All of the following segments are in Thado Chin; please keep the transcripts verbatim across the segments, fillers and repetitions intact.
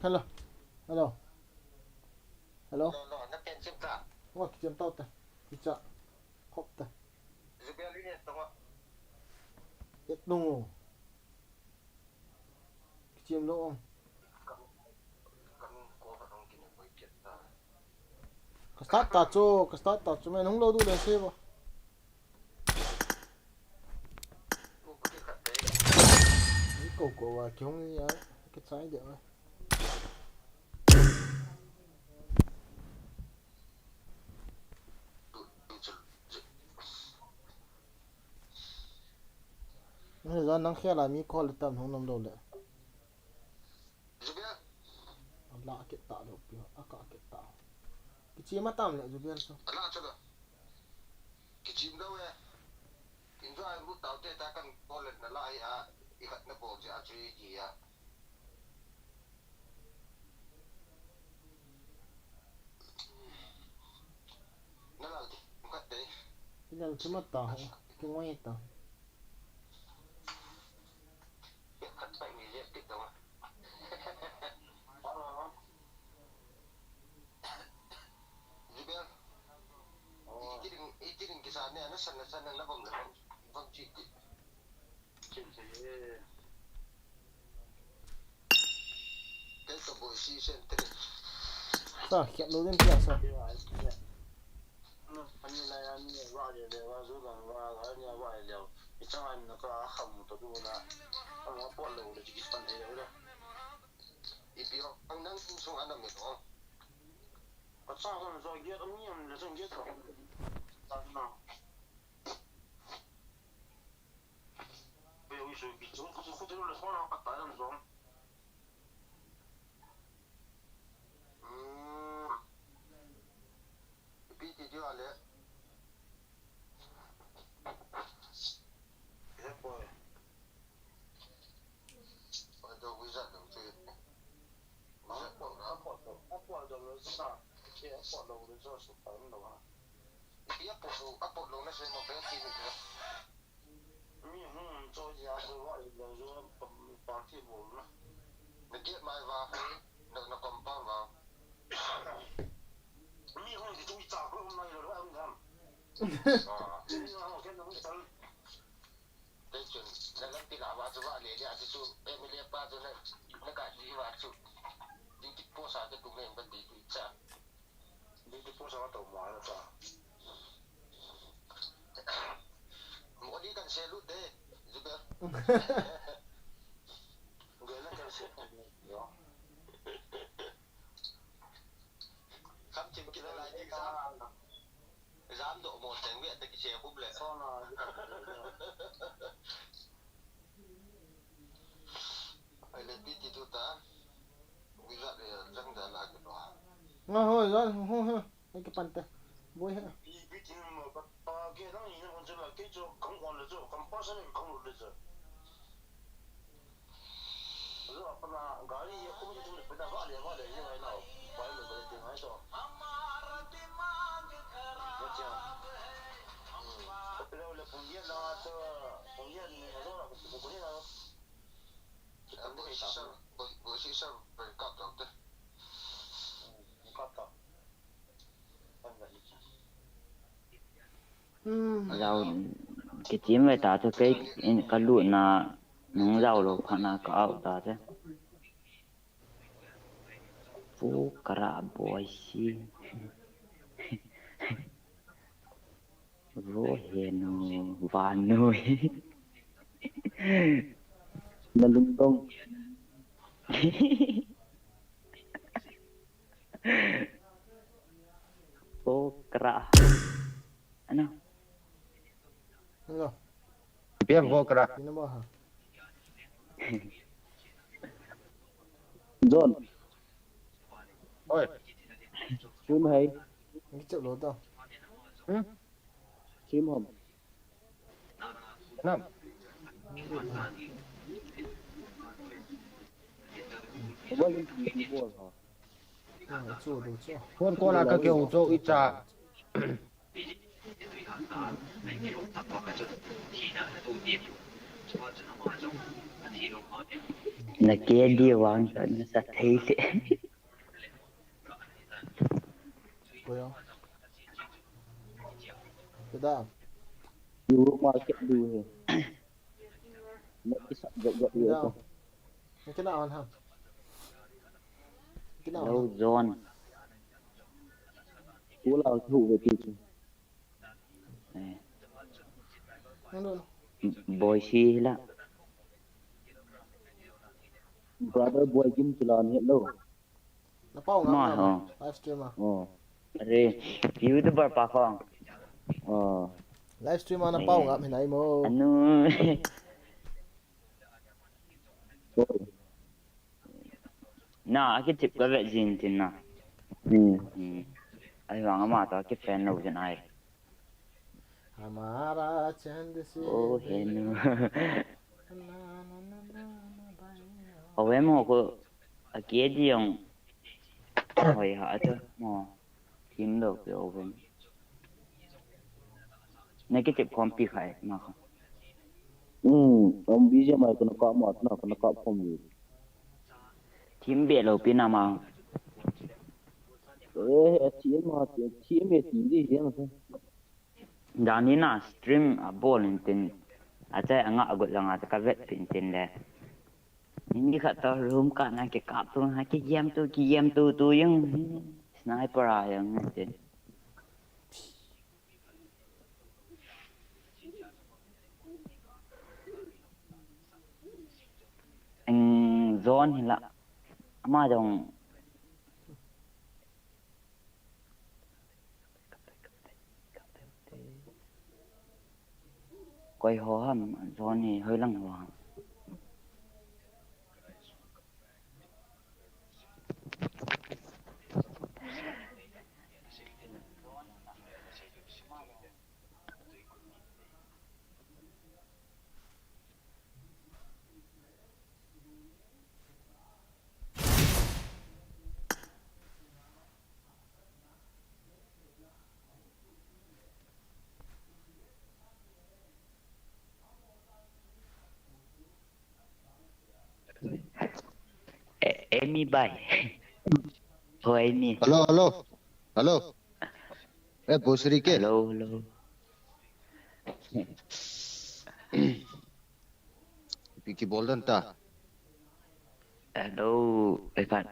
Hello. Hello. Hello. Hello, hello. Na pen sim ta. Wa ki jem tau ta. Ki cha. Khop ta. Zubel ni ne tong. Et nung. Ki jem lo. Kan ko ka dong ki ne koi kiet ta. Ka start ta chu, ka start ta chu, men hung lo du le se bo. Ni ko ko wa ki hung ni ya, ki chai de wa. Ni za nang khela mi call tam hung nom lo le. Zubel. Ala kit ta lo pi, aka kit ta. Kichi ma tam le Zubel so. Ala chu lo. Kichi ma lo e. Kin jo ai ru tau te ta kan bol le na la ai a, i khat na bol je a chu i ji a. Na la ti khat te. Ina chu ma ta ho. Ki ngoi ta. Zubel. Itiring, itiring kisa ne, na san, na san, na bom, na bom, bom chi ti. Kei to boi si sen tiri. Ta, kiat lo din pia sa. Ani la ya ni wa le le wa zu gan wa ga ni wa le. I chang an na ka kham to du na. Ang wa po lo le chi ki pan he le. Ipi ang nang insung anam ito. Ka chang kan zo giat, a mi am le zong giat lo. Tan na. Be wi su bi chung ku ku te lo le so na ka ta dan zong. Hmm. Ipi ti di ale. He boy. Oi, do wizard lo tu. Wizard lo na. Apo, apo, apo lo sa. Ke apo lo lo so so pa lo ha. Iya apo lo, apo lo na se mo pe ti ni ke. Mi hung cho ya so wa lo so party bol na. Na get mai wa. Na, na compound wa. Mi hung ti tu cha ko mai lo wa am gam. Ah. Mi hung ke na mi tal. Tei chun, na lampi la va chu va le le a chu chu, M L A pa chu na, na ka di va chu. Duty post a ka tu me ba di tu cha. Duty post a to ma na cha. Mo di kan se lu de, Zubel. Ge na kan se. Yo. Kham chim kit lai ding sa. Jam doh mo teng ve ta kiche khup le. Ai le pi ti tu ta. Wi za le jang da la ke to ha. Nga ho, za ho ho. Ai ke pan ta. Boi ha. Pi pi ti mo pa pa ke dang ni kon chu la ke chu kang kon le chu, kang pa sa ni kang lu le chu. Zo apana gari ya kum tum le peta vale vale ye ngai nau. Vale vale te ngai to. Ya cha. Hmm. Pelo le pung ye na to, pung ye ni zo la pung ye na. Bo si sa, bo, bo si sa, bo kap to te. Hmm, kap to. Jao, kichim ve ta chu kei in ka lut na nung jao lou phat na ka out ta chu. Pu kara boy si. Ro he nu va nu. Na lung dong. Okra. Ano? Hello. Pian okra. Pina mo ha? John. Oi. Sun hai. Ngi chak lo ta. Hmm? Sim hom. Nam. Phone call a ka kihou chu icha. Na K D vang sa na sa thei le. Koi o. Kida. Euro market du he. Na ki sa jok jok ye Kida. ko. Kina on ha. Kina Hello, on. John. Ko la thu ve ti chu. Eh, Nang don. Boy si la. Brother boy gim chu la ni lo. Na pau Ma ngam ho. Ngam. Live stream a. Oh. Are, YouTuber pa khong. Oh. Live stream a na pau ngam hinai mo. Anu. Oh. Na, aki tip ka vet jin tin na. Hmm. Hmm. Ai vang ama to ki fan lo jin ai. Hamara chand se. Oh, henu. Ove mo ko aki di yong. Hoi ha to mo. Team lo ke ove. Negative kompi khai ma ko. Hmm. Am B G M I ko na ka ma na ko na ka pom ni. Team be lo pi na ma. Eh, team ma, team e ti di he na. Dani na stream a bol in tin. A chai anga agot langa ka vet pin tin le. Ni khat to room ka na ki kap tu ha ki yam tu ki yam tu tu yung sniper a yung tin. Eng zone hi la. Ama jong koi ho ham zone hi hoi lang ho ham. Eh, Amy bai. Ho Amy. Hello, hello. Hello. Eh, Bosri ke? Hello, hello. Pi ki bol dan ta. Hello, eh, kan.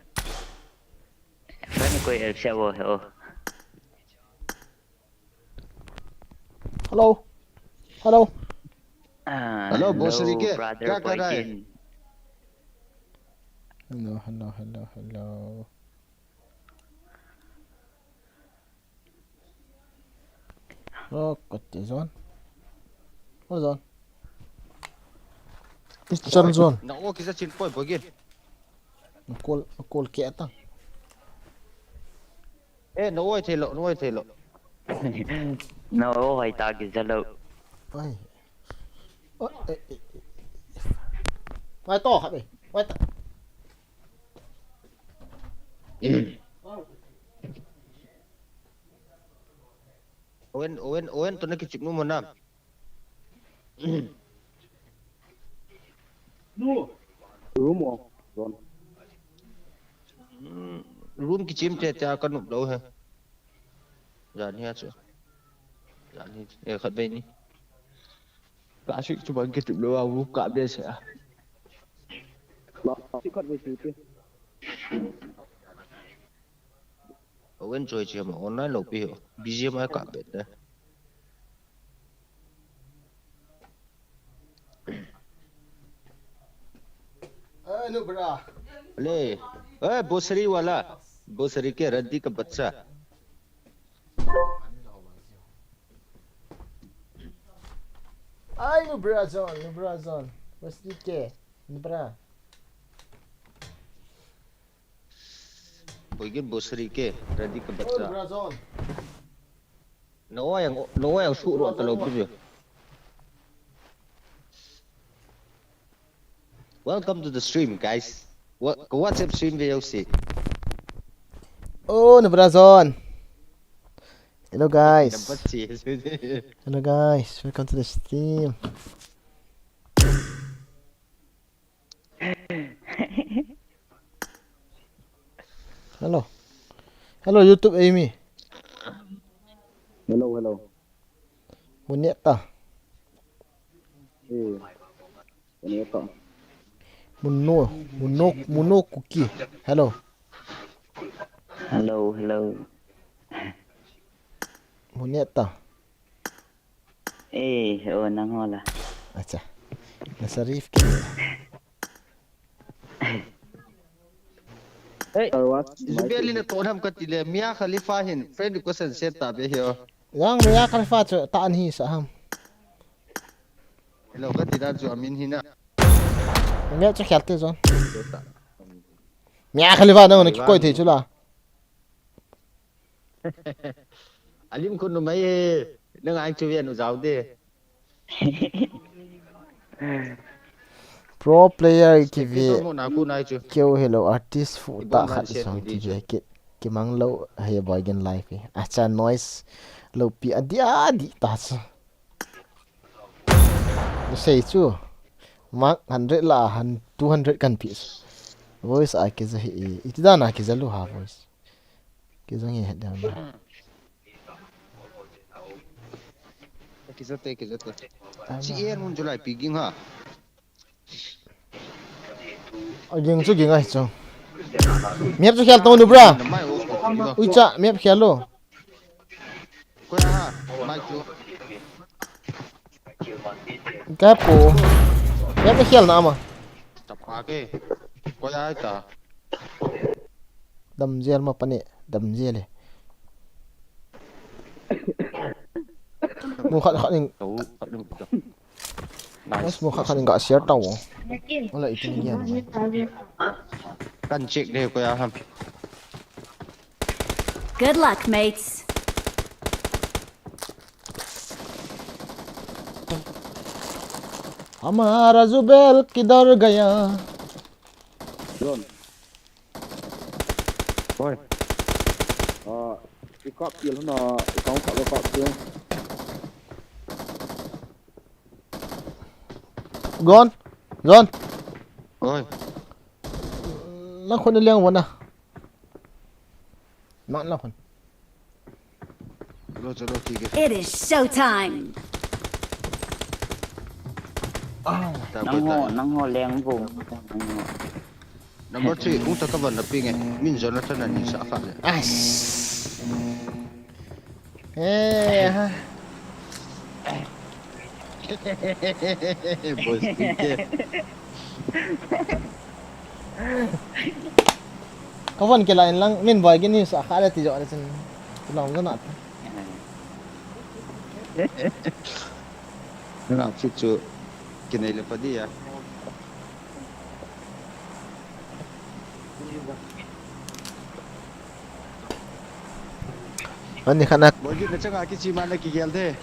Friend ko el se wo he o. Hello. Hello. Ah, Hello, Bosri ke? Brother Kya kar raha hai? Boykin. Hello, hello, hello, hello. Oh, kati zone. Oh, zone. Eastern zone. Na o kisa chin poi Boykin. Call, call ke ata. Eh, na oi thei lo, na oi thei lo. No, hoi ta ki zalo. Ai. Oh, eh, eh, eh. Mai to khat be. Mai to. Owen, Owen, Owen, to na kichim nu mo na. Room o. Zone. Hmm, room kichim te te ka nup lo he. Jan hi a chu. Jan hi, eh, khat be ni. Ka sik chu bang kichim lo a, room ka be se a. Ma, si khat ve si ti. Owen choi chi ma online lo pi ho. B G M I ka be te. Eh, nu bra. Le. Eh, Bosri wala. Bosri ke raddi ka bachcha. Ai, nu bra zone, nu bra zone. Bosri ke, nu bra. Boykin Bosri ke raddi ka Oh, nu bachcha. bra zone. No yang, no yang su ro ta lo pi. Welcome to the stream, guys. What, what's up, stream V O C? Oh, nu bra zone. Hello guys. Dapat sih. Hello guys. Welcome to the stream. Hello. Hello, YouTube Amy. Hello, hello. Muneta. Eh, Muneta. Muno, Muno, Muno Kuki. Hello. Hello, hello. Muneta. Eh, oh, nang hola. Acha. Na Sharif ke. Hey, Zubeli na to ham katile, Mia Khalifa hin friend request and set ta be here. Yang Mia Khalifa chu ta an hi sa ham. Hello, katida chu amin hina. Mia chu khel te zon. Mia Khalifa na na ki koi thei chu la. Alim khun numei he, nang ai chu vian u zau de. Pro player kive. Keu hello artist fu ta khat song kive kit. Kimang lo he boy gen life he. Acha noise lo pi adia di ta sa. Sei chu. Mark hundred la han two hundred kan pi. Voice a kiza hi iti dan a kiza lu ha voice. Kizang he dan. Kizate, kizate. Si air mun julai piging ha. Aging chu ging ai chu. Miap chu khel tong nu bra. Ui cha miap khel lo. Koya ha, mai chu. Ka po. Miap chu khel na ma. Tapa ke. Koya ai ta. Dam zel ma pane, dam zel e. Mu khat khat ning. Nice. Mu khat khat ning ga share tau. Wala itin gian. Kan check de koya ham. Good luck, mates. हमारा जुबेल किधर गया? John. Oi. Ah, ikap pil na, ikang kap kap pil. Gon, Gon. Oi. Lang khun liang wana. Mang lang khun. Chalo, chalo, theek hai. It is showtime. Ah, Nangho, nangho leng vo. Number three, hung ta ka van na ping e. Min Jonathan an hin sa kha le. Ais. Eh, ha. Boys, ping ke. Ka van ke la in lang, min boy ke ni sa kha le ti jo le chin. Ti long jo na. Nga fit chu kinai le pa dia. Ani khana. Boy, na changa kichi ma na kigel de.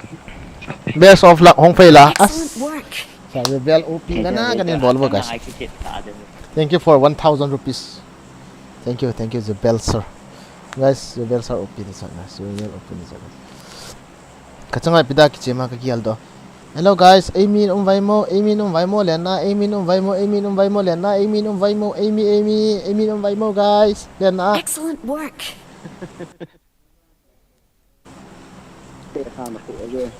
Best of luck, hong phei la. As. Excellent work. Sa bel O P na na kanin bol bo guys. Thank you for one thousand rupees. Thank you, thank you, Zubel sir. Guys, Zubel sir O P ni sa guys. Zubel O P ni sa guys. Ka changa pida kichi ma ka kial do. Hello guys, Amy um vai mo, Amy um vai mo lenna, Amy um vai mo, Amy um vai mo lenna, Amy um vai mo, Amy, Amy, Amy um vai mo guys, lenna. Excellent work. Te khan ko age.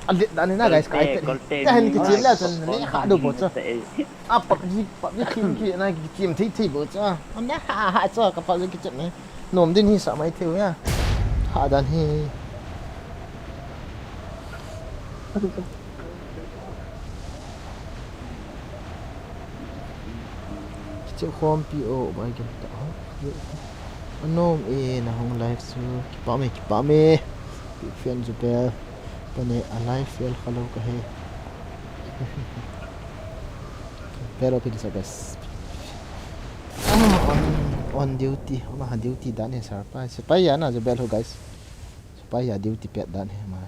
Alit dan na guys, kai te. Te hin kichi le chan le kha do bo cha. A PUBG, PUBG team ki na kichim thei thei bo cha. Am na ha ha cha ka PUBG kichim ne. Nom din hi sa mai thei ya. Ha dan hi. Kichim khom pi o bai gam ta ho. Anom e na hong live su. Kipa me, kipa me. Big fan Zubel. Pane a live fel kha lo ka he. Pero pidi sa best. On, on duty. Ama ha duty dan he sir pa. Sipai ya na Zubel ho guys. Sipai ya duty pet dan he ma.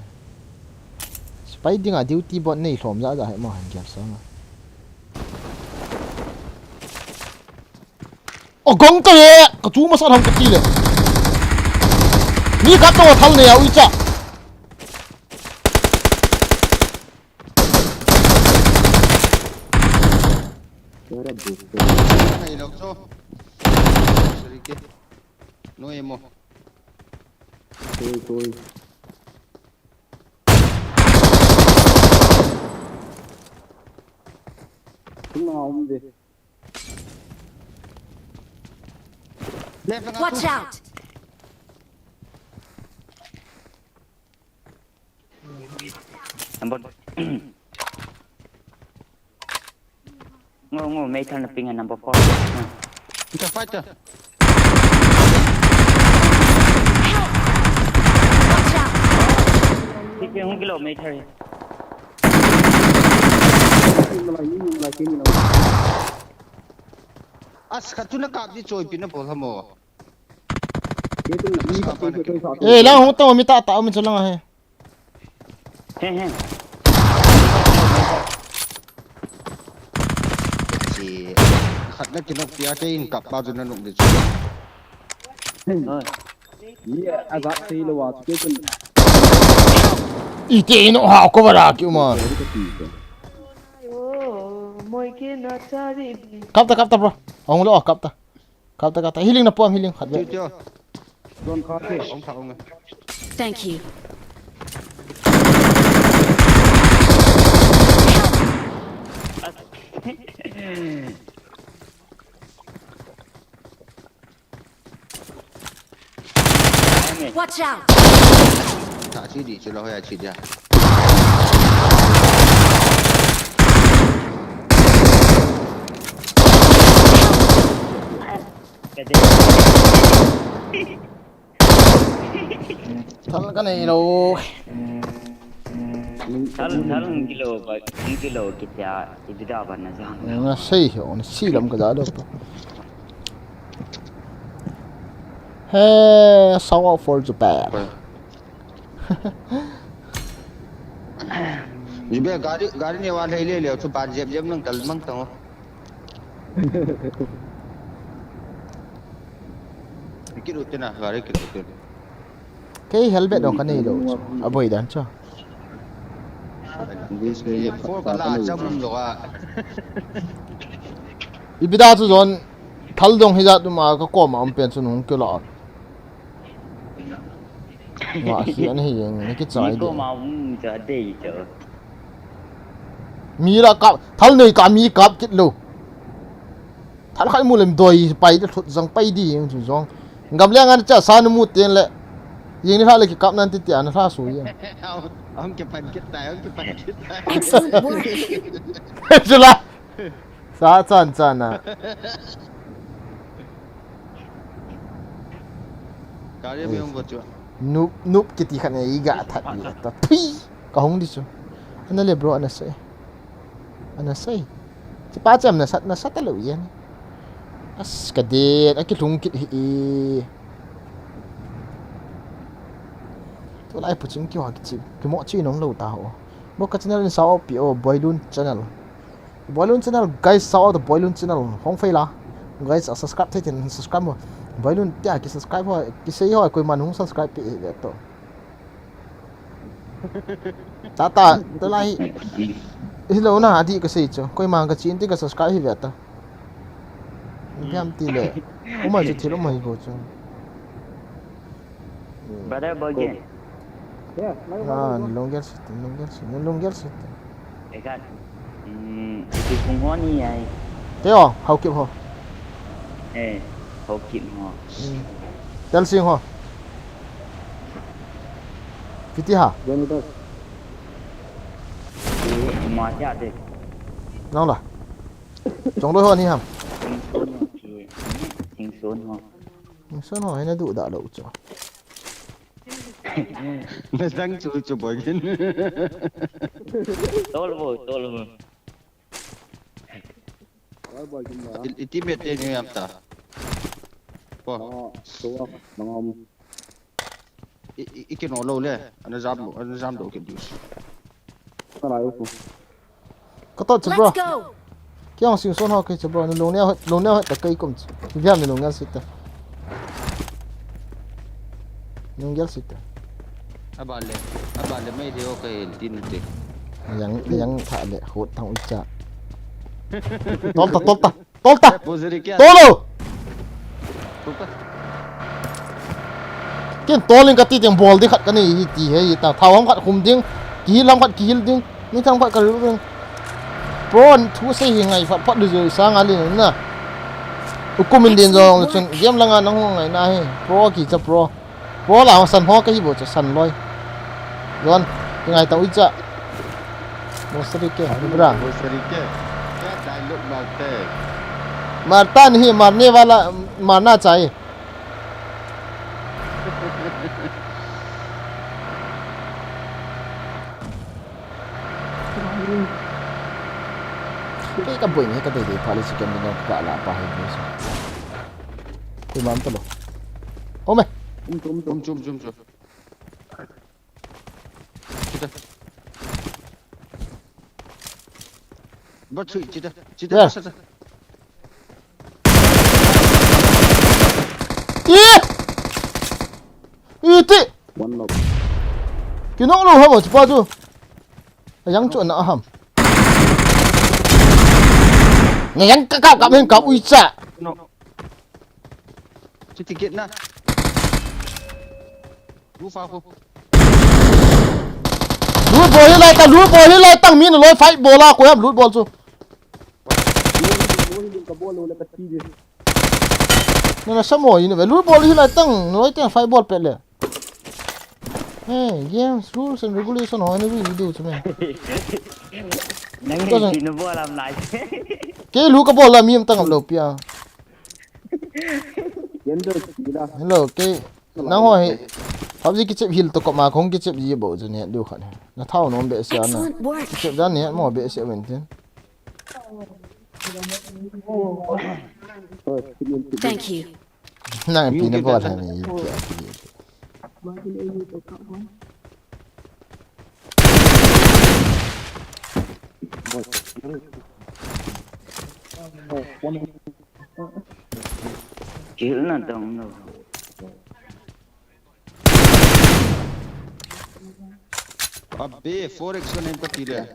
Sipai dinga duty bot nei lhom ja ja he ma han gel song. O gong ta ye, ka chu masa tham ka ti le. Mi ka to thal ne ya ui cha. Yara boost. Ngai lo cho. Rike. No emo. Toi, toi. Tung na um de. Left na. Watch out! Number. Ngo, ngo, meithal na ping a number four. Fighter, fighter. Help! Watch out! Ti pe hung kilo meithal. As, khat chu na kap di choi pi na bol hamo. Eh, lang hung tong mi ta ta um chu lang a he. He, he. Chi, khat na kinok pia ke in kap pa chu na nung de chu. Oi. Ni a zat sei lo wa chu ke chun. Ite ino ha ko bara ki uma. Kap ta, kap ta, bro. Ong lo, kap ta. Kap ta, kap ta. Healing na pom, healing khat ve. Tio, tio. Don kha ke. Ong kha ong. Thank you. Watch out! Ta chi di chu lo ya chi dia. Thal ka nei lo. Thal, thal kilo ba, kilo kitia, ibida ba na jang. Na sei ho, na si lam ka da do. Hey, shout out for Japan. Jibe gari, gari ne wa lei le le chu ban jep jep nang kal mang tang. Kiru te na, gari kiru te. Kei helmet dong ka nei lo chu. A boi dan chu. Four ka la chang um lo a. Ibida chu jon thal dong hi jat um a ka kom a um pen chu nung kilo. Nga hi an hi jeng ni ki chai de. Ni ko ma um cha dei cha. Mi la kap, thal nei ka mi kap kit lo. Thal khai mu lem doi pai de thut jang pai di jeng chu jong. Gam le ngan cha sa nu mu ten le. Jeng ni hla le ki kap nan ti ti an hla su jeng. Am ke pan kit tai, am ke pan kit tai. Excellent work. Chula. Sa chan chan a. Kari mi hung go chu. Nup, nup kiti khat nei ga that le ta. Phi. Ka hung di chu. Ana le bro, ana sei. Ana sei. Chi pa cham na sat, na sat lo yen. As ka de, a ki lung kit hi. Tulai pu ching ki wa ki chi. Ki mo chi nong lo ta ho. Bo ka channel in sao pi o, Boilun channel. Boilun channel, guys, sao to Boilun channel. Hong fei la. Guys, a subscribe thei tin subscribe mo. Boilun tia ki subscribe ho, ki sei ho, koi man hung subscribe pi ve to. Tata, tulai. Hi lo na, adi ka sei chu. Koi man ka chin ti ka subscribe hi ve ta. Biam ti le. Uma chu thil uma hi bo chu. Brother boy ke. Ah, ni lunggel sit, ni lunggel sit, ni lunggel sit. Ekat. Hmm, iti kung ho ni ai. Teo, hau kip ho. Eh, hau kip ho. Hmm. Tel sing ho. Fiti ha. Janitor. Eh, ma cha de. Nang la. Chong lo ho ni ham. Sing son ho. Sing son ho, hai na du da lo chu. Na jang chu chu boy kin. Tol bo, tol bo. Wai boy kin ba. I, i teammate te ni am ta. Ko. Ah, to, mangam. I, i, i kino lo le. Ana jam lo, ana jam lo ke dus. Ka lai ko. Ka tot chu, bro. Let's go. Kiang sing son ho ke chu, bro. Ni long ne, long ne ta kai kum chu. Biam ni long ngal sit ta. Long ngal sit ta. Abale. Abale mai de o kai tin te. Yang, yang tha le hot thang u cha. Tol ta, tol ta. Tol ta. Bozeri kya? Tolo. Ken tolin kati ding bol ding khat kanei hi ti he hi ta. Thao ham khat khum ding. Kihil ham khat kihil ding. Ni tham khat karil ding. Pro thu sei hi ngai phat phat du joi sang ali na. Ukum in din jong chun game langa nang ho ngai na hi. Pro kicha pro. Pro la san ho kahi bou chu san loi. Don, ngai ta uicha. Bosari ke, ni bra. Bosari ke. Kya dialogue marte? Marta nahi, marne wala, marna chahiye. Kei ka boi ni ka dei dei pha le chicken dinner ka la pa hai boi. Koima um talou. Ome. Um, um, um, um, um, um. Chita. Ba chui, chita. Chita, where? Chita. Ih! Iti! One knock. Kinok lou ham, chupa chu. Ayang chu na ham. Nayang ka kap kap hen kap uicha. No. Chiti kit na. Lu fa khu. Loot bol hi lai ta, loot bol hi lai tang, min loi fight bol a, koiham loot bol chu. Na, na samo in ve, loot bol hi lai tang, loi tang fight bol pet le. Hey, games rules and regulation ho ni video chu me. Nang ni bol am lai. Kei loot ka bol la mi am tang lou pia. Hello, kei Nang ho hi, PUBG kichep hil to koma khong kichep ji bou chu ne diu khat. Na thao nom behseh na. Excellent work. Kichep dan ne mo behseh ven tin. Thank you. Nang pi na bol ha ni. Kill na dong no. Abe, four X one M ka ti le.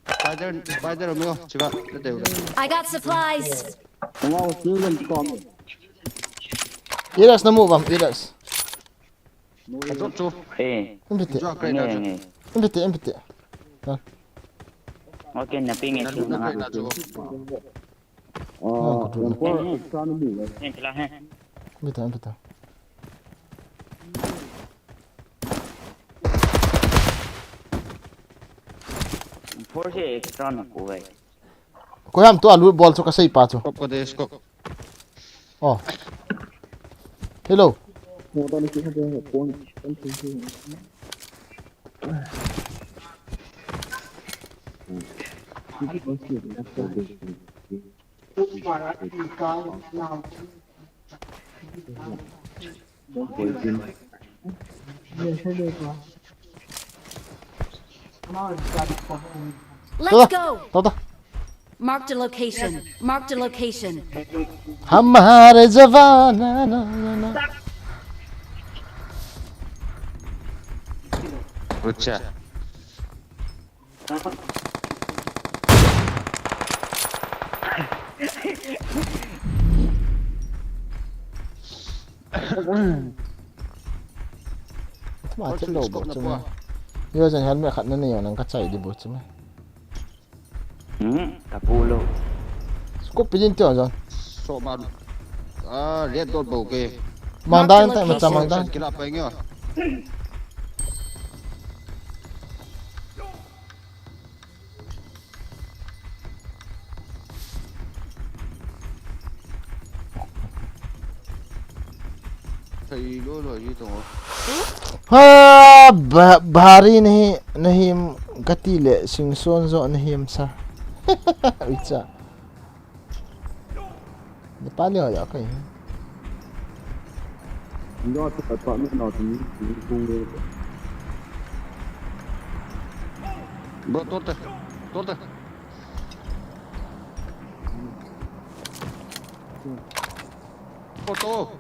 Spider, spider, amigo, chica, te te. I got supplies. Wow, single come. Iras na move am, Iras. Ka drop chu. Eh. Empty. Enjoy kre na chu. Empty, empty. Okay, na ping e. Na chu na kre na chu. Oh, ka drop. Extra na move. Empty la hai. Empty, empty. Four se extra na ko hai. Koiham tua loot bol chu ka sei pa chu. Scope ko de, scope. Oh. Hello. Let's go. Tao ta. Marked a location. Marked a location. Hamare jawan na na na na. Acha. Tuma chet lou bou chu me. Yo jan helmet khat na nei o nang ka chai di bou chu me. Hmm, ka pu lou. Scope pe din tio jan. So ma. Ah, red dot bou ke. Mang dan ta ma cha mang dan. Kila pa nge. Thei lo lo hi to. Ha, ba-, bhari nahi, nahi em kati le, singson jo nahi em sa. Uicha. Nepali ho ja kai. Ndo ta pa mi no ti ni ni kung le. Bo to te. To te. Photo.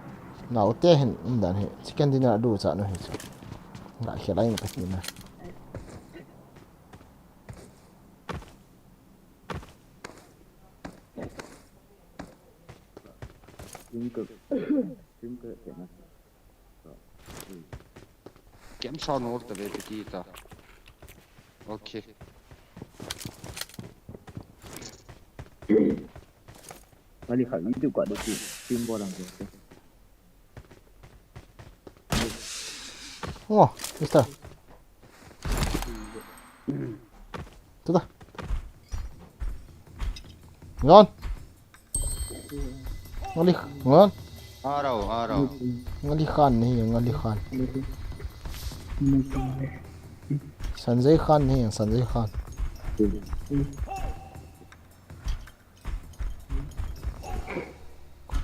Nau te hin um dan hi. Chicken dinner du cha no hi chu. Nga khel ai ka ti na. Twinkle. Twinkle kena. Kem sound wall ta ve piti ta. Okay. Kali kha ni tu ka de ti. Team bo lang ke. Oh, mister. Tuta. Ngon. Ngali, ngon. Arau, arau. Ngali Khan nahi, Ngali Khan. Sanjay Khan nahi, Sanjay Khan.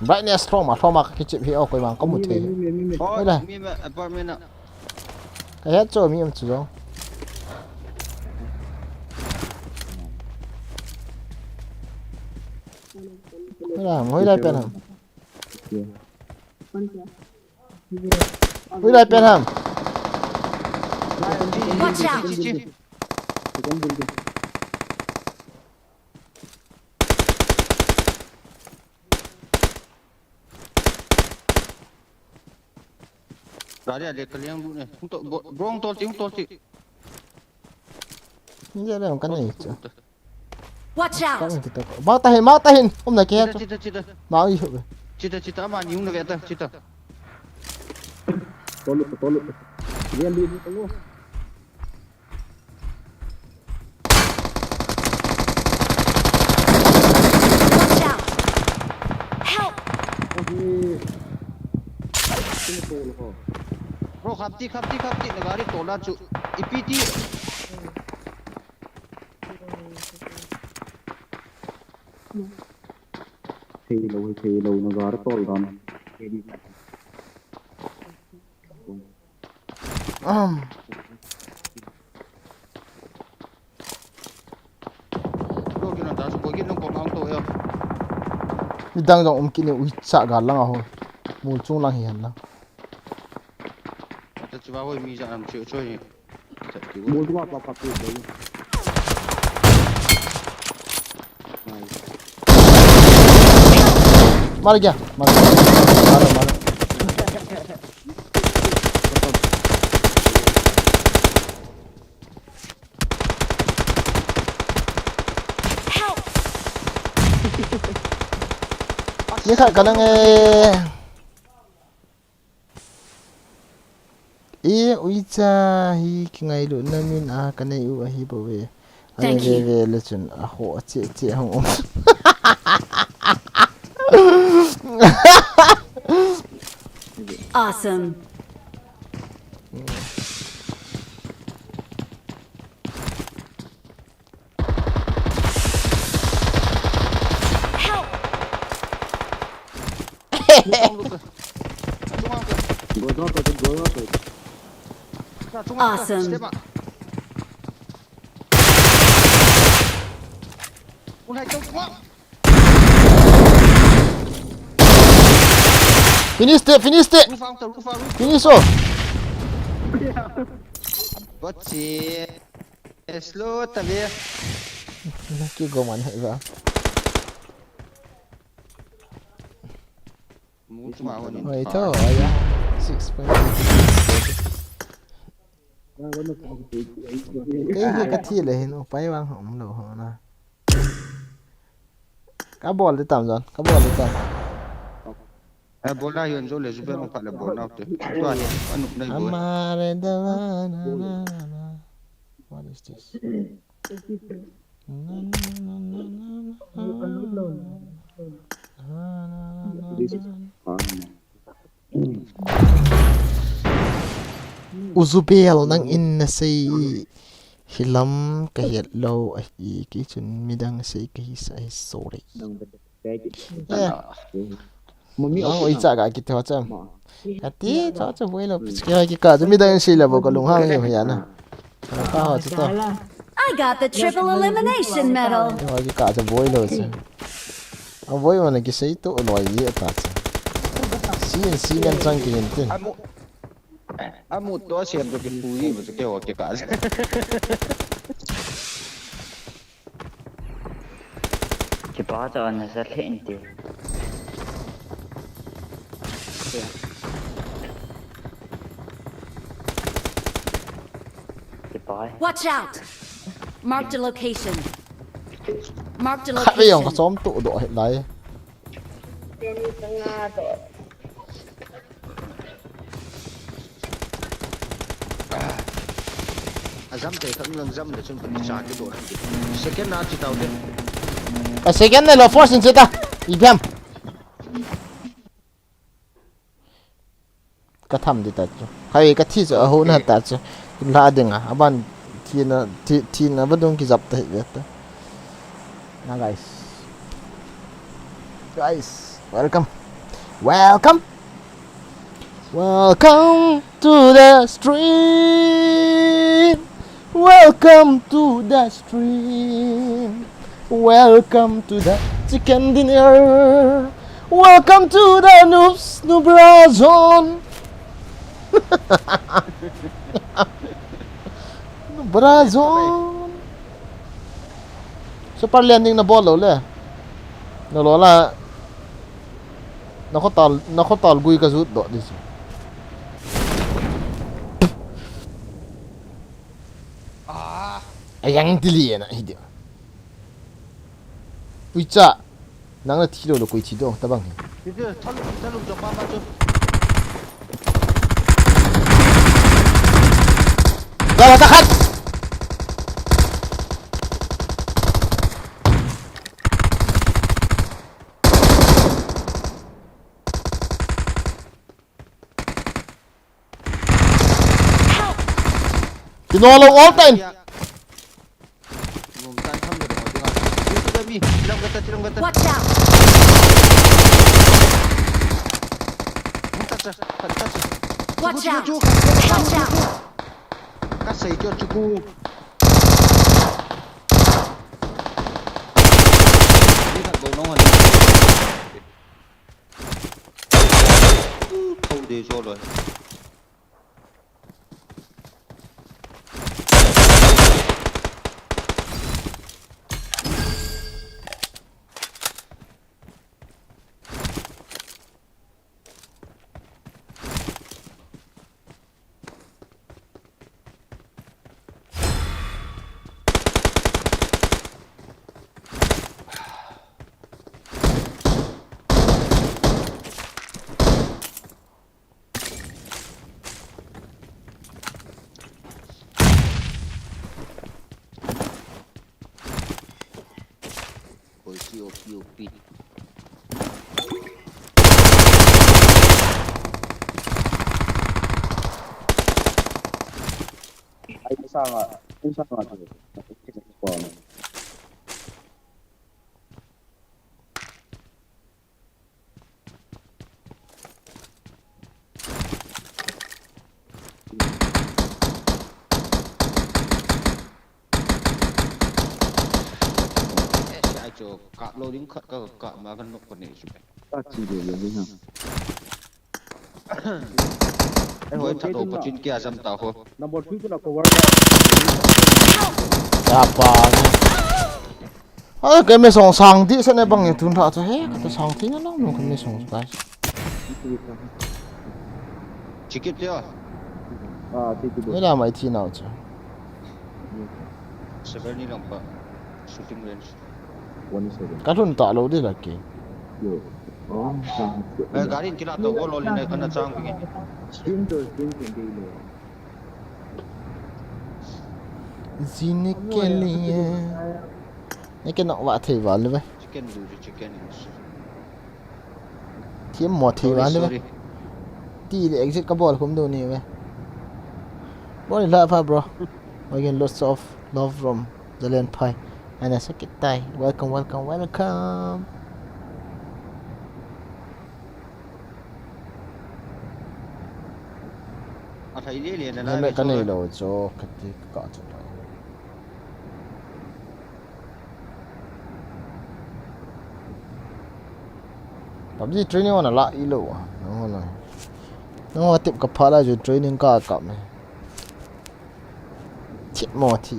Brightness lhoma, lhoma ka kichep hi o koi vang ka mu thei. Oi, mi, mi, apartment a. Ka het chu mi um chu jong. Hoilai, hoilai pen ham. Hoilai pen ham. Watch out! Gari a le ka liang lu ne. Hung to, bro, hung tol ti, hung tol ti. Ni le le ka nei chu. Watch out! Ka nei ti to. Ma ta hin, ma ta hin. Um na ke chu. Chita, chita, chita. Ma i hu. Chita, chita, ama ni hung na ve ta, chita. Tolu, tolu. Lian di, tolu. Watch out! Help! Bro, khapti, khapti, khapti, na gari tola chu. Ipi ti. Thei lou, thei lou, na gari tol dan. Um. Midang jong um kit ni, uicha gal lang a ho. Mol chung lang hi hen lang. Ata chiva hoi mi ja nam chu chu hi. Mol chung a pa pa pi. Mar gaya, mar gaya. Maro, maro. Help! Ye khat ka nang e. E, uicha hi kingailutna min a ka nei u ahi bou ve. Thank you. Ve ve le chun a ho a che che hung um. Awesome. Help! Go down, go down, go down. Awesome. Step up. Finish it, finish it. Roof out, roof out, roof out. Finish o. Bachi. Slow ta ve. Ki go man hai ba. Mu chunga hon in. Oi, to, oi, ya. Six point eight. Kei hi ka thi le hin upai vang hom lou ho na. Ka bol di tam jon, ka bol di tam. Eh, bol na yon jo le ju be mo pha le bol na te. Tua hi, anu nai bol. Amare da na na na na. What is this? Uzubel, nang in na sei hilam ka het lou ahi, kei chun midang sei ka hisa hi, sorry. Eh. Nang oi cha ka kiti ho cham. Kati cha cha voi lou, pis ke ho ki ka, midang sei la bou ka lunghang hi ya na. Ka ho chu to. I got the triple elimination medal. Ho ki ka cha voi lou se. A voi mana ki sei to loi ye ta cha. Si en si ngan chang ki hin tin. Amu, amu to se to ki pui bu ke ho ki ka. Kipa cha na sa lhen ti. Goodbye. Watch out! Marked a location. Marked a Khat ve jong ka location. chom tu doh het lai. Teni tanga to. Azam te khat nang zam le chung pati cha ke do han ke. Second na chi tau de. A second ne lo force in cheta. Ipiam. Ka tham di ta chu. Khai ka thi chu a ho na ta chu. Kim la ding a. Aban thi na thi thi na ba dung ki zap ta hi ta. Na guys. Guys, welcome. Welcome. Welcome to the stream. Welcome to the stream. Welcome to the chicken dinner. Welcome to the noobs, Nubra zone. Nubra zone. Super landing na bol lo le. Na lo la. Na khotal, na khotal gui ka zut doh di chu. Ah, A yang ti li na hi dia. Ui cha. Nang na thi lo lo koi thi do ta bang hi. ti ti thalu thalu jo pa ma chu. Dala ta khat. Kino lo all time. Ngom tan tham de mo de. Ti ti mi, tilam kata, tilam kata. Watch out! Kata cha, kata cha. Watch out! Chu. Watch out! Ka sei cho chu ku. Ni khat bou nong han. Thou de jo lo. Koi C O P O P. Ai, sanga, sanga tu. Spawn. Ai chu kap lo ding khat ka kap ma kan nok ko ni chu. Ta chi de le ni ha. Boi that ho ko chin kia jam ta ho. Number three tu na cover. Ya pa ni. Ai, ka me song sang di sa ne bang ye tun tha chu he, ka ta sang thi na long no ka me song guys. Chikit dia. Ah, ti ti Ni bo. La mai thi nau chu. Seven ni long pa. Shooting range. One seven. Ka lhun ta lo di la ke. Yo. Oh, sang. Eh, gari in kila to go lo le na kana chang ke. Stream to stream can be lo. Jine ke liye. Ye ke nok va thei va le ve. Chicken do chicken. Thiam mo thei Sorry, va le ve. Sorry. Ti le exit ka bol khum do ni ve. Bol la fa bro. Again, lots of love from Zalen Pai. And I suck it tai. Welcome, welcome, welcome. A thei le le na Helmet ka nei lo chu ka ti ka chu. PUBG training on a la i lo. No no. No tip ka pha la ju training ka kap me. Chit mo thi.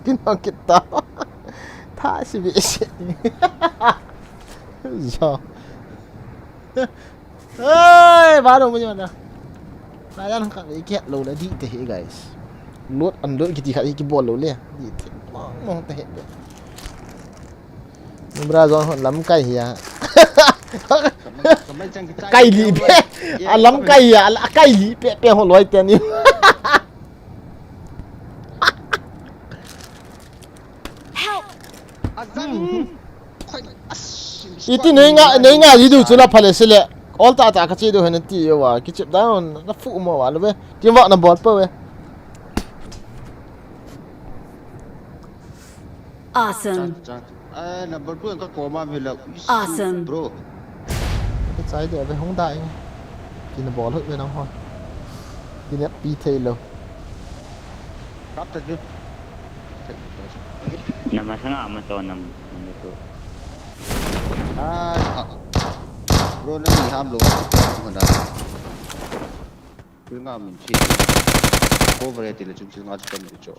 Kin ho kit ta. Tha si bi si. Jo. Hey, baru punya mana? Layan khat ve kiat lou le dih te hi, guys. Load unload kiti khat hi kibol lou le. Dih te. Mong mong te hi. Nubra zone hon lamkai hi a. Kai li pe. A lamkai hi a, a kai li pe pe ho loi te ni. Help! Iti nei nga, nei nga li du chu la phale sile. Ol ta ta ka chi du hen ti yo wa. Ki chip down na fu mo wa lo be. Ki wa na bol pa we. Awesome. Ai, number two ka koma mi la. Awesome. Bro. Ka chai de be hung da ing. Ki na bol hoi be nang ho. Ki ne pi thei lo. Kap ta ju. Nama sanga ama to nam nama to. Ai, ah. Bro, na ni ham lo. Mana. Pil nga min chi. Cover ti le chung chi nga chu tam chu.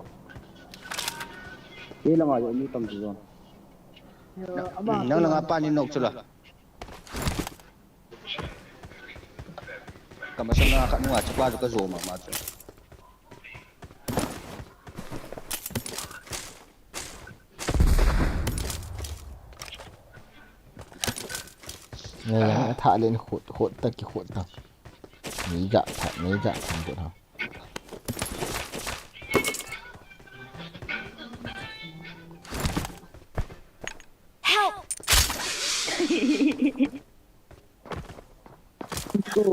Ye la ma yo mi tam chu. Nang la nga pa ni nok chu la. Ka masang nga khat nunga chapa chu ka zo ma ma chu. Nei yang tha len khut khut ta ki khut ta. Nei ga tha nei ga tha khut ha. Help! Go.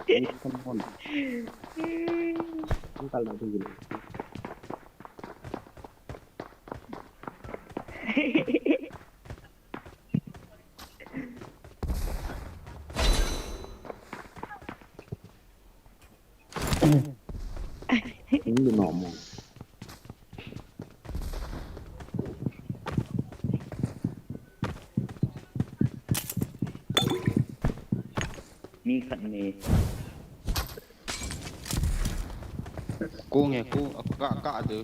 Hey, come on. Ang kalma tu gini. Hindi mo mo. Mi khat ni. Kung e, kung, ka, ka de.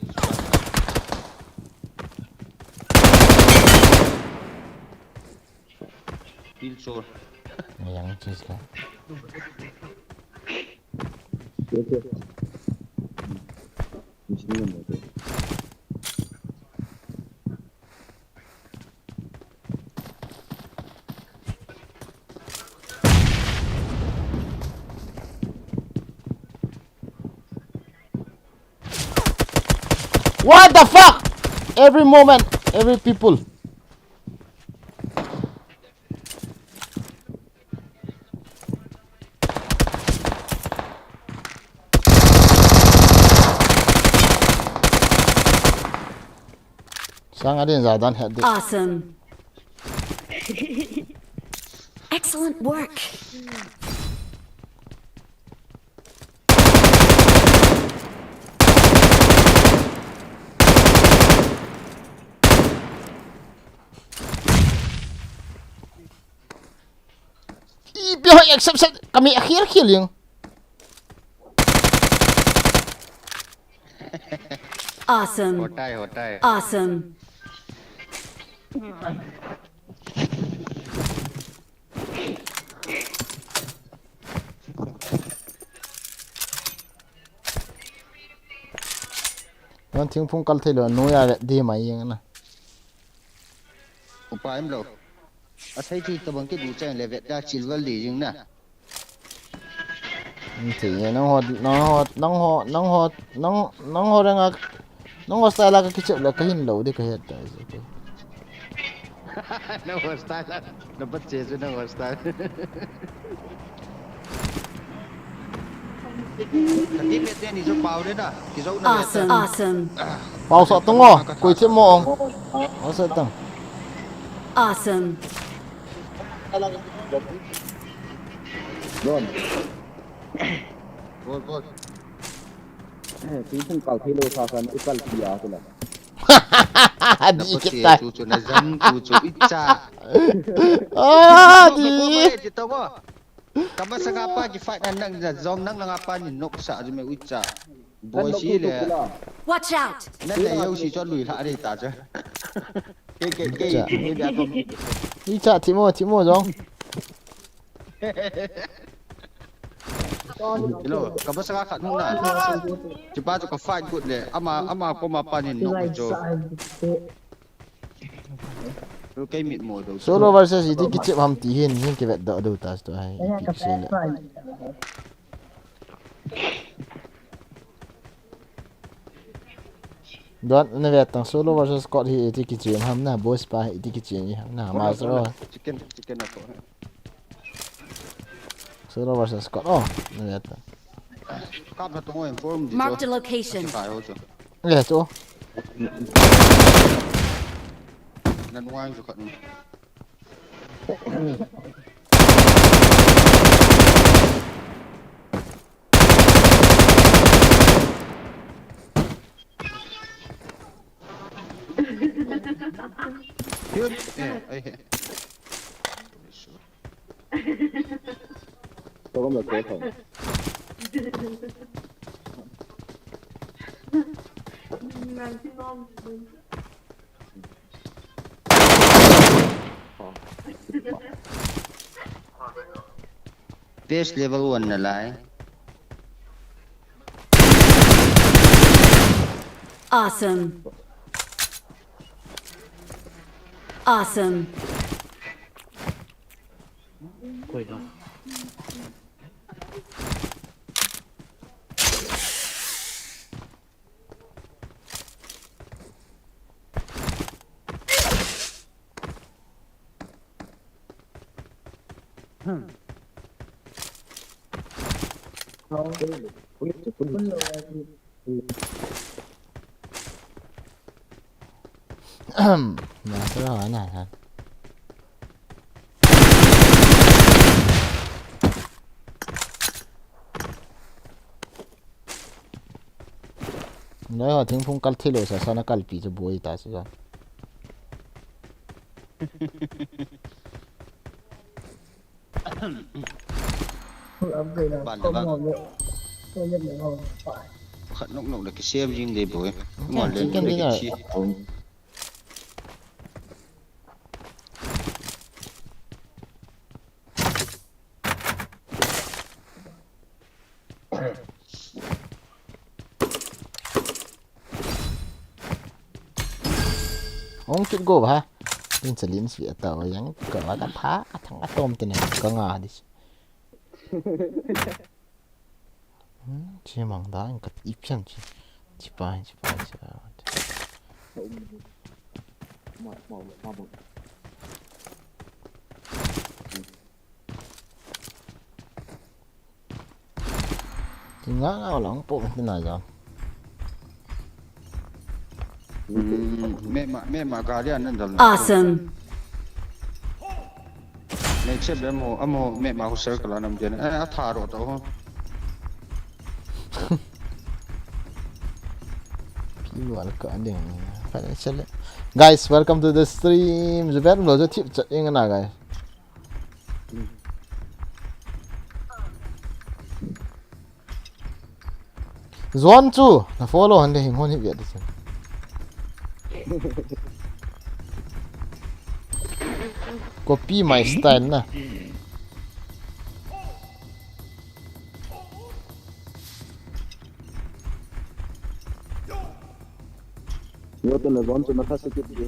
Pil chor. Yang chis la. Yes, yes. Hindi mo mo. What the fuck? Every moment, every people. Sang adin zadan het di. Awesome. Excellent work. Ipi ho exception kami akhir akhir yang. Awesome. Hota hai, hota hai. Awesome. Nan thingphung kal thei lo, noiya vet di mai jeng na. Upa em lo. Asei chu tabang kidu chang le vet da chil val di jing na. Nang thei nge, nang ho, nang ho, nang ho, nang ho, nang, nang ho rang a, nang ho style a ka kichep le ka hin lo di ka het ta. Nang ho style a, na bat che chu nang ho style. Ka teammate ni chu pau de na, ki zo na le ta. Awesome. Awesome. Pau sa tung o, koi che mo ong. Pau sa tang. Awesome. Don. Gol, gol. Thingphung kal thei lo sa san i kal pi a kila. Di kit ta. Chu chu na jam chu chu icha. Ah, di. Ka masanga pa ki fight na nang na jong nang langa pa ni nok sa ju me ucha. Boy si le. Watch out! Na na yo si cho lui la re ta cha. Ke ke ke Cha. ke da ko. Icha thimo, thimo jong. Hello, ka boss ka khat hung na. Chipa chu ka fight good le. Ama, ama koma panin nok chu. Lu kei mit mo do. Solo versus iti kichep ham ti hin, hin kivet do do tas to ai. Ipi kisei le. Don, na ve tang solo versus squad hi iti kichep ham na, boss pa hi iti kichep ni ham na, master. Chicken, chicken ako. Solo versus squad. Oh, na ve tang. Kap na tung inform di. Marked a location. Kai ho chu. Ye chu. Nan wang chu khat. Yun. Eh, ai he. Tolong lah, tolong. Best level one na lai. Awesome. Awesome. Masuk lah mana kan? Nai ho thingphung kal thilo sa sa na kalpi chu boi ta si ka. Ban le ba. Khat nok nok le kisem jing de boi. Ngol le le kichi. Hong kit go ba. Din chalin si ata wa yang ka wa ka pha ka thang atom te ne ka nga dis. Hmm, chi mang da in ka ip chan chi. Chi pa, chi pa, chi pa. Nga nga lang po na ja. Hmm, me ma, me ma guardian nan dal. Awesome. Me che be mo, amo me ma ko circle anam den. Eh, atharo to. Pi wal ka ding. Guys, welcome to the stream. Zuber lo jo tip chat ing na guys. Zuan chu na follow han le hing hon hi ve de chu. Copy my style na. Yo to na zone chu na thase kit di.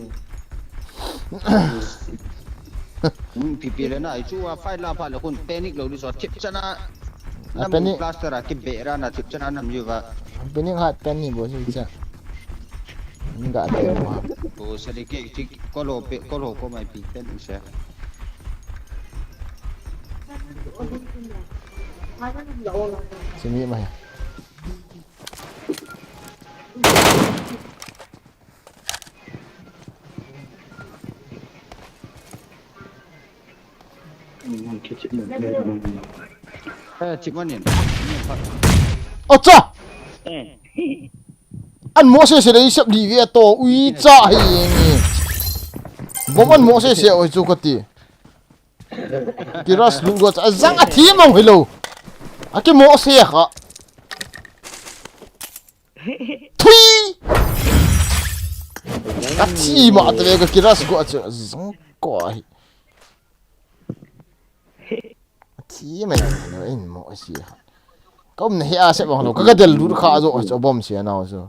Hmm, P P le na, i chu a fight la pha le kun panic lo di so thip chana. A nam panic. Plaster a kibe ra na thip chana nam ju va. Panic hat panic bo si cha. Ni ga te ma. Bo sa di ke ti ko lo pe, ko lo ko mai pi panic se. Simi mai. Eh, chip manin. Acha! An mo se se le isap di ve to, ui cha hi nge. Bom an mo se se oi chu kati. Kiras lu go cha, zang a thi mong hilo. A ki mo se kha. Thui! A thi ma te ka kiras go cha, zang ko hi. Ti mai lo in mo si ha. Ka um na hi a se bang lo ka ka del dur kha jo cho bom se na jo.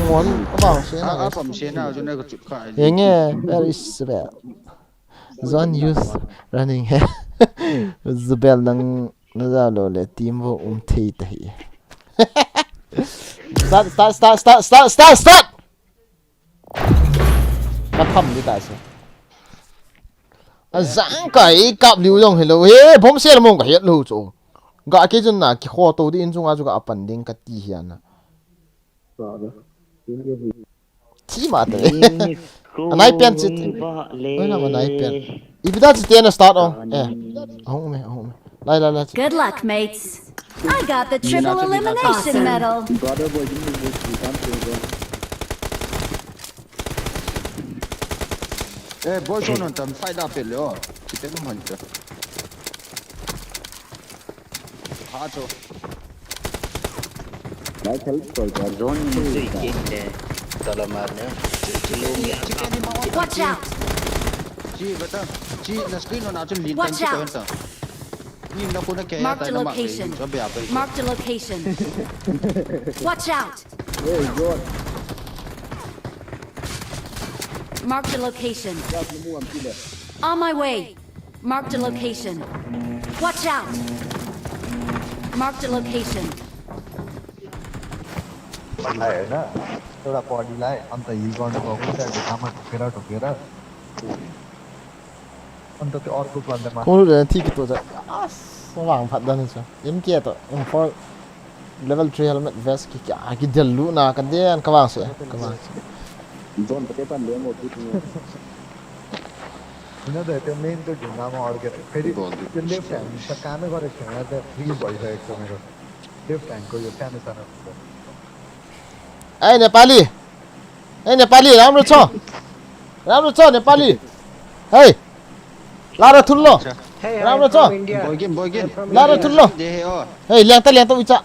Mon ka bang se na. A bom se na jo na ka chut kha. Ye nge, where is Isabel? Zone youth running he. Isabel nang na ja lo le team vo um thei ta hi. Start, start, start, start, start, start, start. Ka tham di ta se. A jang kai kap liu jong hello. He, bom sel mong ka het lo chu. Ga ke jun na ki kho to di in jung a ju ga pan ding ka ti hian na. Thi ma te. Anai pen chi. Oi na anai pen. Ibida chi te na start on. Eh. Ahung me, ahung me. Lai, lai, lai. Good luck, mates. I got the triple elimination medal. Brother boy, you move, you can't play there. Eh, boy, so no tam fight up le. Kita no man ta. Ha to. Zone ni se kin de. Tala marne. Watch out! Chi bata. Chi na screen on achu lin tan chi ta. Ni na ko na kya ta na ma. Marked a location. Marked a location. Watch out! Hey, God. Marked a location. On my way. Marked a location. Watch out! Marked a location. Lai na. Thoda body lai. Anta heal ground ko ko sa kama tokera tokera. Anta te or ko plan da ma. Ko le thi ki to ja. As, wang phat dan ni sa. M K to. M four. Level three helmet vest ki kya ki del lu na ka den ka vang se ka vang se. Don pate pan le mo tu tu. Ina da te main to ding na ma or ke. Pheri te left hand sa ka me gore ke na da free boy sa ek to me ko. Left hand ko yo fan sa na. Ai Nepali. Hey, Nepali, ramro cho. Ramro cho, Nepali. Hey. Lara thullo. Hey, ramro cho. Boigin, boigin. Lara thullo. Hey, lengta, lengta uicha.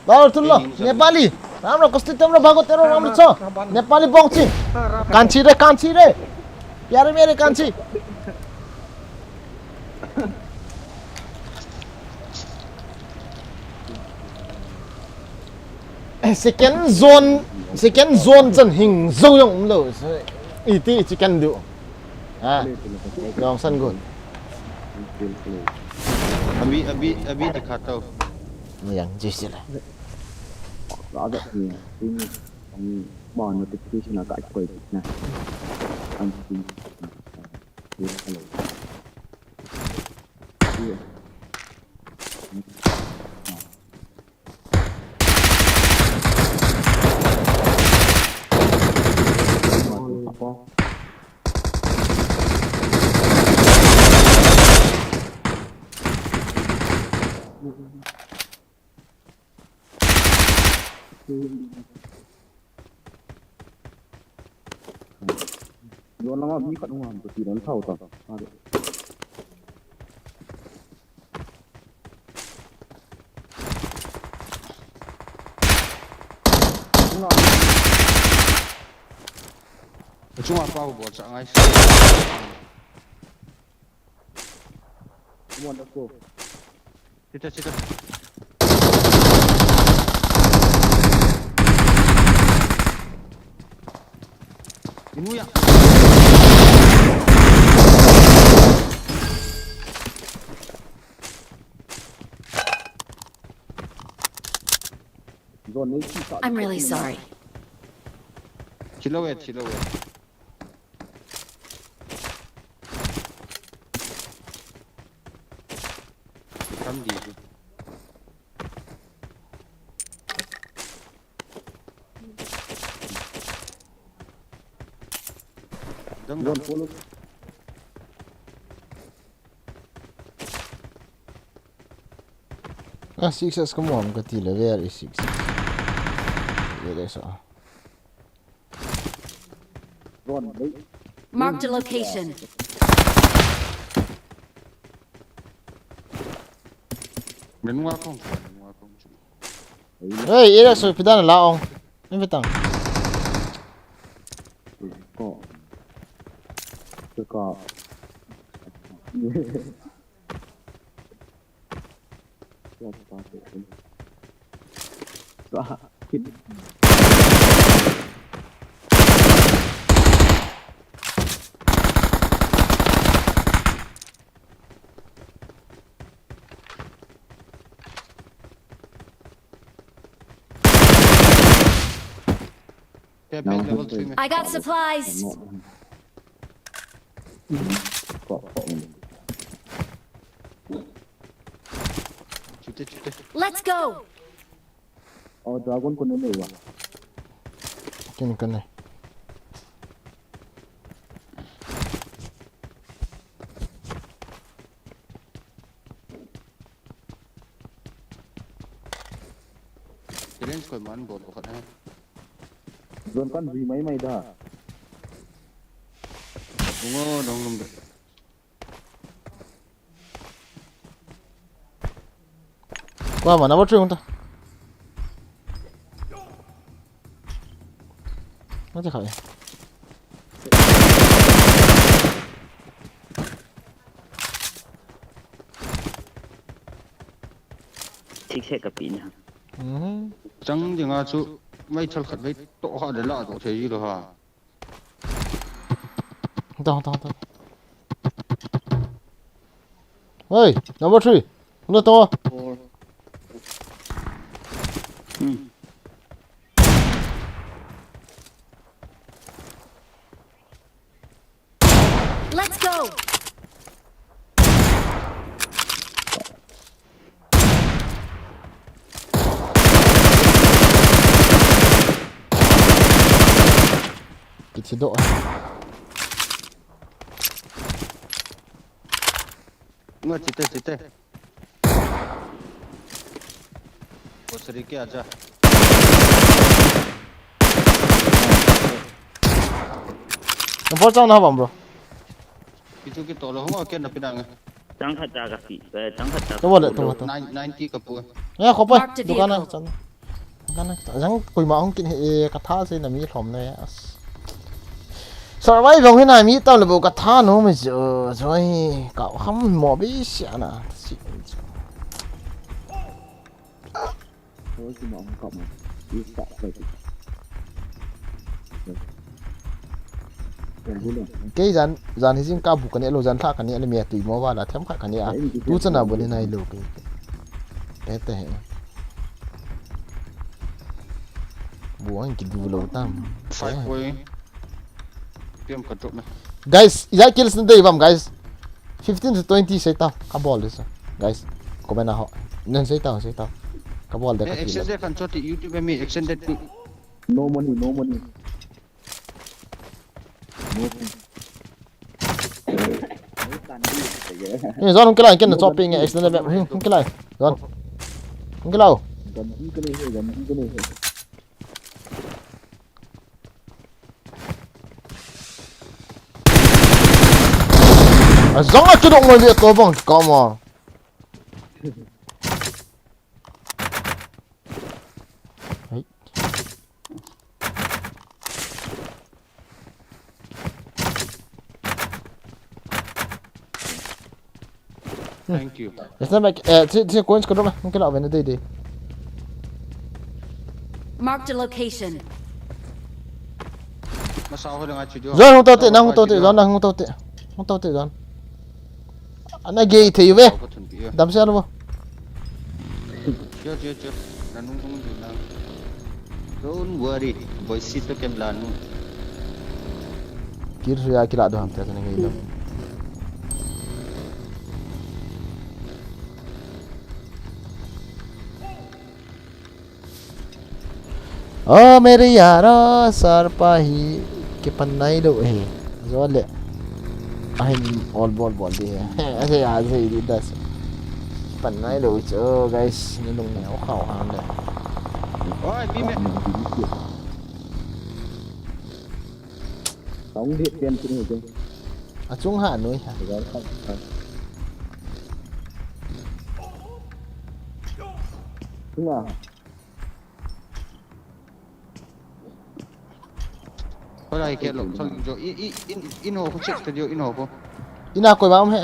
Lara thullo. Nepali. Ramro kosti temro bhago tero ramro cho. Nepali bongchi. Kanchi re, kanchi re. Pyare mere kanchi. Second zone, second zone chan hing zo jong um lo. Iti chicken du. Ha. Jong san gun. Abi, abi, abi dikha tau. Yang jisi la. Ada ni, ini, ini, ma notification agak koi na. Ang Yo lama mi khat nung ham ko ti dan thau ta. Chunga pa ko bol sa ngai. Come on, let's go. Chita, chita. Inuya. I'm really sorry. Chilo eh, chilo eh. Kam di. Dang dang. Ah, six S kamu ham kati le, where is six S? Where is, ah? Marked a location. Menua kong, menua kong. Hey, ira so pidana la ong. Ni vetang. Ko. Ko. Kya bag level three mein. I got supplies. Chute, chute. Let's go. Oh, dragon ko nene wa. Kin kane. Challenge koiman bol khat hai. Zon kan zui mai mai da. Bungo dong lum de. Qua mà nó bắt trương ta. Nó chắc hại. Thik se ka pi na. Chang dinga chu mai thal khat vei to ha de la to thei ji lo ha. Down, down, down. Hey, number three. Hung to. Four. Hmm. Let's go. Kithi doh. Nga chite, chite. Bosari ke aja. Number chang na bang, bro. Kichu ki tolo hung ke na pinang. Chang khat ta ka pi, eh, chang khat ta. To wala, to wala. Nine, ninety ka pu. Ya, ko pa. Marked a dukan na vehicle. Chan. Dukan na. Jang koima hung kin he, eh, ka tha se na mi lhom na ya. Survive jong hi na mi tam le bo ka tha no mi jo, jo hi ka ham mo bi sia na. Si. Kei jan, jan hi jing ka bu ka ne lo, jan thla ka ne, ani me tui mo va la them kha ka ne a. Tu chana bu ni nai lo kei. Te te he. Bu ang ki du lo tam. Five point. P M ka drop me. Guys, ijat kills na dei vam, guys. Fifteen to twenty sei tau. Ka bol ding sa. Guys, comment a ho. Nen sei tau, sei tau. Ka bol de ka kill. Extended kan choti YouTube mi extended tu. No money, no money. No money. Ni zon hung kilai ken na chop ping extended map. Hung, hung kilai. Zon. Hung kilai. Gan hung kilai he, gan hung kilai he. A zang a kidong mai ve to bang kama. Hey. Thank you. It's not like, eh, si, si coins ko dum, hung kila ven dei dei. Marked a location. Masa ho dang achi dio. Zon hung to te, nang hung to te, zon nang hung to te. Hung to te zon. Ana gei thei ve. Dam se alo. Chill, chill, chill. Nanung tung jin lang. Don't worry. Boy, sit to kem lanu. Kir suya kila do ham te sana ngai do. O mere yaro, sir pa hi kipan nai lou hi. Jole. Ahin ol bol bol di hi. Ase, ase di das. Kipan nai lou chu, guys. Ni lung neo khao ham le. Oi, pi me. Tong di pian kin hi. Achung ha nui ha. Nga. Hola, hi ke lo, thal jo, i, i, in, in ho ko check ta jo, in ho ko. Ina koi ba um he.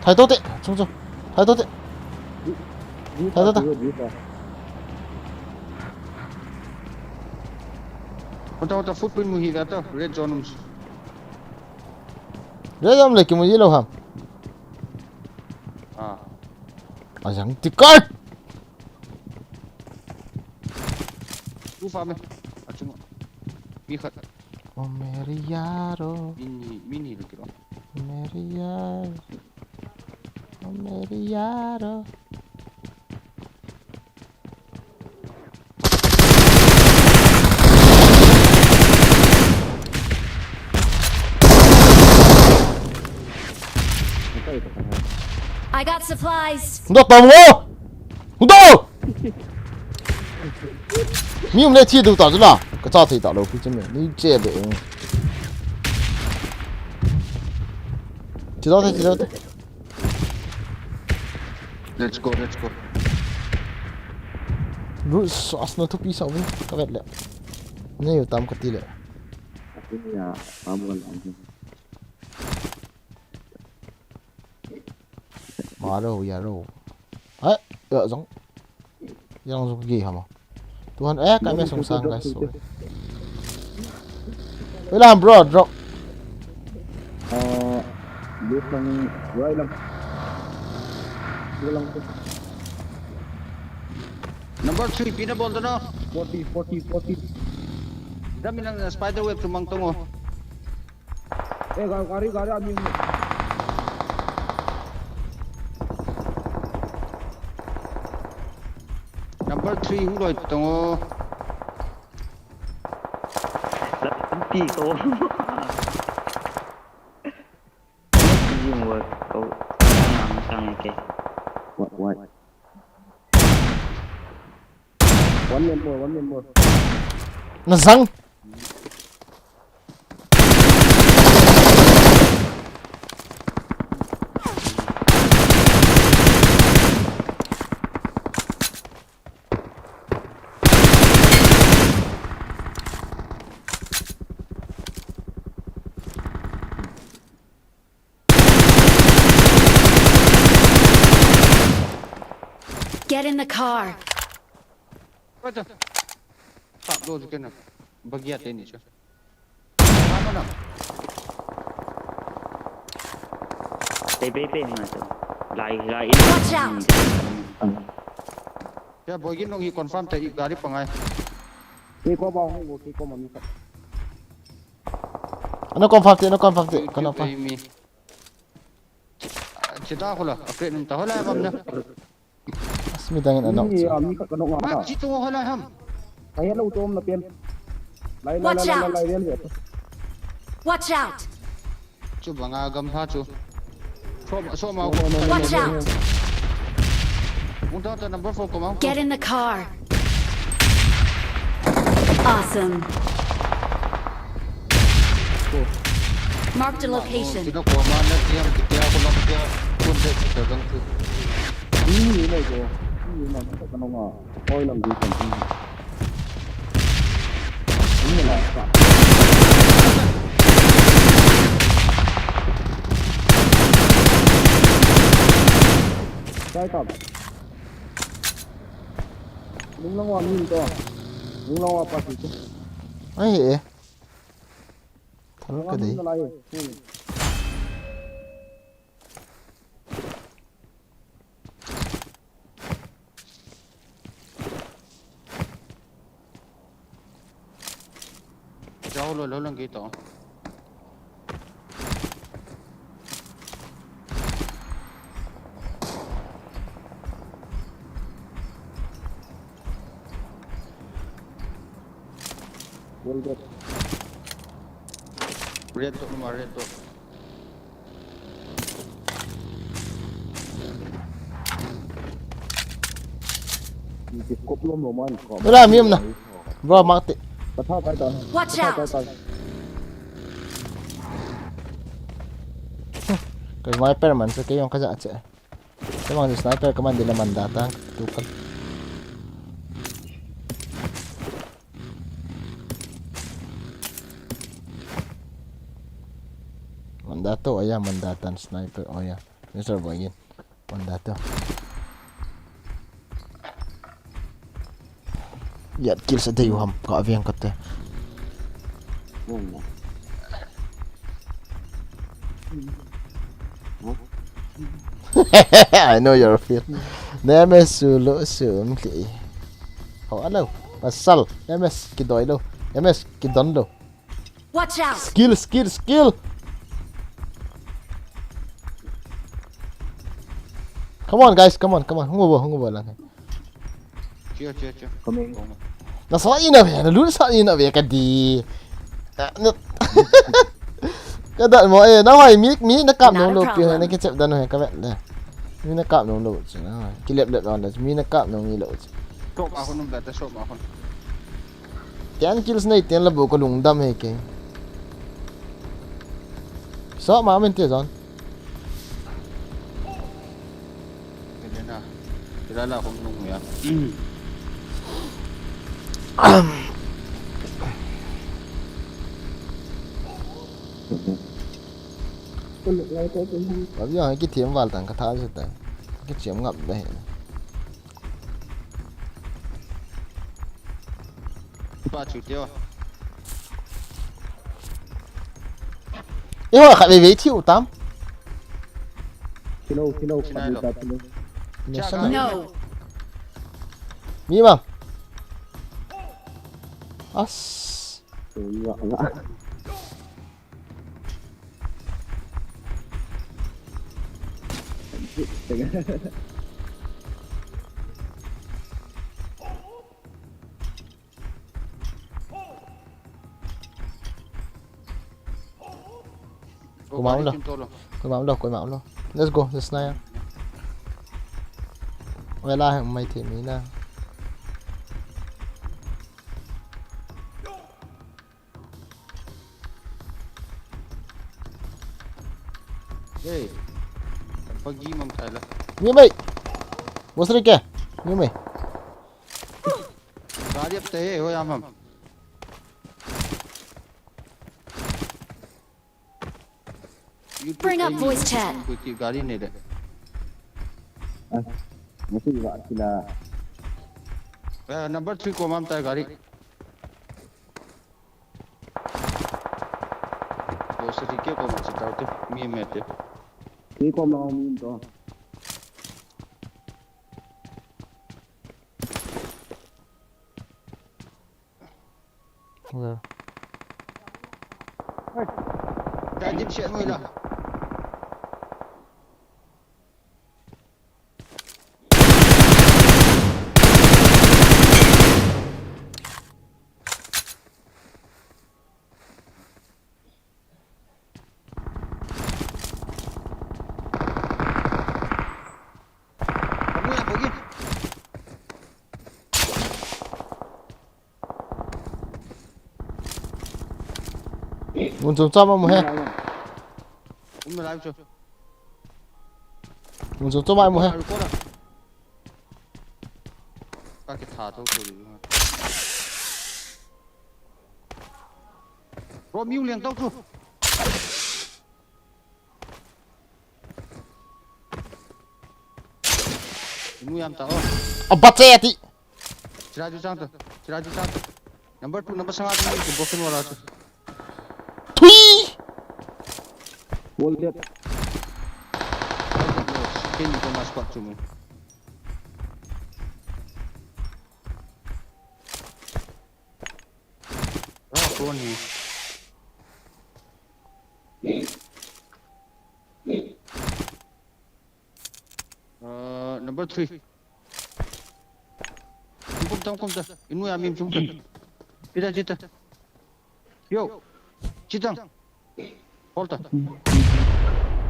Hai to te, chung chung. Hai to te. Hai to te. Hota, hota, footprint mu hi ve to, red zone um. Red zone le kimu ji lou ham. Ah. Ajang ti kai. Tu fa me. Achung. Mi khat. O mere yaro. Mini, mini lo kiro. Mere yaro. O mere yaro. I got supplies. Hung dou tao mo! Hung dou! Mi um le thi dou ta chu la. Ka cha thei ta lou pi chu me. Ni che be. Thi dou te, thi dou te. Let's go, let's go. Bruce, asna thupi sa uvin, ka vet le. Nei u tam ka ti le. Atin ya, pamol ang. Ma lo, ya lo. Ai, ya zong. Yang zong gei hama. Tuhan, eh, kami sung sang, guys, sorry. Wait lang, bro, drop. Ah, left lang, right lang. Dua lang tu. Number three, pina bol tu no. Forty, forty, forty. Dam inang spider web sumang tongo. Eh, ga-, gari, gari, ami, ami. Number three, hung loi tongo. Lampi ko. Teamwork ko. Nang sang ke. What, what? One man more, one man more. Na zang. Get in the car. What the? Stop, those again. Bagya te ni chu. Tama na. Te pe pe na chu. Lai, lai. Watch out! Hmm. Ya, boy, gin nung hi confirm te, i gari pangai. Ke ko ba hung, ke ko mami ka. Ano confirm te, ano confirm te, kana pa. Mi. Chita khula, upgrade nung ta hola bam na. Asmi dangin anok. Ni, ah, mi khat ka nok nga ta. Chi tu hola ham. Ka hello tom na pen. Lai, lai, lai, lai, lai, lai, lai. Watch out! Chu banga gam tha chu. Som, som. No, no, no, no, no. Watch out! Ung ta ta number four ko ma. Get in the car. Awesome. Marked a location. Sino ko ma na tiam, tiam ko lang tiam. Kun de, de gang tu. Ni, ni, ni, ko. Ni, ni, ni, ko, no, ma. Oi, lang di kan. Ni, la, ka. Sai ka. Lunglang wa min to. Lunglang wa pa ti. Ai, eh. Thal ka dei. Lunglang wa min to lai, eh. Hmm. Jao lo, lo lang ke to. Red dot, ma red dot. Wala, mi um na. Bro, mark te. Watch out! Ka sniper man sa kei jong ka ja che. Sa mang sniper ka man di la man da ta tu kan. Mandato, oh ya, Mandatan sniper, oh ya. Mister Boy gin. Pon da to. Yat kill sa dei u ham ka veng ka te. Wala. I know your feel. Nemes su lo su um li. Ho alo. Pasal. Nemes kidoi lo. Nemes kidon lo. Watch out! Skill, skill, skill. Come on, guys, come on, come on. Hung bo, hung bo lang. Chill, chill, chill. Coming. Na sa ina ve, na lu sa ina ve ka di. Ka dat mo eh, na hoi mi, mi na kap nong lo pi hoi na ki chep dan hoi ka vet le. Mi na kap nong lo chi na hoi. Ki lep lep on da, mi na kap nong mi lo chi. Sok ma hon um da, sok ma hon. Ten kills nei ten la bu ka lungdam he ke. Sa ma men te zon. Kila la hom nung ya. Abi ang ki thiam val tang ka tha se ta. Ki thiam ngap da he. Pa chu teo. E ho khat vei vei thiu tam. Kilo, kilo, kilo. No. Mi ma. As. Koi ma um lo. Koi ma um lo, koi ma um lo. Let's go, let's na ya. Wala hai mai the mi na. Hey. Pagi mam thai la. Mi mai. Bosri ke? Mi mai. Gari ab te ho ya mam. Bring up voice chat. Koi ki gari ne de. Ah, mesti juga sila. Eh, number three ko mam tai gari. Bosri ke ko mam se tau te, mi me te. Ki ko mam mi to. Dai dim siat ngui la. Kamu ya, pergi. Mun chom chom amu he. Um, live chu. Mun chom chom amu he. Ka kitha tho tho. Bro, miu liang tau chu. Inu yam ta o. A bat che ati. Chira ju chang ta. Chira ju chang ta. Number two, number sanga tu broken wala chu. Thui. Wall dead. Ken ko mas pak chu mu. Ah, phone hi. Uh, number three. Kum tam kum ta. Inu ya mim chum ta. Chita, chita. Yo. Chitang. Hold ta.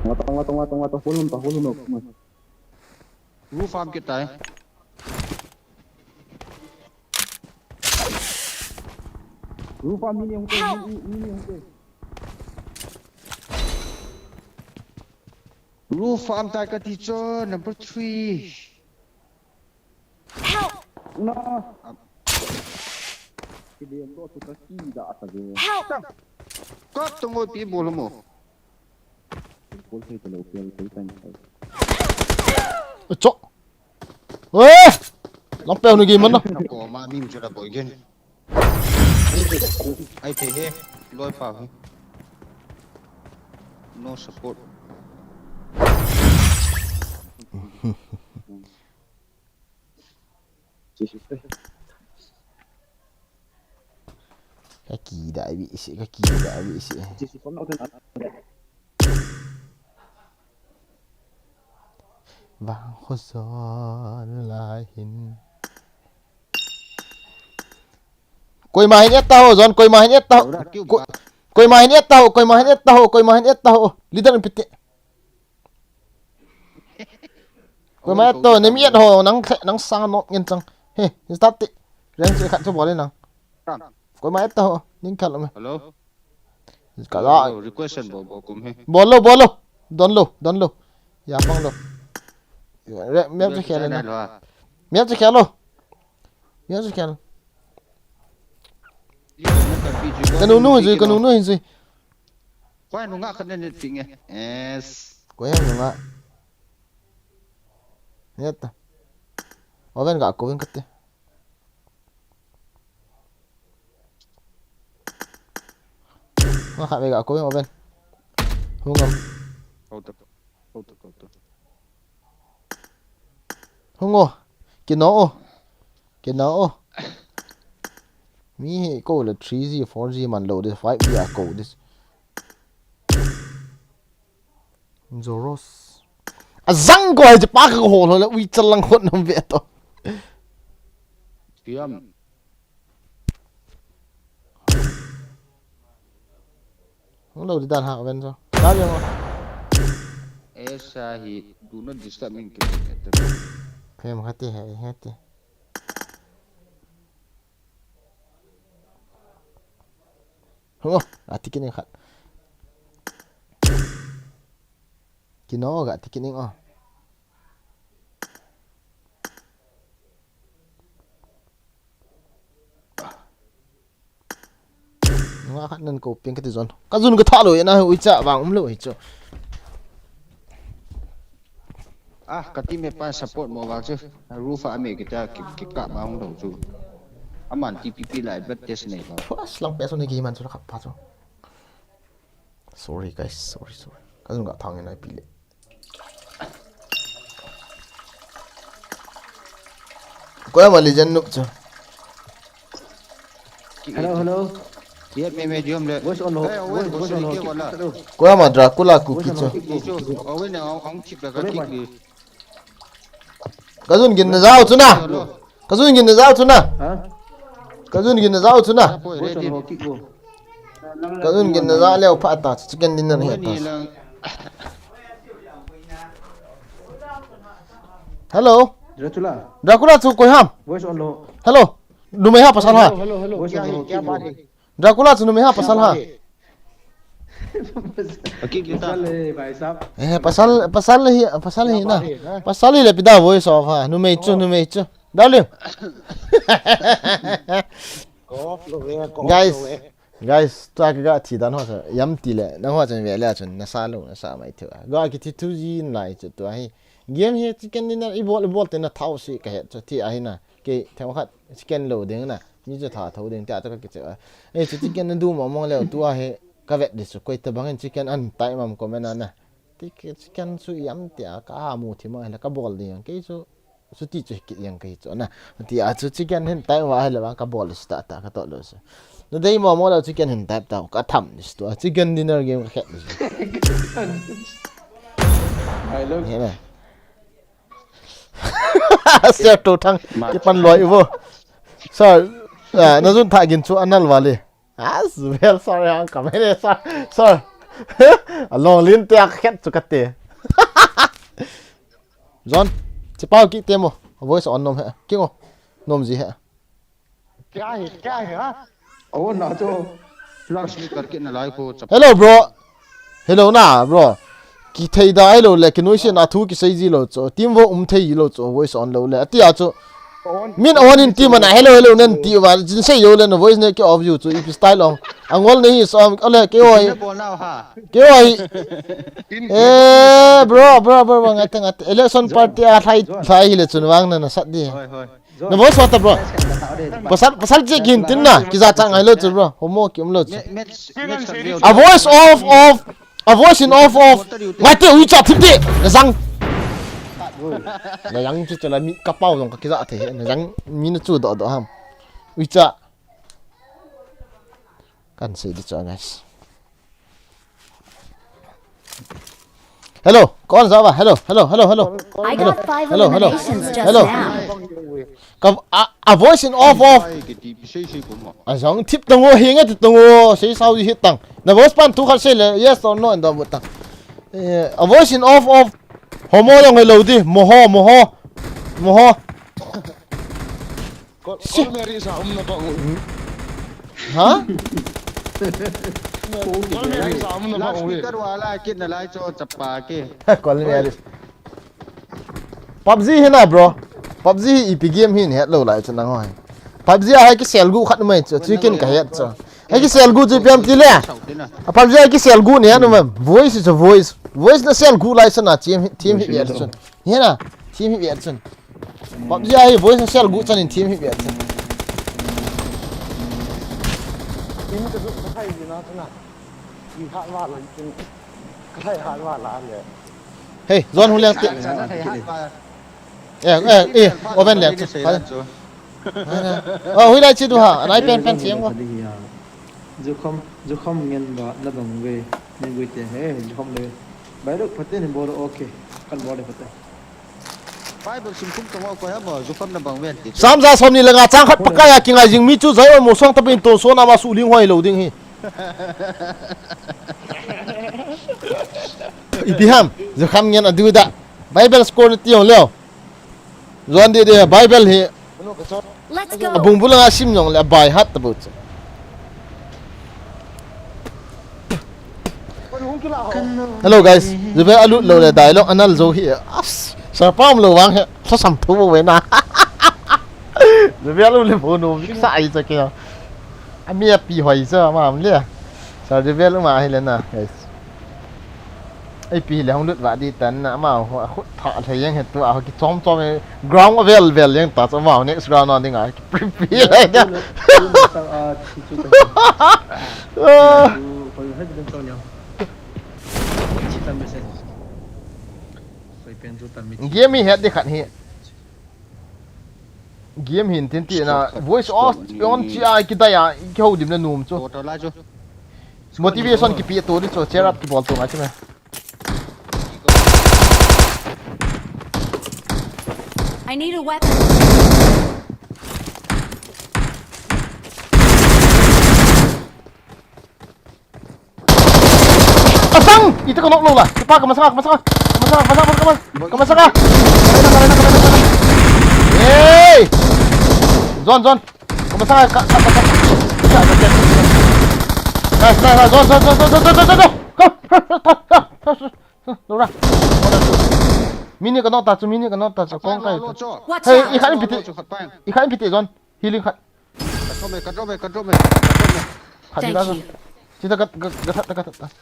Ngata, ngata, ngata, ngata. Hold on ta, hold on ta. Roof am kita eh. Roof am mini hung te, mini, mini hung te. Roof am tai kati cho number three. Help! No. Am. Kide to tu ka ki da ta de. Help! Kap to ngoi pi bol mo. Support thei talou, pel thei tan. Cho. Oi! Lang pel nu game man na. Ko ma mi chu la boi gen. Ai thei he. Loi pa he. No support. Ka kida vi si, ka kida vi si. Vang kho zon lai hin. Koima hin et ta ho, John, koima hin et ta ho. Ko-, koima hin et ta ho, koima hin et ta ho, koima hin et ta ho. Leader in piti. Koima et to, nem et ho, nang khle, nang sang no ngin chang. He, start ti. Reng si khat chu bol in nang. Koima et ta ho, ning khat lo me. Hello? Ka la. Hello, request and bol, bol kum he. Bol lo, bol lo. Don lo, don lo. Ya pang lo. Re, map chu khel na. Map chu khel lo. Map chu khel. Ka nunu hin jui, ka nunu hin jui. Koi nunga khat ne ne ting e. Yes. Koi nunga. Net. Oven ga ko vin kate. Nga kha ve ga ko vin oven. Hung am. Kau ta. Kau ta, kau ta. Hung o. Kino o. Kino o. Mi hi ko le three G, four G man lo this, five G a ko this. Zoros. A zang ko ai pa ka hol hol ui chalang hot nam ve to. Tiam. Hung lo di dan ha ven so. Da yang. Esa hi do not disturb min ke. Phem khati hai, khati. Hung o, ga ti kit ning khat. Kino ga ti kit ning o. Nga khat nan ko ping kati zon. Ka zun ka tha lo e na ui cha vang um lo hi chu. Ah, ka team pa support mo vang chu. Roof a me kita ki, ki ka ba hung lo chu. Aman T P P la advantage nei ba. First lang pe so ni ki man chu la kha pa chu. Sorry guys, sorry, sorry. Ka zun ka thang nai pi le. Ko ya ma legend nup chu. Hello, hello. Yet me me diom le. Voice on lo. Hey, Owen, voice, voice on lo. Kick, kick, kick. Ko ya ma Dracula ku ki chu. Owen, ang, ang kick back, kick. Ka zun gin na zau chu na. Ka zun gin na zau chu na. Ha? Ka zun gin na zau chu na. Ka zun gin na zau leo pha ta, chicken dinner he ta. Hello. Dracula. Dracula chu koi ham? Voice on lo. Hello. Numei ha pasal ha? Hello, hello, hello. Voice on lo. Dracula chu numei ha pasal ha? Pasal hai, bhai sahab. Eh, pasal, pasal hi, pasal hi na. Pasal hi le pida voice off ha. Numei chu, numei chu. Darling. Guys, guys, tua ka ga thi dan ho sa. Yam ti le, nang ho chan ve le chun, na sa lo, na sa mai thua. Ga ki thi thu ji lai chu tua hi. Game hi chicken dinner i bol, i bol te na thau si ka he chu ti ahi na. Kei themkhat chicken lo ding na. Mi chu tha tho ding tia chu ka kiche a. Eh, chu chicken na du mo mong leo tua hi ka vet di chu. Koi ta bang in chicken an tai mam comment a na. Ti ke chicken chu yam tia ka ha mu thi ma la ka bol ding kei chu. Chu ti chu kit yang kei chu na. Tia chu chicken hin tai wa hi la ka bol si ta ta ka to lo si. Na dei mo mo leo chicken hin tai ta ka tham ni tua. Chicken dinner game ka khet ni. I love. He na. Sir to thang ki pan loi vo. Sir, ah, na zun tha gin chu anal vale. As well, sorry, ang kamere, sir. Sir. Along lin te ak khet chu kate. John, chi pau ki te mo. Voice on nom he. Ki ngo. Nom ji he. Kya hai, kya hai, ha? Oh, na to. Flash ni karke na lai ko chap. Hello, bro. Hello na, bro. Ki thei da hello le, ki noise na thu ki sei ji lo cho. Team vo um thei lo cho, voice on lo le. Ati a cho. Min on in ti mana hello hello nan ti uva, jin sei yo le na voice ne ki off you chu ipi style ong. Angol ne hi so ole ke oi. Ke oi. Eh, bro, bro, bro, bro, ngat ngat. Election party a thai thai hi le chun vang na na sat di. Na voice what bro? Pasal pasal je kin tin na, kija chang ai lo chu bro. Homo ki um lo chu. A voice off off. A voice in off off. Ngai te ui cha thip de. Na jang. Na jang chu chala mi ka pau jong ka kija the. Na jang mi na chu do do ham. Ui cha. Kan sei di chu guys. Hello, call java. Hello, hello, hello, hello. I got five eliminations just now. Ka a, a voice in off off. A jong thip tongo hinga ti tongo sei sao di hit tang. Na voice pan tu khat sei le yes or no and do tang. Eh, a voice in off off. Homo jong hello di. Moho, moho. Moho. Call, call me Risa, um na bang u. Ha? Call me Risa, um na bang u. Loudspeaker wala kit na lai cho chapa ke. Call me Risa. PUBG hi na bro. PUBG hi ipi game hi ni het lo lai chu nang hoi. PUBG a hai ki sel gu khat mai chu, chu kin ka het chu. Hai ki sel gu chu piam ti le. A PUBG a hai ki sel gu ni het mai. Voice is a voice. Voice na sel gu lai chu na team hi, team hi vet chu. Hi na, team hi vet chu. PUBG a hi voice na sel gu chan in team hi vet chu. Team ka zuk ka thai ni na chu na. Ki hat wa la kin. Ka thai hat wa la le. Hey, zone hu leng ti. Sa, sa, sa, thai hat wa. Eh, eh, eh, oven leng chu. Oh, hui lai chi du ha. Anai pen pen chiang wa. Jukham, jukham ngen ba na bang ve. Ni gui te he, jukham le. Bai ruk phaten bol okay. Kan bol le phaten. Bible sim kum tong ko ha mo, jukham na bang ven ti. Sam ja som ni le nga chang khat Pakai a kingai jing mi chu jai o mo song ta pin ton so na ma su ling hoi lo ding hi. Ipi ham, jukham ngen a du da. Bible score ni ti ong leo. Juan de de Bible hi. Let's go. Abung bula nga sim jong le a by heart ta bu chu. Hello guys, jube alut lo le dialogue anal jo hi. As, sa pam lo wang he. Sa sam thu ve na. Jube alut le bo no sa ai cha ke. Ami api hoi cha ma am le. Sa jube alut ma hi le na, guys. Ei pi le hung lut va di tan na ma ho khut tha le yang he tu a ho ki chom chom ground vel vel yang ta cha ma next round na ding a ki pi pi le da. Game hi het di khat hi. Game hin tin ti na voice off on chi a ki dai a ki ho dim na num chu. Motivation ki pi to di chu cheer up ki bol to ngai chu me. I need a weapon. Asang! Ita ka nok lo la. Kipa ka masanga, ka masanga. Ka masanga, ka masanga, ka masanga. Ka masanga. Hey! Zone, zone. Ka masanga, ka, ka, ka, ka. Nice, nice, nice. Zone, zone, zone. Go. Lo ra. Mini ka nok ta chu, mini ka nok ta chu. Kong kai. Watch out. Hey, i khat in piti. I khat in piti zone. Healing khat. Control me, control me, control me, control me. Khat ni la. Thank you. Sita ka, ka, ka that, ka that.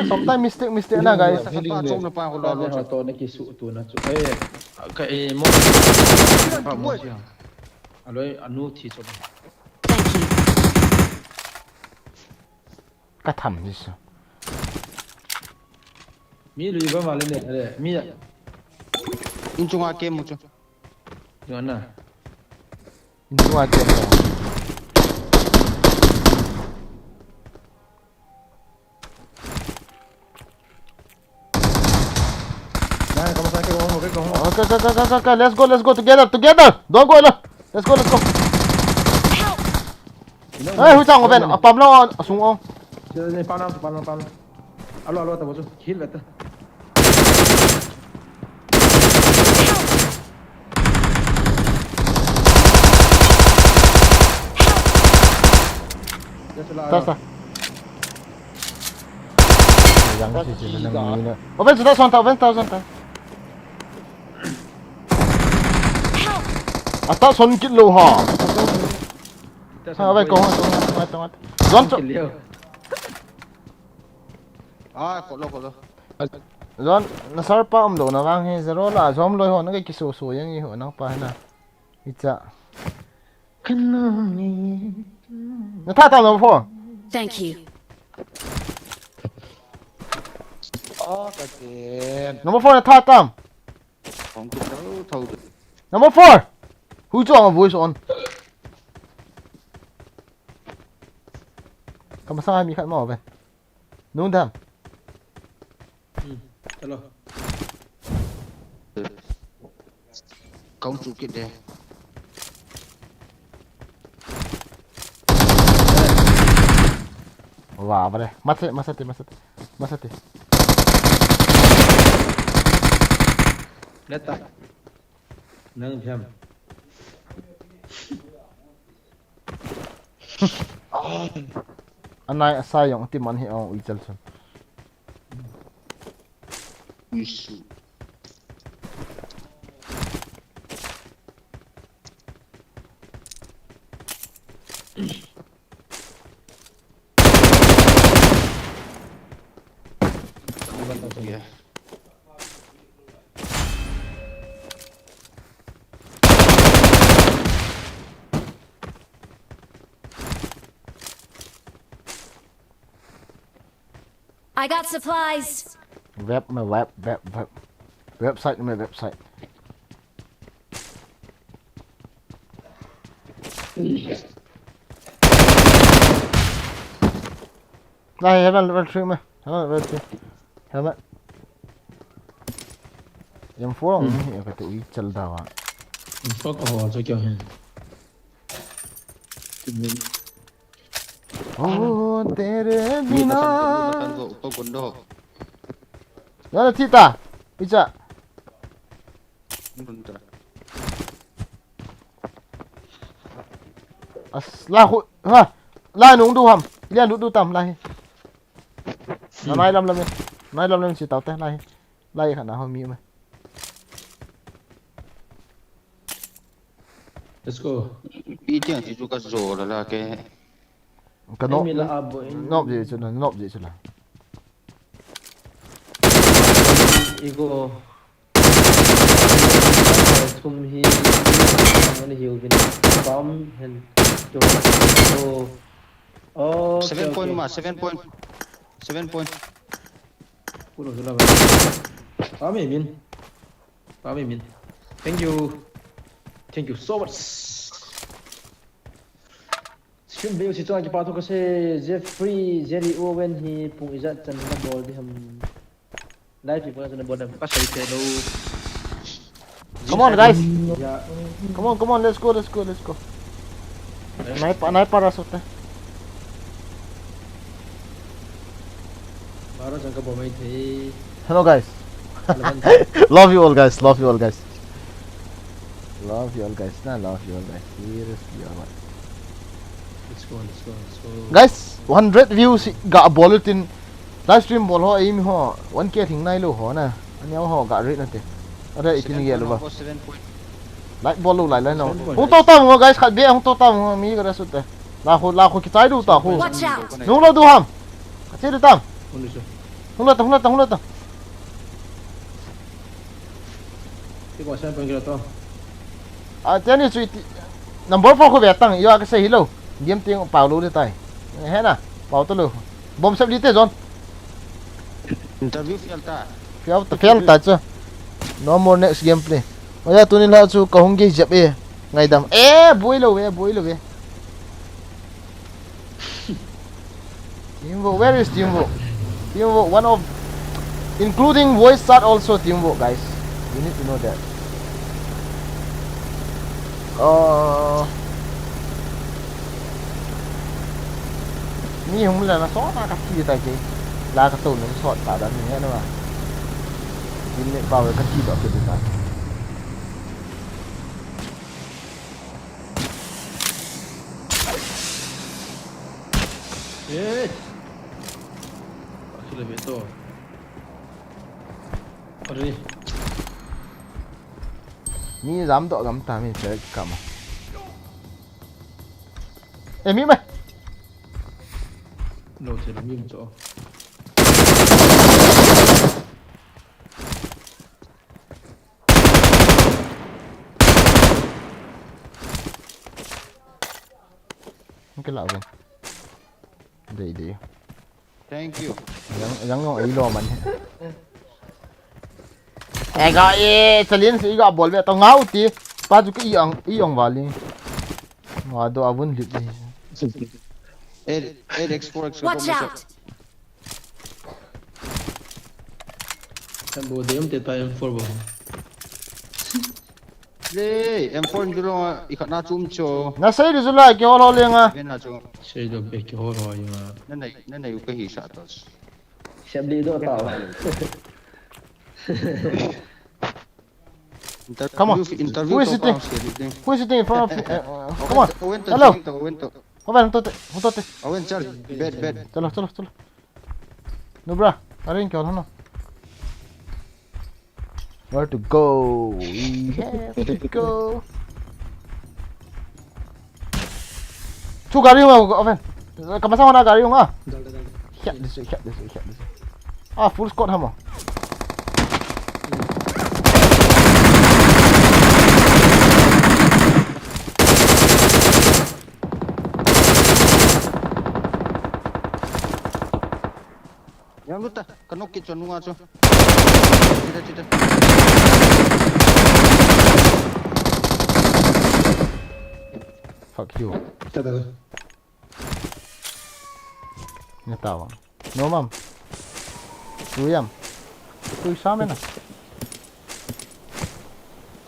Sometimes mistake, mistake na, guys. Healing me. Chong na pa ko lo, lo, chong. To na ki su tu na chu. Eh, ka, eh, mo. Pa mo siya. Aloi, anu thi chu. Thank you. Ka tham ni su. Mi lui ba ma le ne, le, mi ya. In chunga kem mu chu. Yo na. In chunga kem mu. Na, kamu sa ke, kamu ke, kamu. Okay, okay, okay, okay, okay. Let's go, let's go together, together. Don't go alone. Let's go, let's go. Help! Hey, hui chang open. Apam lo, asung ong. Sila ni, pam na, pam na, pam na. Alo, alo, ta bo chu. Heal beta. Help! Just la, ta, la. Ta. Yang si si na nang ni na. Open sa ta, son ta, open ta, son ta. Help! Ata son kit lou ha. Ha, vai, kong, kong, kong, kong. Zon chu. Kit leo. Ah, kolo, kolo. Zon, na sar pa um lou na vang hi, zero la, zom loi ho, na kei kisu su yang i ho, nang pa hi na. Icha. Kana nge. Na tha tam number four. Thank you. Ah, ka ken. Number four na tha tam. Kong kit lou, thou. Number four. Hui chuang a voice on. Ka masang a mi khat ma ve. Nung dam. Hmm, hello. Kong chu kit de. Wa, ba de. Masa, masa te, masa te. Masa te. Leta. Nang phiam. Anai asa jong ti man hi ong ui chal chun. Ui su. Yeah. I got supplies. Web में, web, web, web. Website में, website. Nahi, heaven level three में, heaven level three. Helmet. M four Hmm. Hi ka tu i chal da wa. M four ka ho chu kya hai? Tumin. Oh, tere Ni bina. Nakan, nakan go, go, go, go. Nana thita. Icha. Nunta. As, la khu, ha. La nung du ham. Lian du du tam la hi. Na Hmm. Nai lam lam. Nai lam lam si tau te la hi. La hi khana ho mi ma. Let's go. Pi tiang si chu ka zo la la ke. Ka no. Emi la a bo in. Nop je chu la, nop je chu la. Igo. Thum hi. Ani hiu vin. Bam hen. Jo. Oh. Oh, okay, Seven point okay. Ma, seven point. Seven point. Puro hiu la ba. Bam e min. Bam e min. Thank you. Thank you so much. Stream view si chang kipa thu ka se Jeffrey, Jerry Owen hi pung ijat chan na bol di ham. Live hi pung ijat chan na bol di ham. Ka sai te lo. Come on, guys. Ya. Come on, come on, let's go, let's go, let's go. Nai pa, nai pa ra sot te. Para jang ka bol mai the. Hello, guys. Eleven. Love you all, guys. Love you all, guys. Love you all, guys. Na, love you all, guys. Seriously, all right. Let's go, let's go, let's go. Guys, one hundred views ga bol tin live stream bol ho, aim ho, one K thing nai lo ho na. Ani ho ga rit na te. Are itin ge lo ba. Seven point. Like bol lo lai lai no. Seven point. Hung to tam ho, guys, khat be hung to tam ho, mi ga ra sut te. La khu, la khu kichai du ta khu. Watch out! Nung lo du ham. Ka che du tam. Hung lo ta, hung lo ta, hung lo ta. Ti ko seven point kilo to. A, teni chu iti. Number four khu ve tang, yo ka sei hi lo. Game ting pau lo de tai. He na, pau to lo. Bom sep li te zon. Interview fail ta. Fail ta, fail ta chu. No more next gameplay. Oya tuni la chu ka hung ge jep e. Ngaidam. Eh, boi lo ve, boi lo ve. Teamwork, where is teamwork? Teamwork, one of, including voice chat also teamwork, guys. You need to know that. Uh, mi hung la na so na ka thi ta ke. La ka to na so ta da ni na. Din ne ba ka thi ba ke ta. Eh. Akila beto. Are. Mi jam doh gam ta mi che kama. E mi mai. No che mi cho. Kila ven. Dei dei. Thank you. Yang yang ngong ai lo man. E ga e, challenge i ga bol ve to ngau ti. Pa chu ki ang i ong vali. Wa do avun lit ni. Alex four X. Watch out! Kan bo de um te ta M four bo. Le, M four in dulong a, i khat na chum cho. Na sei di zula ki hol hol lenga. Ven na cho. Sei do be ki hol hol lenga. Na nei, na nei u ka hi sa tos. Sep li do ta. Who is sitting? Who is sitting in front of me? Uh, uh, come on. Hello. Owen, to, Owen, to. Owen, to, to, to. Owen, chal, bed, bed. Chalo, chalo, chalo. No, bra. Arin kya hona? Where to go? We have to go. Chu gari ma, Owen. Ka masang na gari nga. Dal, dal, dal. Hiat dise, hiat dise, hiat dise. Ah, full squad hamo. Yang luta, ka nok kit cho nunga cho. Chita, chita. Fuck you. Chita, chita. Nga tawang. No, ma'am. Tuyam. Tuy sa men ah.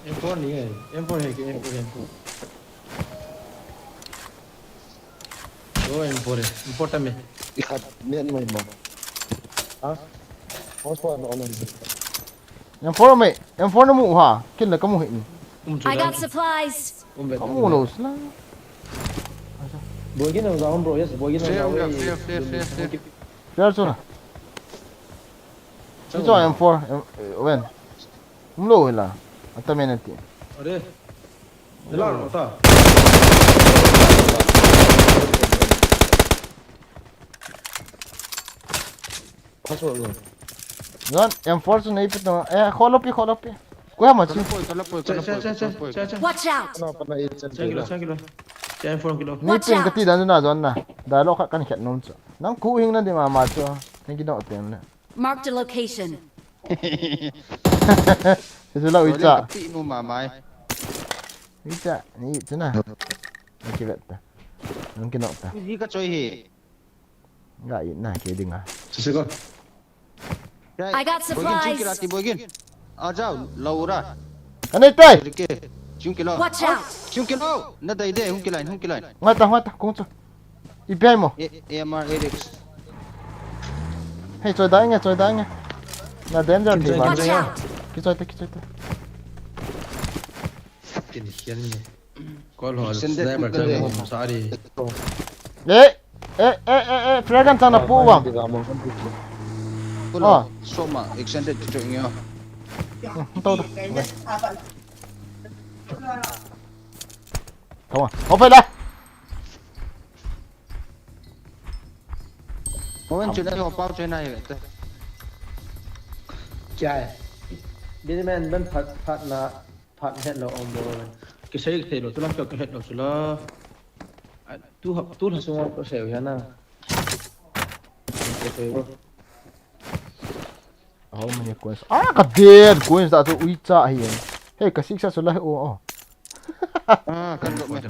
M four ni eh. M four hai ke, M four, M four. Oh, M four hai. M four tame. Ikhat men mai ma. Ha? Hotspot na on. M four mai, M four na mu ha, kin la ka mu hi ni. Um, I got supplies. Um, kamu lo sla. Boy gin na ga um bro, yes, boy gin na ga. Clear, clear, clear, clear. Clear chu na. Chu chu M four, M, eh, when? Um lo hi la. Ata men ti. Are. Dela ro ta. Password lo. Zon, M four chu nei pit no. Eh, kholo pi, kholo pi. Ko ha ma chu. Kala poi, kala poi, kala poi, kala poi. Watch out! Kilo, kilo. Watch out! Ni pin ka ti dan na zon na. Dialogue khat kan khet nom chu. Nang khu hing na di ma ma chu. Thank you no tem na. Marked a location. Chu lo i cha. Pi nu ma mai. I cha, ni chu na. Nang ki vet ta. Nang ki nok ta. Ni ka choi hi. Nga i na ke dinga. Sisi ko. I got supplies. Boy gin, chungkila ti boy gin. A jao, Laura. Ka nei tai. Rike, chungkila. Watch out. Chungkila. Na dai de, hungkila, hungkila. Nga ta, nga ta, kung chu. I pi ai mo. A M R Alex. Hey, choi dai nge, choi dai nge. Na danger ti ma. Watch out. Ki choi ta, ki choi ta. Kin hian nge. Kol ho, sniper chang hom sa ri. Eh, eh, eh, eh, eh, Dragon chang na pu bang. Kol ho, soma, extended to join yo. To, to. Come on. Open da. Open chu na yo pau chu na yo. Chai. Big man ban phat, phat na. Phat het lo om bo. Kisei thei lo chula, ka het lo chula. Ai, tu ha, tu ha sunga ko sei ya na. How many coins? Ah, ka dead coins da chu ui cha hi. Hey, ka six sa chula, oh, oh. Ah, kan lo me.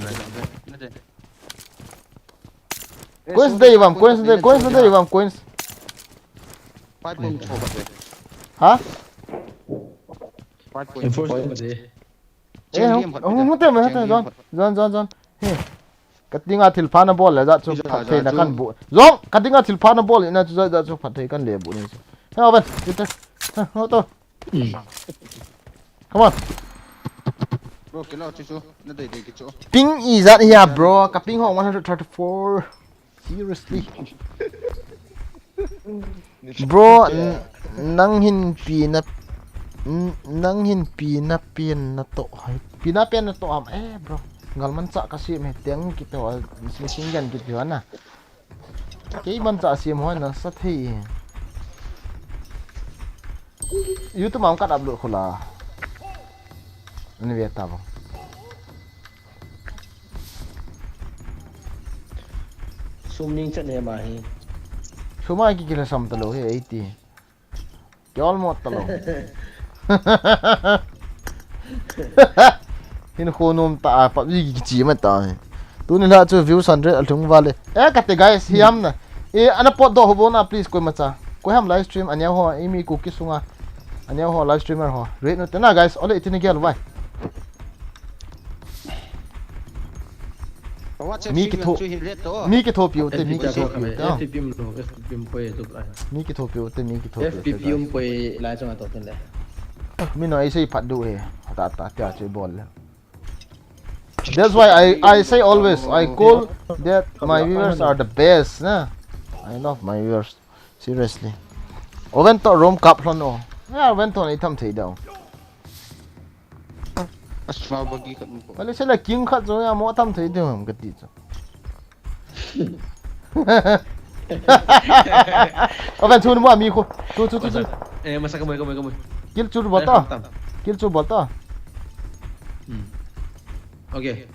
Coins dei vam, coins dei, coins dei vam, coins. Five point four. Ha? Five point four. Eh, hung, hung, hung, tem, hung, tem, John. John, John, John. Hey. Ka dinga thil pha na bol le, ja chu phat thei na kan bu. John, ka dinga thil pha na bol le, na chu ja, ja chu phat thei kan le bu ni chu. Hey, Owen, sit there. Ha, ho to. Come on. Bro, kilo chu chu. Na dei dei ki chu. Ping i jat hi ya, bro. Ka ping ho one hundred thirty-four. Seriously. Bro, n-, nang hin pi na, N-, nang hin pina pen na to hai. Pina pen na to am, eh, bro. Gal manchah ka sem he teng kito, machine gun kito na. Kei manchah sem ho na sa thei. YouTube ma kat upload khula. Ani ve ta bang. Sum ning chat ne ma hi. Sum a ki kila sam ta lo he, eighty. Ki almost ta lo. Hin kho nom ta a, PUBG ki chi ma ta. Tuni la chu views hundred a lhung vale. Eh, kate guys, hiam na. Eh, ana pot doh ho bo na, please, koima cha. Koi ham live stream, ania ho, imi ku ki sunga. Ania ho, live streamer ho. Rate no te na, guys, ole itini gel vai. Mi kitho-, mi kithopi u te, mi kithopi u te. F P P um lo, F P P um poi tu lai. Mi kithopi u te, mi kithopi u te, F P P um poi lai chunga to tin le. Mi no, ei sei phat du he. Ta, ta, tia che bol le. That's why I, I say always, I call that my viewers are the best, na. I love my viewers. Seriously. Oven to room kap hlon o. Ya, Oven to ni tham thei dau. Asma bagi khat mo. Wale sila king khat zo ya mo tham thei dau ham kati cho. Oven chun mo ami ko. Tu, tu, tu, tu. Eh, masa kamai, kamai, kamai. Kill chu bol ta. Kill chu bol ta. Hmm. Okay.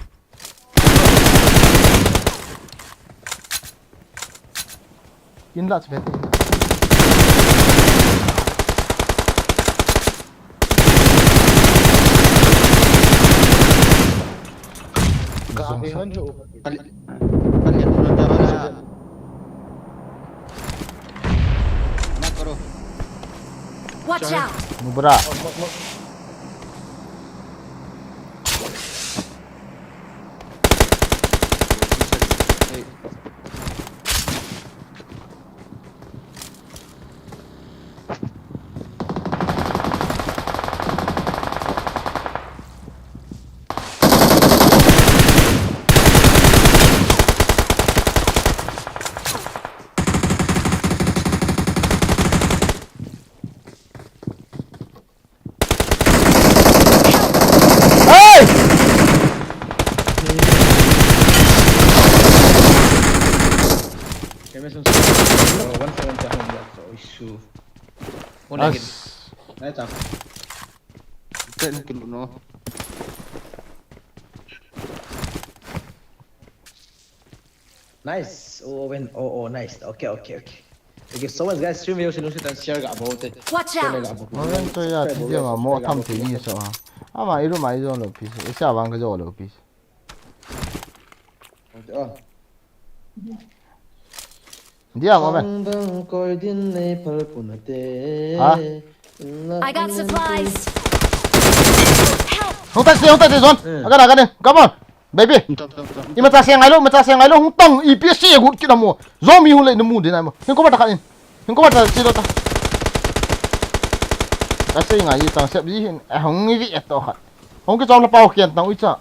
In la chu bete. Ka be hon chu. Kal-, kal-, kal-, kal-, kal-, Watch out! Nubra. Hey! Kami sa one seventy ako, so issue. Una gid. As. Ay, tap. Ten kilo, no? Nice. Oh, Oven. Oh, oh, nice. Okay, okay, okay. Thank you so much, guys. Stream yo sinu sitan share ga about it. Watch out! Oven to ya, ti dia ma mo tham thei ni so ha. Ama iru mai zo lo pi so. Isa bang ka zo lo pi so. Oh. Dia ma Oven. Sangdang koi din nei phal puna te. Ha? I got supplies. Help! Hung tai, hung tai, zone. Hmm. Akan, akan, come on. Baby. Tam, tam, tam. Imacha se ngai lou, imacha se ngai lou, hung tong, ipi se gut kit a mo. Zombie hung lei na mu ding ai mo. Hung ko ba ta khat in. Hung ko ba ta, chi lou ta. Ka se ngai i tang sep ji hin, a hung ngi vi et to khat. Hung ki chom la pau kian tang ui cha.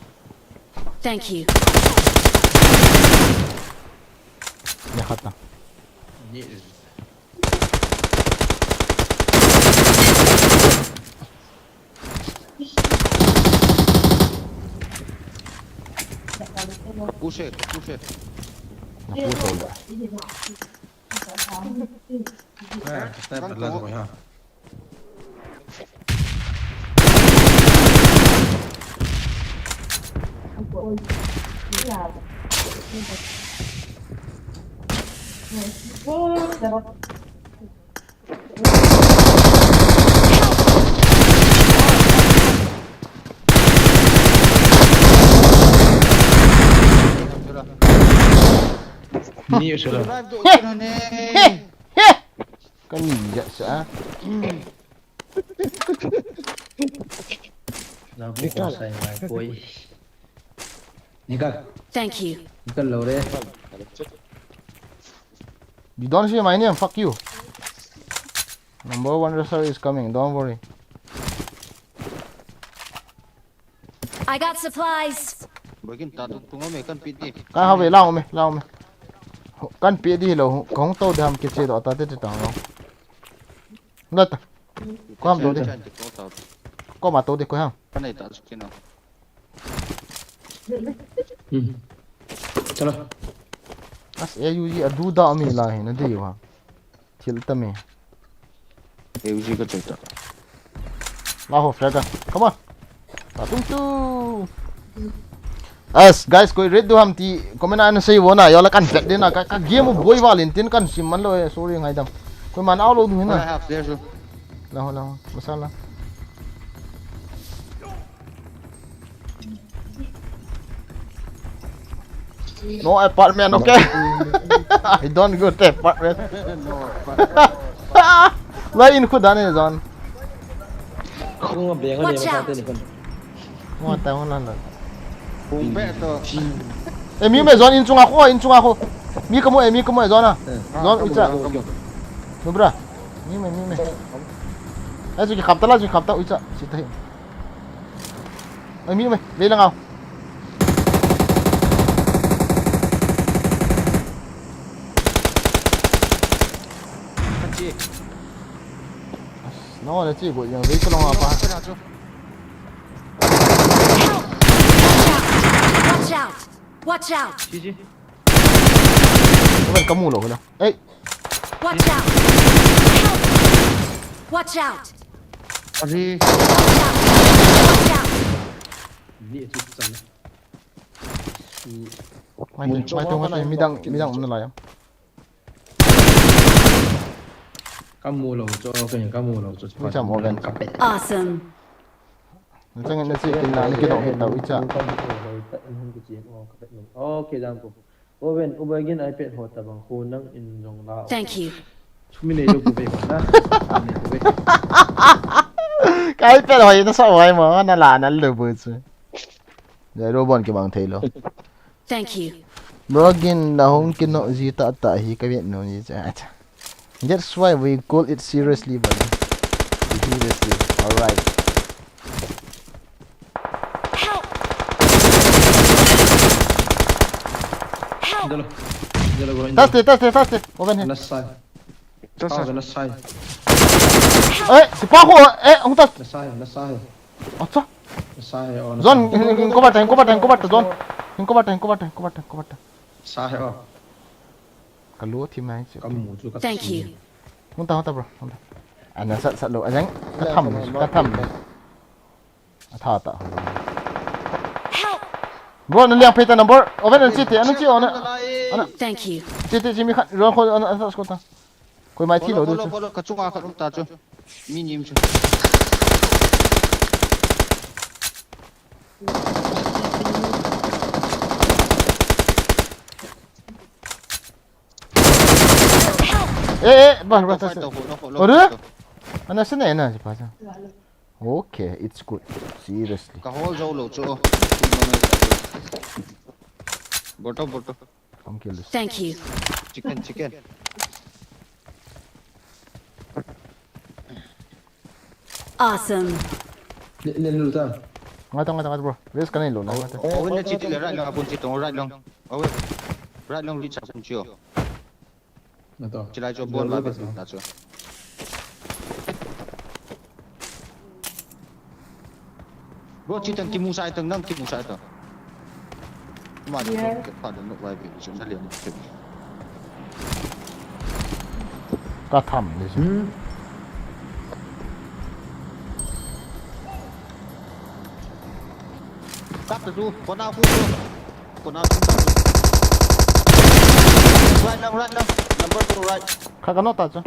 Thank you. Ya khat ta. Ni. Push it, push it. Na push it. Ah, sniper la ko ha. Ni usura. Kani ja sa. Nikal. Nikal. Thank you. Nikal lo re. You don't see my name, fuck you. Number one wrestler is coming, don't worry. I got supplies. Boikin ta tung tung me kan pi di. Ka ha ve lao me, lao me. Kan pi di lo, kong to dam ke che do ta te te tang lo. La ta. Kam do de. Chan ti ko ta. Koma to de ko ha. Ka nei ta chu kino. Hmm. Chala. As A U G a du da mi la hi na de wa. Thil ta mi. A U G ka choi ta. La ho frag a. Come on. Ta tung tu. As guys, koi red du ham ti comment a na sei vo na, yo la kan vet de na, ka, ka game u boi val in tin kan sim man lo, eh, sorry ngai dam. Koi man au lo du hin na. All I have there, so. La ho, la ho. Masala. No apartment, okay? I don't go to apartment. No apartment. La in khu dan e zon. Khung a beng a ne. Watch ma ta out. Te ni khun. Mo ta mo lan lan. Khung pe to. E mi me zon in chunga khu, in chunga khu. Mi ka mu e, mi ka mu e zon a. Eh. Zon u cha. Ka mu, ka mu. Nu bra. Mi me, mi me. E chu ki khap ta la, chu ki khap ta u cha. Chi ta hi. Oi, mi, mi, vei lang au. Ka chi. No, le chi go yang vei ka long apa. Watch out! Watch out! Watch out! Chi chi. Ko ben ka mu lo na. Ei. Watch out! Help! Watch out! Ari. Watch out! Watch out! Ni chu chan. Mai te, mai te, mai te, midang, midang um na lai am. Ka mu lo chu, ka mu lo chu. Mi cham o ben. Ka pe. Awesome. Na chang na chi kin na, na ki dong hit tau i cha. Okay, dang ko. Owen, ubai gin iPad ho ta bang ho nang in jong la. Thank you. Chumi nei lo ko ve ko na. Nei ko ve. Ka iPad ho na sa wai mo, na la na lo bu chu. Jai ro bon ki bang thei lo. Thank you. Bro gin na hung ki no ji ta ta hi ka vet no ji cha. That's why we call it seriously, buddy. Seriously. Alright. Help! Help! Dalo. Dalo, bro. Taste, taste, taste. Open here. Left side. Taste. Ah, left side. Eh, si pa ko, eh, hung taste. Left side, left side. Acha. Left side, oh, left side. Zon, hin, hin, hin cover ta, hin cover ta, hin cover ta, zon. Hin cover ta, hin cover ta, hin cover ta, hin cover ta. Left side, oh. Ka lu thim nai chu. Ka mu chu ka. Thank you. Hung ta, hung ta, bro, hung ta. Ana sat, sat lo, ajang, ka tham, ka tham. A tha ta. Help! Bro, na liang phei ta number. Oven an chi te, an chi ona. Ana. Thank you. Chi te, chi mi khat, ro ko, ana, ana sat ko ta. Koi mai thi lo du chu. Follow, follow, ka chunga khat um ta chu. Mi nim chu. Eh, eh, bah, bah, tas. Ore? Ana sene na si pa sa. Okay, it's good. Seriously. Ka hol jo lo chu. Boto, boto. Thank you. Chicken, chicken. Awesome. Len, len lu ta. Ngai tong, ngai tong, ngai tong, bro. Risk ka nei lo na, ngai tong. Oh, oh, na chi ti le right long, apun chi tong, right long. Oh, wait. Right long reach apun chi o. Na to. Chi lai cho bon la be na cho. Bro, chi tang kimu sai tang, nang kimu sai tang. Ma ni ka pa dong nok lai bi chu na lian ke. Ka tham ni. Hmm. Kap tu, kona khu tu. Kona khu. Right long, right long. Number two right. Ka ka no ta chu.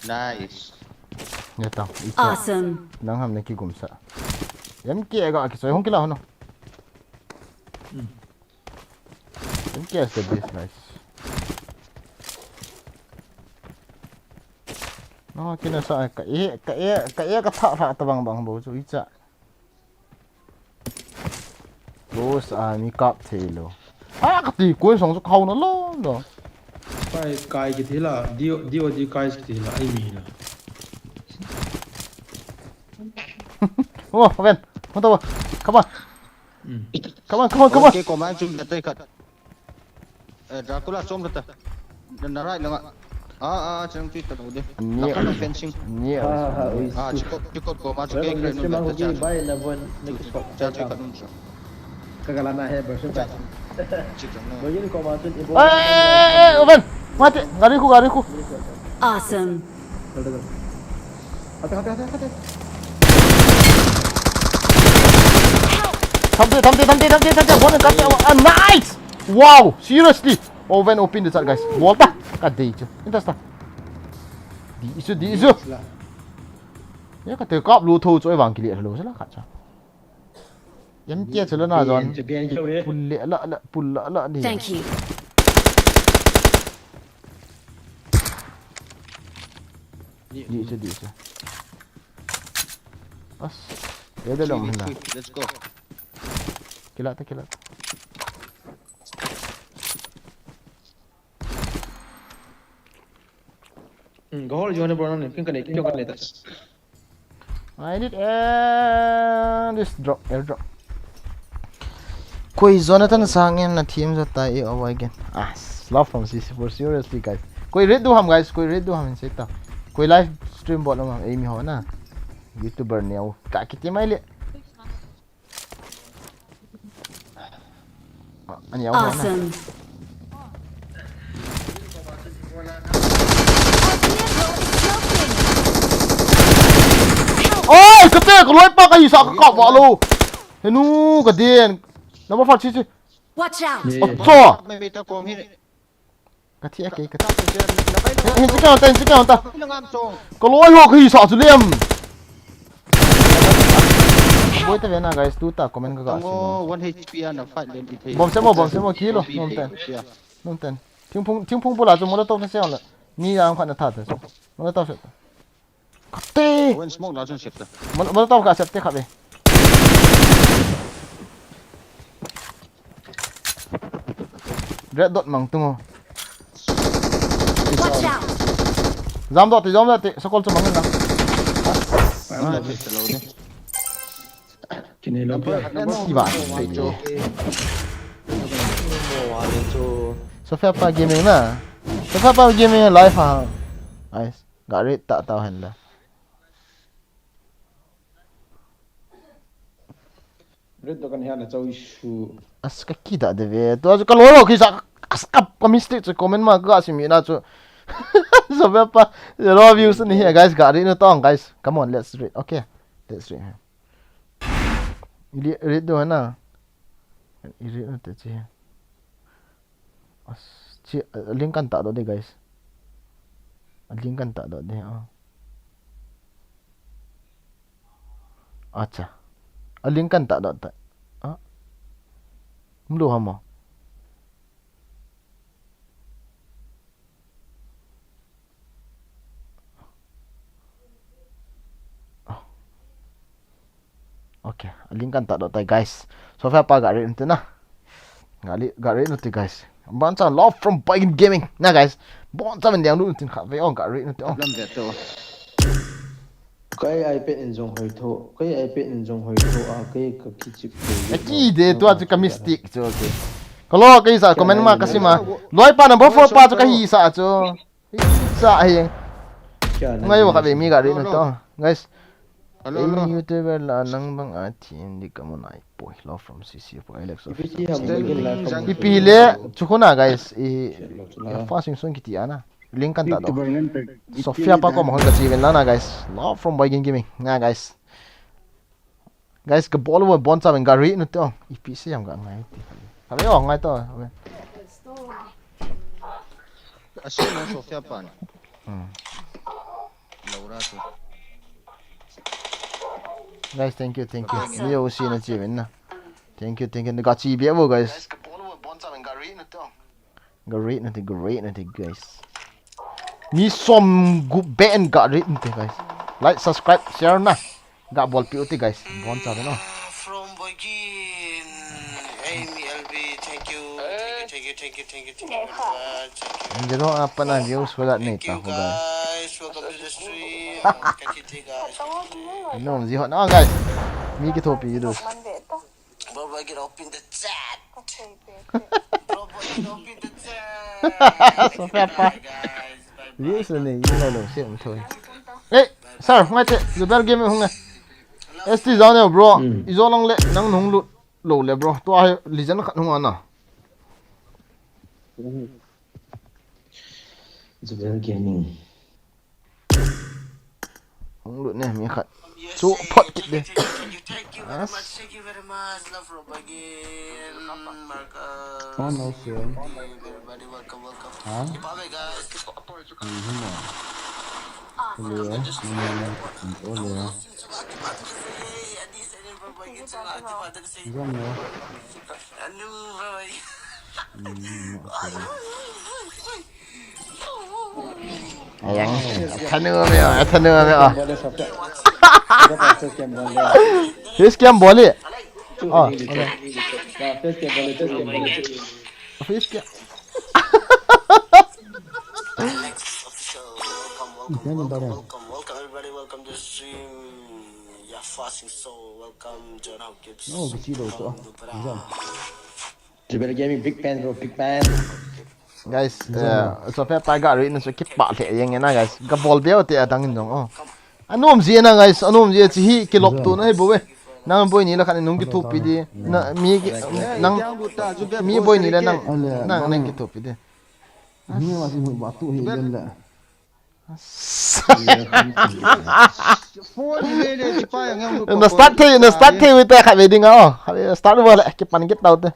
Nice. Nge tang, i cha. Awesome. Nang ham ne kigum sa. M K ga ki soi hung kila hono. Hmm. M K is the best, nice. No, kina sa ka e, ka e, ka e ka tha tha ta bang bang bo chu i cha. Close a mi kap thei lo. A ka ti koi song chu khau na lo lo. Kai, kai ki thei la, D O, D O D kai ki thei la, ai mi la. Oh, ven. Mo to. Come on. Hmm. Come on, come on, come on. Okay, command chu la tai khat. Eh, Dracula chom la ta. Na, na right langa. Ah, ah, chang tui ta lo de. Ni. Na kan fencing. Ni. Ha, ha, ha, ui. Ah, chikot, chikot ko ma chu ke kre nu ta cha. Bai na bon ni ki sok cha cha. Ka gala na he ber su ta. Chikot na. Bo yin ko ma chu i bo. Eh, eh, eh, Oven. Mate, gari khu, gari khu. Awesome. Hate, hate, hate, hate. Thamte, thamte, thamte, thamte, thamte. Bon kate. Ah, nice. Wow, seriously. Oven open the chat, guys. Wall ta. Ka dei chu. Intas ta. Di isu, di isu. Ya ka te kap lu tho chu vang kile lo sala khat cha. Yam kia chu la na zon. Pul le la la, pul la la ni. Thank you. Di chu, di chu. As. Ya da long na. Let's go. Kila ta, kila ta. Hmm, go hol jone bro ne, kin kane, kin kane ta. I need, uh, this drop, airdrop. Koi Jonathan Sangin na team jat ta e over again. Ah, love from C C four, seriously, guys. Koi raid du ham, guys, koi raid du ham in se ta. Koi live stream bol ham, ei mi ho na. YouTuber neo. Ka kiti mai le. Ah, ani au na. Awesome. Oi, kate, ka loi pa ka hisa ka kap va lo. Henu, ka den. Number five, chi, chi. Watch out. Acha. Mai mai ta kom hi. Ka thi a kei, ka thi. Hin, hin, chi ka ta, hin, chi ka ta. Ka loi ho ka hisa chu lem. Boi ta ve na, guys, tu ta comment ka ga si. One H P ana fight lem i thei. Bom se mo, bom se mo, kilo. Nom ten. Nom ten. Thingphung, thingphung bula chu molotov na se la. Ni yang khat na tha ta chu. Molotov se. Kate. One smoke la chun sep ta. Mol-, molotov ka sep te khat ve. Red dot mang tung o. Watch out! Jam dot te, jam dot te. Sakol chu mang na. Kine lo pia. Ki ba. Sophia pa gaming na. Sophia pa gaming live ha. Nice. Ga raid ta tau hen la. Raid to kan hia na chau issue. As ka kida de ve. Tu asu ka lo lo kisa. As ka, ka mistake chu comment ma ka simi na chu. So ve pa. Zero views ni hi, guys, ga raid na tong, guys. Come on, let's raid. Okay. Let's raid. Ili raid do na. Ili raid na te chi. As, chi, a link kan ta do de, guys. A link kan ta do de, ah. Acha. A link kan ta do ta. Ah. Mlu hamo. Okay, a link kan ta do tai, guys. Sophia pa ga raid nte na. Ga li, ga raid nte, guys. Boncha love from Boygin Gaming. Na, guys. Boncha men diang lu ntin kha ve ong ga raid nte ong. Lam ve to. Kai iPad in jong hoi tho. Kai iPad in jong hoi tho a kai ka kichip. Ka ki de tu a chu ka mistake chu, okay. Ka lo kai sa comment ma ka sima. Loi pa number four pa chu ka hisa chu. Sa hi. Ngai wa ka ve mi ga raid nte ong. Guys. Hello, hello. YouTuber la nang bang a thi in di ka mo nai poi. Love from C C poi, Alex of Ipi ti ham, C C. Ipi le, chu khuna, guys, i, i fa sing sung kiti ana. Link kan ta do. YouTuber ngan pe. Sophia pa ko ma hon ka chi ven la na, guys. Love from Boygin Gaming. Na, guys. Guys, ka bol wo bon cha men ga raid nte ong. Ipi se yam ga ngai ti. Ka ve ong ngai to. Asu na Sophia pa na. Hmm. Laura tu. Guys, thank you, thank you. Mi yo si na chi ven na. Thank you, thank you. Ga chi bia wo, guys. Ga raid nte, ga raid nte, guys. Mi som gup beh in ga raid nte, guys. Like, subscribe, share na. Ga bol pi u te, guys. Boncha ve no. From Boygin. Amy L B, thank you. Thank you, thank you, thank you, thank you, thank you very much. Thank you. Zero apa na views wala ni ta ho, guys. Thank you, guys. Welcome to the stream. Thank you, thank you, guys. Thank you. No, zero na, guys. Mi kithopi du. Bro, Boygin, open the chat. Bro, Boygin, open the chat. Sophia pa. Views le nei, you know, no, se um thoi. Eh, sir, ngai te, Zubel Game hung e. S T zone bro, Hmm. I zo lang le, nang nung lut lo le bro. Tua hi legend khat hung ana. Zubel Gaming. Hung lut ne mi khat. Chu phot kit de. Thank you very much. Thank you very much. Love from again. Marcus. Oh, no, sure. Everybody, welcome, welcome. Huh? Keep up, guys. Keep up. Mhm. Awesome. Olha, olha. Vamos. Hum, ok. Ayan. Athanu mo, athanu mo. Face cam bole. Oh, okay. Face cam. Welcome, welcome, welcome, welcome, everybody, welcome to the stream. Yeah, fasting soul, welcome, John Hopkins. Oh, kisi lo to. Welcome to Bra. Zubel Gaming, big fan, bro, big fan. Guys, eh, Sophia pa ga ri na so kipah le yang na, guys. Ga bol beo te adang in dong, oh. Anom ji na, guys, anom ji chi hi kilop tu na hi bo we. Nang boi ni la khan nung kithupi di. Na mi ki, nang mi boi ni la nang, nang nang kithupi di. Ni ma si mu ba tu hi len la. Phone hi le le chi pa yang yang lu. Na start thei, na start thei we ta kha we ding a, oh. Kha we start wa le ki pan ki tau te.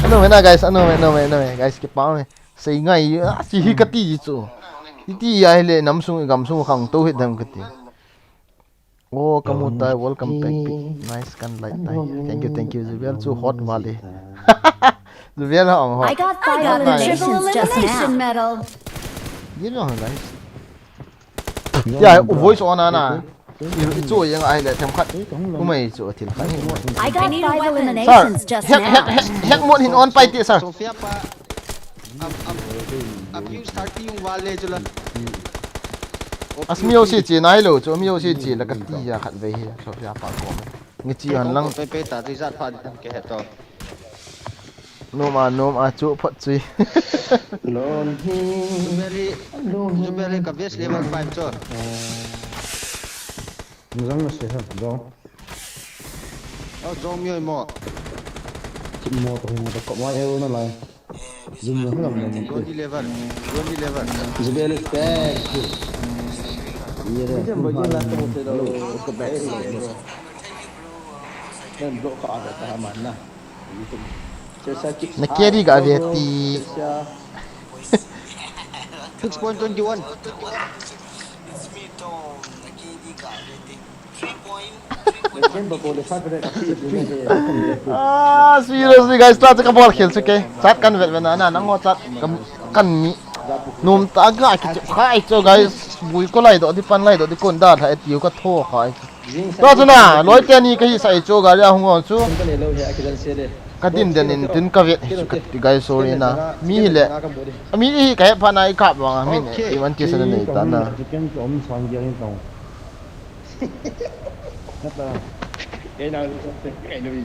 Ano we na, guys, ano we, ano we, ano we, guys, kipa we. Sei ngai, ah, si hi kati chu. Iti ai le nam sung gam sung khang to hi dam kati. Oh, kamu tai, welcome back. Nice kan like tai. Thank you, thank you. Zubel chu hot vale. Zubel ha ong hot. I got five eliminations just now. Ye lo ha, guys. Ya, voice on ana. I chu yang ai le them khat. Umai chu thil khat. I got five eliminations just now. Hack, hack, hack, hack mode hin on pai ti, sir. Sophia pa. Ab, ab, ab yung start yung wale jula. As mi O C chi nai lo, chu mi O C chi la kati ya khat ve hi, Sophia pa ko. Ngi chi han lang. Pe pe ta ti zat pa di tam ke he to. Nom a, nom a, chu phot chui. Lon hi. Zuberi, Zuberi ka best level five cho. Zang na se ha, zong. Oh, zong mi oi mo. Mo to, mo to, ko mai e na lai. Zoom na lang mo. Zone eleven. Zone eleven. Zubel is back. Ye re. Jam ba jam la to se do. Ko back. Nan block ka ada ta man na. Na carry ga ve ti. Six point twenty one. Ah, seriously, guys, chat ka bol khel chu ke. Chat kan vet vet na, na, nang ho chat kan, kan mi. Nom ta ga ki khai chu, guys, bui ko lai do, di pan lai do, di kon da tha, e tiu ka tho khai chu. Tua chu na, loi te ni ka hi sai chu, gari a hung on chu. Ka din den in tin ka vet hi chu ka ti, guys, sorry na. Mi hi le. A mi hi ka he pha na i kap bang a min e. I man ti sa na nei ta na.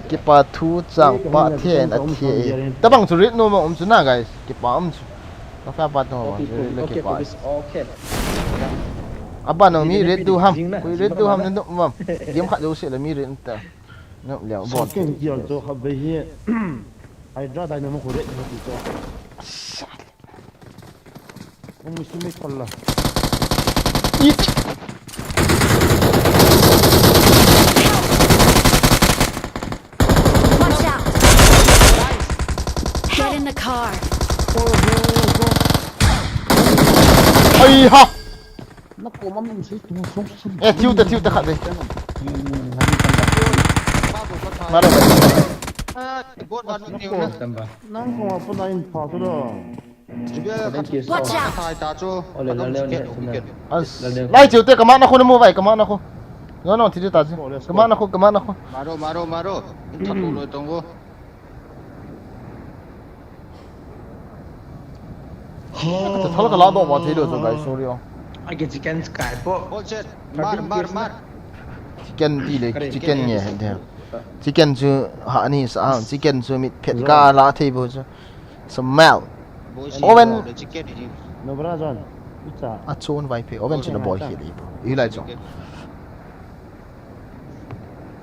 Kipa thu chang pa the na the. Tabang chu rit no ma um chu na, guys. Kipa um chu. Ka fa pa to ma chu rit le kipa. Aba no mi rit du ham. Kui rit du ham ne no mam. Game khat du se le mi rit ta. No le bo. Ken kial to kha be hi. Hydra Dynamo ko rit no ti to. Umi sumi palla. It. Watch out! Get in the car. Ai ha. Na ko ma min sei tu song song. Eh, thiu ta, thiu ta khat ve. Maro. Ah, bot ba nu thiu na. Nang ko ma puna in pha tu lo. Watch out! As, lai chiu te, kama na khu na mu vai, kama na khu. No, no, thi ta chu. Kama na khu, kama na khu. Maro, maro, maro. In thak lo lo tong go. Ka thal ka la do ba thei lo chu, guys, sorry o. Ai ke chicken sky po. Bol chet. Mar, mar, mar. Chicken ti le, chicken nge he de. Chicken chu ha ni sa, chicken chu mit phet ka la thei bo chu. Smell. Oven. Nubra John. Icha. A chun vai phe. Oven chu na bol hi di bo. I lai chu.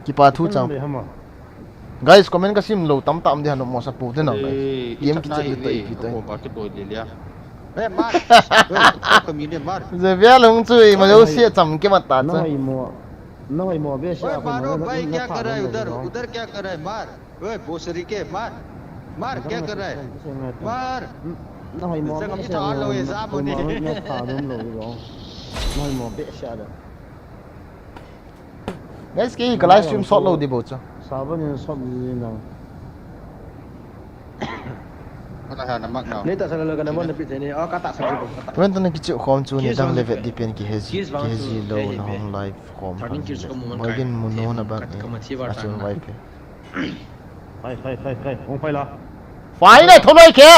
Kipa thu chang. Guys, comment ka sim lou tam tam di han mo sa pu te na, guys. Game ki chet to ipi to. Ko ba ki to le lia. Hey, mar. Hey, ko ka mi le mar. Ze bia lung chu i ma lo si cham ke mat ta chu. Nahoi mo. Nahoi mo be sa. Oye, मारो भाई, क्या कर रहा है उधर? उधर क्या कर रहा है? मार। ओए, भोसड़ी के, मार। मार, क्या कर रहा है? मार। Nahoi mo be sa. Nahoi mo. Nahoi mo be sa da. Guys, kei ka live stream sot lou di bo chu. Saban in sot di nang. Kata ha na mak na. Nei ta sa la ka na mon na pi te ni. Oh, kata sa ko. Wen ta na kichu khom chu ni dang le vet di pen ki hezi, ki hezi lou na hong live khom. Thirteen kills ka mu man kai. Morgan mu no na bang. Ka ma chi var ta na. Achun vai phe. Phai, phai, phai, phai. Hong phai la. Phai le, tholoi ke.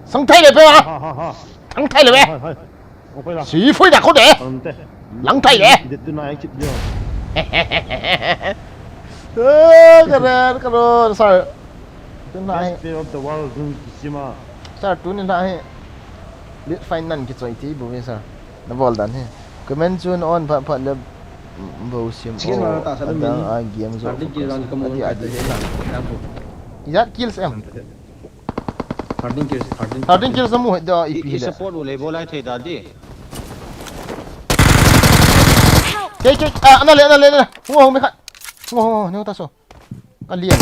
Sang thai le pe ma. Ha, ha, ha. Sang thai le pe. Phai, phai. Hong phai la. Si phui da ko de. Ante. Lang thai le. Dit tu na ai chip jo. Eh, karen, karen, sir. Tu na ai. Best player of the world, Jun Kishima. Sir, tu ni na ai. Lit fine nan ki choi ti bu, sir. Na bol dan hi. Comment chu na on phat phat le, bo sim. Chicken o, ma ta sa le adang min. A game zo. Thirteen kills focus. An ka mu. Adi, adi, adi. Yang bu. Ijat kills em. Thirteen kills, thirteen. Thirteen kills na mu he da I P le. I support u le bo lai thei da di. Kei, kei, ah, ana le, ana le, ana le. Hung, hung, me khat. Hung, hung, hung, ne ta so. Ka lian.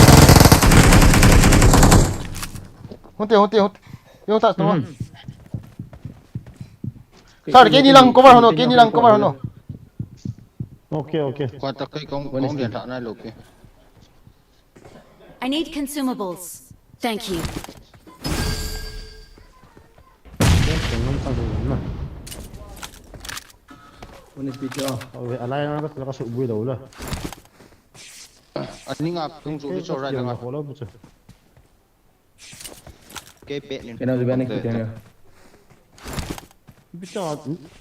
Hunte, hunte, hunte. Yo ta to. Mhm. Sir, keini lang cover hon o, keini lang cover hon o. Okay, okay. Kwa ta kai kong, kong lian ta na lo ke. I need consumables. Thank you. Ani pi cha, ave alai na ka ka su bui lo la. Ani nga tung su bi cho rai nga. Ko lo bu cha. Ke pe ni. Ke na ju ba ni ki te nga. Bi cha,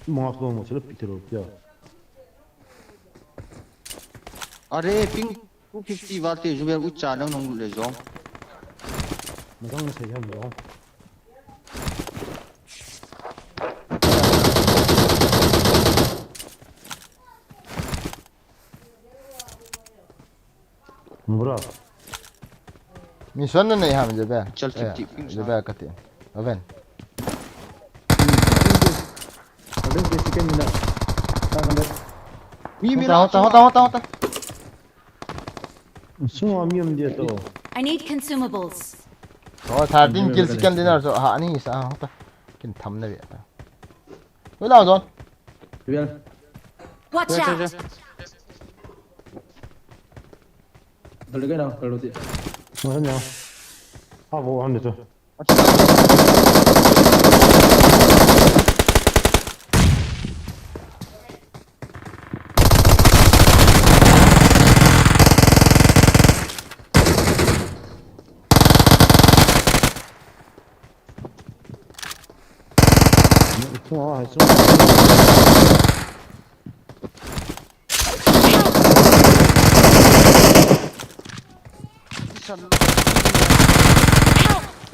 mo ko mo cha lo pi te lo pia. Are, ping two fifty val te ju be u cha nang nong le jong. Mo kang se jam jong. Bro. Mission na nei ham je be. Chal, eh, fifty, je be ka ti. Aven. Aven ke second mina. Ta kan de. Mi, mi, hota, hota, hota, hota, hota. Sunga mi um dia to. I need consumables. Oh, thirteen kill second dinner so ha ni sa hota. Kin tham na be ta. Wei lao zon. Bien. Watch out. Dale ke na, dale ti. Mo sa nya. Ha bo han de to.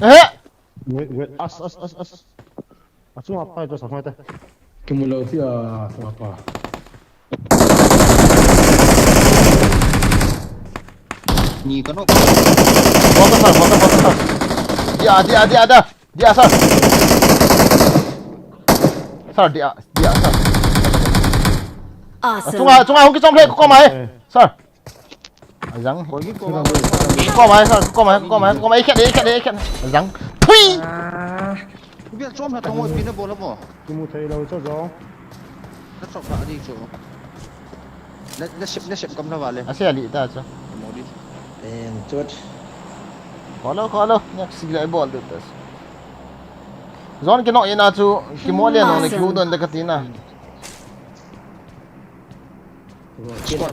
Eh! Wait, wait, as, as, as, as. Achunga pa to sa mai ta. Kimu lou sia, sa pa. Ni ka no. Bota sir, bota, bota sir. Dia, dia, dia, dia. Dia sir. Sir, dia, dia sir. Awesome. Achunga, achunga hung kichom le ko mai. Eh. Sir. Ajang. Ko mai sir, ko mai, ko mai, ko mai. Ikat dia, ikat dia, ikat. Ajang. Thui. Ah. Ku bia chom na tong oi pina bola mo. Kimu thei lou cho jong. Na chok ba ni cho. Na, na sep, na sep kam na vale. Ase ali ta cho. Mo di. Em, chot. Kholo, kholo. Nyak si lai bol du ta. Zon kino ina chu, kimo le no le kiu don de katina.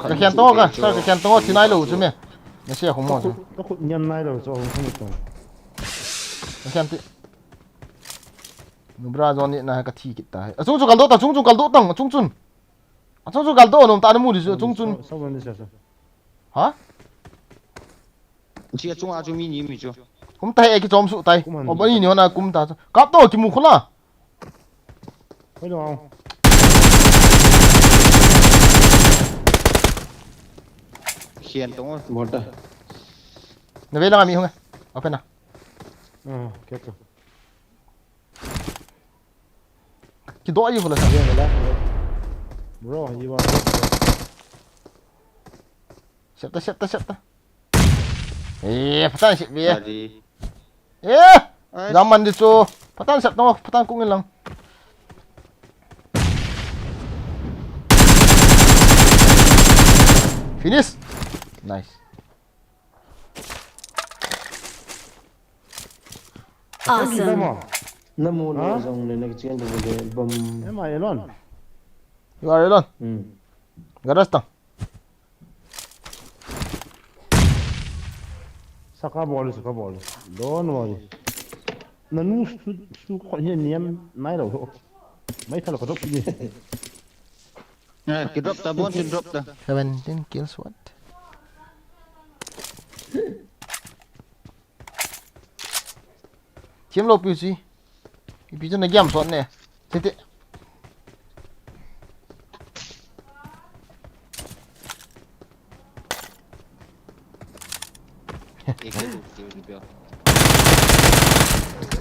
Ka khen to ka, sir, ka khen to, thi nai lou chu me. Na sia khu mo chu. Ka khut niam nai lou chu, khu mo chu. Ka khen ti. Nubra zon ni na ka thi kit ta. Achung chu kal do ta, achung chu kal do tang, achung chun. Achung chu kal do nom ta na mu di chu, achung chun. Sa, sa, sa, sa. Ha? Chia chunga chu mi ni mi chu. Kum ta he ki chom su tai. Kum han. O, bani ni hona kum ta chu. Kap to kimu khula. Hoi lo. Hian tong. Mortar. Na ve lang a mi hung e. Open a. Ah, kya to. Kidoh ji khula sa. Bro, you are. Sep ta, sep ta, sep ta. Eh, patan sep ve. Tadi. Eh! Ai. Zaman di chu. Patan sep tong, patan kung in lang. Finish. Nice. Awesome. Namu na jong le na kichen bu le bom. Am I alone? You are alone. Hmm. Garage tang. Saka bol, saka bol. Don't worry. Nanu su, su khon hi niam nai lo ho. Mai thal ko dok ni. Eh, ki drop ta, bon, ki drop ta. Seventeen kills, what? Team lo P C. Ipi chu na game sot ne. Tete.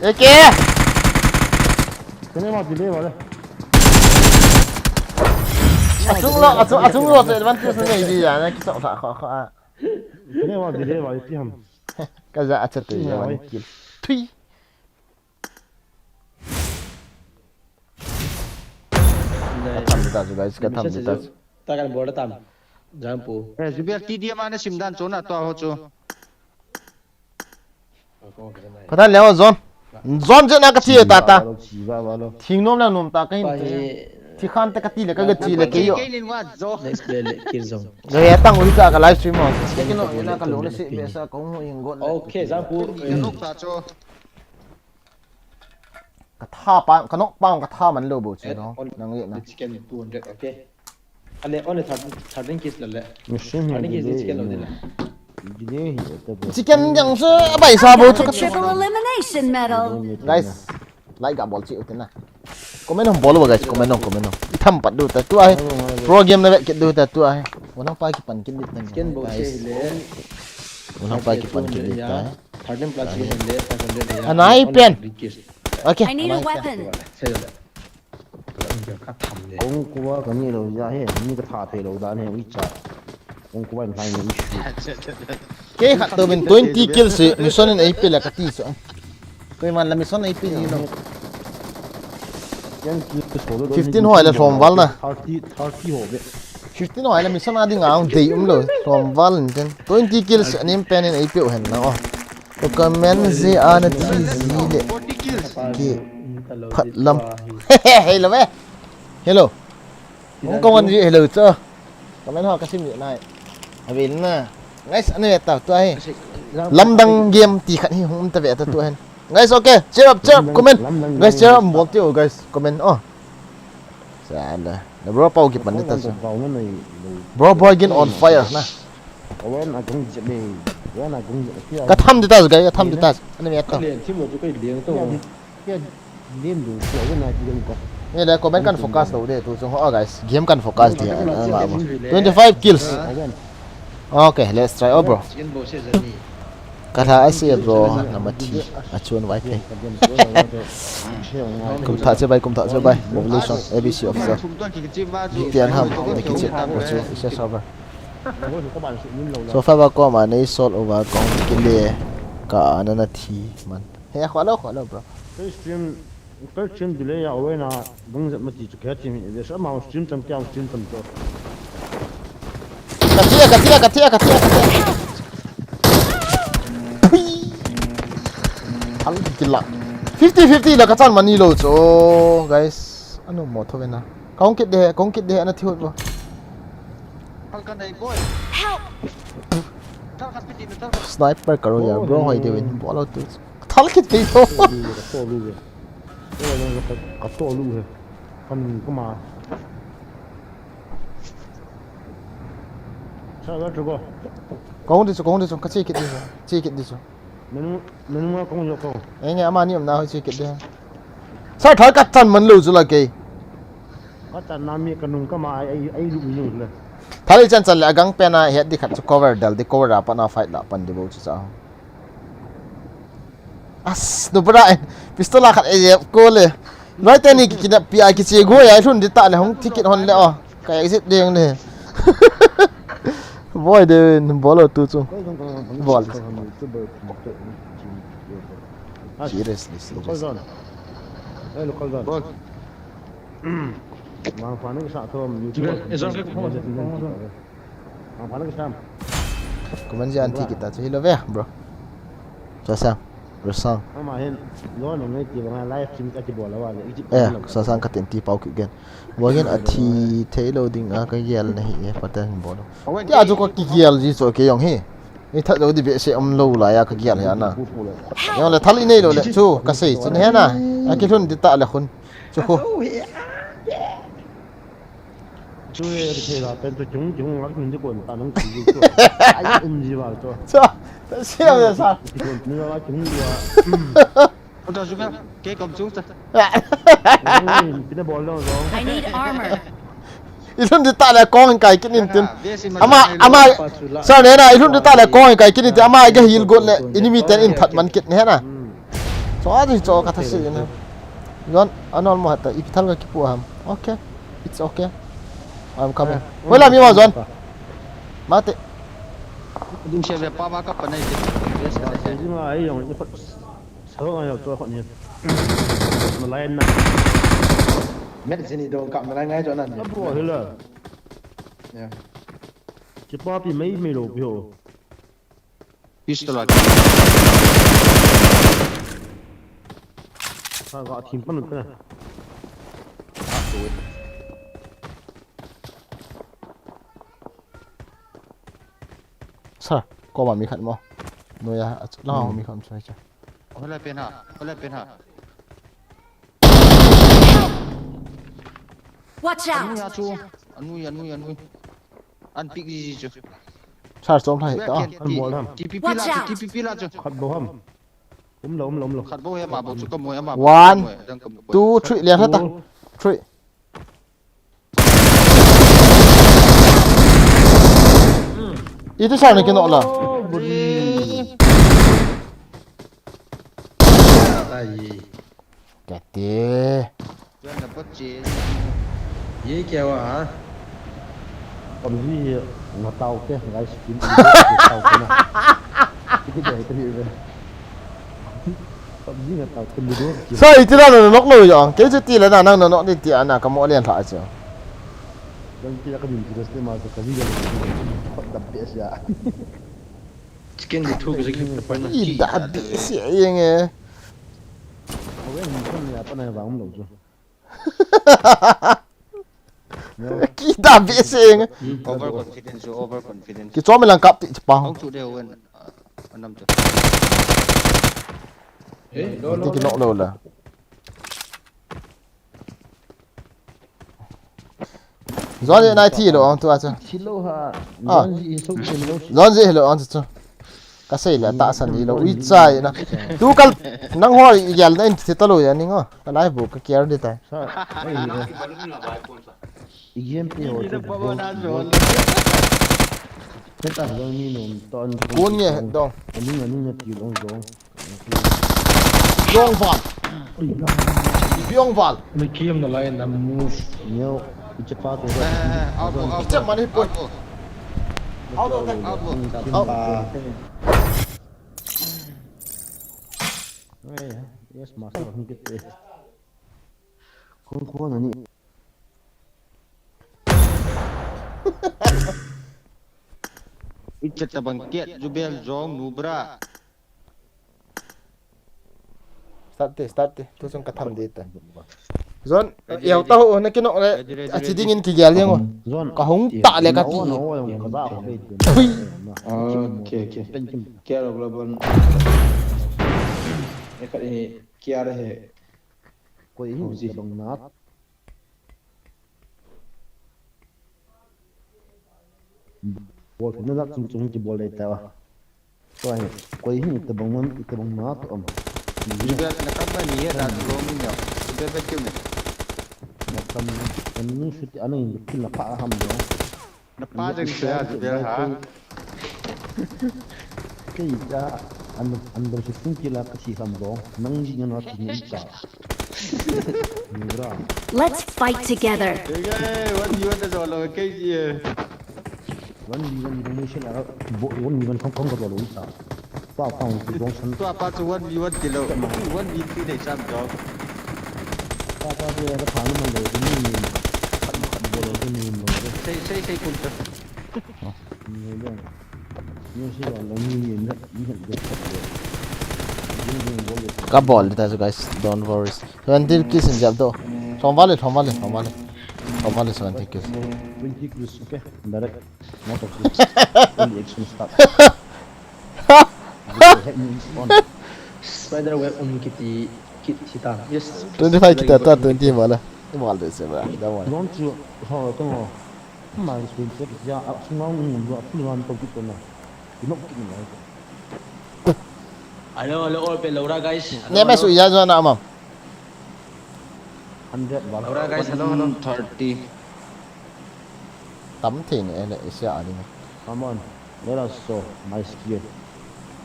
A K. Kene ma delay wale. Achung lo, achung, achung lo, advantage nei di ya, na kisa kha kha kha. Kene ma delay wale ti ham. Kaja acha te ya, one kill. Thui. Ka tham ta chu, guys, ka tham ta chu. Ta kan bol tam. Jampu. Eh, Zubia T D M ana sim dan chu na to ho chu. Patan leo zon. Zon je na ka chi ta ta. Thing nom la nom ta ka hin. Thi khan te ka ti le ka ga chi le ke yo. Next play le kir zong. Ga ya tang ui ta ka live stream ho. Ke no na ka lo le se me sa ko mo ing go. Okay, Jampu. Ka nok ta chu. Ka tha pa, ka nok pa, ka tha man lo bo che no. Nang ye na. Chicken two hundred, okay. Ale, only thirteen, thirteen kills la le. Machine thirteen kills chicken lo de la. Chicken jang se abai sa bo chu ka. Triple elimination medal. Guys, like ga bol chi u te na. Comment hung bol u guys, comment hung, comment hung. I tham pat du ta tu ahi. Pro game na vet kit du ta tu ahi. Wona pa ki pan kit dit ta. Chicken bo se le. Wona pa ki pan kit dit ta. Thirteen plus le, five hundred le. Anai pen. Okay. I need a weapon. Kong kuwa ka ni lo ja he, ni ka tha thei lo dan he, ui cha. Kong kuwa in line ni issue. Ke khat to bin twenty kills se, mission in A P la ka ti so. Koiman la mission A P ni lo. Fifteen ho le hlom val na. Thirty, thirty ho be. Fifteen ho le mission a ding a dei um lo. Hlom val in ten. Twenty kills anem pen in A P u hen na o. To comment je ana thi ji le. Ki phat lam. Hello ve. Hello. Hung comment ji hello cho. Comment ho ka sim ji nai. Avil na. Guys, ane ta tu ahi. Lamdang game ti khat hi hung um ta ve ta tu hen. Guys, okay. Cheer up, cheer up, comment. Guys, cheer up bol ti o guys. Comment o. Sala. Na bro pau ki pan ta so. Bro boy gin on fire na. Ka tham di ta guys, ka tham di ta. Ane me ta. Ni le comment kan focus lo de tu chung ho guys. Game kan focus de. Twenty-five kills. Okay, let's try, oh bro. Ka tha ase bro, na ma thi. A chun vai thei. Kum tha che bai, kum tha che bai. Population, A B C officer. Ni pian ham, na ki che. Ko chu, ise server. So far ba ko ma nei sol over kong kile ka ana na thi man. He, khwa lo, khwa lo, bro. Kei stream, kei stream delay ya, awena, bang zat mati chu kei team hi, ve sa ma stream tam kya, stream tam to. Ka thia, ka thia, ka thia, ka thia, ka thia. Phui. Thal kila. Fifty fifty la ka chan mani lo chu, guys. Anu mo tho vena. Kong kit de, kong kit de, ana thi hot bo. Help! Sniper karo ya, bro, hoi de win. Bol out tu. Thal kit thei to. Ka to lu ve. Ka to lu ve. Kan kuma. Kahung di chu, kahung di chu, kache kit di chu, che kit di chu. Nanu, nanu ma kahung jo kahung. Ei nge ama ni umna hoi che kit di. Sir, thal kachan man lou chu la kei. Kachan na mi kanung kama ai, ai, ai lu mi le. Thal ichan chan le agang pen a het di khat chu cover del di, cover a pat na fight la pan di bou chu cha. As, nubra en. Pistol a khat e jep ko le. Noi teni ki kinap pi a kiche go ya, lhun di ta le hung ticket hon le o. Ka exit ding ni. Boy de bolo tu chu. Bol. Seriously, seriously. Kuman ji anti kita chu hilo ve, bro. Chasang, Rosang. Ama hin, lo nung nei ti banga live stream ka ti bol a le. Eh, Sasang ka tin ti pau ki gen. Bangin athi thei lo ding a ka gel na hi e, patan bol. Ti a chu ka ki gel ji chu ke jong hi. Ni that lo di be se um lo la ya ka gel ya na. Jong le thal i nei lo le chu ka sei chu ni he na. A ki lhun di ta le khun. Chu khu. Chu e, thei la pen chu chung chung ngak min di kon ta nang chi chu. Ai um ji val chu. Chu, ta sia ya sa. Kon ni la chung wa. Ko ta ju ka, ke kom chung ta. Pina bol lo zo. I need armor. I lhun di ta le kong kai kin in tin. Ama, ama, sa ne na, i lhun di ta le kong kai kin in tin. Ama i ga hil got le, enemy ten in that man kit ne na. Cho a di cho ka tha si ne. Jon, anol mo hata, i pithal ka kipu ham. Okay. It's okay. I'm coming. Wala mi ma John. Mate. Ding se ve pa ba ka pa nai te. Yes, yes, yes. Ding ai jong ni pa. Sa ngai to ko ni. Na lai na. Met zini do ka na lai ngai to na. Abu hila. Ya. Ki pa pi mai mai lo pi ho. Pistol a. Sa ga thim pan pan. Sa, ko ma mi khat mo. No ya, la mi khat mo sa. Hola pen ha, hola pen ha. Watch out! Anu ya chu, anu ya, anu ya, anu. An pick ji ji chu. Char chom lai ta. An bol ham. T P P la chu, T P P la chu. Khat bo ham. Um lo, um lo, um lo. Khat bo he ma bo chu ka mo ya ma bo. One, two, three, lia khat ta. Three. Itu sa ni kino la. Ai. Kati. Ye kya hua ha? PUBG hi ngatao te, guys, team ngatao te na. Iti dai te hi ve. PUBG ngatao te ludo. Sa iti na na nok lo yo. Ke chu ti la na nang na nok ni ti ana ka mo lian tha chu. Dang ti ka din ti das te ma ka ji ga ni ti da ti. Khot da be sia. Chicken di thu ka ji pa na. I da be sia yeng e. Awe ni kon ya pa na ba um lo chu. Kita be sing. Overconfidence, overconfidence. Kichom lang kap ti pa. Hong chu de wen. Anam chu. Ti kinok lo la. Zon je nai thi lo ang tu a chu. Thi lo ha. Ah. Zon je hi lo. Zon je hi lo ang chu chu. Ka sei le ta san ni lo. Ui chai na. Tu kal nang ho i gel na in thi ta lo ya ni ngo. Ka lai bu ka kiar di tai. Sa. Ei, ei. I game pe ho chu. Te ta zon ni nom ton. Kun nge dong. Ani ani na ti long zong. Biong val. Biong val. Ni kiam na lai na move. Neo, iche pa ko. Eh, out, out, out. Iche mani po. Out, out, out. Out. Eh, yes, master, ni ke. Kon ko na ni. Iche ta bang kiat, Jubel Jong, Nubra. Start te, start te. Tu sung ka tham de ta. Zon, yau ta ho na kinok le. Ready, ready, a chi ding in ki gel yang o. Zon. Ka hung ta le ka ti. Hui. Okay, okay. Kiat lo global. E ka e kiat he. Koi hi bang na. Bol na la chung chung ki bol le ta. Koi, koi hin tabang man, tabang ma to am. Ibe na kam ni ya da lo mi ya. Ibe be ke me. Na kam, kan nu shuti anang kin la pa ham do. Na pa jeng sia Ibe ha. Kei ta an an do shuti kin la ka si ham do. Nang ji na ki ni ta. Ni ra. Let's fight together. Ke ke, wan di wan da zo lo ke ji. Wan di wan di mission a bo wan di wan kong kong ka lo sa. Pa pa ku dong san. Tua pa chu one v one kilo. One v three nei sam jo. Pa pa de ka pa na man lo ni ni. Khat khat bo lo ni ni lo. Sei sei sei kun ta. Ni lo. Ni si lo ni ni ni ni ni de. Ni ni bo lo. Ka bol ta chu guys, don't worry. Seventeen kills in jab do. Thom vale, thom vale, thom vale. Thom vale seventeen kills. Twenty kills, okay. Direct. Not of kills. Only action start. Head moves on. Spider web um kiti kit sita. Yes. Twenty five kita ta twenty vale. Vale se ba. Da vale. Don't you? How come? My screen check ya. Aku ngam ngam dua. Aku ngam tau kita na. Inok kita na. Hello, hello, all pe Laura guys. Ne me su ya zo na ma. Hundred vale. Laura guys, hello, hello. Thirty. Tam thei ne ele isia ani. Come on. Let us show my skill.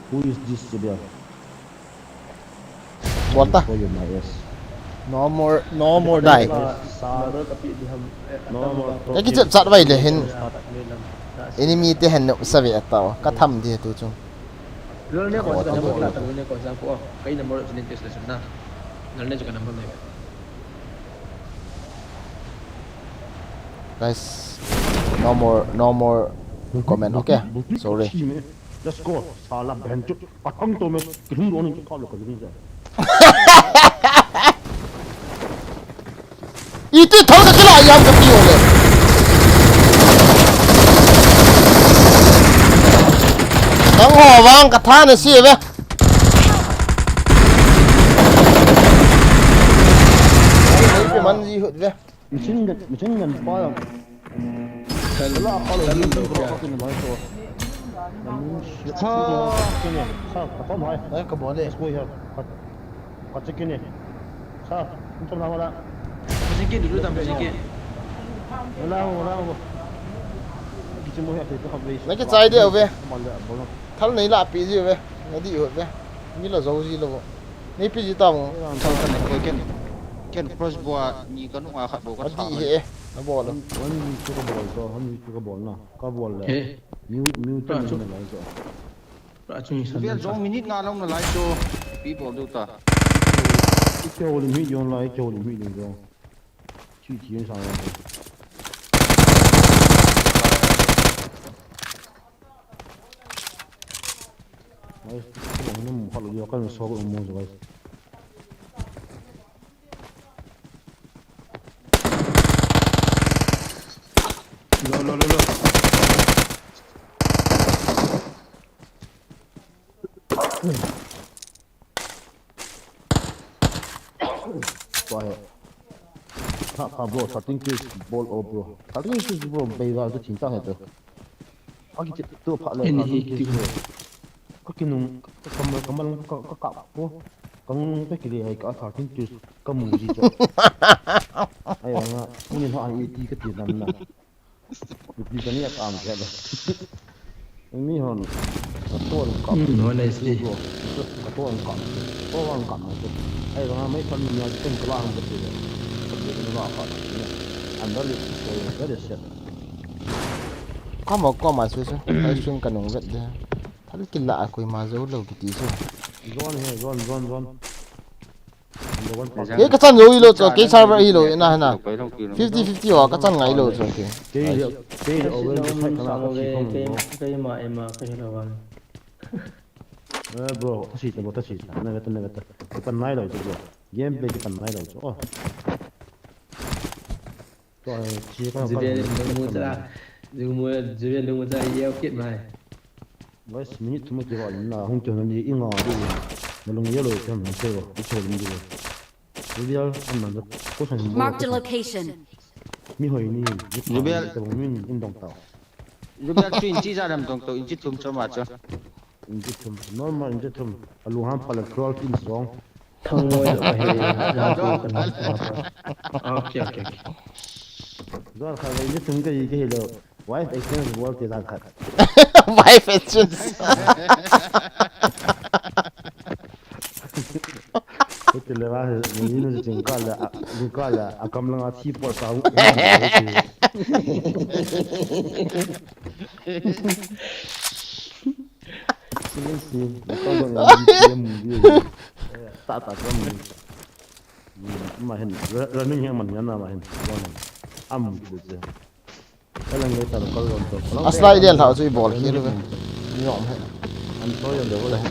Who is this Sibyl? Bol ta. Show you my ass. No more, no more die. No more. Ka kichep chat vai le hin. Enemy te hen no save ata. Ka tham di tu chu. Lol ne ko sa ne ko la ta ne ko sa ko. Kai number of ne test na. Lol ne ka number ne. Guys, no more, no more comment, okay? Sorry. Let's go. Sala bentuk. Patang tu me. Kering dua ni kau lo kering je. Iti thau ka kila yam ka piu le. Nang ho vang ka tha na si ve. Ai, ai, man ji hut ve. Machine gun, machine gun fire. Kala kala ni tu ko ko ni mai ko. Sa ko ni. Sa ka pom hai. Ai, ka bol le. Ko ya. Ka check ni. Sa, ni to na wala. Machine gun dulu tam machine gun. Wala wala. Kichimo ya te ko be. Na ki chai de ve. Mal le bol. Thal nei la pi ji ve. Na di hut ve. Ni la zo ji lo. Ni pi ji ta mo. Thal kan ko ken. Ken crossbow a ni ka nunga khat bo ka A tha. di he. Na bol lo. One v two ka bol to, one v two ka bol na. Ka bol le. He. Mute, mute Pra ni chu. Na lai to. Pra chu ni san. Bial jong minute nga long na lai to. Pi bol du ta. Ike holi mi jong lai, ike holi mi jong. Chi chi sa. Nice. Ko bang num halo yo kan so ko mo guys. Lo lo lo lo. Tua he. Tha, tha bro, thirteen kills bol o bro. Thirteen kills bro, bei val tu chin ta he tu. Aki tu pha le thirteen kills bro. Ka kinung, ka kamal, kamal, ka, ka kap ko. Ka nung ka kile hai ka thirteen kills ka mu ji cho. Ai nga, ni ha ai ti ka ti nam na. Ni ka ni a kam ke ba. Mi hon. Ka to ka. Hmm, hon ai si. Ka to ka. Ko wan ka ma. Ai nga mai kan ni a ken ka la han ka ti. Ka ti na ka. An da li ko ya da se. Kama kama su su. Ai sun ka nung vet de. Thal kila a koima zo lo kiti su. Zone he, zone, zone, zone. Number one park. Ke ka chan zo ilo cho, ke server ilo ina hana. Fifty fifty wa ka chan ngai lo cho ke. Ke, ke, over the side kana ka si kong lo. Kai ma ema kai lo wan. Eh, bro, ta si ta, bro, ta si ta. Na beta, na beta. Ki pan nai lo cho, bro. Game play ki pan nai lo cho. Oh. To, eh, si ka. Jibe lung mu cha. Lung mu, jibe lung mu cha yau kit mai. Guys, minute thum kibol na hung kihon ni i nga di. Na lung yellow kihon na se bo, i chol ni bo. Reveal an man ko san. Marked a location. Mi hoi ni. Reveal. Ko min in dong tao. Zubel chu inchi ijat ham dong to, inchi thum chu ama chu. Inchi thum. Normal inchi thum. Alunghang phat le twelve inch jong. Okay, okay, okay. Zuan khat le inchi thum kahi, kahi lou. Wife exchange bol te dan khat. Wife exchange. Hiti le va, ni nu jingkah le, a, jingkah le, akam langa thi pot sa. Si, si, na kau dong ya, si, mu, si. Ta, ta, ta, mu. Ma hin, ra-, running yang man yan na ma hin. Am, si, si. Alang ngai ta kal ron to. A slide lian lhah chu i bol khel uve. Ni om he. An to yan de bol he.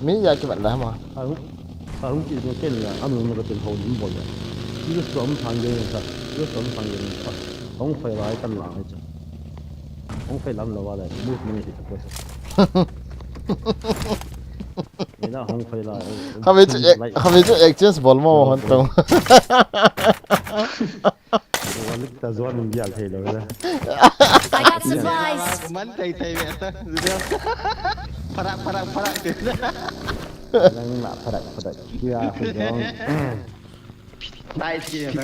Mi ya ki vat la ma. Harung, harung ki no ken ya, am no ka tin ho ni bol ya. Ki so am thang ge sa. Ki so am thang ge sa. Hong fai lai kan la he cha. Hong fai lam lo wa le. Move ni ti ko. Ni na hong fai la. Khabe chu, khabe chu exchange bol mo hon to. Walik ta zuan in dial thei lo le. I got supplies. Man thei thei ve ta. Pharak, pharak, pharak. Nang na pharak, pharak. Kia, pharak. Nice game.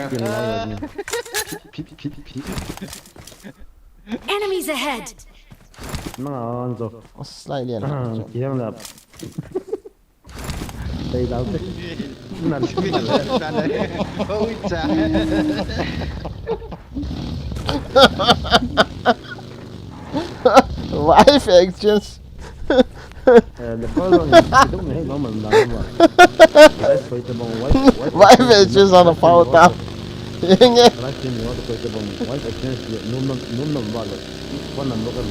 Pit, pit, pit, pit. Enemies ahead. Nang an zo. Slide lian. Kiang la. Dei dau te. Nan. Ui cha. Wife exchange. Eh, le kol ni, kidong ni, no man na ma. Wife koi te bong, wife, wife. Wife exchange ana pau ta. Yenge. Wife ni, wife koi te bong, wife exchange ni, num nam, num nam ba le. Wan nam lo ka ni.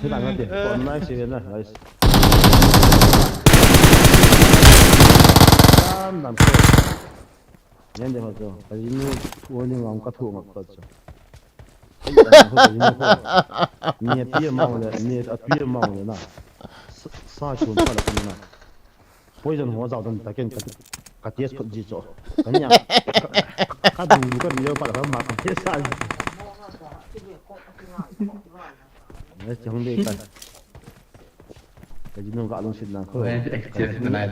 Thế bạn nói chuyện còn nói chuyện nữa rồi. Năm năm. Nyan de ma chu. Ka jinu thu ni ngam ka thu ngap ta chu. Ni a pi ma le, ni a pi ma le na. Sa, sa chun pa le na. Poison ho jao dan ta ken ka, ka test phot ji chu. Ka ni a. Ka, ka, ka du ka ni pa ka ma ka test sa ji. Ni chang de ka. Ka jinu ka lungset na ko. Well, excuse me.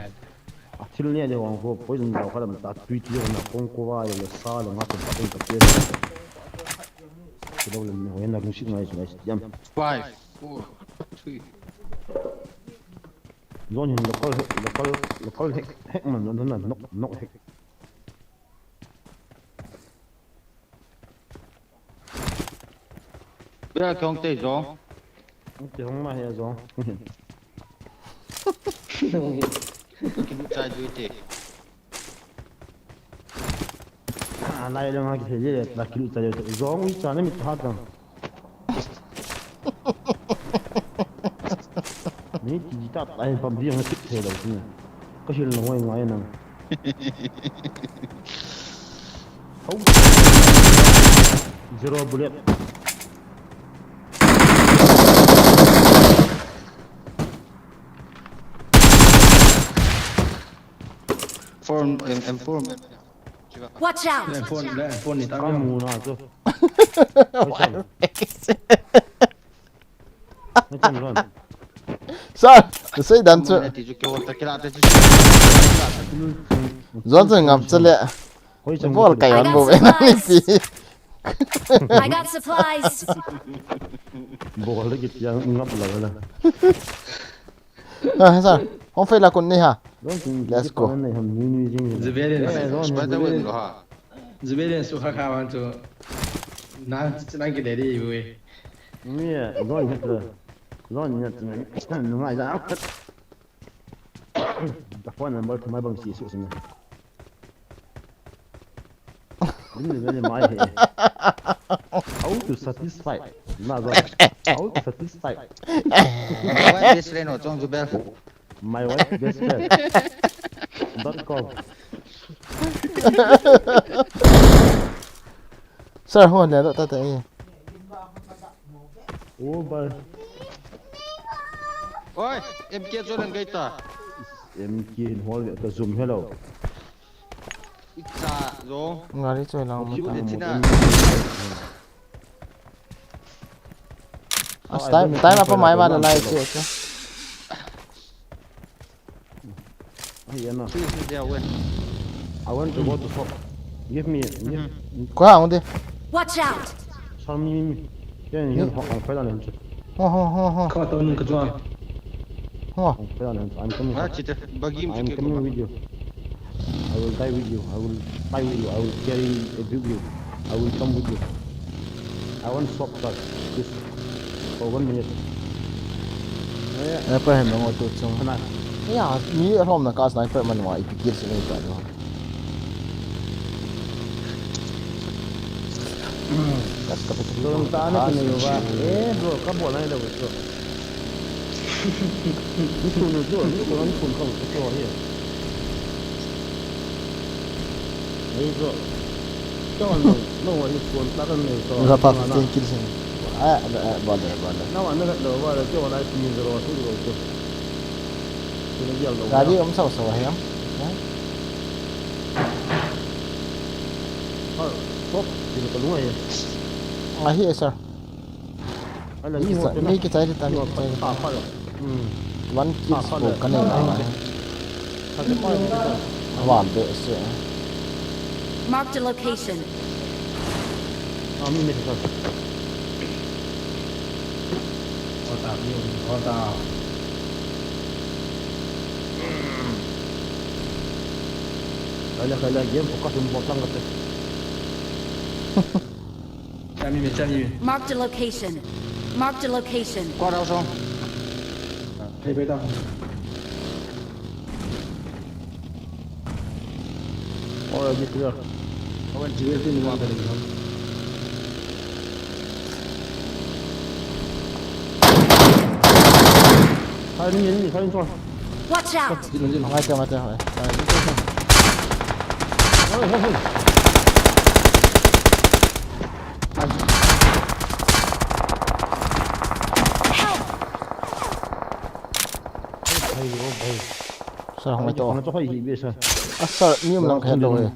A thil ni a de wang ko poison jao ka lam ta tui tui na kong ko wa le sa le nga ta ka test. Kilo le ni ho na lungset ngai chu ngai jam. Five, four, three. Zone hin local, local, local hack, hack man, no, no, no, no hack. Bia kong te zone. Te hong ma he zone. Kibu chai du te. Ah, lai dong ha kithei le, la kilu ta le, zong ui cha na mit ha tang. Ni ti ta ta hin pam biang na kit thei lo ni. Ka hil na hoi ngai nang. Hau. Zero bullet. Four, M, M four. Watch out! Phone, phone ni ta. Ka mu na chu. Sir, sei dan chu. Ti chu ke ta kila te chu. Zon chu ngam chu le. Bol kai on bo ve na ni ti. I got supplies. Bol le ki tiang ngap la la. Ah, sir. Hong fei la kun ni ha. Let's go. Zuberian. Spider-Man lo ha. Zuberian su kha kha wan chu. Na, na ki de di we. Ni, zon ni tu. Zon ni tu. Nungai da. The phone number to my bang si su sini. Really, really, my head. How to satisfy? Na, how to satisfy? My wife best friend, oh, Chong Zubel. My wife best friend. Dot com. Sir, ho le ta ta. Oh, bye. Oi, M K Jordan gaita. M K in hol ve ka zoom hello. Icha zo. Gari choi lang ma ta. Thina. As time, time apa mai ba la lai che che. Hey, Anna. Please, they are win. I want to go to shop. Give me, give. Ko ha nde. Watch out! Sami, mi. Yan, yan, ha, ha, kailan yan. Ho, ho, ho, ho. Ka to nun ka jwa. Ho. Kailan yan. I'm coming. Ha, chite, bagi mo. I'm coming with you. I will die with you. I will fight with you. I will carry a with you. I will come with you. I want shop first. Just for one minute. Eh, pa hem ngo tu chung. Ana. Ya, mi rom na ka sniper man wa ipi kill si nei ta lo. Kas ka pe. Long ta na ki nei wa. Eh, bro, ka bol nai lo, bro. Ni phun ni jo, ni ko ni phun ka ko hi. Hey, bro. Ka wan no, no, wa ni phun ta ka nei to. Nga pa fifteen kills ni. Ah, ah, bale, bale. Na wa na lo wa la ke wa la ni zero wa tu lo to. Gari um sao sao hiam. Stop. Dil ko lunga ya. Ahi, sir. Ala ni ho. Ni kichai, ni kichai, ni kichai. One kill ko ka nei na. Aval be se. Marked a location. Ami me sa. Ota, mi, ota. Kala, kala, game focus mo tang kate. Chami me, chami me. Marked a location. Marked a location. Kua rao song. Hey, beta. Ora, di clear. Awan, di clear, di clear. Hai, ni, ni, hai, ni. Watch out! Di, di, di. Ngai te, ngai te, hai. Hai, ni, ni, ni. Hai, hai, hai. Hai. Hai, oh, hai. Sir, hung to. Hung to, hoi, hi, be, sir. Ah, sir, mi um lang khe lo, eh.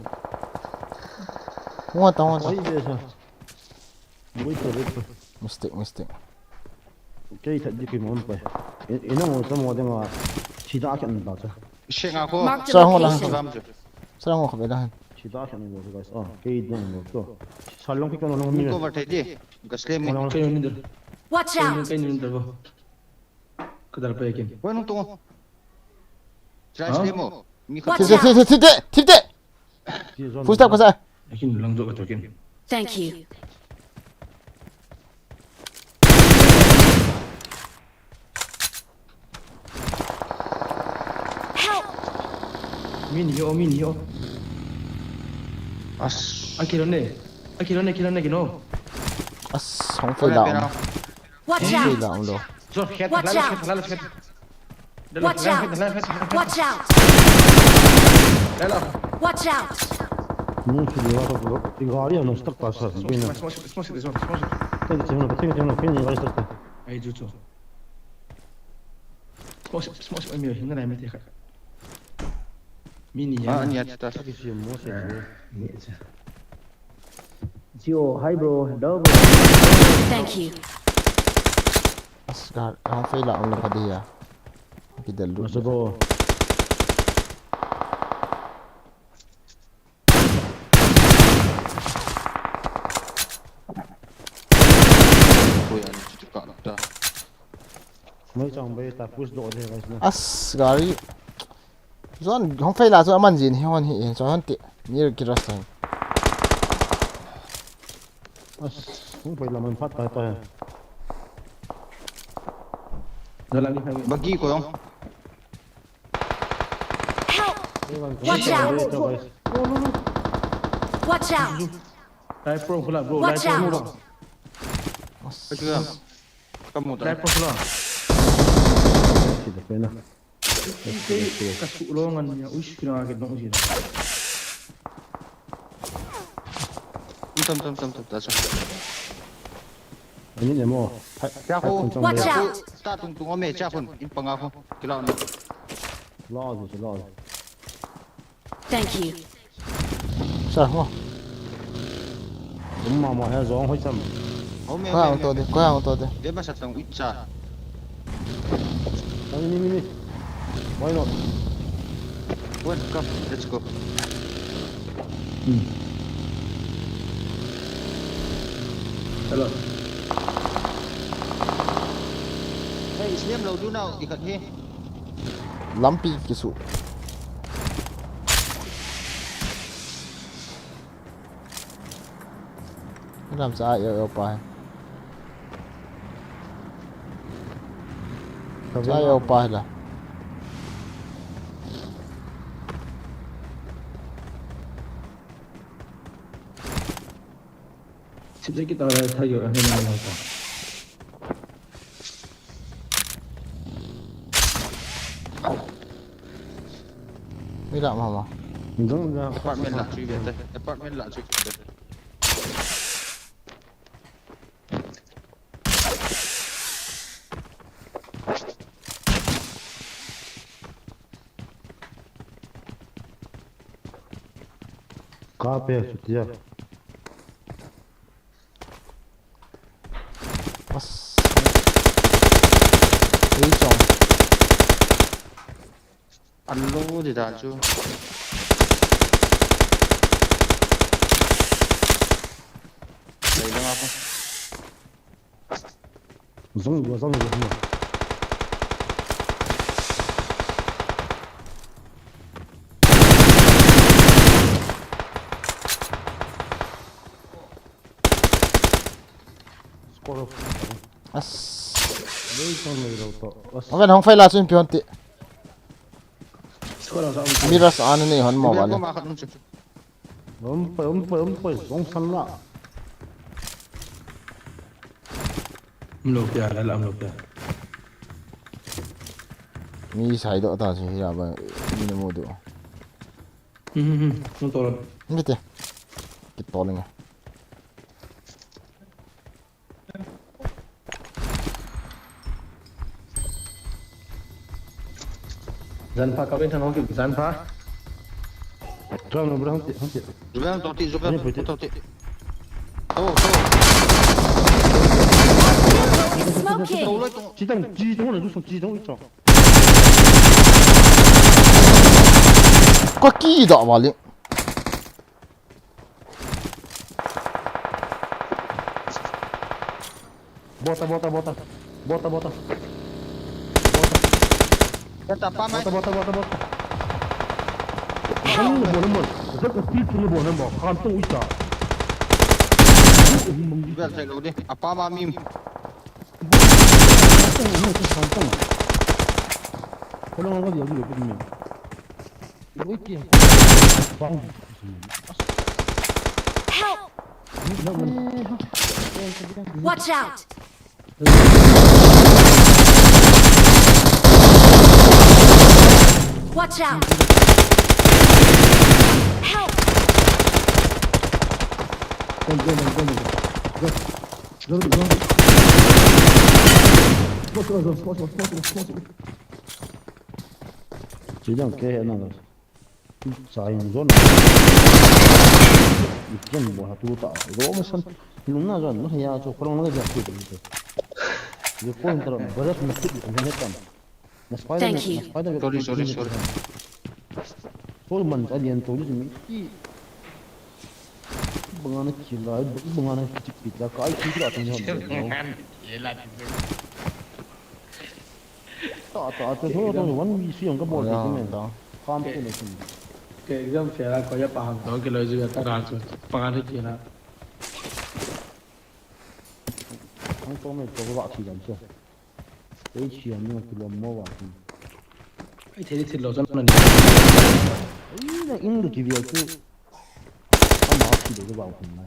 Hung ta, hung ta. Hoi, be, sir. Wait, sir, wait, sir. Mistake, mistake. Kei that di ki mon pa. Ina mo sa mo de ma. Sida khen ba sa. Shenga ko. Marked a location. Sir, hung la. Sir, hung kha be la. Sida khen mo guys. Oh, kei dong mo to. Salong ki kono long mi. Ko ba the di. Gaslem ni. Kei ni der. Watch out! Kei ni der bo. Kadal pa yakin. Wai nung tungo. Try slimo. Watch out! Thip te, thip te, thip te. Full stop kasa. Yakin lang jo ka to kin. Thank you. Help! Min yo, min yo. As. Akilo ne. Akilo ne, kilo ne, kino. As, hong fei la. Watch out! Hong fei la, hong lo. Watch out! Watch out! Watch out! Watch out! Ni ki liwa ko, i gari ano stuck pa sa. Smoke, smoke, smoke, smoke, smoke, smoke. Tengok, tengok, tengok, tengok, tengok, gari stuck pa. Ai, juju. Smoke, smoke, smoke, mi hinga na mi te kha. Mi ni ya. Ah, ni ya ta. Ki si mo se. Ni ya. Gio, hi bro, hello bro. Thank you. As ka, ka fei la, ang la ka dia. Kidel lu. Masa bo. Oi, ani chuchu ka ta. Mai chang bai ta push do de guys na. As gari. Zon hong fei la chu aman jin hi hon hi, eh, chuan ti. Ni ki rush ta. As, hong fei la man phat ta ta. Bagi ko dong. Help! Watch out! Watch out! Watch out! Achu ya. Kamu ta. Ka su lo ngan ya, uish, kina ka dong si. Tam, tam, tam, tam, ta sa. Ani ne mo. Cha ko. Watch out! Ta tung tung ome cha kun, in panga ko. Kila na. Lo, lo. Thank you. Sa ho. Dum mama he jong hoi cham. Home, koi home, ang to home, de, home. Koi ang to de. Dia masa tong itsa. Ani, ni, ni, ni. Why not? Well, come, let's go. Hmm. Hello. Hey, isliam lou diu nau, ikhat hi. Lampi kisu. Lam cha yo yo pa. Cha yo pa la. Sip sa kita ra thayo ra hina la ta. Mira mama. Dong da. Apartment la chui bete. Apartment la chui bete. Kape chutia. As. Ei chong. Alo di dan chu. Lei lang ako. Zong, zong, zong. Score. As. Lei tong lei lo to. As. Aven hong fai la chun pion ti. Score la sa. Miras an ni hon mo. Bia bale. Ko ma khat nung chu. Um poi, um poi, um poi, zong san la. Um lo pia, la, la, um lo pia. Mi sai do ta si ya ba, mi na mo do. Hmm, hmm, hmm. Nung to. Mi te. Kit to leng. Jan pha, ka ben thang hong ki jan pha. Jan no, bro, hong ti, hong ti. Zuben to ti, zuben to ti. To, to. Smoking. To, to. Chi tang, chi tang, na du song, chi tang, i chong. Ko ki da wa le. Bota, bota, bota. Bota, bota. Bota. Bota, pa mai. Bota, bota, bota, bota. Help! Bota, bota. Zat speed tu bota, bota. Kan tu ita. Bel sai lo de. Apa ma mim. Kalau ngau dia dia ni. Help! Watch out! Watch out! Help! Go, go, go, go, go. Go. Go, go. Go, go, go, go, go, go, go. Sijang ke na. Sa in zone. Zone bo ha tu ta. Ro ma san. Lung na zone ma ya cho khorang na ja tu ta. Ye point tara barat na tu ta ne tam. Na spider. Thank you. Na spider. Sorry, sorry, sorry. Sorry man, alian to ni. Bangana kila, bangana kitik kita. Kai kila ta ni. Ta, ta, ta, ta, ta, one V C ang ka bol. Ayan, di men. Ta. Kam ko na kin. Ke exam fail ako ya pahang. Dong kilo ju ya ta ka chu. Pangan hi kila. Ang to me to wa ki jam chu. Ei chi ang ni kilo mo wa ki. Ai thei thei lo chan na ni. Ai na in lu ki via chu. Ama ki de ba ko na.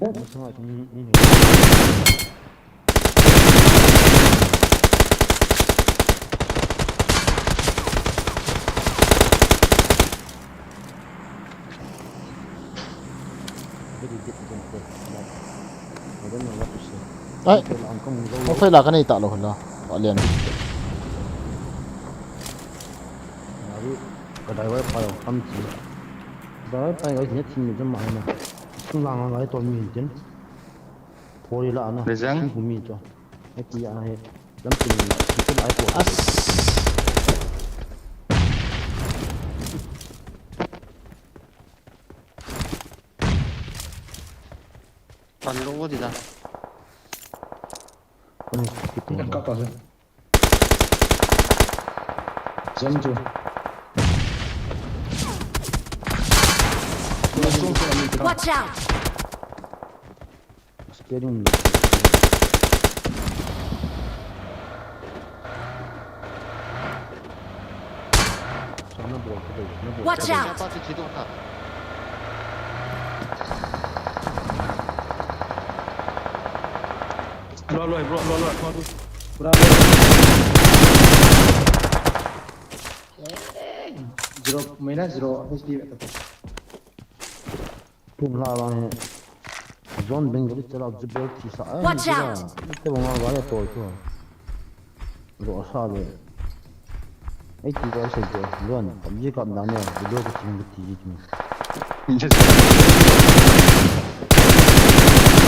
Oh, masang ai tung. Ai. Ko phai la ka nei ta lo la. Wa lian. Driver pa jong kam chi. Driver pa jong net thim mi jong ma na. Sung lang lang lai to mi tin. Pori la na. Lejang. Sing hu mi to. Ai ti a he. Lam tin la. Ti la ai to. As. Pan lo di da. Ai, ti to. Ka pa se. Jump to. Watch out! Steering. Watch out! Lo, lo, bro, lo, lo, lo, bro. Pura lo. Eh, zero, minus zero, H P. Pum la la he. Zone Bengali chala jubel ti sa. Watch out! Te bang ga ya to to. Lo sa le. Ai ti ga se to. Zone. Pam ji kap na ne. Lo ko tin ko ti ji.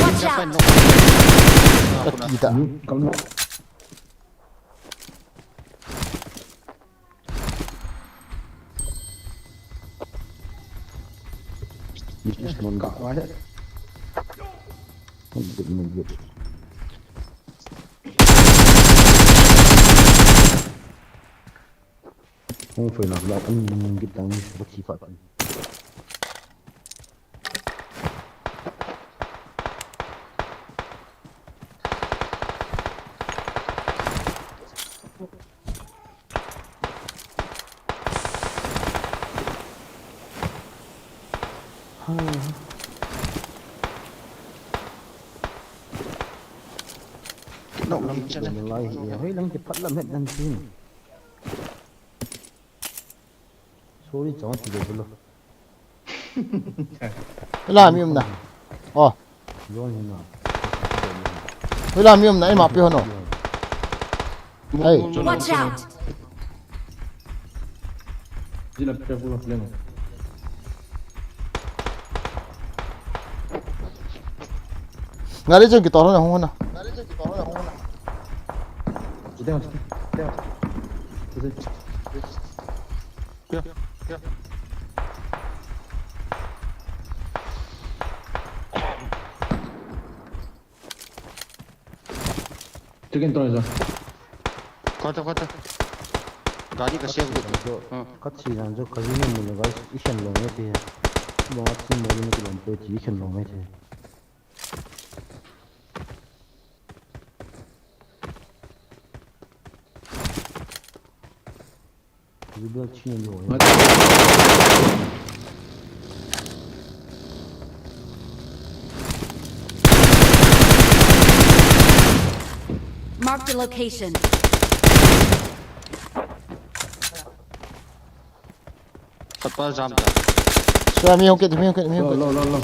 Watch out! Ka ti da. Kam lo. This is not good. Not good, not good. Hung fai na la an git dang ni ba ki fa. Nok lam chan. Lai hi, hoi lang ki phat lam het dan chin. Sorry, chong ti de lo. Hoila mi um na. Oh. Zone hi na. Hoila mi um na, ima pe ho no. Hey. Watch out! Jina pe full of lemo. Gari jong ki tol ho na, hung ho na. Jide, jide. Jide. Chicken to jo. Kota, kota. Gari ka save kit. Jo, hmm. Ka thi jan jo ka jin mu le guys, i khen long e te. Mo a thi mo ni ki long pe ti i khen long e te. Mark the location. Khat pa jam ta. Sua mi hung kit, mi hung kit, mi hung kit. Lo, lo, lo, lo.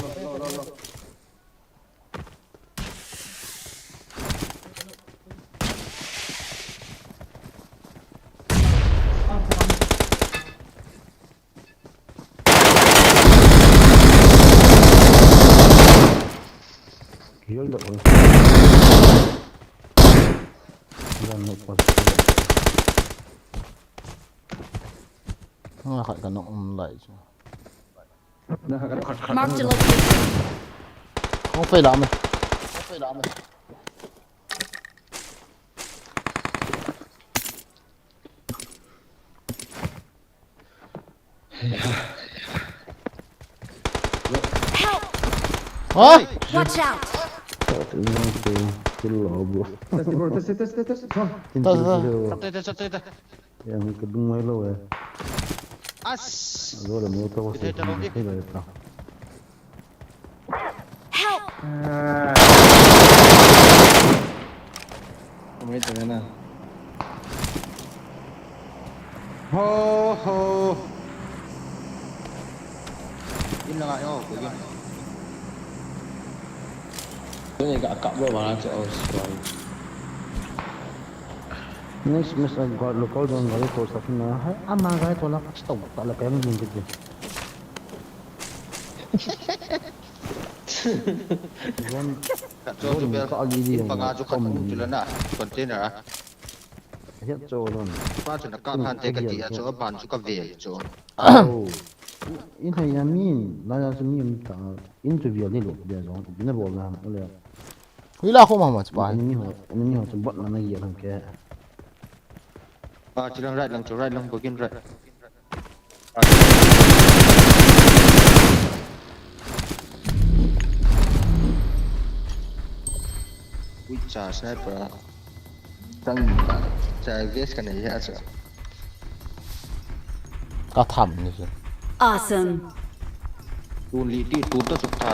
Kill da oi. Yan no pas. Nga khat ka nong um lai chu. Mark the location. Hung fai la me. Help! Hah? Watch out! Test, bro, test, test, test, test. Test, test, test. Yang kedung mai lo eh. As. Lo le mo to. Ite, ite, lo, ite. Help! Wait a minute. Ho, ho. In lang ayo, ko yun. Yun, ika akap lo, mana, oh, sorry. Next match a gari, local zone gari tol sah na. Hai, ama gari tol a stop ta la kaya min kiti. Zone, Ka chu zone bel. Ka ali di In yong panga chu khat tom um ni. Chu la na. Container a. Hiat chu zone. Pa chu na ka In phan te ka ka ti hiat a chu. Chu a ban chu ka vel chu. Oh. In hai ya min, la ya chu min ta. In chu vel ni lo, vel zone. Bina bol na, le. Hui la khoma ma chu pa. Enemy ho, enemy ho chu bot na na ye lang ke. Ah, chilang right lang chu, right lang bogin right. Ui cha sniper. Tang ba, cha vest ka nei ha cha. Ka tham ni chu. Awesome. Tun li ti tun ta suk tha.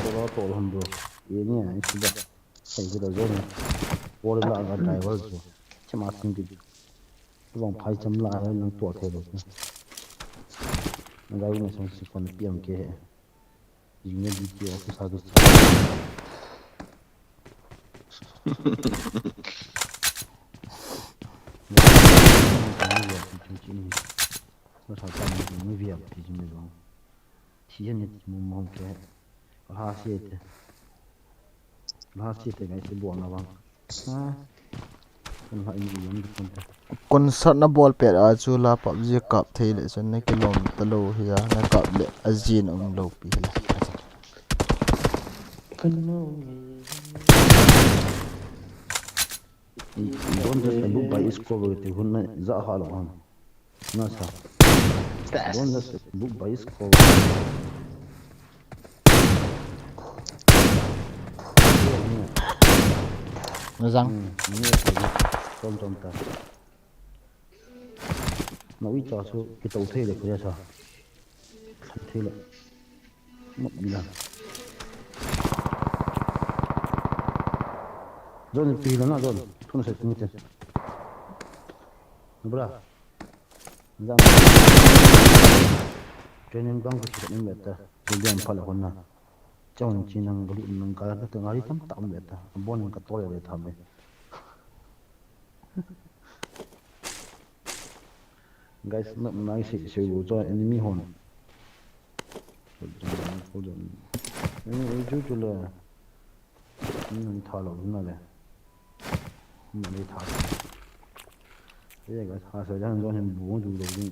Tora tol hon bro. Ye ni ai suba. Sai suba zone. Wall la ga driver chu. Chama sing di. Vang phai cham la ai nang to thei lo. Nang ga ni sang si kon piam ke. Jing ni di ti office ha du. Nasa tani ni via pi jing le jong. Thi ni ti mum mong ke. Ka ha se te. Ka ha se te guys, se bo na bang. Ha. Kan ha ni yong di kon te. Concert na bol pet a chu la PUBG kap thei le chun na kilom ta lo hi a, na kap le a jin um lo pi hi. Kan no. Don't judge a book by its cover ti hun na ja ha lo ham. Nasa. Yes. Don't judge a book by its cover. Na jang. Hmm, ni ko ni. Tom tom ta. Na ui cha chu ki to thei le ko ya sa. Thei le. Mut bila. Zone pi la na zone. Thun se ni te. Bra. Zang. Training bang ko ni meta. Ni diam pha la hon na. Chong chi nang galu nang ka ta ngari tam tam meta. Bon ka to le tham le. Guys, na, na si, si, gu cho enemy hon. Hold on, hold on. Enemy, ui, chu, chu le. Ni hon tha lo, na le. Na le tha. Ye, guys, ha, sa, jang, zone hin bu, du, lo, du.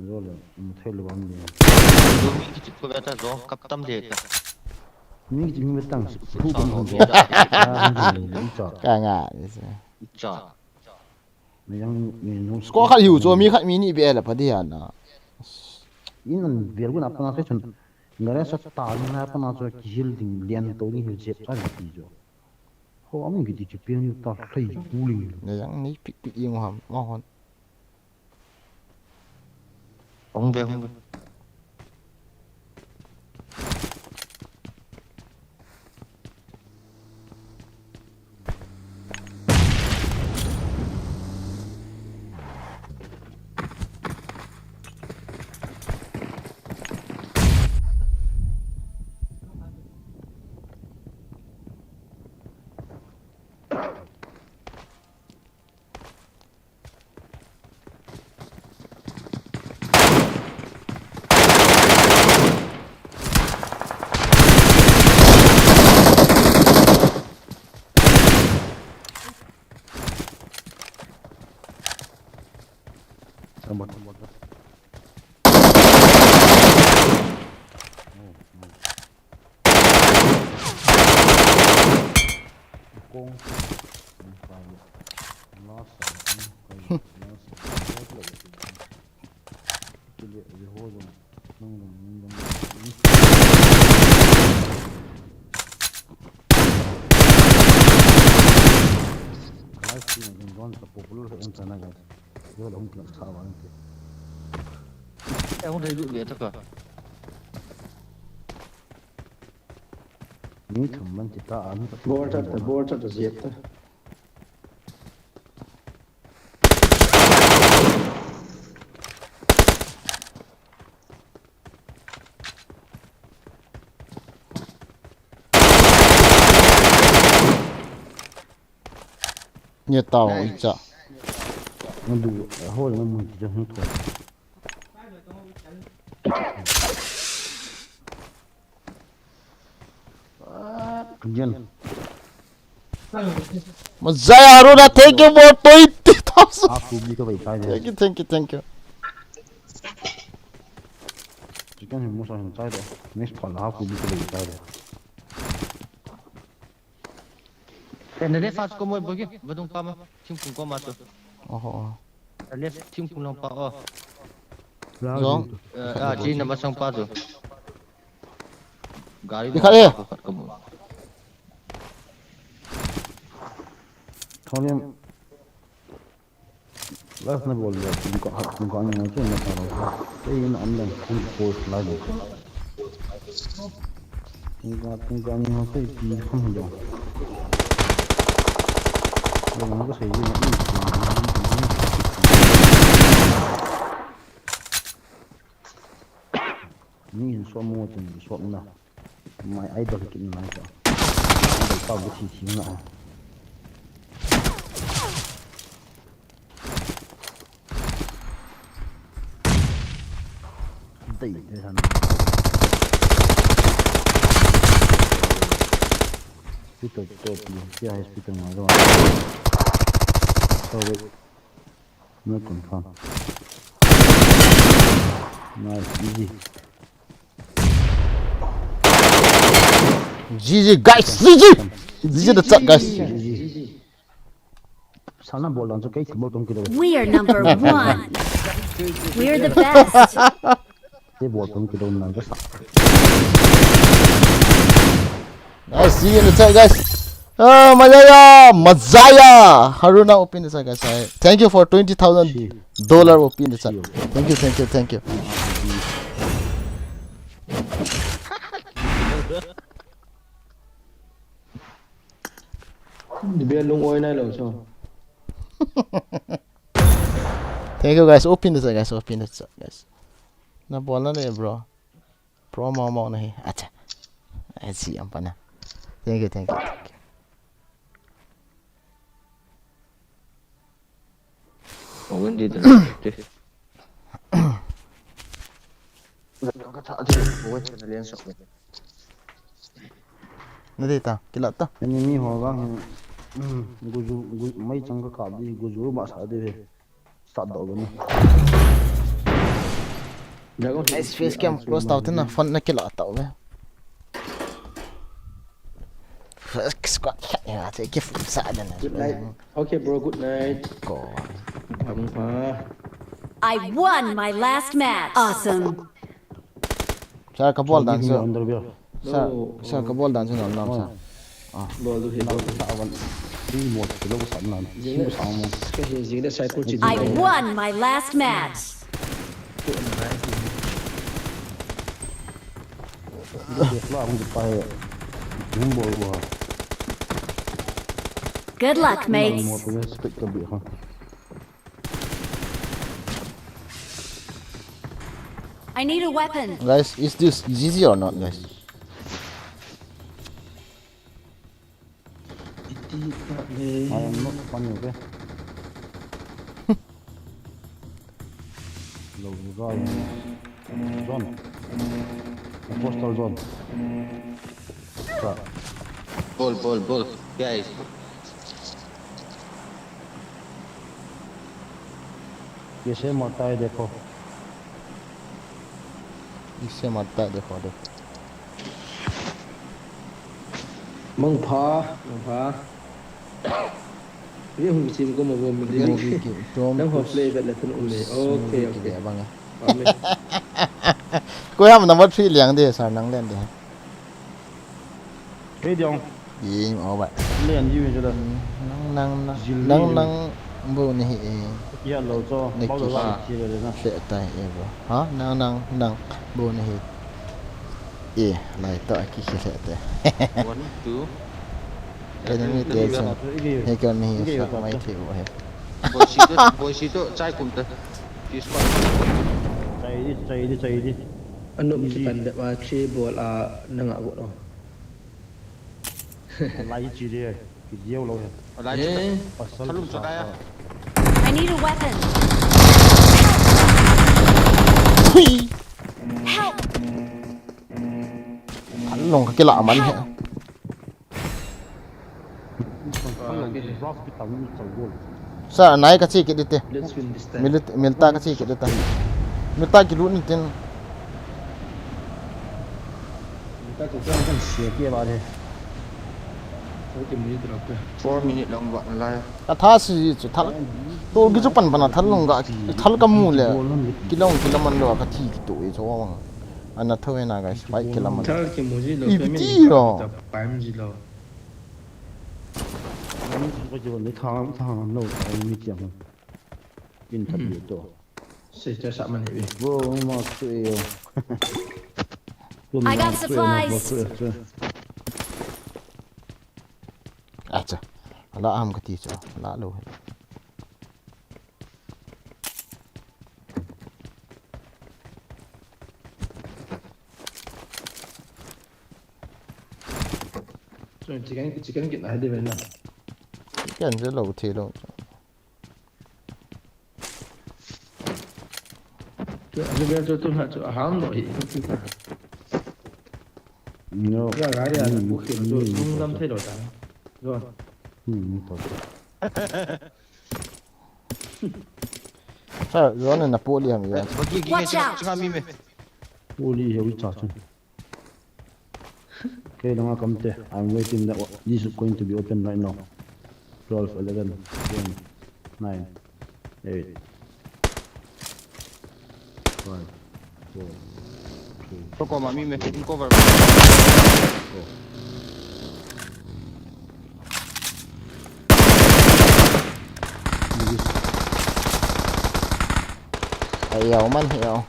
Zo le, um, thei lo, um, le. Zo mi kichi ko beta zo, kap tam de ta. Mi kichi mi betang, hu, hu, hu, hu. Ah, hu, hu, hu, hu, hu. Ka nga, ni se. Cha. Ni yang, ni nung. Score khat hiu chu, mi khat mi ni be la pha dia na. In an vel gun apa na se chun. Ngare sa ta ni na apa na chu kihil ding lian to ding hiu jep cha ni ti chu. Ho am ki ti chu pian ta hlei ku ling. Ni yang ni pik pik ing ham, ma hon. Hung ve, hung ve. Somebody, somebody. Oh, oh. Kong. Live stream again, don't support, follow, and channel, guys. Yo, hung kena sawa nanti. Eh, hung thei lut ve ta ka. Mi thum man ti ta an. Bol chat ta, bol chat ta, ziet ta. Nia tao i cha. Nadu, hol na mun ti cha hung thua. Jen. Mazaya Haruna, thank you for twenty thousand. Aku bi ka bai tai de. Thank you, thank you, thank you. Chicken hin musa hin tai de. Next pal aku bi ka bai tai de. Tende ne fast ko moi bogi, badung pa ma, thingphung ko ma tu. Oho. Left thingphung lang pa o. Jong. Eh, ah, ji na masang pa tu. Gari Dikha de. Ko khat ko mo. Tholiam. Last na bol le, kum ka, kum ka ni na chu na ka ro. Kei na am lang, kum post lai le. Kum ka, kum ka ni ha kei pi kham do. Lo na ka sei ji na. Ni hin so mo chen so na. My idol kin na ka. Idol pa bu thi thi na. Dei, dei han. Hospital top ni, kya hai hospital ma ga. Sorry. No confirm. Nice, easy. G G, guys, G G. G G the chat, guys. Sana bol dan chu kei bol tum kilo. We are number one. We're the best. Kei bol tum kilo nan ka sa. Nice, G G in the chat, guys. Oh, Mazaya, Mazaya. Haruna O P in the chat, guys. Hi. Thank you for twenty thousand dollar O P in the chat. Thank you, thank you, thank you. Bia lung oi nai lo so. Thank you, guys. O P in the chat, guys. O P in the chat, guys. Na bol na le, bro. Pro mo mo na hi. Acha. Ai si am pa na. Thank you, thank you, thank you. Owen di da. Ka tha di, Owen na lian sok. Na dei ta, kila ta. Enemy ho vang hin. Guju, gu, mai chang ka kap di, guju ba sa di ve. Start do ve na. Dragon. Nice, face cam close tau tin na, phone na kila tau ve. First squad shot ya, te ki full sa da na. Good night. Okay, bro, good night. Ko. Abang pa. I won my last match. Awesome. Sa ka bol dan Give me so. Underwear. Sa, sa ka bol dan so nam nam sa. Bol du he, bol du. Sa awan. Di mo ti lo sa nan. Sim sa mo. Ka he jing da cycle chi. I won my last match. Di la mo pa he. Dim bol wa. Good luck, Mo mates. ti respect ka bi ha. I need a weapon. Guys, is this G G or not, guys? I am not funny, okay? Lo, John. John. Apostle John. Sa. Bol, bol, bol. Guys. कैसे मरता है देखो। Ise matta de khode. Mangpha, mangpha. Ni hung sim ko mo bom ding. Nang ho play bet la tun um le. Okay, okay. Amen. Ko ham number three liang de sir nang len de. Hey, Dion. Game over. Len di me jada. Nang nang nang Zil nang ni. Nang Bo nahi e. Kia lo cho, na bo lo ki la, ki le le na. Hle tai e bo. Ha? Nang, nang, nang. Bo nahi. E, lai ta ki ki hle te. One, two. Enemy te chun. He ka nahi sa mai the bo he. Boisi to, boisi to, chai kum ta. Fish pond. Chai di, chai di, chai di. Anu ki pan da ma three ball a nanga go lo. Lai chi di, ki diu lo he. Lai chi. Pasal thalung sa kaya. I need a weapon. Help! Thalung ka kila man he. Sa nai ka chi kit dite. Let's win this time. Milit, milta ka chi kit dite. Milta ki lut ni tin. Milta ki lut ni tin sia ki ba de. Four minute long ba lai. Ka tha si chu thal. To ki chu pan pan a thalung ga thal ka mu le. Kilong kilaman lo ka thi ki to e chu wang. Ana tho e na guys, fight kilaman. Thal ki mu ji lo. Ipi ti lo. Paim ji lo. Nang ko jo ni thang thang lo ta ni tiang. In ta bi to. Se cha sa man ni. Wo ma su e yo. I got supplies. Acha. Ala am ka ti cha. La lo. Chicken, chicken kit na hai de na. Chicken je lo the lo. Tu, tu, tu, tu, tu, ham lo hi. No. Ya, gari a, bu khil tu, lung dam thei lo ta. Ro. Hmm, to. Sa, ro na na poli ham ya. Watch out! Poli he wi cha chu. Okay, langa kam te. I'm waiting that this is going to be open right now. Twelve, eleven, ten, nine, eight, five, four, three. Ko ma mi me in cover. Four. Ai, yau man, yau.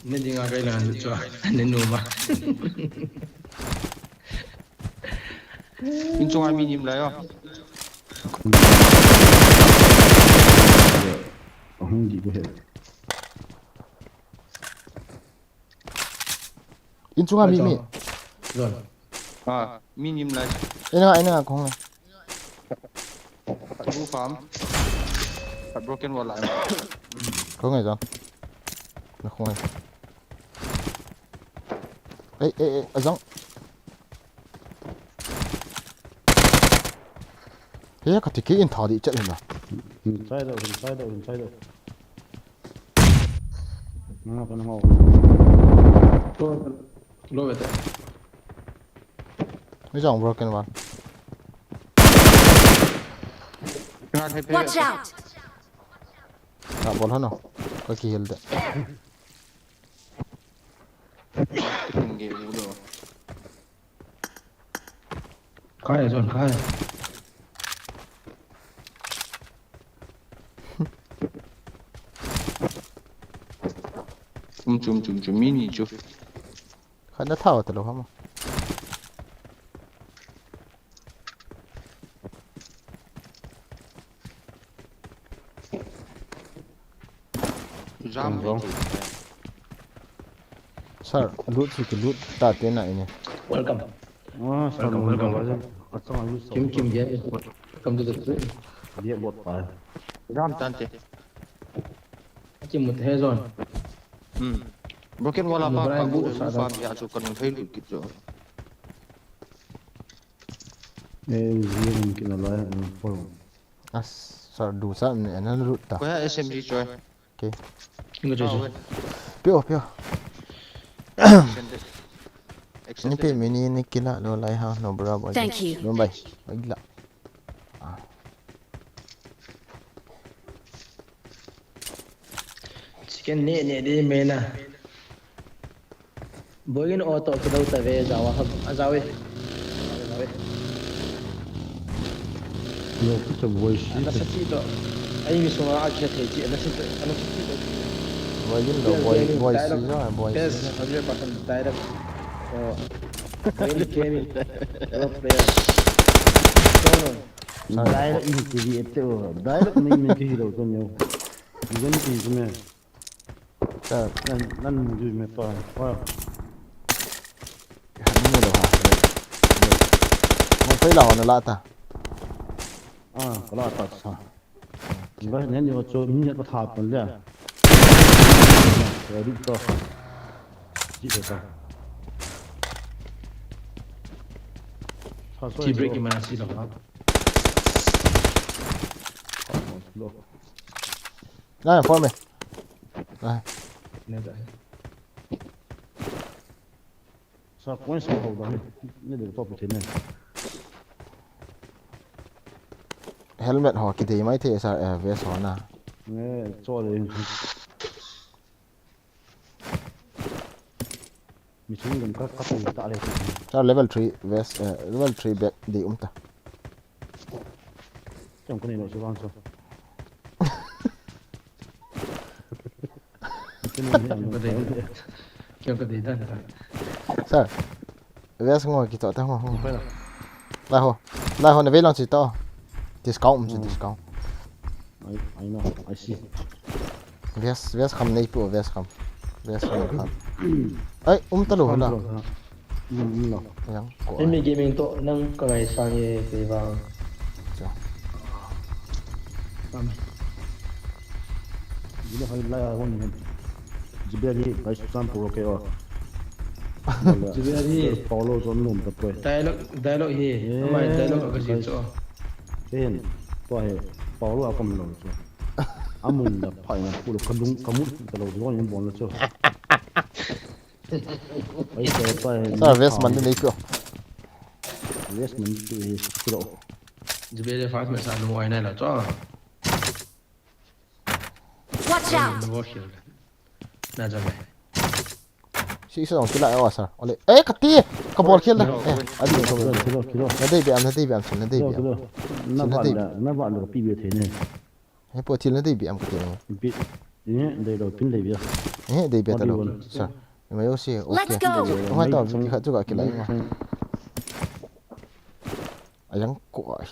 Ne dinga kai la ni chua, ne nu ma. In chunga mi nim la yo. Ahung di ko he. In chunga mi, mi. Zon. Ah, mi nim lai. Ina, ina, kong. Khat roof am. Khat broken wall am. Kong ai zon. Na kong ai. Ei, ei, ei, azong. He, ka tiki in tha di chat hina. Inside out, inside out, inside out. Nga pa na ho. Low beta. Ni jong broken wall. Watch out! Ka bol hano. Ka ki heal de. Tung ge u lo. Khai zon khai. Chum, chum, chum, chum, mi ni chu. Khat na thao ta lo hama. Jam. Sir, loot si ki loot ta te na ine. Welcome. Ah, sir, welcome, welcome. Welcome. Kim, Kim, yeah. Welcome to the street. Dia bot pa. Jam tante. Achi mut he zon. Hmm. Broken wall a pa, pa bu sa pa ya chu kan thei lut kit jo. Eh, zin kina lai, eh, pol. As, sir, du sa ne, na lut ta. Ko ya S M G choi. Okay. Inga choi. Pio, pio. Extended. Ni pe mi ni, ni kila lo lai ha, no bra boy. Thank you. No bye. Bye la. Ah. Chicken ne, ne de me na. Boy in auto kidou ta ve, jawa ha, a jawe. Jawe. Lo ki cha boy si. Ana sa chi to. Ai mi sunga a khe thei chi, ana sa chi, ana sa chi to. Boy in lo, boy, boy si jo, boy si. Best, hundred percent direct. Oh. Boy in gaming. Pro player. Direct in ki vi ete o. Direct ni ni ki hero to nyo. Ni ni ki me. Sir. Nan, nan mu ju me pa. Pa. Ni lo ha. Mo pai la na la ta. Ah, ka la ta sa. Ba ne ni o cho ni ka tha pon le. Ri to. Ji ta. Sa so. Tea break mana si lo ha. Lo. Nai, form e. Nai. Nai da. Sa point sa ho da. Ni de top thei ne. Helmet ho kidei mai thei sa, eh, vest ho na. Ne, cho le. Mi chung dum ka, ka pui ta le. Sa level three vest, eh, level three bag dei um ta. Chang ko ni lo chu vang chu. Kya ka dei dan ta. Sir. Vest ngo ki to ta ngo. Lai ho. Lai ho na ve lang chi to. Discount um chi discount. I, I know. I see. Vest, vest kham nei pu, vest kham. Vest kham kham. Ai, um ta lo la. Lo, ha. Um, um, lo. Yang ko. Enemy gaming to nang ka ngai sang ye te ba. Cha. Am. Jile hai la ya won ne. Jibeli, guys, sam pro ke o. Jibeli. Paulo zon num ta poi. Dialogue, dialogue hi. Amai dialogue ka ji cho. Pen. To he. Paulo a kam lo cho. Amun da phai na pu lo ka lung ka mun ka lo zon in bon lo cho. Ai, sa, sa, vest man nei ko. Vest man tu e, kilo. Jibele fast me sa no ai na la cho. Watch out! Na bo khil. Na ja me. Si sa dong kila wa sa. Ole. Eh, kati. Ka bol khil da. Eh, adi ko. Kilo, kilo, kilo. Na dei be am, na dei be am, na dei be am. Kilo, kilo. Na ba la, na ba lo pi be the ne. He po thil na dei bi am ka ti. Bi, eh, dei lo pin dei bi. Eh, dei bi ta lo. Sa. Mai o si, okay. Let's go. Mai ta, ki kha chu ka kilai ma. Ayang ko a.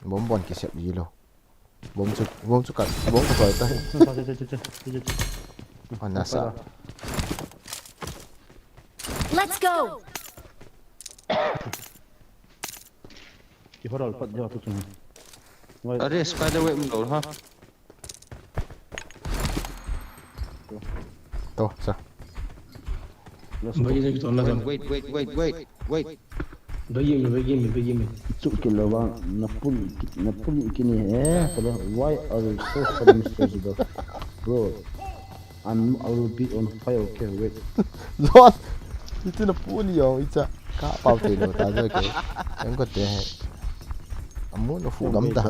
Bom bon ki sep ji lo. Bom chu, bom chu ka, bom ka toi ta. Ana sa. Let's go. Ki horal pat ja tu chung. Are, spider web um lo ha. To, sa. Bagi lagi to na. Wait, wait, wait, wait, wait, wait. Bagi mi, bagi mi, bagi mi. Chuk kilo ba, na puli, na puli kini eh. Why are you so funny, Mister Zidane? Bro, I'm, I will be on fire, okay, wait. Lord, iti na pu ni yo, icha. Ka pau te lo ta jo ke. Ang ko te he. Amu no fu gam ta.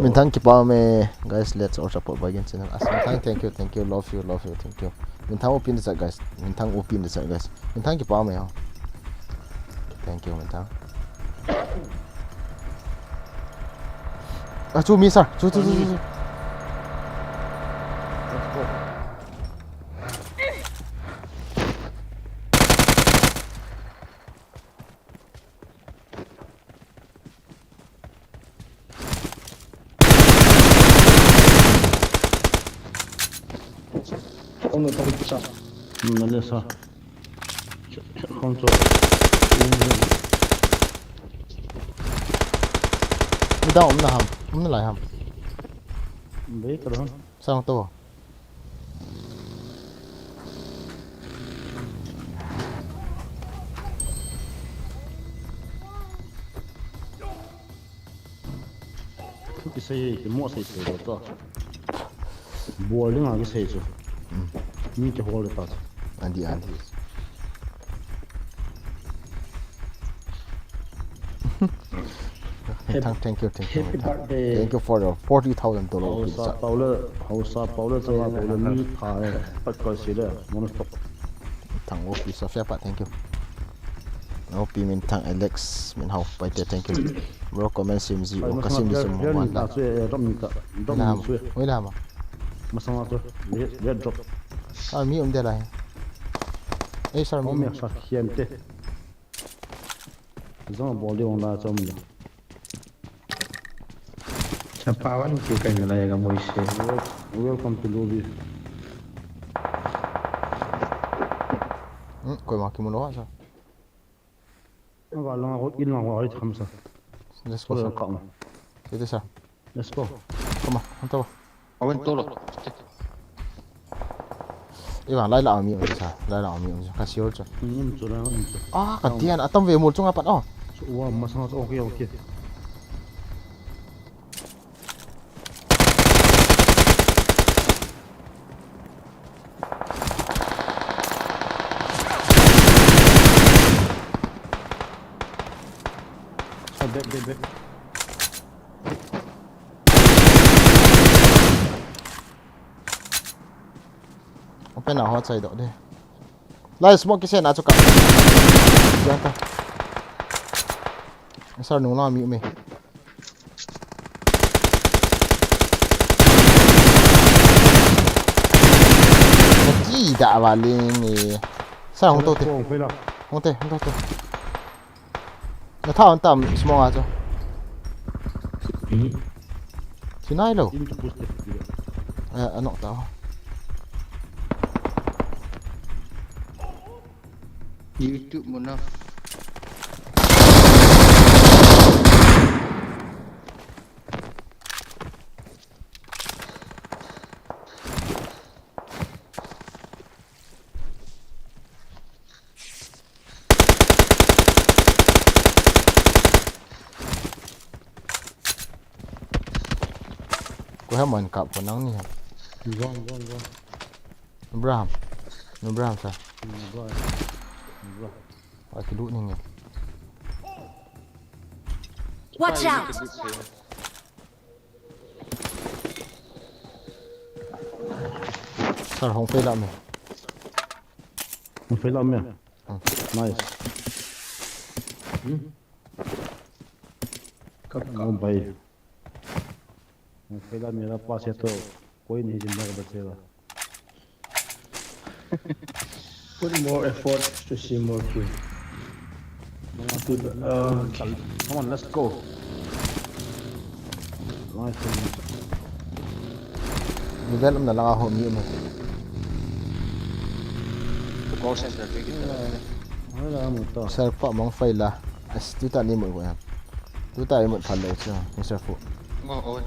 Minthang kipa me, guys, let's all support by again channel. As Minthang, thank you, thank you, love you, love you, thank you. Minthang upin the chat, guys. Minthang upin the chat, guys. Minthang kipa me ho. Thank you, Minthang. Ah, chu mi sir. Chu, chu, chu, chu, chu. Kong na tong sa. Hmm, na le sa. Kong so. Ni da um na ham. Um na lai ham. Be ka ron. Sang to. Thu kisei, kimo sei sei lo to. Bol ding a kisei chu. Hmm. Mi kihol ta. Adi, adi. Happy, thank, thank you, thank you, happy birthday. Thank you for your forty thousand dollar. Hausa Paula, Hausa Paula, changa Paula, mi pha, eh, pat kal si le, mono stop. Thang O P Sofia pa, thank you. O P Min Thang, Alex Min Hau, Paite, thank you. Bro, comment sim ji, o ka sim ji sum mo man la. Oi la ma, oi la ma. Masang a chu, red, red drop. Ah, mi um de lai. Ei, sir, mi um. Sir, hian te. Zong bol de ong la chom de. Chapa wan ki kai na lai ga moi se. Wel-, welcome to lobby. Hmm, koima kimu lou a sa. Nga lang ko in lang ko ai tham sa. Let's go, sir. Ka. Sir, sir. Let's go. Come on, on top. Awen to lo. Iwang lai la mi ong sa, lai la mi ong sa. Ka sior cha. Nim chu la ong chu. Ah, ka tian atam ve mol chunga pat, oh. Chu wa masang chu, okay, okay. Back, back, back. Open a ho chai doh de. Lai smoke kisen a chu ka. Yan ta. Sir, nung la mi me. Naki da va ling ni. Sir, hung to te. Hung to te, hung to te. Na tha on tam smoke a chu. Hmm. Sinai lo. In to push te. Eh, anok ta. YouTube mo na. Ko ha man kap ko nang ni ha. Go on, go on, go on. Abraham. Abraham sa. Go on. Go on. Ai, ki lut ni nge. Watch out! Sir, hung pei la me. Hung pei la me. Hmm. Nice. Hmm? Ka, ka. Oh, bhai. Hung pei la me la pa se to. Koi nahi jin da ka bachega. Put more effort to see more kill. People, uh, come on, let's go. Nice one. Ni vel umna langa ho mi um. Call center pe ki ta. Ai la mu ta. Sir pa mong fai la. As tu ta ni mu ko ya. Tu ta i mu phan lo chu, Mister Fu. Ngo, o,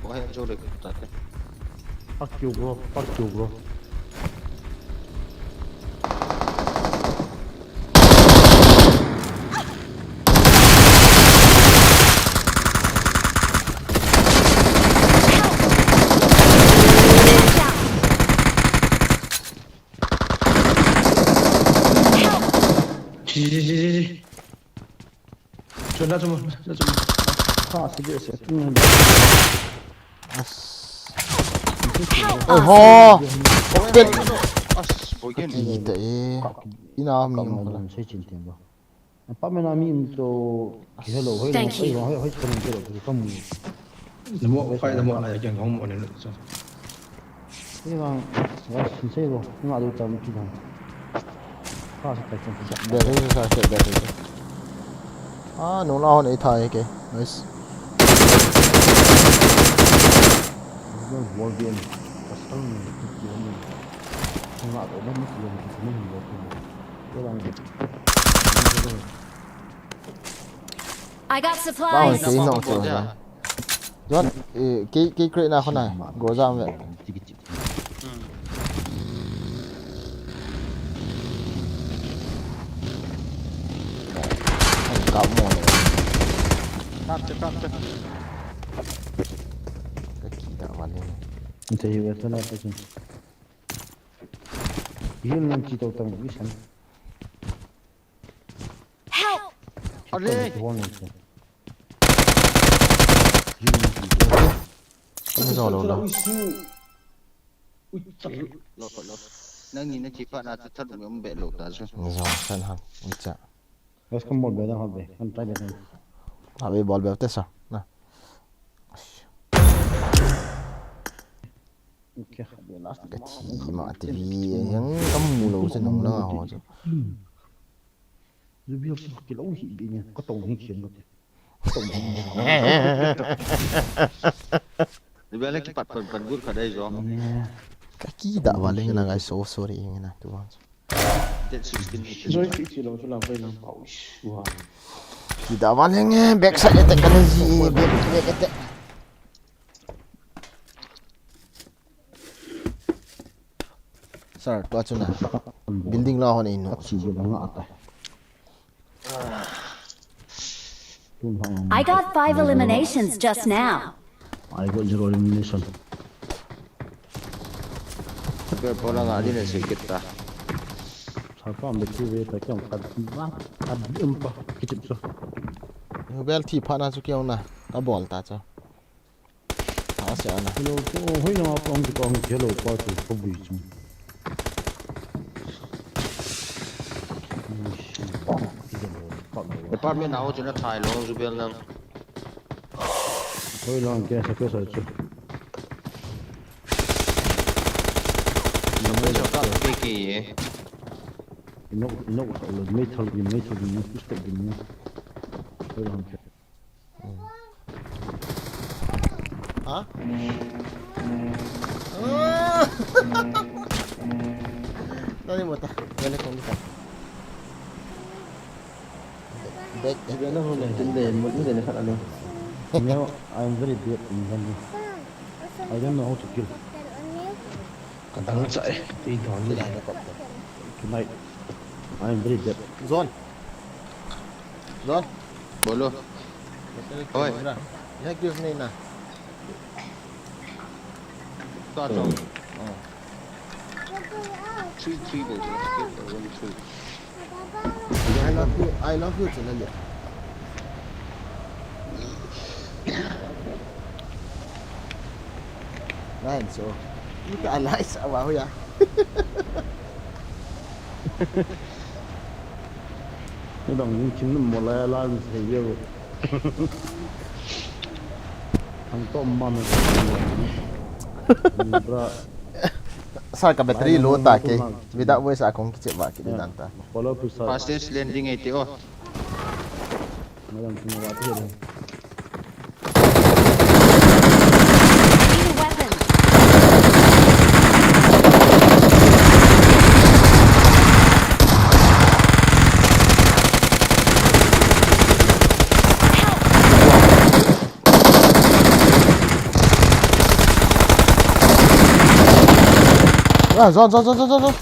o, he, jo le ta te. Fuck you, bro. Fuck you, bro. Ji, ji, ji, ji, ji. Chun la chun, la chun. Kha si de se. As. Help us! Oho! Open! As, boy, ken. Ita e. Ina mi. Kam mo dam sei chin tin ba. Pa me na mi im to. Hello, hoi. Thank you. Hoi, hoi, hoi, hoi, hoi, hoi, hoi, hoi. Namo, kai namo, na ya ken hong mo ne so. Ni vang, wa sin sei lo, ni ma do tam pi dang. Ka sa kai chen sa. Be re sa ke be re. Ah, no la hon e tha e ke. Nice. Wall game. Custom ni ki ni. Ni ma do ni ki ni ki ni ni. Ni vang. I got supplies. Ba hon ke no so. John, eh, kei, kei crate na khona, Groza ve. Hmm. Kap mo le. Kap te, kap te. Ka ki da va le. Inte hi ve sana ta chun. Yun nan chi to tang wi san. Help! Ale! Wall ni. Ui, chal. Lo, lo. Nang ni na thi phat na chu that um be lou ta chu. Ni jo san ham. Ni cha. Bas kan bol be da ha be. Kan try be da. Ha be bol be te sa. Na. Okay, ha be last. Ka thi ma ti vi yang kam mu lou se nong la ho chu. Zubil sa kilo hi be ni. Ka tong hi khian ko te. Ni bela ki pat pan pan gut khat ai jo. Ka ki da va leng na ngai so sorry yang na tu va. That sixteen meter. Zoi ki chi lo chu lang pai lang pau. Wow. Ki da va leng eh back side attack ka na ji back back attack. Sir, tua chu na. Building la hon inu. Chi je nga ata. I got five eliminations just now. I got zero elimination. Ke pola nga din se kita. Saka me ti ve ta kyang kat ma kat um pa kichip so. Bel thi pha na chu kyang na. Ka bol ta chu. Ase ana. Hello, oh, hoi na pa ang ka ang hello pa tu ko bui chu. Department na ho chu na thai lo Zubel nang. Hoi lang ke sa ke sa chu. Sa pe sa ka ke ke ye. No, no, me thal gi me thal gi me step gi me. Hoi lang ke. Ha? Tadi mo ta. Balik kong dito. Back, back. Hindi, hindi, hindi, hindi, hindi. No, I'm very bad in Hindi. I don't know how to kill. Kadang sa eh. Ti don le. Tonight, I'm very bad. Zone. Zone. Bolo. Oi. Oi. Ya give me na. Ta chong. Oh. Three three bol. One three. I love you. I love you, Chilali. Nine, so. Ita alai sa wa ho ya. Ni dang ni chin mo la la ni se yo. Ang to ma me. Bra. Sir, ka battery low ta ke. Without voice a kong kiche ba ki dan ta. Follow pi sa. Fastest landing eighty oh. Ngayon, tumawati rin. Need a weapon. Ah, zone, zone, zone, zone, zone.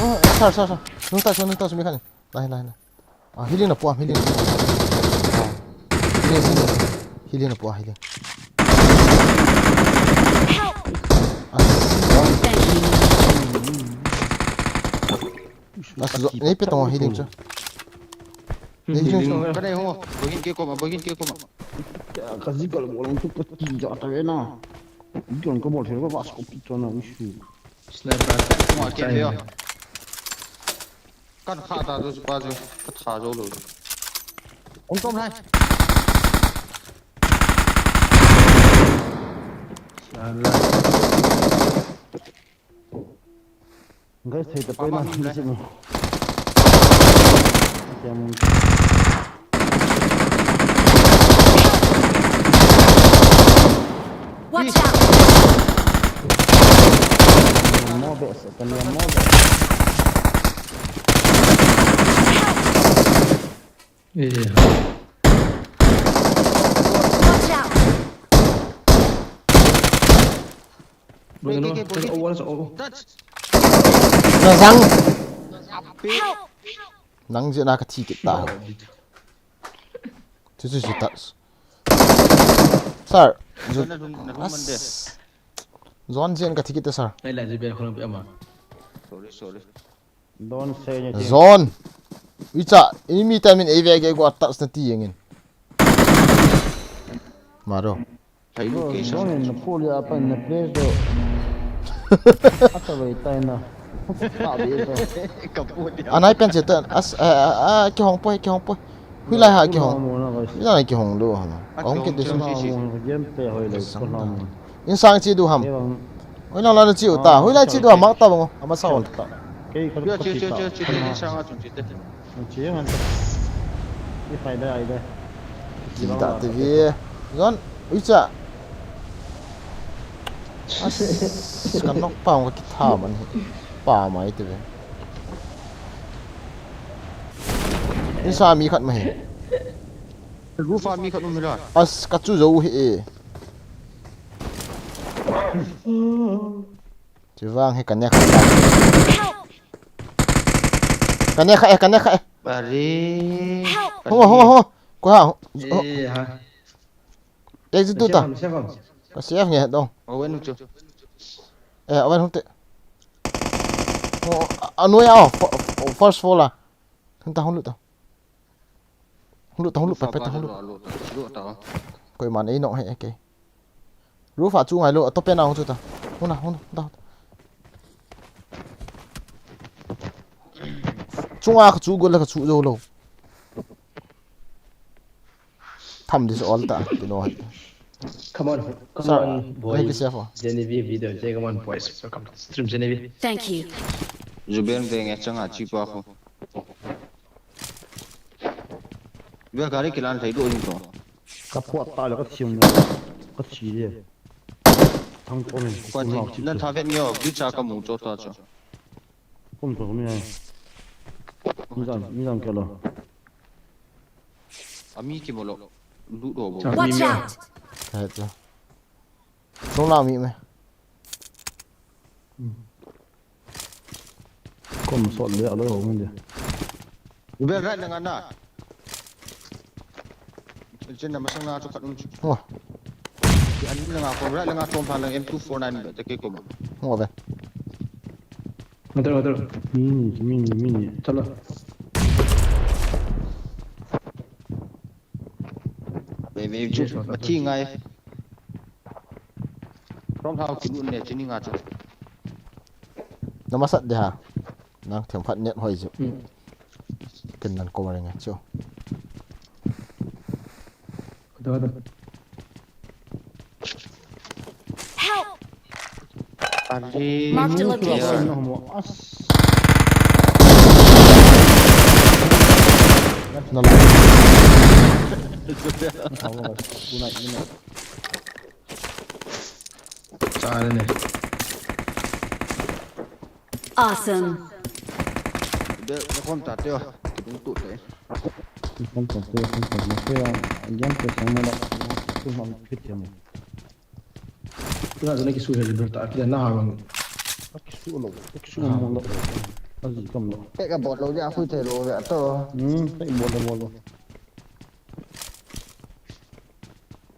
Oh, sir, sir, sir. Nung ta, nung ta, mi kan. Lain, lain. Ah, healing na po, healing. Ah. Healing, healing. Healing na po, healing. Help! Ah. Thank you. Ah, so, ni pe tong healing cho. Ni healing cho. Ka dai ho. Bogin ke koma, bogin ke koma. Ka zikal mo lang tu ka ti ja ta na. Zikal ka mo thei ka vas ko pi to na issue. Sniper. Mo ke yo. Kan kha ta tu pa jo. Ka tha jo lo. Ong tom lai. Sala. Guys, thei ta pa na. Watch out! Mo be sa kan ya mo be. Eh. Watch out! Bagi no. Kan awal sa oh. Touch. Na zang. Help! Nang je na ka thi kit ta. Chu chu chu ta. Sir. Zone. Na dum na dum man de. Zone jen ka thi kit ta, sir. Ai la je be khon pe ama. Sorry, sorry. Don't say anything. Zone. Icha, ini mi ta min ei ve ke go touch na ti yengin. Maro. Thai Bro, location. Zone in the pool ya pa in the place do. Ata vai tai na. Anai pen che ta, as, a, a, a, kihong poi, kihong poi. Hui lai ha kihong. Hui lai kihong lou ha. Kong ke de sum. Insang chi du ham. Hui nang la chi u ta. Hui lai chi du ham, mak ta bang. Ama sa ol ta. Kei ka chi chi chi chi chi insang a chung chi te. Chi ngan ta. I fai da ai da. Chi da te vi. Zon, ui cha. As, kan nok pa ka kitha man hi. Pa mai te ve. Insang mi khat ma hi. Roof a mi khat um hi la. As, ka chu zo hi e. Chuvang hi ka nek kha. Ka nek kha e, ka nek kha e. Are. Ho, ho, ho. Ko ha. Eh, ha. Exit tu ta. Ka save nge dong. Awen chu. Eh, awen hung te. Oh, anoi a, oh, fir-, oh, first floor la. Hung ta, hung lut ta. Hung lut ta, hung lut, pa, pa, ta, hung lut. Koiman ei nok he, okay. Roof a chu ngai lou, a top pen a hung chu ta. Hung na, hung na, hung ta. Chunga ka chu gol la ka chu zo lou. Tham dis all ta, you know. Come on, come on, boys. Genevieve video, say come on, boys. Welcome to the stream, Genevieve. Thank you. Juben ve nge changa chi pa kho. Ve gari kilan thei do jing to. Ka phuat ta le ka thiam le. Ka thi le. Thang ko ni. Kwa ti, na tha vet nge o, bi cha ka mu cho ta cho. Kum to ni ai. Mi jam, mi jam ke lo. Ami ki mo lo. Lu do bo. Watch out! Ka he cha. Sung la mi me. Kom sot le aloi ho ngun de. Ube right na nga na. Chen na masang na chu khat um chu. Wah. Ki an na nga kom right na nga tom pha lang M two four nine ba ta ke kom. Wah be. Otro, otro. Mini, mini, mini. Chala. Ve, ve, ve, ve, ve, ngai. From how ki lut ne, chini nga cha. Na masat de ha. Nang them phat net hoi ju. Hmm. Ken nan ko ma ring a chu. Otro, otro. Help! Marked a location. Awesome. Tuna tuna kisu he ber ta, kila na ha bang. Kisu lo, kisu mo lo. Aji kam lo. Te ka bol lo ja, khu te lo ja to. Hmm, te bol lo, bol lo.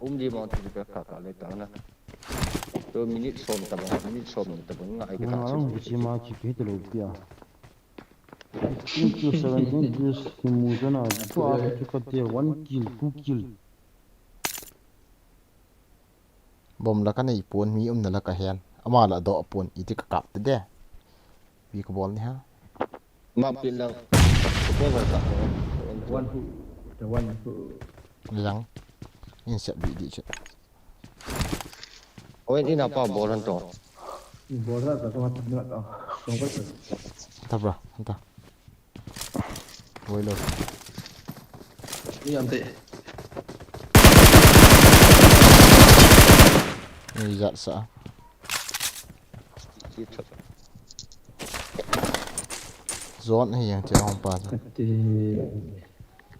Um di mo ti ka ka le ta na. To minute som ta bang, minute som ta bang, ngai ka ta. Ang chi ma chi ke te lo pia. Fifteen kills, seventeen kills, kimu jana, two hours, two ka te, one kill, two kill. Bom la ka nei pon, mi umna la ka hen. Ama la doh pon, iti ka kap te de. Pi ka bol ni ha. Map pin lang. Ka bol ka. One who, the one who. Yang. In set bi di che. Owen in apa bol han to. Bol han to, to, to, to. Tabra, anta. Woi lo. Ni ante. Ni jat sa. Zone hi yang che hong pa. Ti.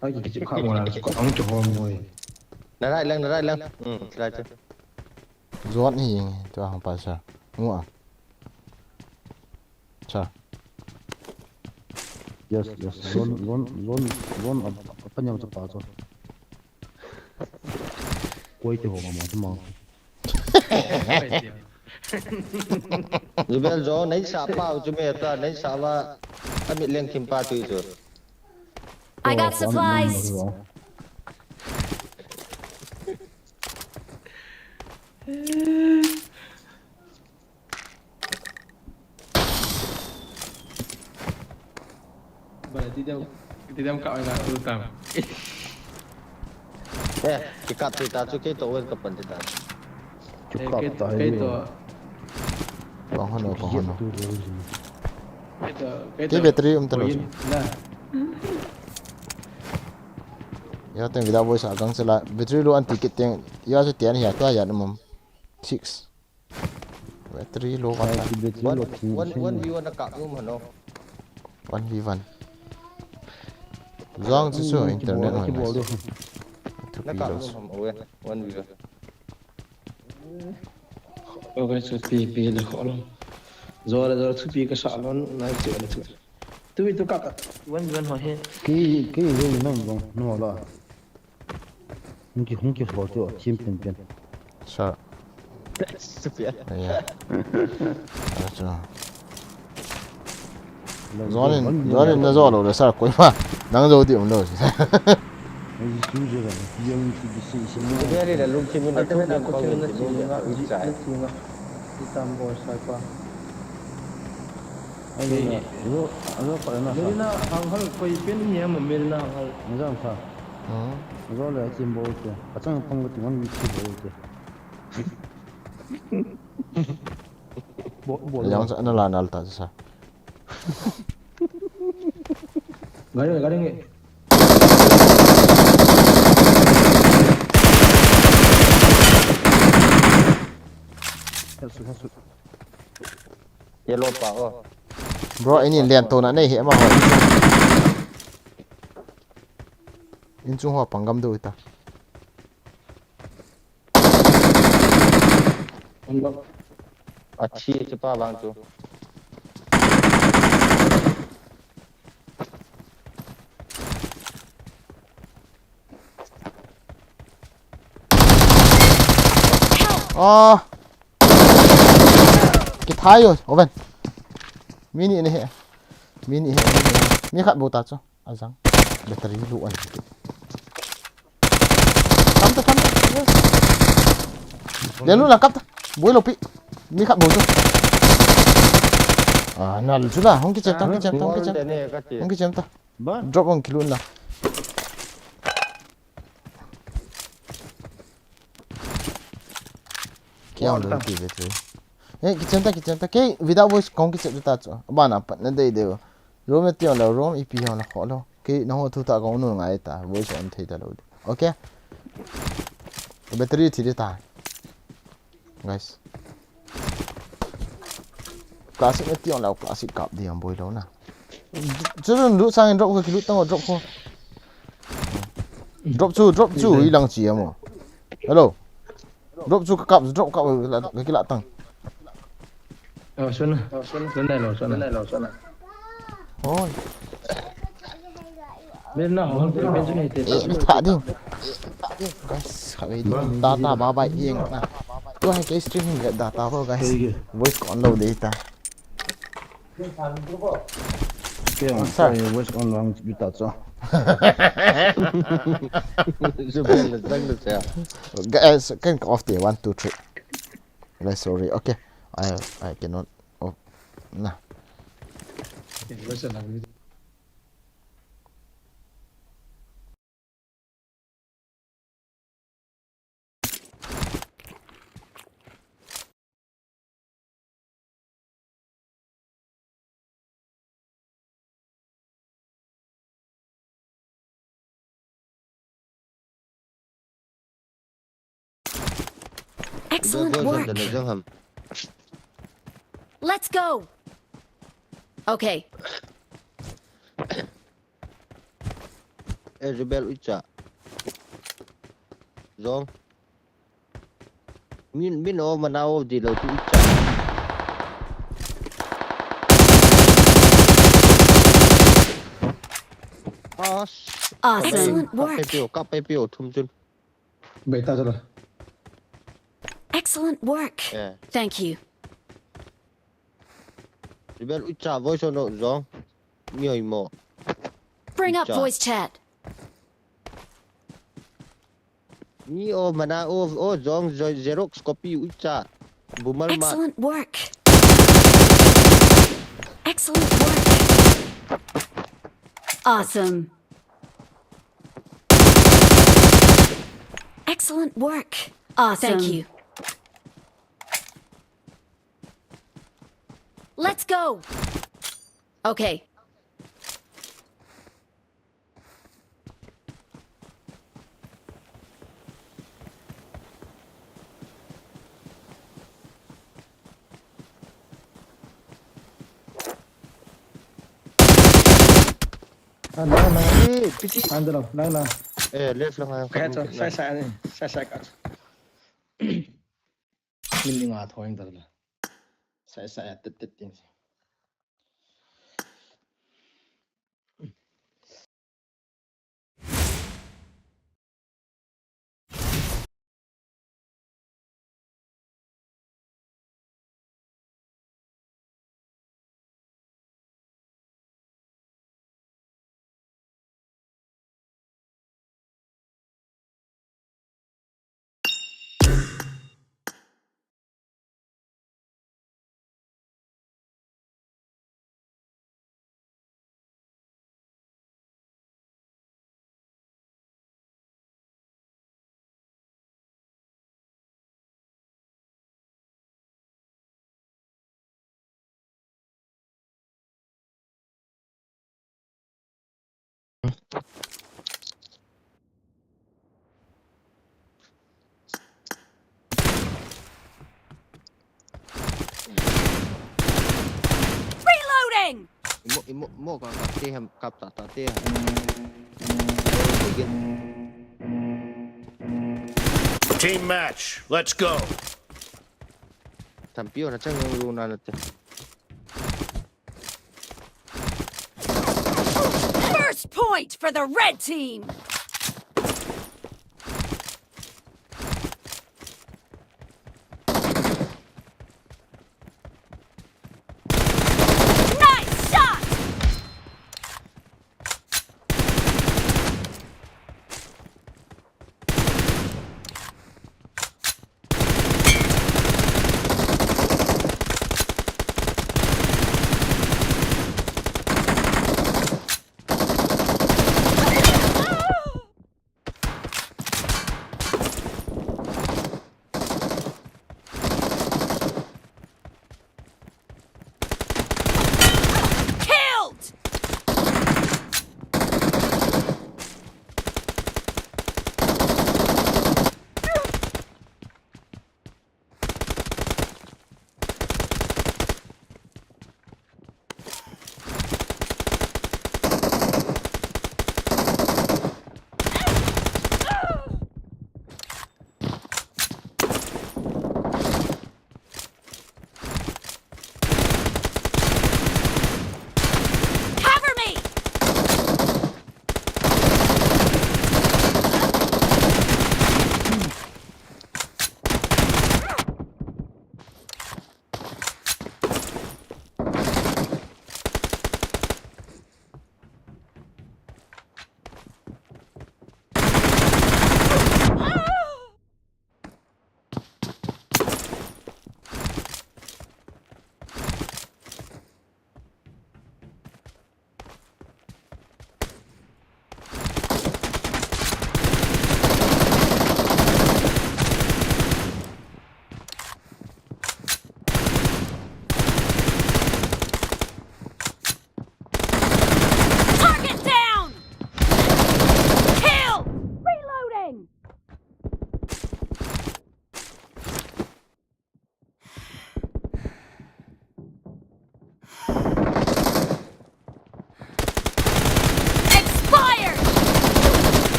Ai ki ki kha mo na ko ang to hom moi. Na rai lang, na rai lang. Hmm, rai che. Zone hi yang che hong pa sa. Ngua. Cha. Yes, yes. Zone, zone, zone, zone ap, ap, apanyam chapa cho. Koi te ho ma ma ma. Jubel jo, nei sa pa chu me ta, nei sa wa, amit leng kim pa tu chu. I got supplies. Ti dem, ti dem ka oi na tu tam. Eh, kikap ti ta chu kei to wen ka pan ti ta. Chu Eh, kap kei, ta kei hi. To. Kong hano, kong hano. Tu lo ji. Kei to, kei Kei to. Battery um ta lo Oi, ji. Na. Ya teng vida voice a gang sela. Battery lo an ti kit teng. Ya chu tian hi a tua ya na mom. Six. Battery low one Sai time. Ki battery One, low thing one, thing. One v one a kap um hano. One v one. Zong chu chu One internet ki hon bol nice. Do. Two Na kap kilos. Um ham owe. One v one. Okay, so pi pi le kho lo. Zora zora thu pi ka sa lon nai che le thu. Tu tu kap. One v one ho he. Ki ki he nang bong no la. Hung ki, hung ki hol teo, thim pen pen. Sir. Stupid. Yeah. Achu. Jonin, jonin na jo lo le sir koima. Nang jo di um lo. Ai, su jo la, yang ki di si si. Very la lung ki min na tu na ko ki min na ki min na ki chai. Ki tam bo sai pa. Ai, na, ro, ro pa na. Meri na hang hal koi pen ni am meri na hang hal. Ni jam sa. Zo le chim bo te. Achang phong ka ti man mi chi bo te. Bo, bo. Yang sa na la nal ta sa. Gari, gari nge. Hasu, hasu. Yellow pa, oh. Bro, ini lian to na nei he ma ho. In chung ho panggam do ita. Achi, achi pa bang chu. Ah. Kithai yo, Oven. Mi ni ne he. Mi ni he. Mi khat bo ta chu. Ajang. Battery lu an. Tam ta, tam ta. Yes. Le lu la kap ta. Boi lo pi. Mi khat bo chu. Ah, na lu chu la. Hung ki chem ta, ki chem ta, hung ki chem. Hung ki chem ta. Drop hung ki lu na. Kiang lo ti ve tu. Eh, kitchen ta, kitchen ta. Kei, without voice kong kitchen ta chu. Bana pat na dei dei. Room ti on lo, room ipi on lo, ho lo. Kei, na ho thu ta kong nu ngai ta. Voice on thei ta lo. Okay. Battery thi de ta. Guys. Classic na ti on lo, classic kap di ang boi lo na. Chu chu lut sang in drop ko, kilut tang drop ko. Drop chu, drop chu, i lang chi amo. Hello. Drop chu ka kap, drop kap, ka kila tang. Oh, suna. Suna lo, suna lo, suna. Hoi. Min na hong, min chu ni te. Eh, tha ding. Guys, kha ve ding. Data ba bai yeng na. Tu hai ke stream hin data ho, guys. Voice ko on lo de ta. Kei ang sa voice on lang bita cho. Zubel zang lu cha. Guys, can off the one, two, three. Guys, sorry. Okay. I I cannot off. Nah. Excellent work. Let's go. Okay. Eh, Zubel uicha. Zong. Min, min o mana o di lo tu uicha. As. Awesome. Excellent work. Kap pe pio, kap pe pio, thum chun. Beta jala. Excellent work. Yeah. Thank you. Zubel uicha voice no Zong. Mi hoi mo. Bring up voice chat. Mi o mana o, o Zong Xerox copy uicha. Bumal ma. Excellent work. Excellent work. Awesome. Excellent work. Awesome. Thank you. Let's go. Okay. Ah, lang, lang. Eh, piti. Andalo, lang, lang. Eh, left lang, lang. Kaya to, sai, sai, sai, sai, kat. Min ni nga thoing ta la. Sai, sai, tet, tet, tin. Reloading! Imo, imo, imo ka, ka te ham, kap ta, ta te ham. Begin. Team match, let's go. Tampi ona chang yung luna na te. First point for the red team. Nice shot!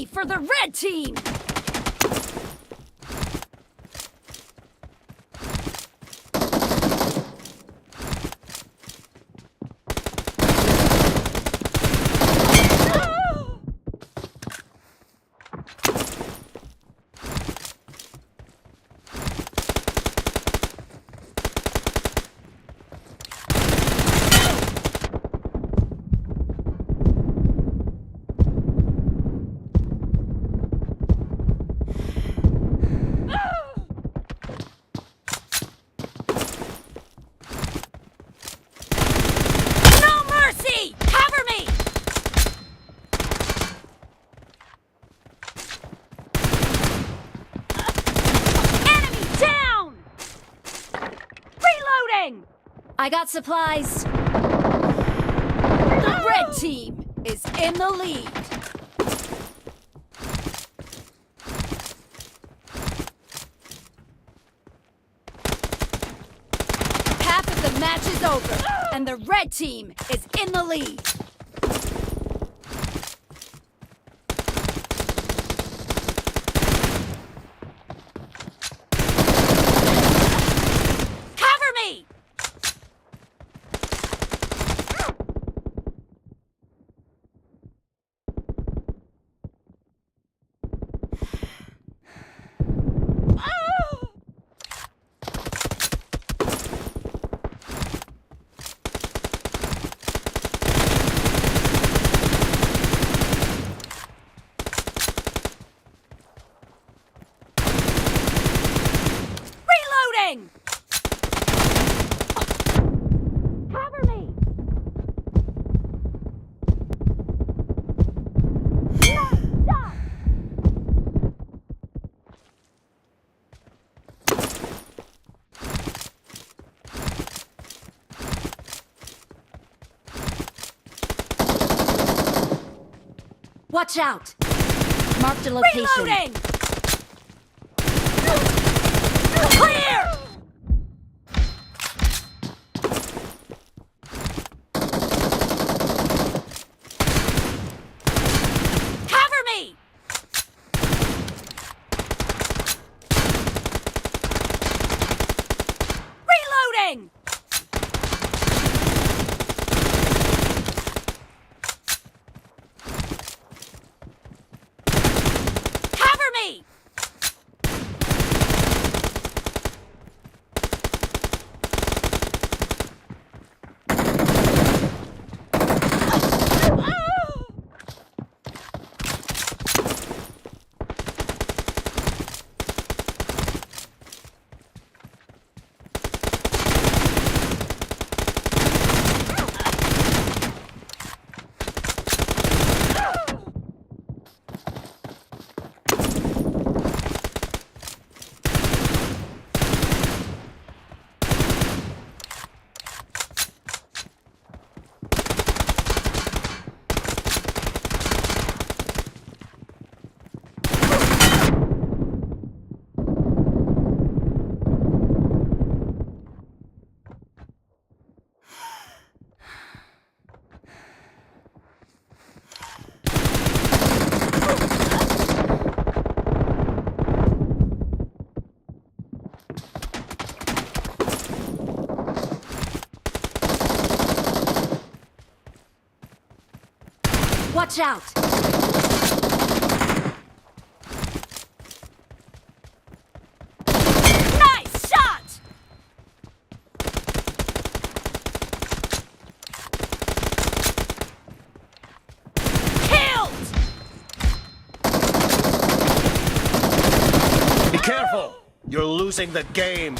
for the red team! No mercy! Cover me! Enemy down! Reloading! I got supplies. The red team is in the lead. Half of the match is over, and the red team is in the lead. Cover me! Reloading! Cover me! Stop! Watch out! Marked a location. Reloading! Clear! Cover me! Reloading! Cover me! Watch out! Nice shot! Killed! Be careful! You're losing the game!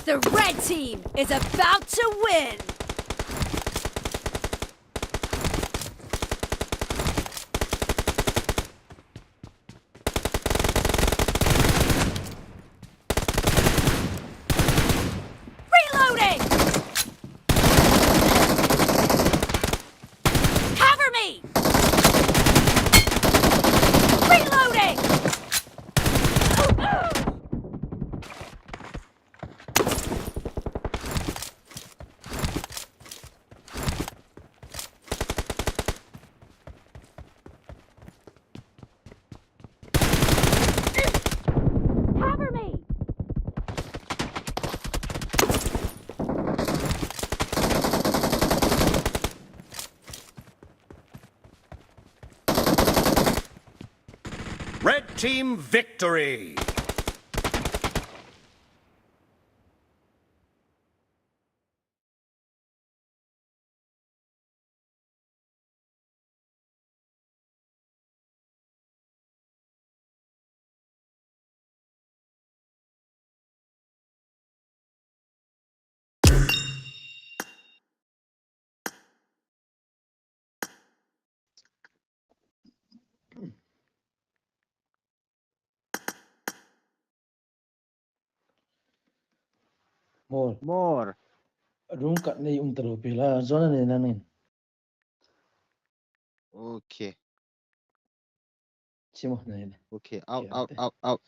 The red team is about to win! Reloading! Cover me! Reloading! Team victory. More. More. Room khat nei um talou pi la, zone nei na nei. Okay. Chimo nei. Okay, out, out, out, out.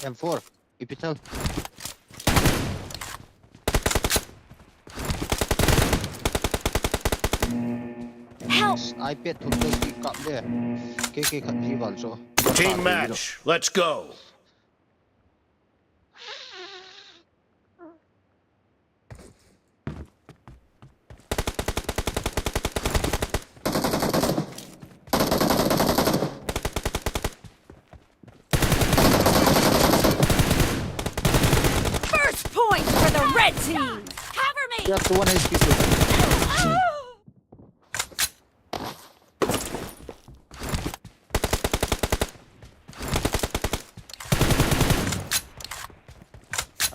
M four, Ipital. Help! iPad thum to ki kap de. K K khat hi val so. Team match, let's go. First point for the red team. Cover me. Just one H P.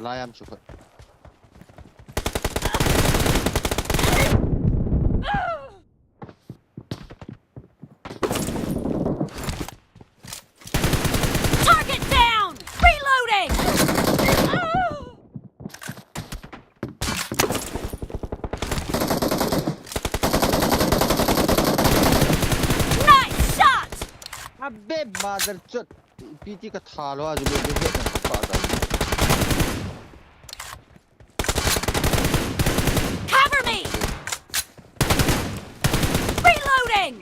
Alai am chupat. Target down! Reloading! Nice shot! Abe mother chot. P T ka tha lo a, ju lo, ju lo, pa ta. Cover me! Reloading!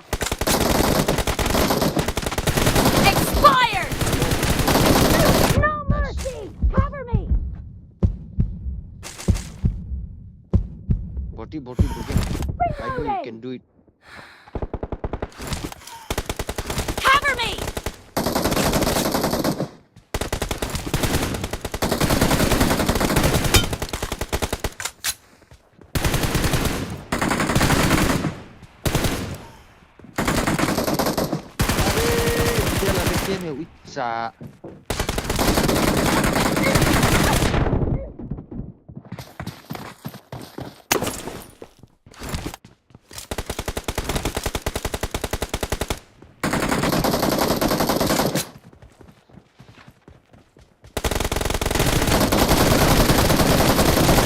Expired! No mercy! Cover me! Boti, boti, boti. I know you can do it. Cover me! Sa.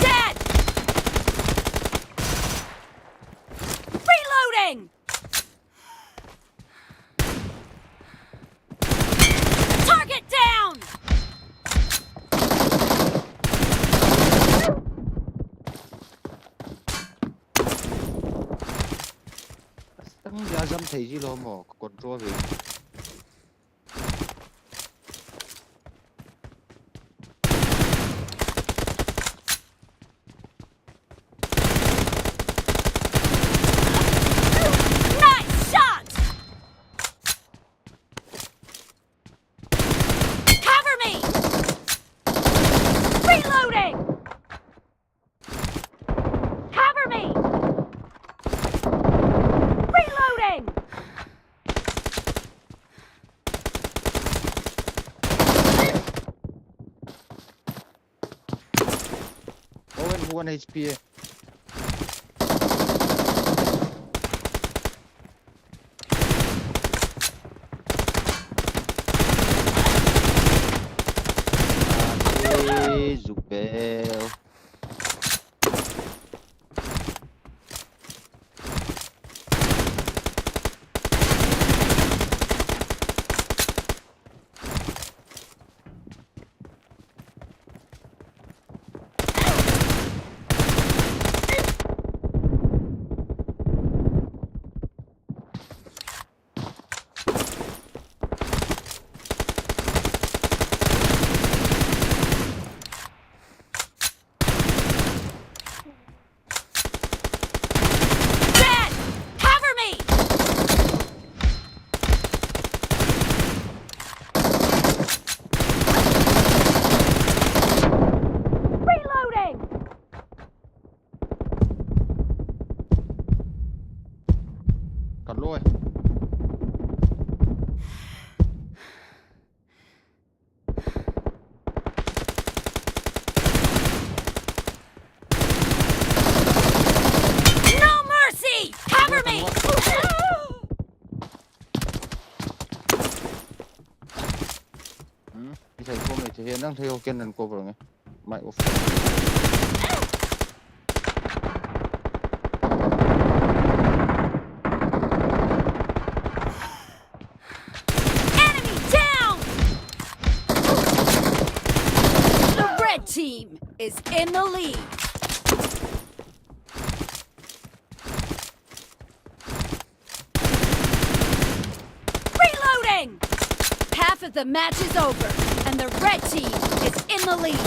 Dead! Reloading! Target down! Astang ja jam thei ji lo mo, control ve. Nice shot! Cover me! Reloading! Cover me! Reloading! Owen, one H P. Ate, Zubel. Loi. No mercy! Cover me! Hmm? Isai ko me che he nang thei ho ken nan cover nge. Mai of. Enemy down! The red team is in the lead. Reloading! Half of the match is over, and the red team is in the lead.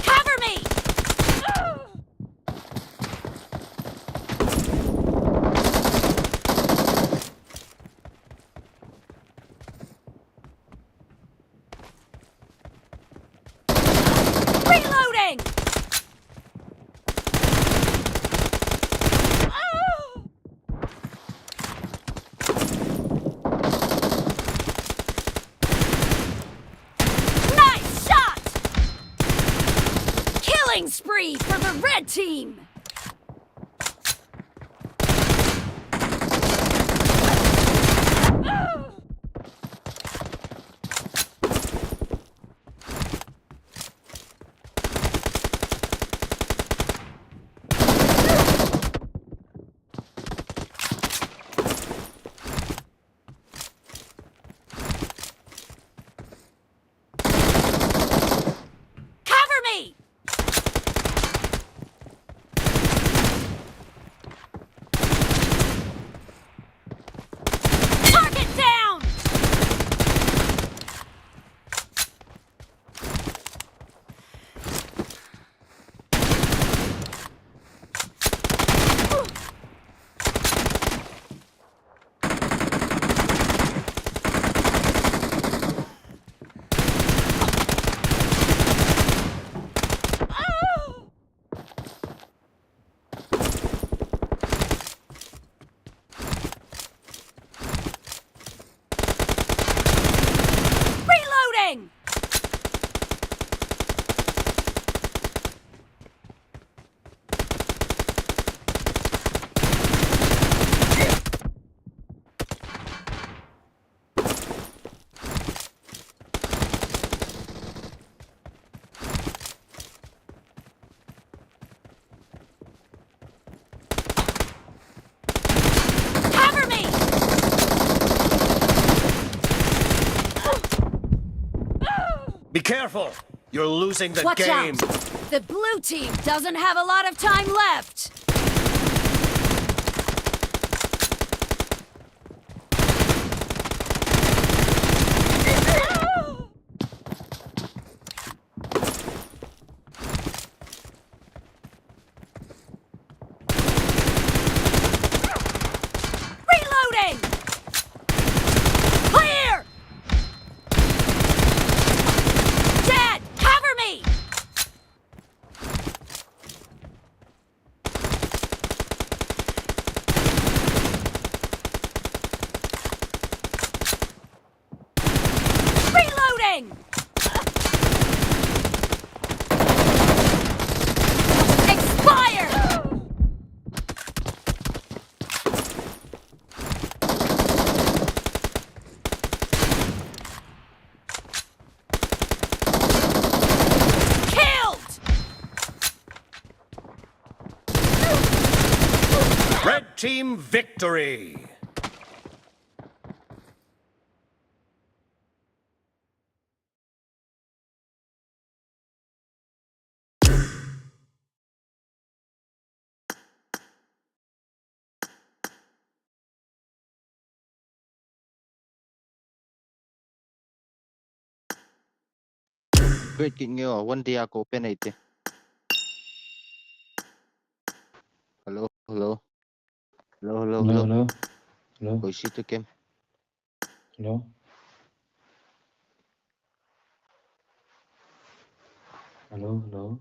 Cover me! Reloading! Nice shot! Killing spree for the red team! Cover me! Target down! Reloading! Cover me! Be careful! You're losing the Watch game! Out. The blue team doesn't have a lot of time left! Team victory! Wait, kit ngeo, one day ago, pen eighty. Hello, hello. Hello, hello, hello. Hello, hello. Hello? Koi si tu kem. Hello? Hello, hello?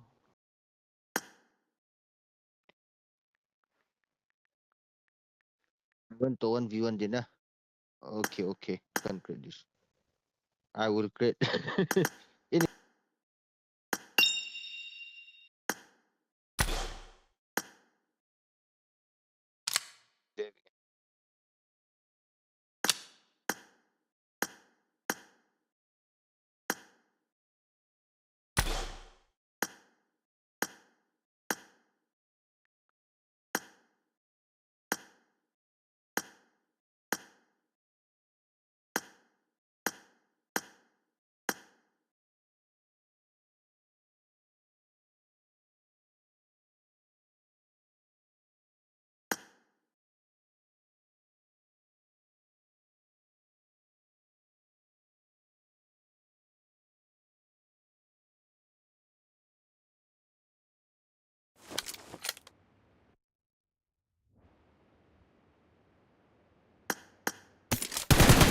One to one v one din ah. Okay, okay. Can't create this. I will create. Ini.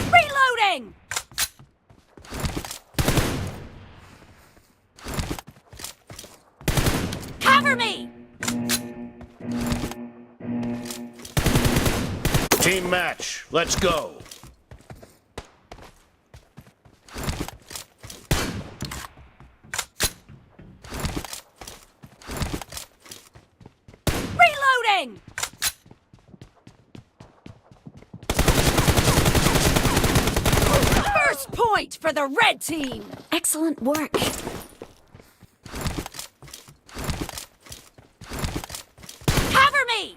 Reloading! Cover me! Team match, let's go! Reloading! First point for the red team! Excellent work. Cover me!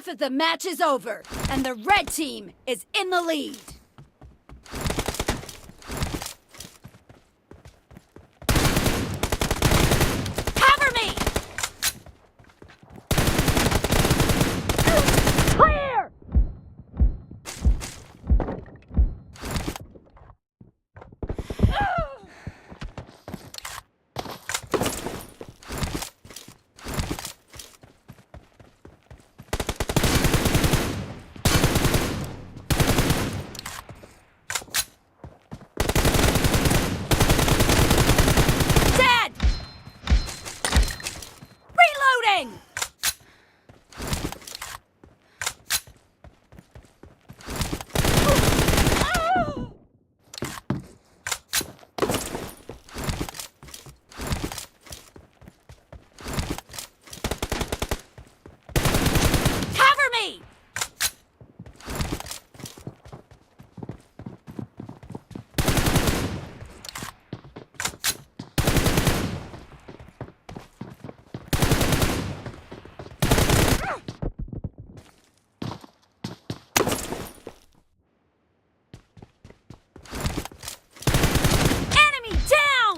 Half of the match is over, and the red team is in the lead. Cover me! Clear! Dead! Reloading! Cover me! Enemy down!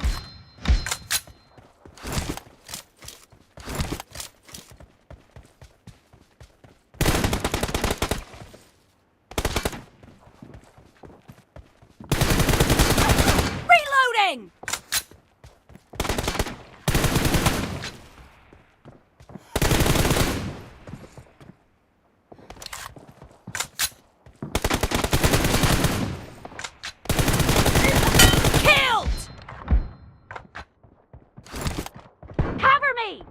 Reloading! Killed! Cover me!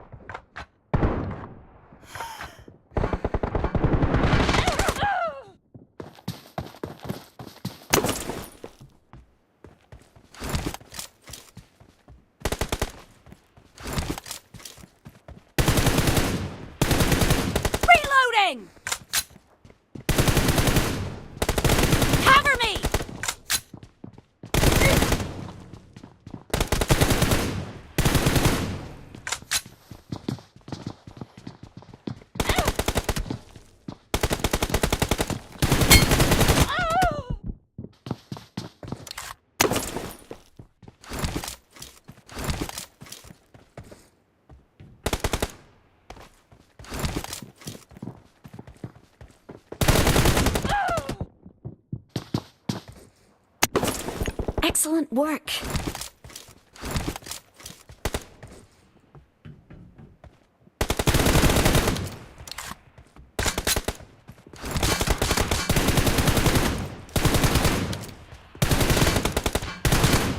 Reloading! Cover me! Excellent work.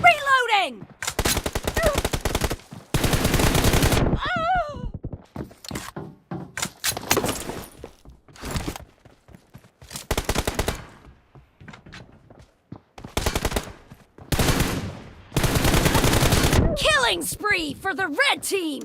Reloading! Killing spree for the red team!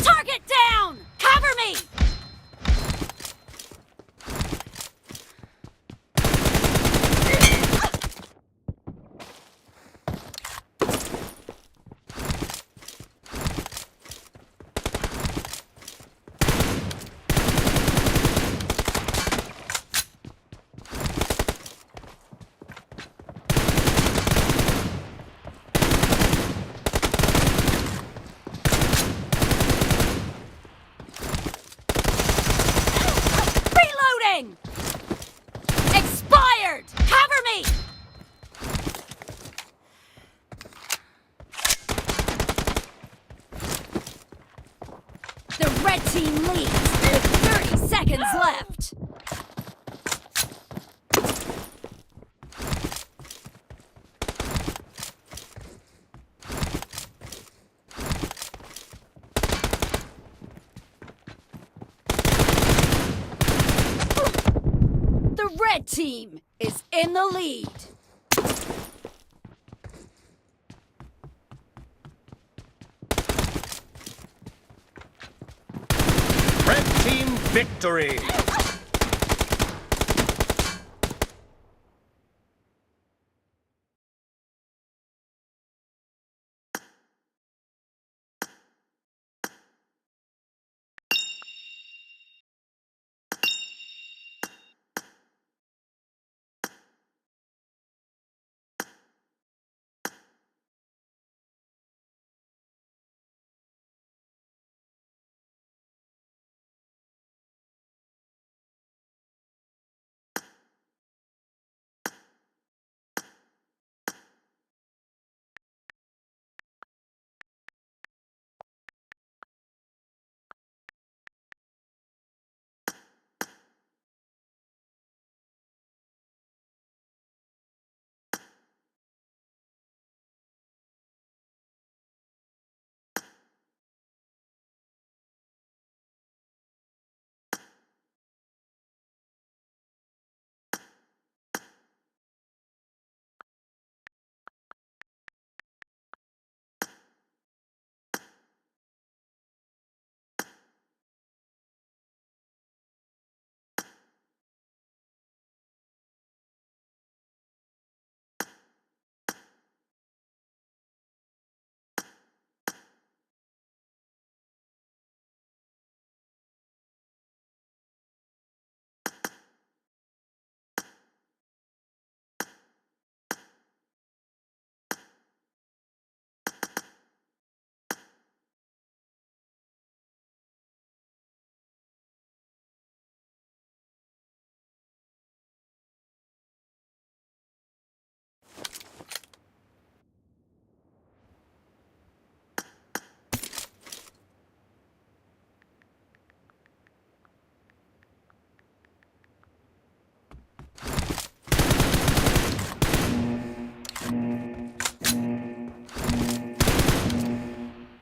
Target down! Cover me! Reloading! Expired! Cover me! The red team leads with thirty seconds left. The red team is in the lead. Victory!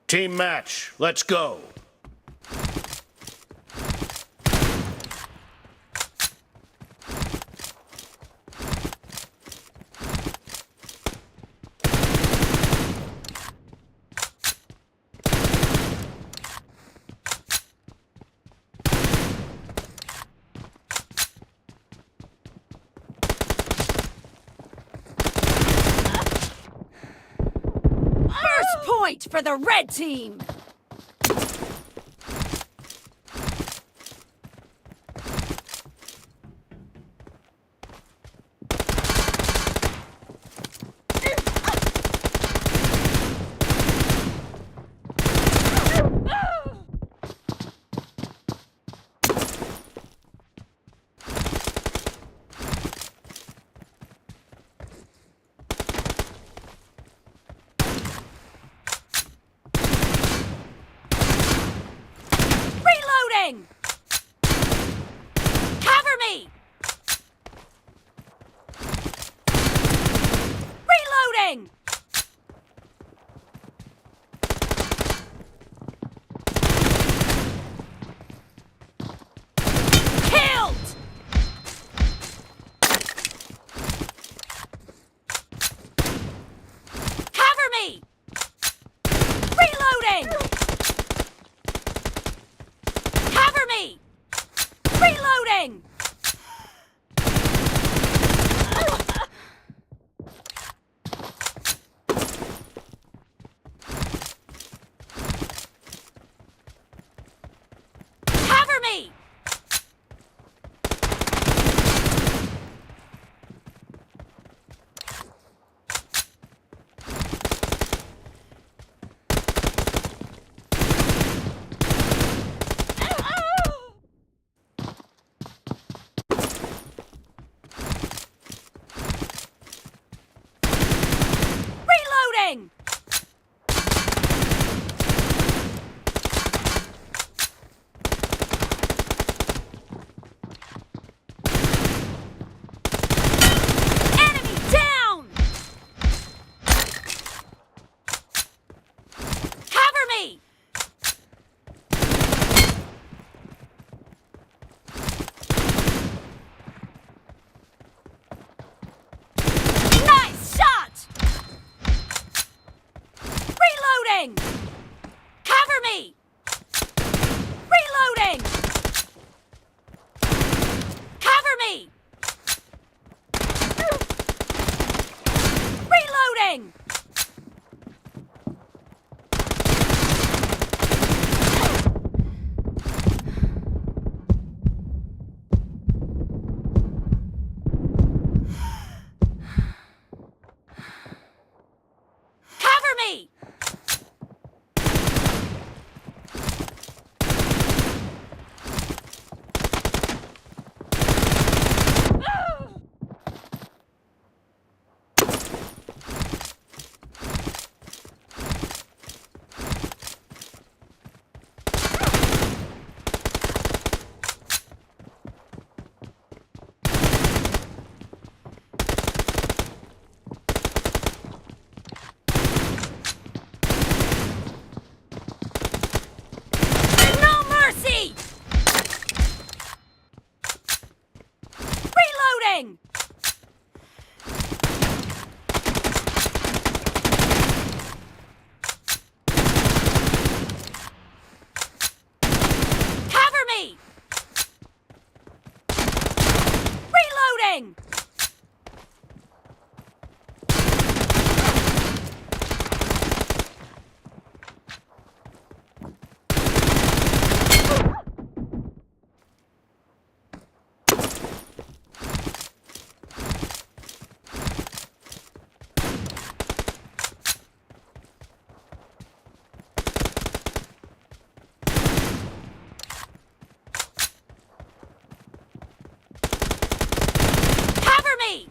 Team match, let's go. First point for the red team. Reloading! Cover me! Reloading! Killed! Cover me! Reloading! Cover me! Reloading! Cover me! Reloading! Cover me!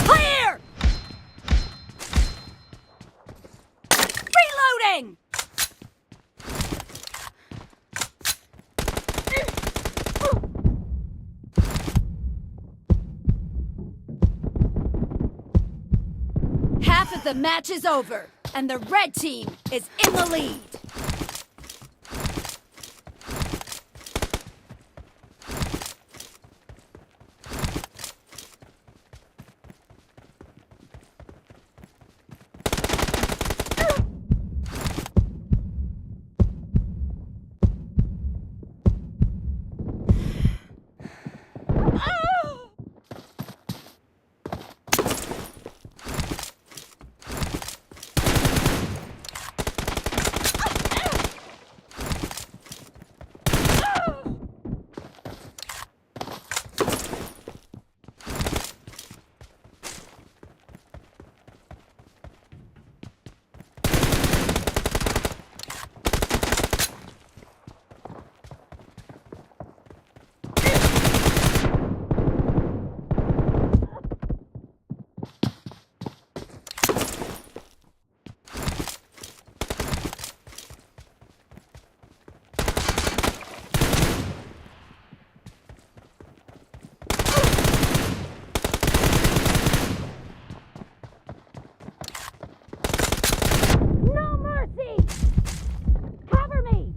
Clear! Reloading! Half of the match is over, and the red team is in the lead. No mercy! Cover me!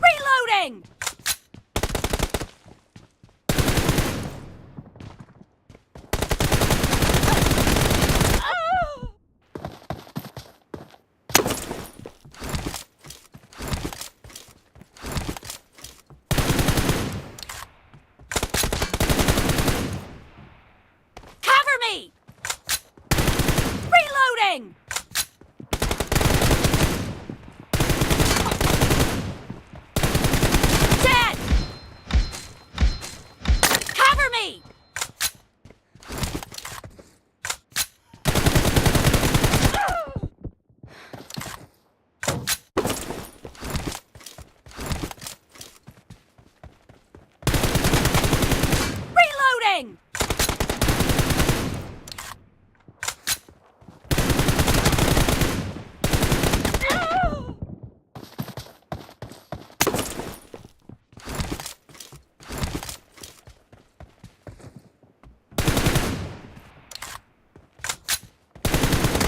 Reloading! Cover me! Reloading! Dead! Cover me! Reloading!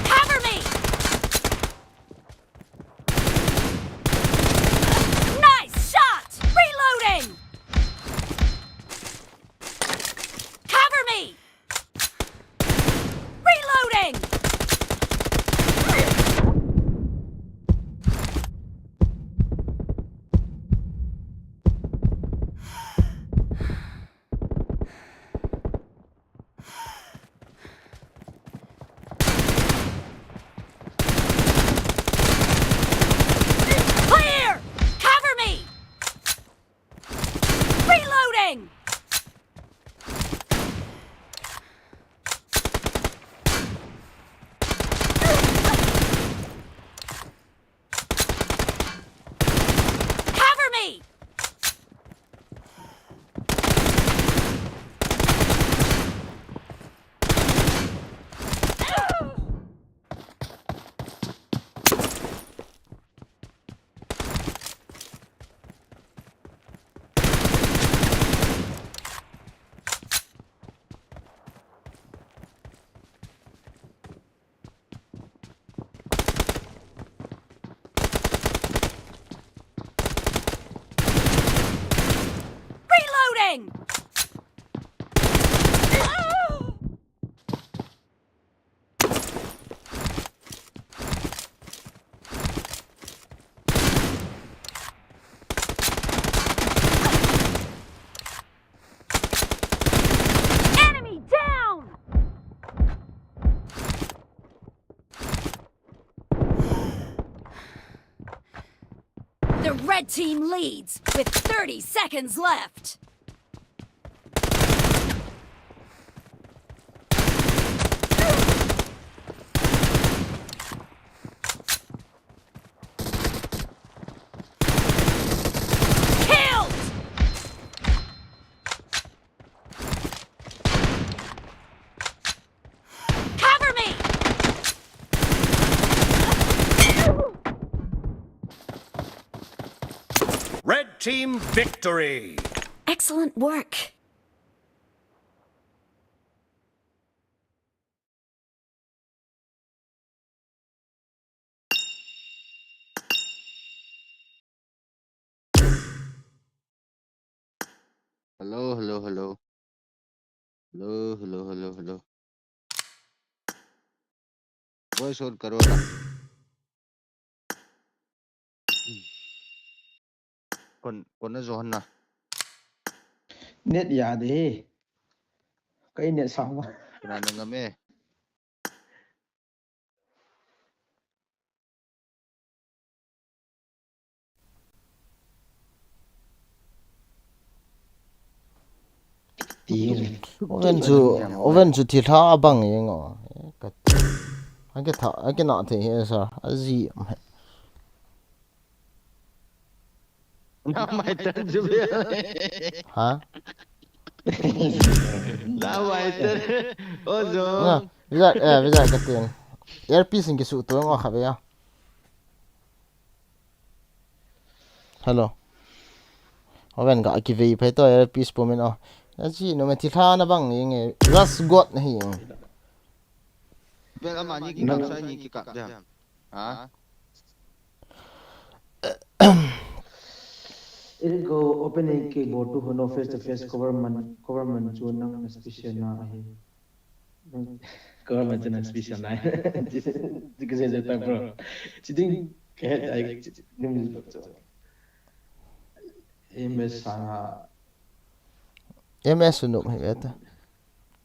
Cover me! Nice shot! Reloading! Cover me! Reloading! Clear! Cover me! Reloading! Cover me! Reloading! Red team leads with thirty seconds left. Killed! Cover me! Red team victory! Excellent work. Hello, hello, hello. Hello, hello, hello, hello. Voice on karo na. Kon, kon na jo na. Net ya de. Kai net sao ma. Kana na ngam e. Oven chu, oven chu thilha abang jeng o. Ka, akitha, akina thei hi sa, aji. Na mai tan chu be. Ha? Na mai tan. O jo. Na, visa, eh, visa ka tin. Earpiece in kisu tu ngo kha be ya. Hello. Oven ga kivei phai to, earpiece pumin o. Aji, no me thilha na bang jeng e. Ras got na hi jeng. Bel ama ni ki kap sa ni ki kap dia. Ha? It go opening keyboard to hono face to face cover man, cover man chu nang na special na ahi. Nang cover man chu nang special na. Ji ke je ta bro. Chi ding ke ai nim ji to. M S sa. M S nu me ta.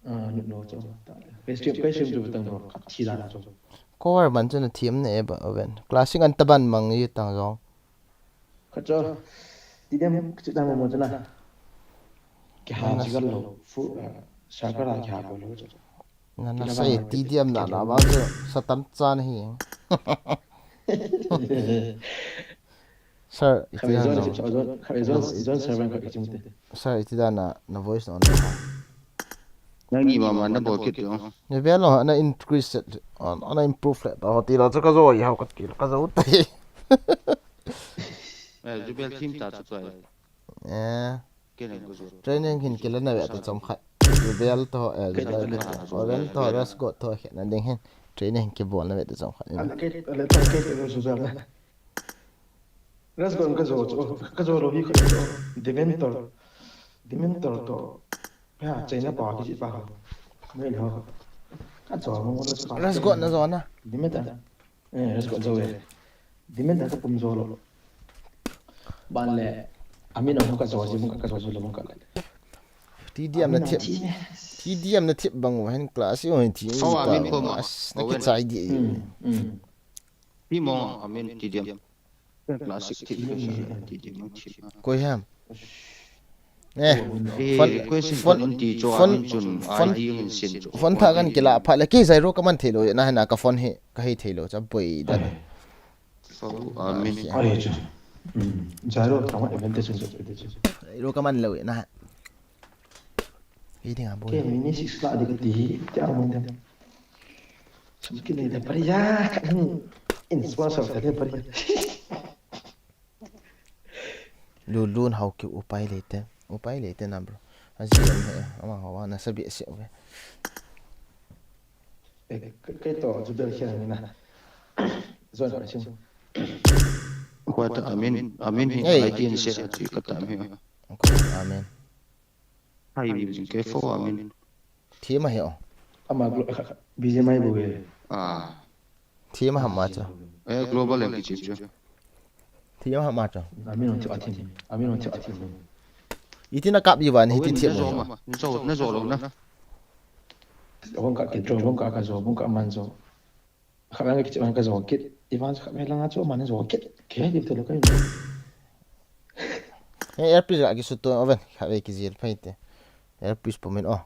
Ah, no, no, cho. Kai stream, kai stream chu tang ro, ka thi la cho. Cover man chu na thiam ne ba, Oven. Classic an taban mang ni tang jong. Ka cho. Ti dem chu tang mo chu na. Ki ha ji gal lo. Fu, ah, sa ka la ki ha ko lo cho. Na, na sai ti diam na, na ba chu Satan chan hi. Sir, iti dan na. Sir, iti dan na, na voice na on. Nang i mama na bol kit yo. Ni ve lo, na increase set, na improve le ta, ti la, ka jo i hau ka ti la, ka jo te. Eh, ju bel team ta chu toi. Eh. Training hin kila na ve ta chom khat. Ju bel to, eh, ju bel to, Ras got to, khe na ding hin. Training hin kibol na ve ta chom khat. Ala ke, ala ta ke, ke su ja na. Ras got ka jo chu, ka jo lo hi ka jo. Dementor. Dementor to. Ya, China pa ki ji pa. Mai lo. Ka jo mo Ras got. Ras got na jo na. Dementor. Eh, Ras got jo e. Dementor ka pum jo lo. Ban le. Amin ho ka jo ji mo ka jo ji lo mo ka. T D M na thip. T D M na thip bang wa hen class yo hen thi. Oh, amin ko ma. As na ki chai di. Hmm. Ti mo, amin T D M. Classic thip, T D M thip. Koi ham? Eh, phone, question phone, phone ti cho phone, amin chun phone, I D in sin cho. Phone tha kan kila pha le ki Jairo ka man thei lo na hena ka phone hi ka hei thei lo cha boi da. Fo amin. Ai chu. Hmm. Jairo ka man event te chun cho te chu. Jairo ka man lo na. Hi ding a boi. Ke mini six la di ka ti hi ti a man dem. Chum ki le da pariya. In sponsor ta le pariya. Lulun hau ki upai le te. Upai le te na bro. Aji ama hawa na sabi se ve. Eh, ke to ju bel khe ni na. Zon ka chim. Kwa ta amin, amin hi ai tin se ati ka ta mi. Amin. Hai mi jing ke fo amin. Thi ma hi o. Ama glo-, B G M I bu ve. Ah. Thi ma ham ma cha. Eh, global em ki chim chu. Thi ma ham ma cha. Amin on chu athim. Amin on chu athim. Iti na kap iwan hi ti thi ma. Jo, na jo lo na. Hong ka ke jo, hong ka ka jo, hong ka man jo. Kha lang ki chim ka jo kit. Iwan kha me lang a chu man jo kit. Ke di te lo ka. He, earpiece ga kisut to, Oven. Khatvei kijil phei te. Earpiece pumin o.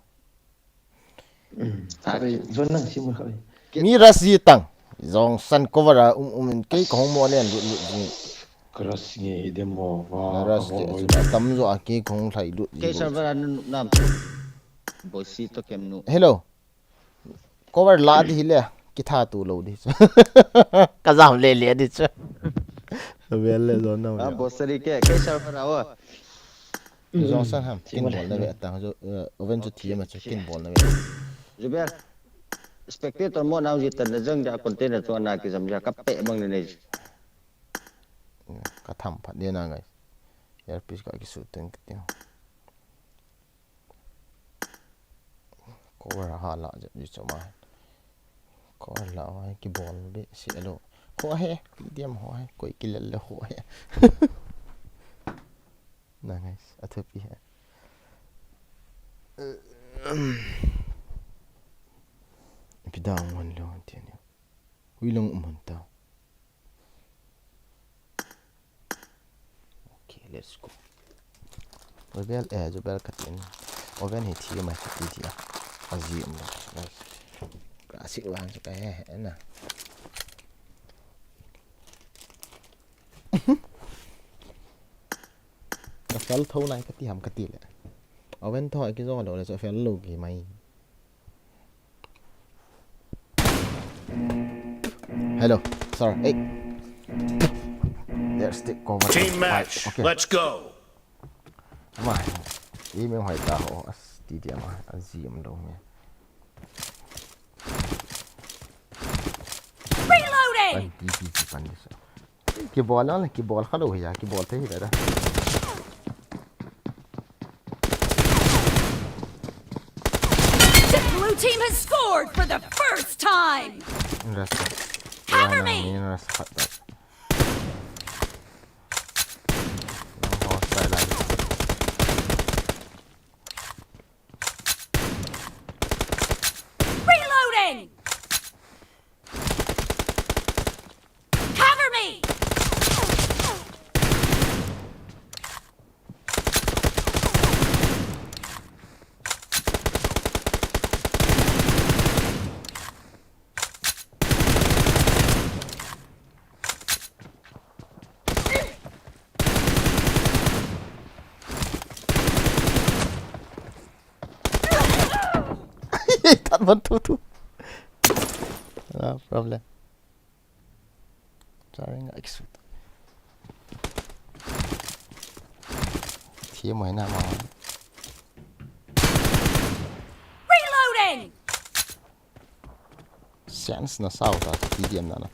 Khatvei, John nang sim khatvei. Mi rush ji tang. Jongsan cover a um um in kei kahung mo nen lut lut ji. Ka rush nge i dem mo, va, na rush ka mo ke mo. Chu tam jo a kei kahung lhai lut ji. Kei server a nu nam. Boisi to kem nu. Hello. Cover la di hile, kitha tu lou di chu. Ka jam le le di chu. Vel le John nang. Ah, le. Boss ri ke, kei server a o. Jongsan ham, kin bol na ve ta, jo, eh, Oven chu thi ma chu, kin bol na ve. Jubel, spectator mo nau ji tan na jang ja container chu ana kijam ja, ka pe bang ne ne. Ka tham phat de na, guys. Earpiece ka kisut teng ka ti. Cover a ha la jep ji chu ma. Cover la ma kibol be si alo. Ho he, T D M ho he, koi kilel le ho he. Na guys, a thupi he. Pidang wan lo ti ni. Hui long um hon ta. Okay, let's go. Jubel, eh, Jubel ka tin. Oven hi thi mai ka ti dia. Aji um lo. Ka si wan ka he he na. Ka fel tho nai ka ti ham ka ti le. Oven tho ki jo lo le so fel lo ki mai. Hello, sir. Hey. There's the cover. Team match. Okay. Let's go. Ama. Imi hoi ta ho. As T D M a. Aji um lo me. Reloading. Pan T P P pan di so. Kibol lang le, kibol kha lou hi a, kibol thei hi le da. The blue team has scored for the first time. Rasta. Cover me. Rasta. Reloading. Cover me! That one too, too. No problem. Sorry, nga exit. Thi mo na ma. Reloading. Sense na sao ta, T D M na na.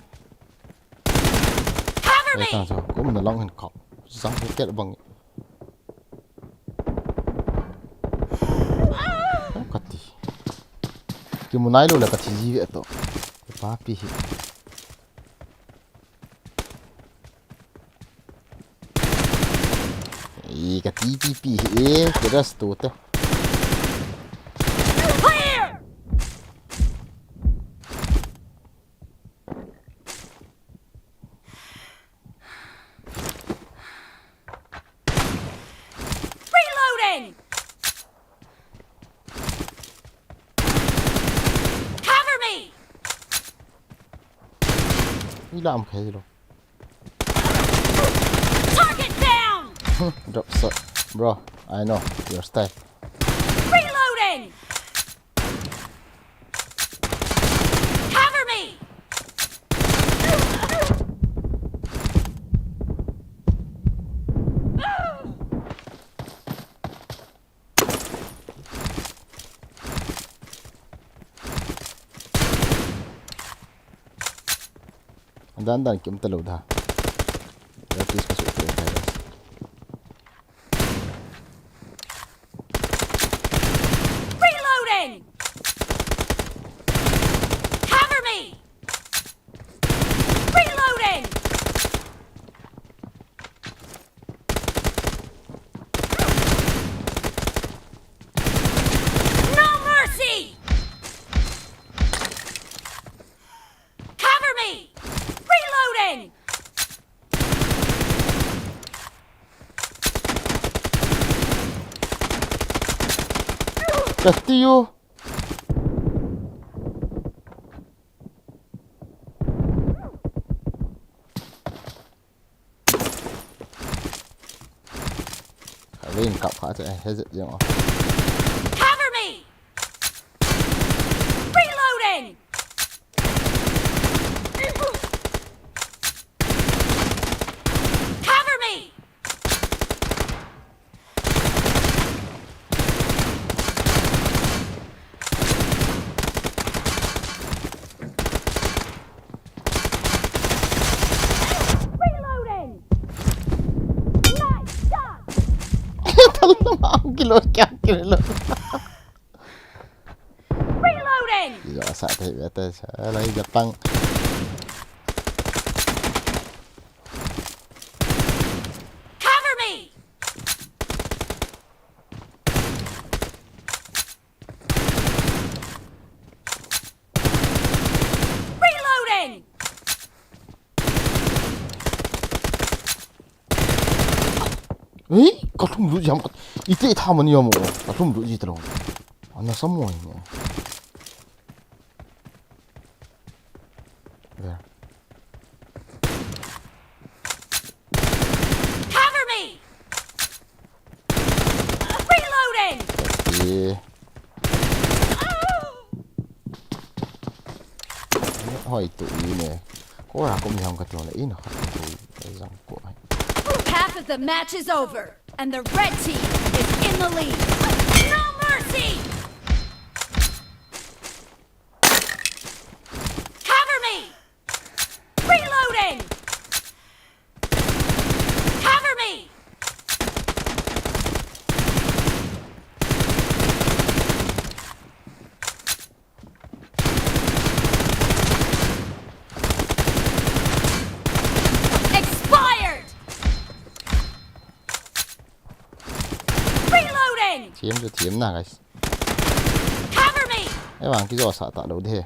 Cover me. Ei, ta so, kum na long hin kau. Sang ke tel bang. Kati. Kimu nai lou le kati ji ve to. Papi hi. Ih, ka T P P hi e, ka rush to te. Clear! Reloading! Cover me! Ih, lam khai lo. Target down! Drop shot. Bro, I know your style. Reloading! Cover me! Dan dan kim ta lou da. Ya, please, ka su ta. Reloading! Cover me! Reloading! No mercy! Cover me! Reloading! Kati u. Kha vein kap kha che, he zet jeng o. Cover me! Reloading! Cover me! Reloading! Nice shot! Talo na ma ang kilo, kya kilo. Reloading! Ijo sa te bete sa lai Japang. Cover me! Reloading! Ei, ka lhum lut jam, ite tha mani jam o, ka lhum lut ji talou. Ana sam mo ni. There. Cover me! Reloading! Ye. Hoi tu i ne. Ko ra ko mi ham ka tu le in ha tu i zang ko. Half of the match is over, and the red team is in the lead. No mercy! Cover me! Reloading! Cover me! Expired! Reloading! Team to team na, guys. Cover me! Ei vang kijo sa talou de.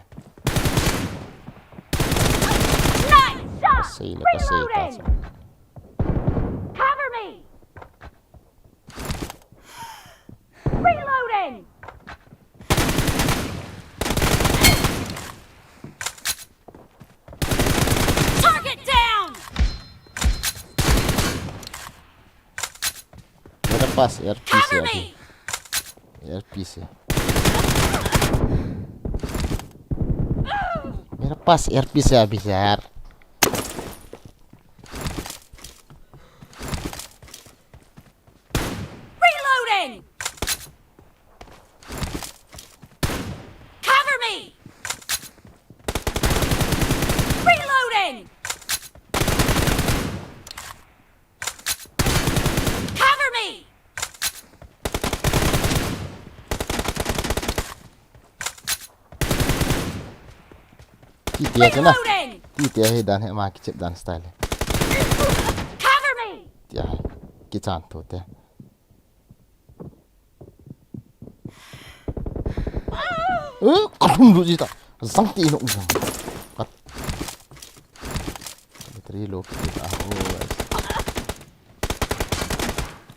Nice shot! Sei le ka sei ta. Reloading! Cover me! Reloading! Target down! मेरे पास air piece है अभी। Air piece है। मेरे पास air piece है अभी यार। Reloading! Cover me! Reloading! Cover me! Ti tia chu na. Reloading! Ti tia hi dan hi ma kichep dan style. Cover me! Tia hi. Kichan tu te. Eh, ka lhum lut ji ta. Zang ti nok zang. Kat. Battery low ki ta. Oh.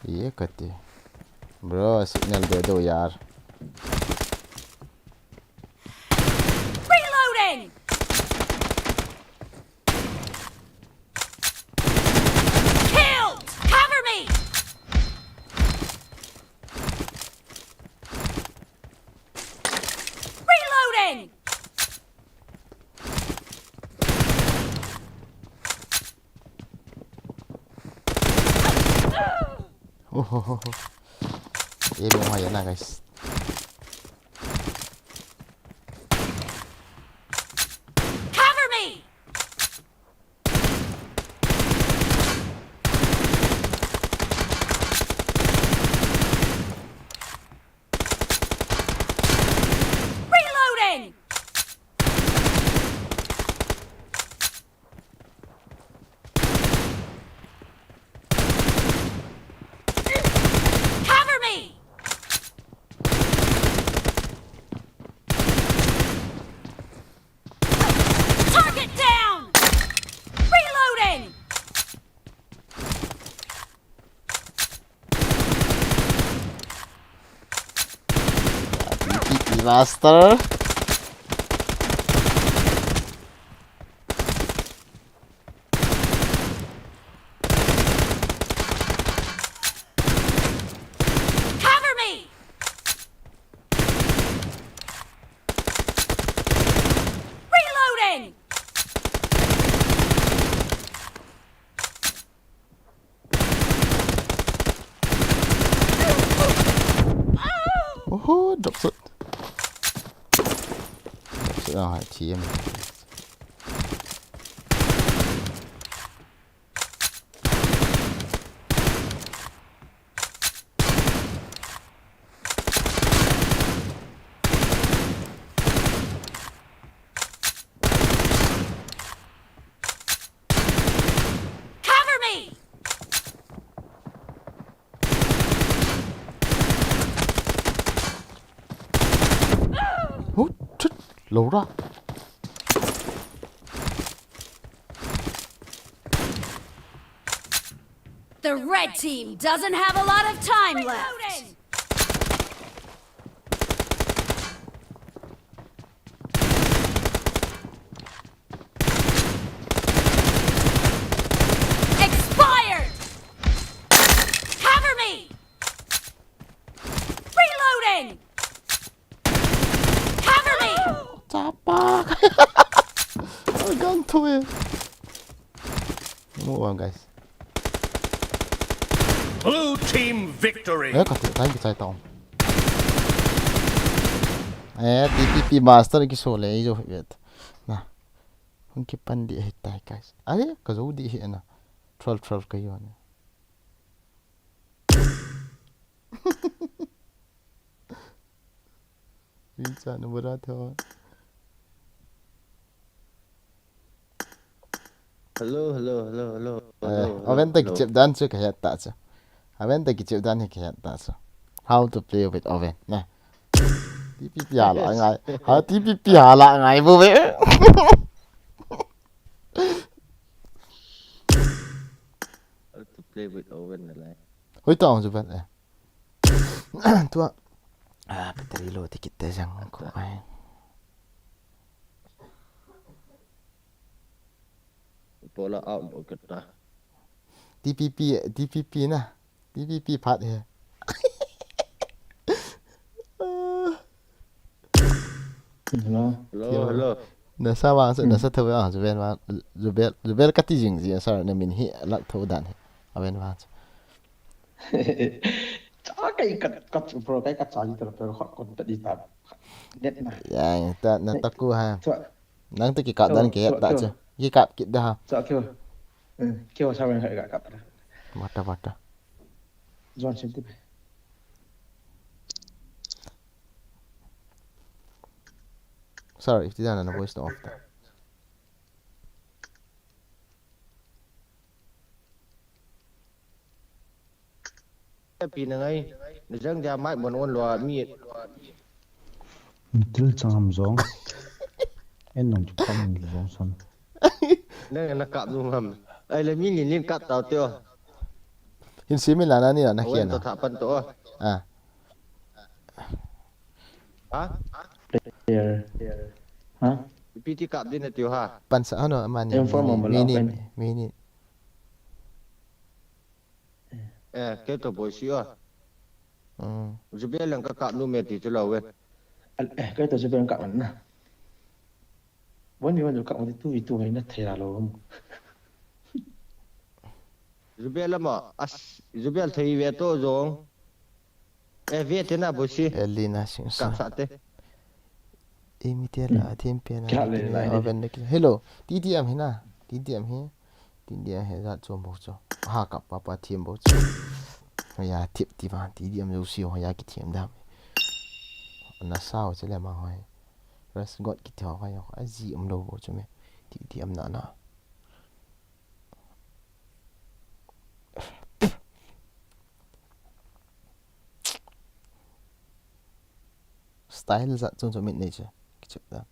Ye kati. Bro, signal de do yaar. Reloading! Killed! Cover me! Reloading! Oh, oh, oh, oh. Aim mo hai na, guys. Cover me! Reloading! Cover me! Master. Cover me! Reloading! Oho, drop shot. Drop shot, ah, T M. Cover me! Huh? Chut! Lo ra. The red team doesn't have a lot of time left. Expired! Cover me! Reloading! Cover me! Chapa! Agang tu eh. Move on, guys. Blue team victory. Eh, kati, tai ki chai taon. Eh, T P P master ki so le, i jo vet. Na. Hung kipan di ahitai, guys. Are, ka jo di hi na. Twelve, twelve ka yo na. Wi cha na bura tho. Hello, hello, hello, hello, eh, hello, hello, Oven ta hello. Kichep dan chu ka het ta chu. Oven ta kichep dan hi ka het ta chu. How to play with Oven, na. T P P hala ngai. Ha, T P P hala ngai bu ve. How to play with Oven na lai. Hoi ta ong chu ven eh. Tua. Ah, battery low ti kit te jang ko ai. Pola out lo kit ta. T P P, T P P na. T P P phat he. Hello. Hello, hello. Nasa vang sa, nasa thau vang sa ven vang. Zubel, Zubel kati jing ji sa na min hi lak thau dan hi. Aven vang sa. Cha kai kat, kat pro kai kat cha ji ta pro khot kon ta di ta. Net na. Ya, ta na taku ha. Nang tu ki kap dan ki ta chu. Ki kap kit da ha. Cha kyo. Hmm, kyo sa ven kai kap da. Mata, mata. Juan sim tip. Sorry, if tidak na voice na off ta. Pi na ngai, na jang dia mai mon on lua mi. Til chang ham jong. En nong chu pam ni jong son. Na, na kap nu ham. Ai le mi ni nin kap tau teo. Hin simi la na ni na khian. To tha pan to. Ah. Ha? Player. Ha? P T kap din na tiu ha. Pan sa ano ama ni. Inform mo mi ni. Mi ni. Eh, kei to boisi o. Hmm. Zubel lang ka kap nu me ti chu lo ve. Al, eh, kei to Zubel lang kap na. One v one jo kap ma ti two v two hai na thei la lo. Zubel lama, as, Zubel thei ve to jong. Eh, ve te na boisi. Elina sing sa. Kap sa te. Emi te la, hmm. Team pe na. Kya le la. Oven de ki. Hello. T D M hi na. T D M hi. T D M hi jat chom bo chu. Ha kap pa pa team bo chu. Ya tip ti ba. T D M jo si ho ya ki team da. Na sao che le ma hoi. Rest got ki thua vai a ji um lo bo chu me. Ti ti am na na. Style jat chom chom min nei che. Ki chep da.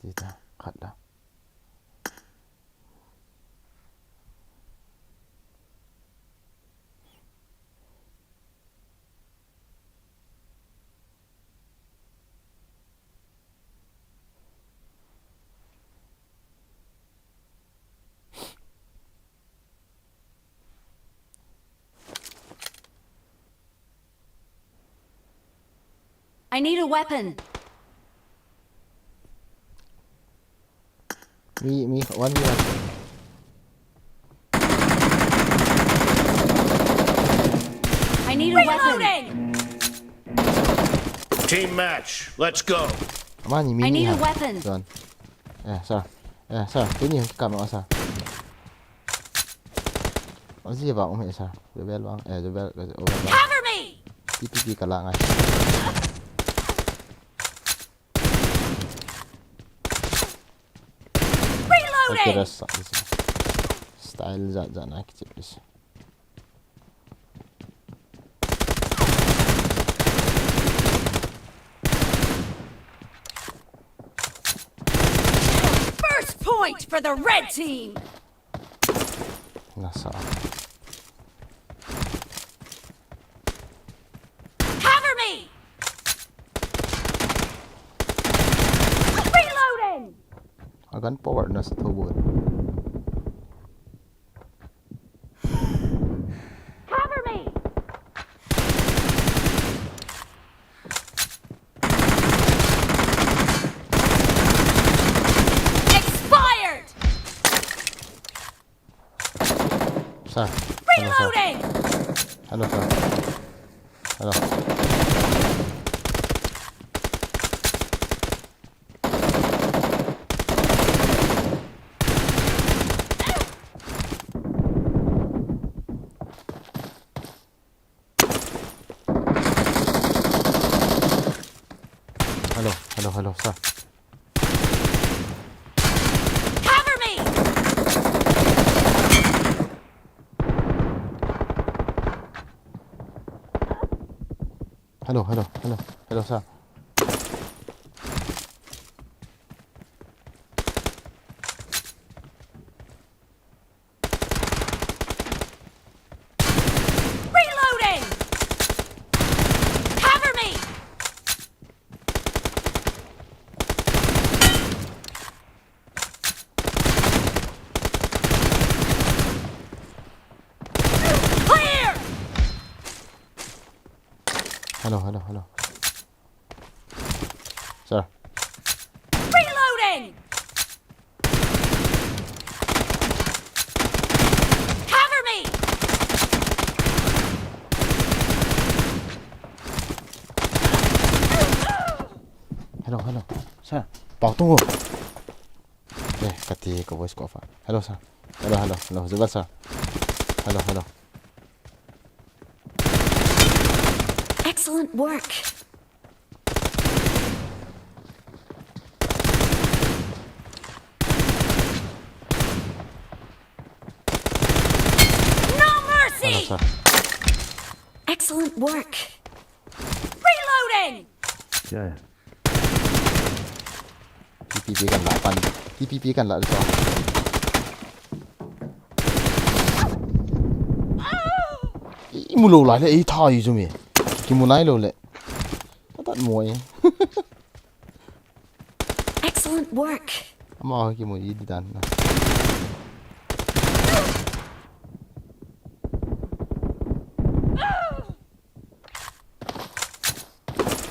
Ti ta, khat la. I need a weapon. Mi, mi, one v one. I need a weapon. Reloading! Team match, let's go. Amani mi I ni need a ha. Weapon. Tuan. Eh, sir. Eh, sir. Tuni hong kikam no, sir. Ozi ba um he, sir. Jubel bang. Eh, Jubel, Jubel bang. Cover me! T P P kala ngai. Reloading! Okay, rest sa. Style ja, ja na kichip this. First point for the red team! Nasa. Cover me! Reloading! A gun power nasa thobol. Cover me! Expired! Sir. Hello, sir. Reloading! Hello, sir. Hello. Hello, hello, hello, sir. Cover me! Hello, hello, hello, hello, sir. Reloading! Cover me! Clear! Hello, hello, hello. Sir. Reloading! Cover me! Hello, hello. Sir, pao tung o. Eh, kati ka voice ko fa. Hello, sir. Hello, hello, hello. Jubel, sir. Hello, hello. Excellent work. No mercy! Hello, sir. Excellent work. Reloading! Yeah. T P P kan la pan. T P P kan la so. I mu lou lai le, i tha i chu mi. Ki mu nai lou le. Ka tat mo e. Excellent work. Ama ki mu i di dan na.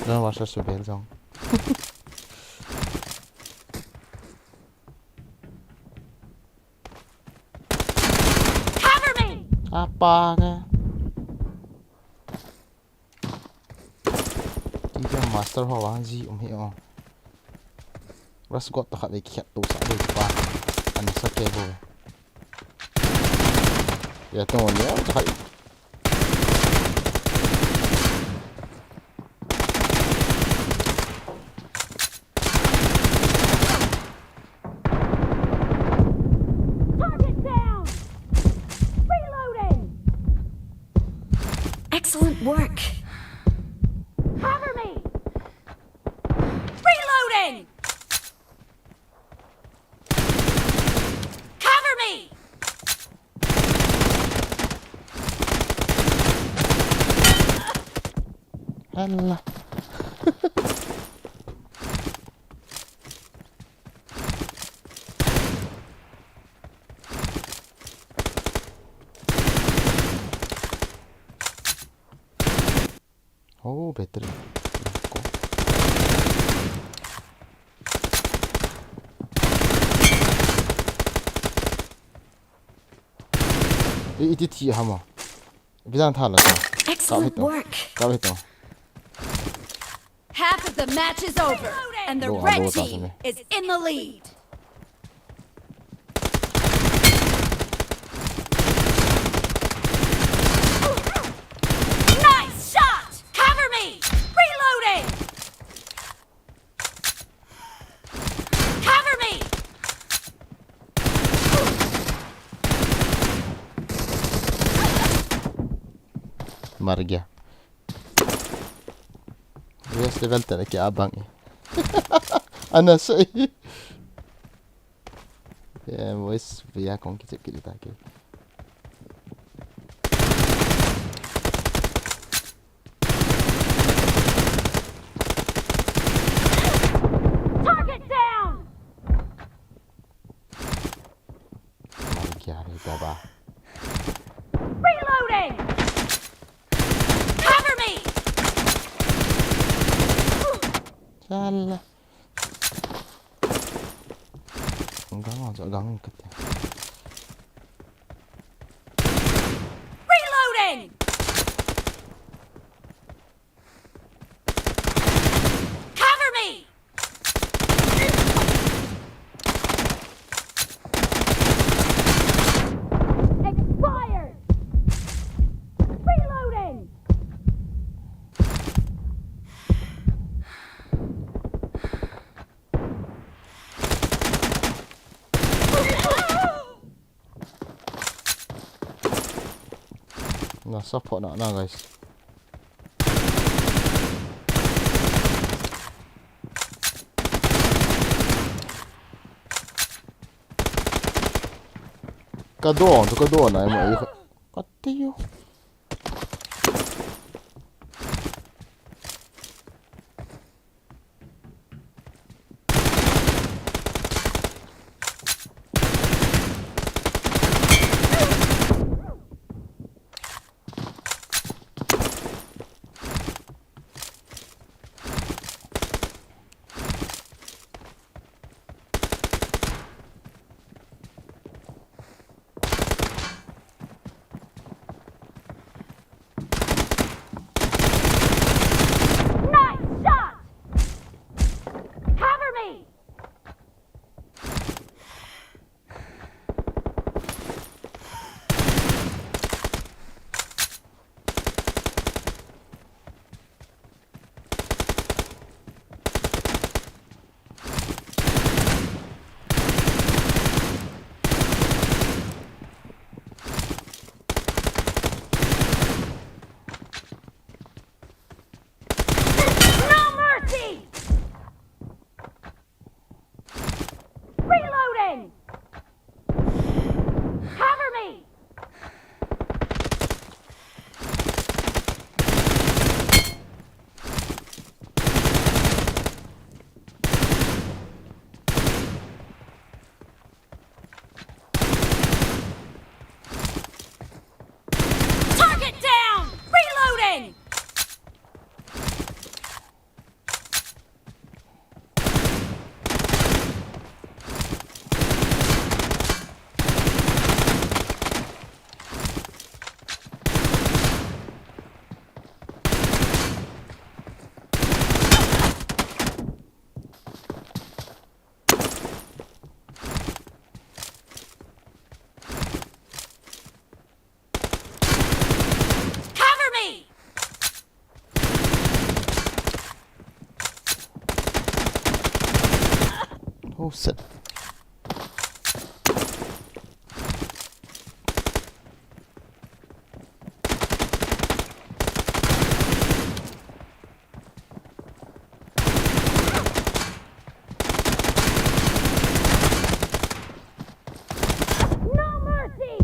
Don't watch us to bail zone. Cover me! Apa ke? Ti jam master ho vang ji um hi o. Ras got ta khat ve ki khat tu sa ve pa. An sa ke bo. Ya to ya ta khat. Target down! Reloading! Excellent work! Cover me! Reloading! Ala. Oh, battery. Ko. I, iti thi hama. Bidan thala ta. Excellent work. Ka hito. Half of the match is over, and the red team is in the lead. Nice shot! Cover me! Reloading! Cover me! Mar gaya. Yes, level ten ke abang. Ana sei. Yeah, boys, we are going to get it again. Target down! Reloading! Cover me! Salah. Gang aja gang kete. Reloading! Cover me! Expired! Reloading! Na support na na, guys. Ka don, ka don na mo. Ka tiyo. Nice shot! Cover me! No mercy! Reloading! Cover me! Target down! Reloading! Cover me! Oh, shit. No mercy!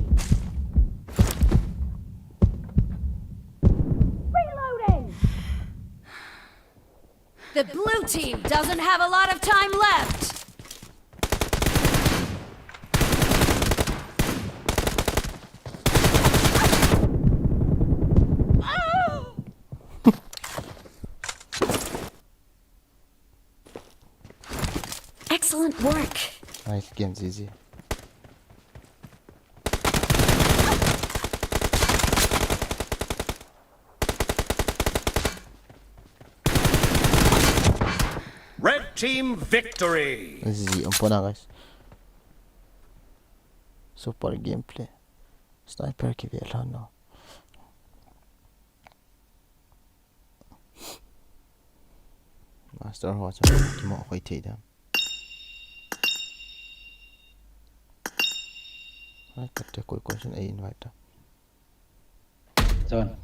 Reloading! The blue team doesn't have a lot of time left. Excellent work. Nice game, G G. Red team victory. G G, umpona, guys. Super gameplay. Sniper kive lhon no. Master ho chu kimo khoi thei dam. Hai, kate koi koi sun ei invite ta. John.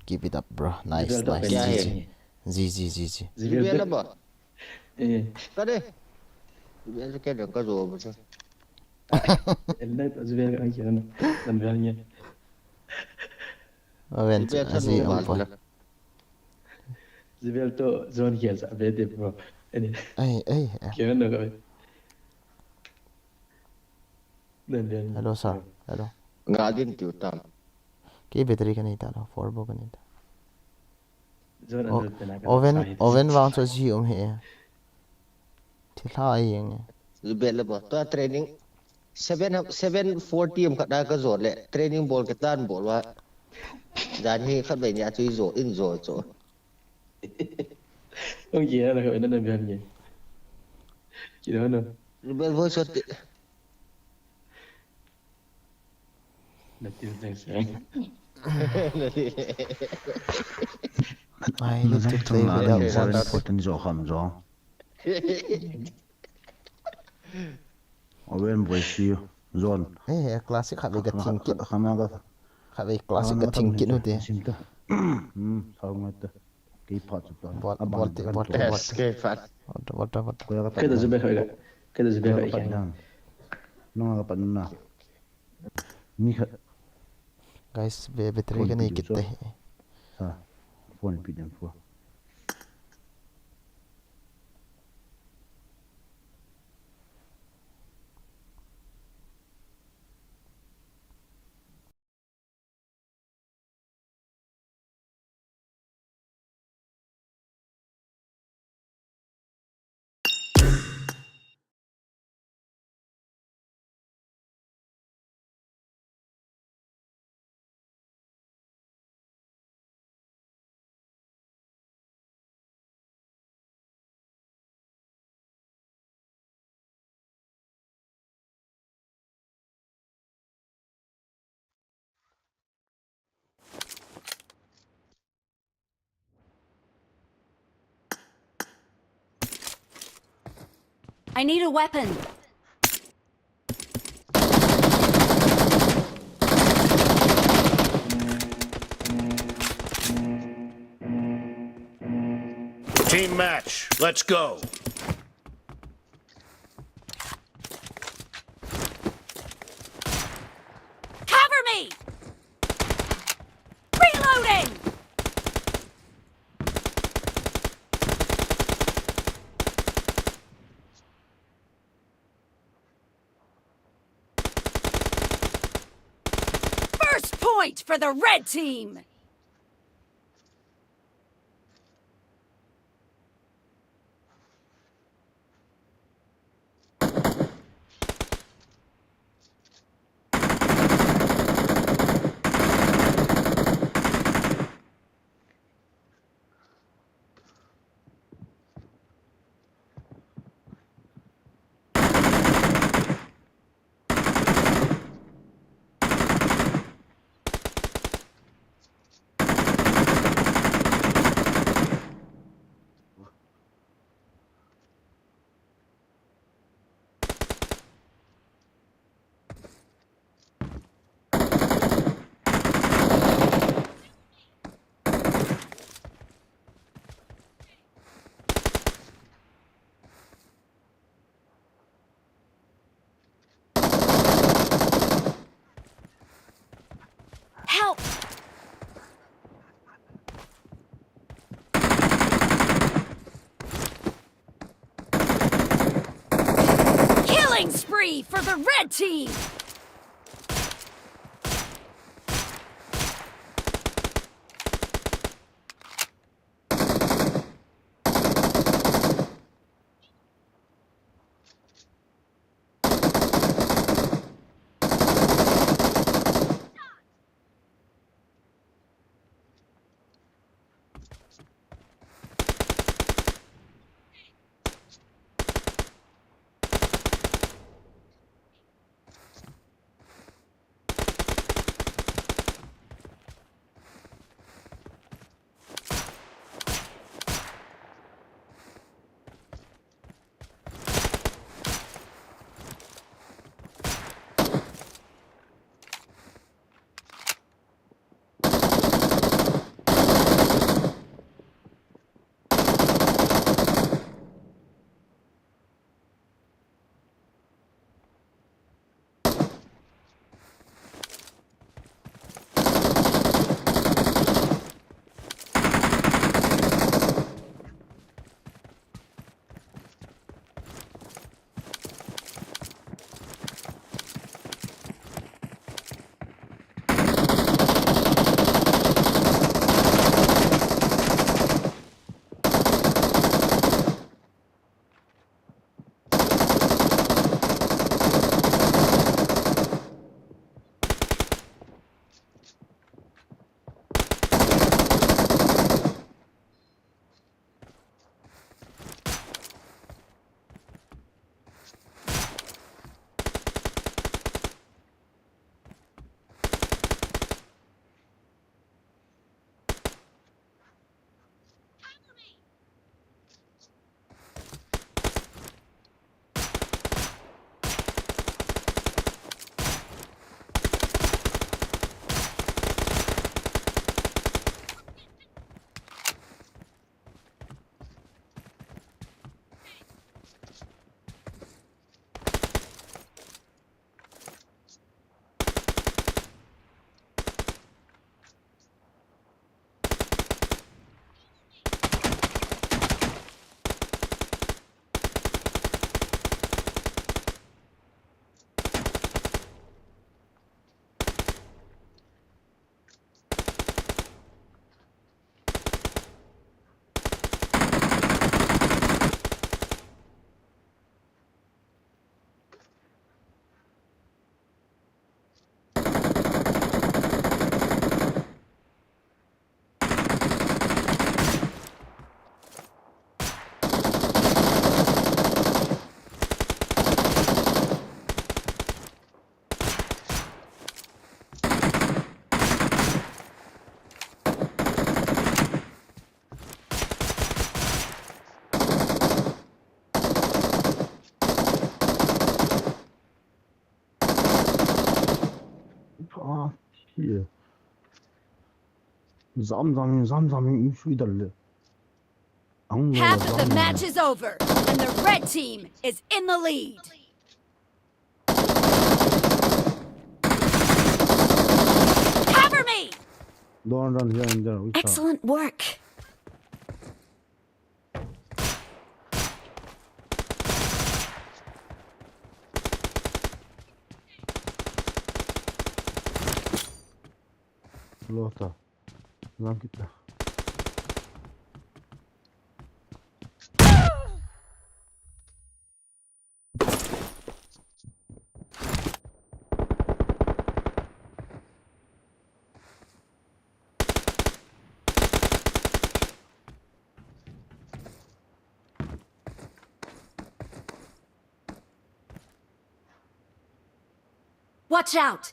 Keep it up, bro. Nice, Zibel to nice. Pen G G. G G, G G. Zibel Zibel to. Laba. Eh. Kade. Zibel ke dang ka zo ba sa. Elna Zibel ka ang kira na. Zibel niya. Awen, Zibel sa asi no ang ba pon. Zibel to John kiya sa bete, bro. Ani. Ai, ai, ai. Kiya na ka. Hello, sir. Hello. Nga din tiu tam. Kei battery kanei ta lo, four bo kanei ta. Zon O-, anul tena ka oven, sai. Oven vang chu ji um hi. Thilha ai jeng e. Zibel le bo. Tua training seven, seven forty um khat da ka zon le. Training bol ke tan bol wa. Jan hi khat bai nia chu i zo, in zo chu. Ong kira na ka na na bian ke. Kira na. Zibel voice shot. Natin sang sang. I need to play without one foot. Important jo kham jo. Oven boi si zon. Eh, classic khat vei ka thing kit. Khana ka. Khat vei classic ka thing kit nu te. Sim ta. Hmm, sao ngai ta. Kei phat chu ta. Bol, bol te, bol te, bol te. Yes, kei phat. Bol te, bol te, bol te. Kei ta zube khat ka. Kei ta zube khat ka. Nang ka pan na. Ni khat. Guys, be battery ka nei kit te. Ha. Phone pi dem phone. I need a weapon. Team match, let's go. Cover me! Reloading! First point for the red team! Victory for the red team! Ah, yeah. Zam, zam, zam, zam, in sui dal le. Ang Half of the zam. Match is over, and the red team is in the lead. Cover me! Don't run here and there. We start. Excellent work. Lota. Lang kita. Watch out!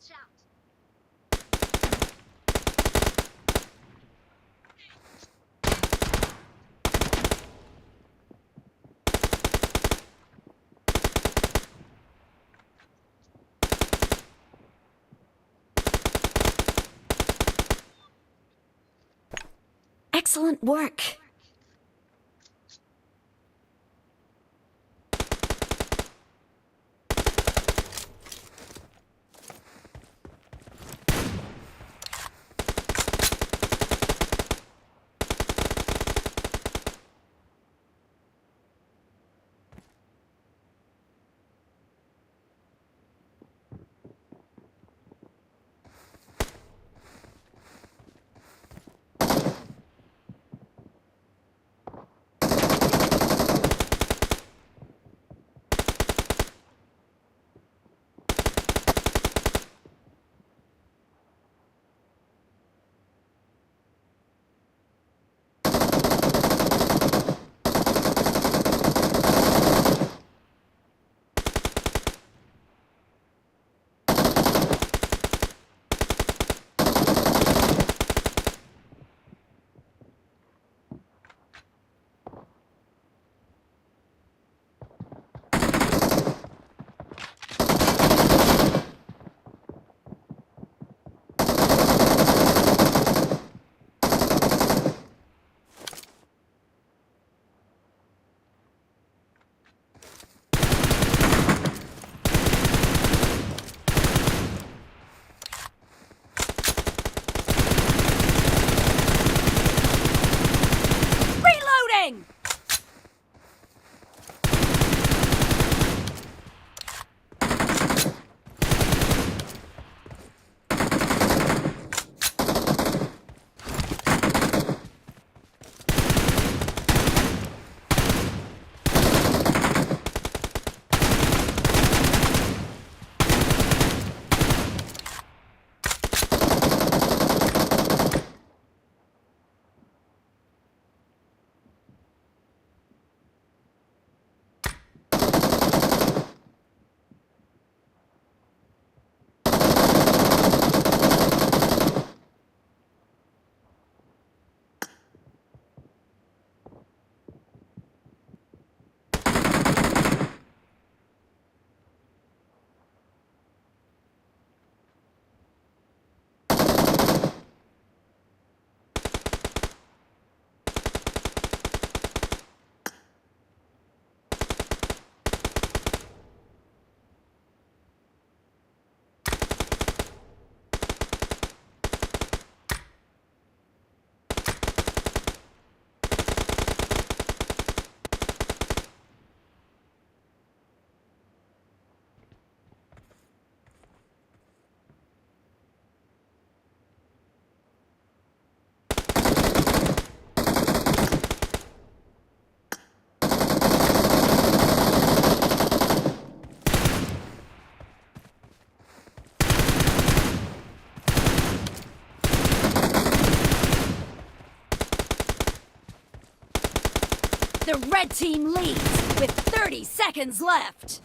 Excellent work. The red team leads with thirty seconds left.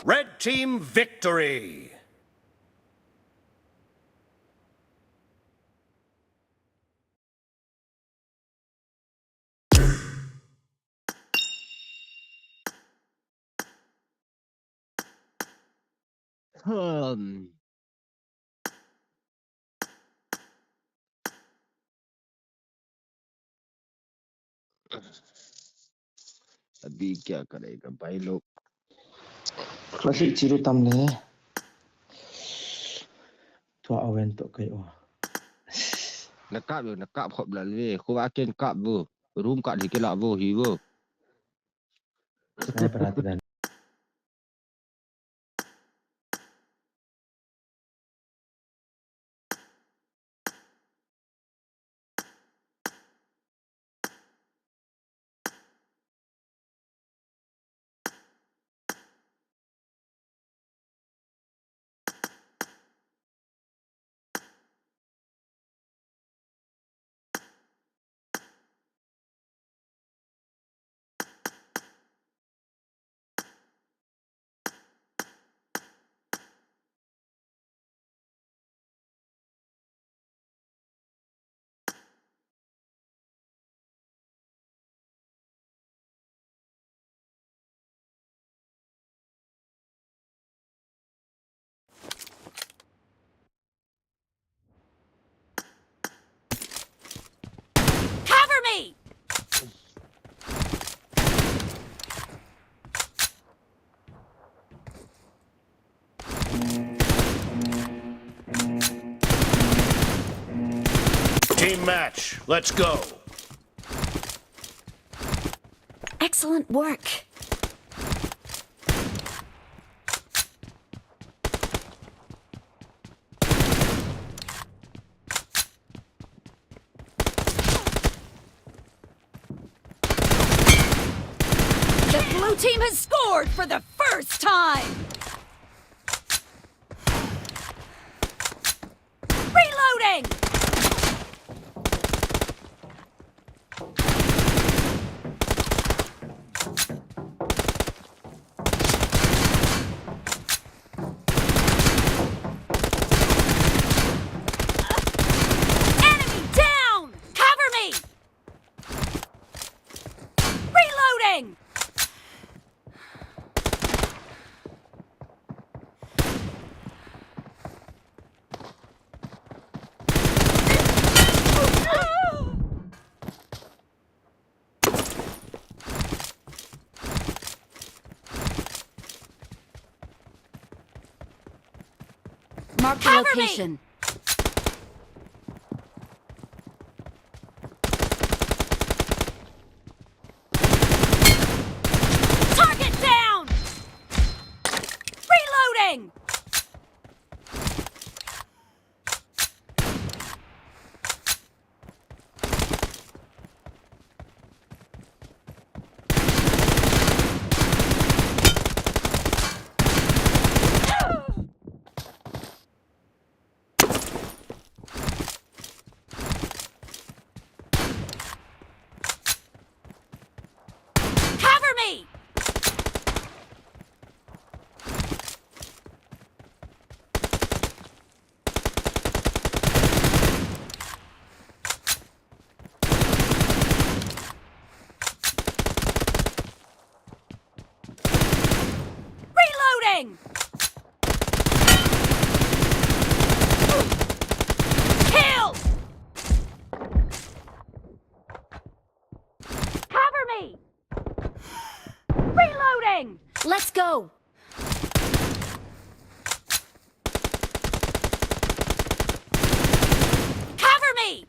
Red team victory! Hmm. Abi kya karega bhai log. Klasi chiru tam le. Tua awen to kai o. Na kap lo, na kap khop la le. Khu ba ken kap bu. Room kap hi ke la bu hi bu. Sniper ati dan. Cover me! Team match, let's go. Excellent work. The blue team has scored for the first time. Reloading! Enemy down! Cover me! Reloading! Mark the location. Target down! Reloading! Cover me! Reloading! Kill! Cover me! Reloading! Let's go! Cover me!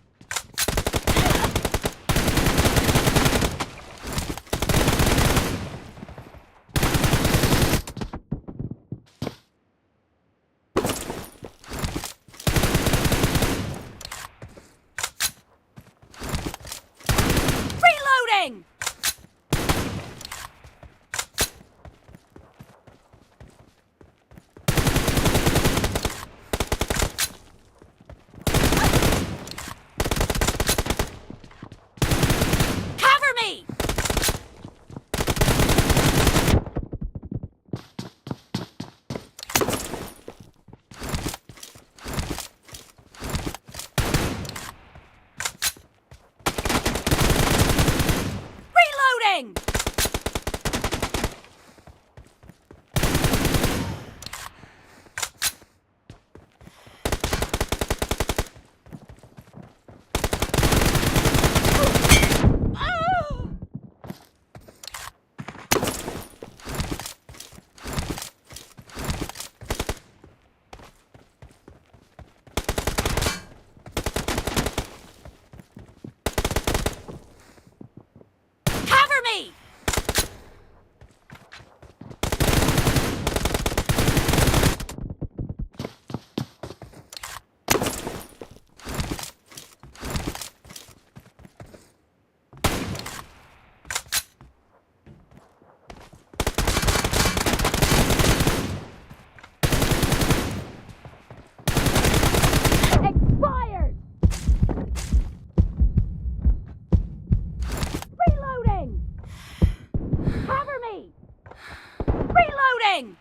Reloading!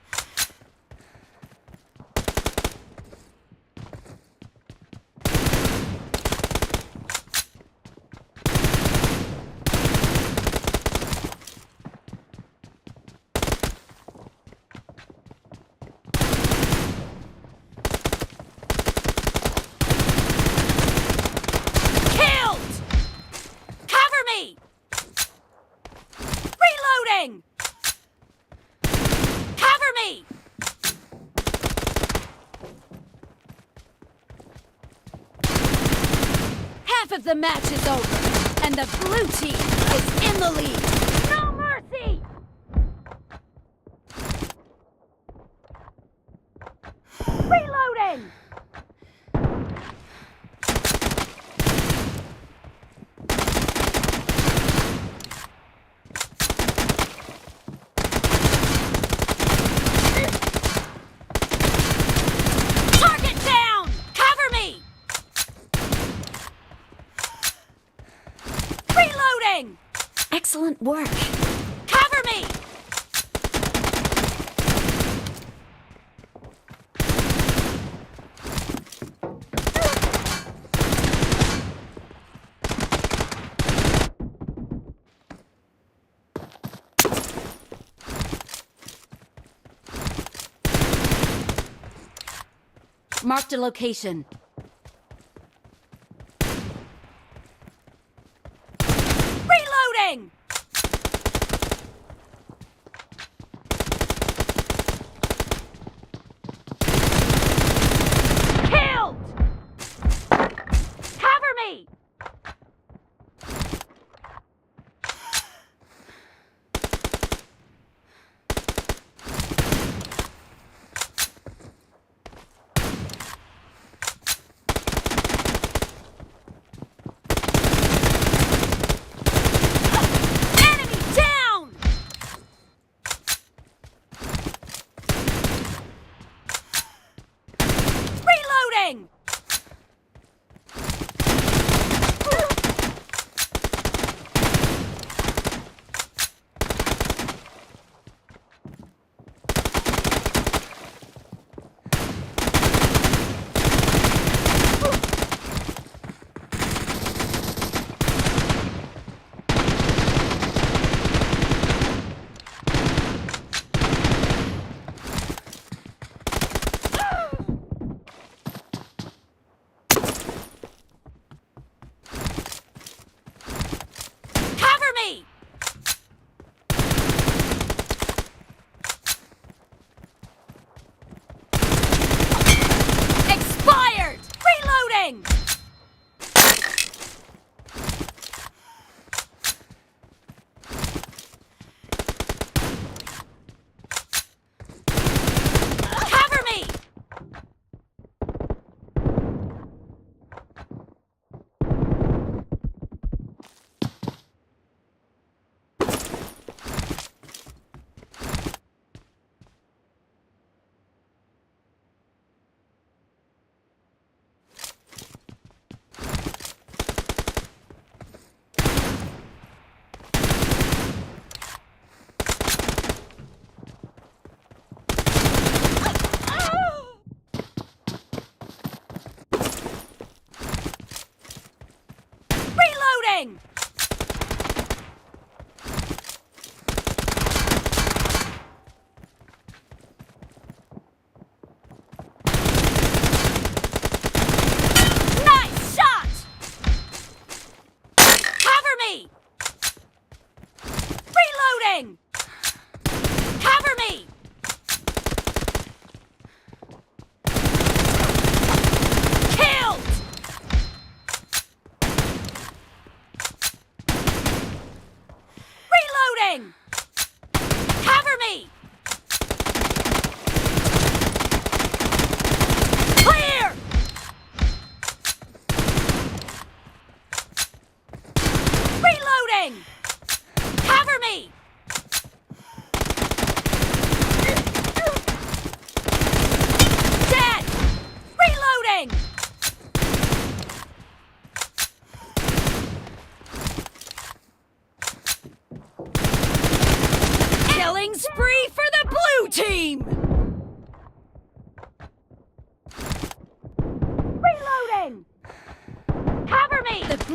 Killed! Cover me! Reloading! Cover me! Half of the match is over, and the blue team is in the lead. No mercy! Reloading! Target down! Cover me! Reloading! Excellent work. Cover me! Marked a location. Reloading! Killed! Cover me!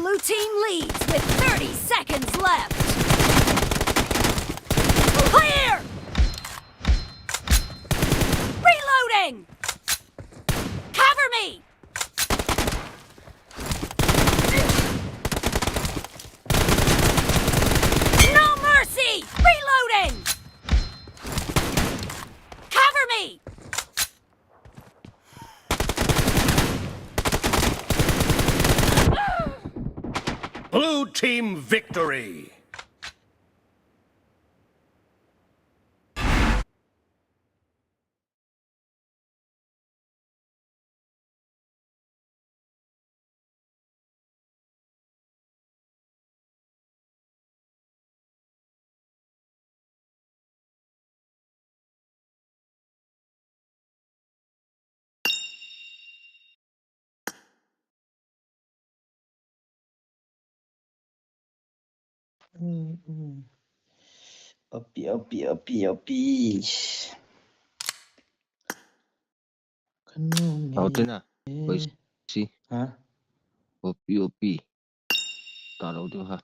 Blue team leads with thirty seconds left. Clear! Reloading! Cover me! No mercy! Reloading! Cover me! Blue team victory! Opi, opi, opi, opi. Kanu mi. Tao tina. Oi, si. Ha? Opi, opi. Tao lo tu ha.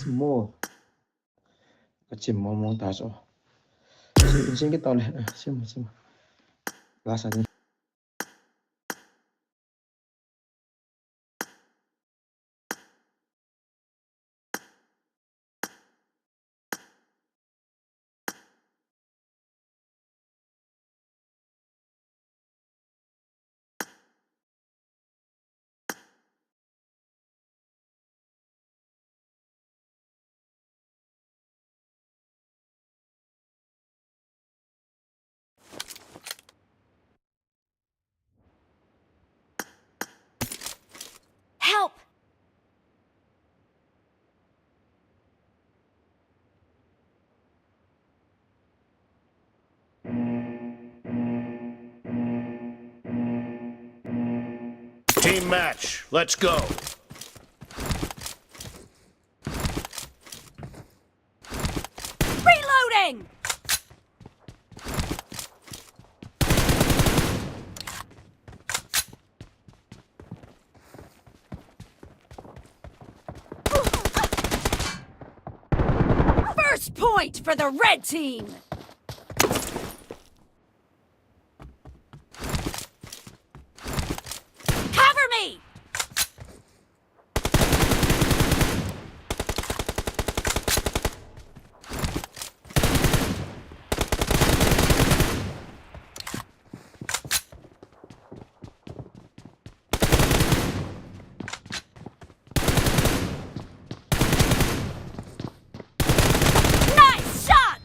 Mo. Ka chim mo mo ta so. Sim, sim ke tao le. Sim, sim. Last ani. Help! Team match, let's go. Reloading! First point for the red team! Cover me! Nice shot!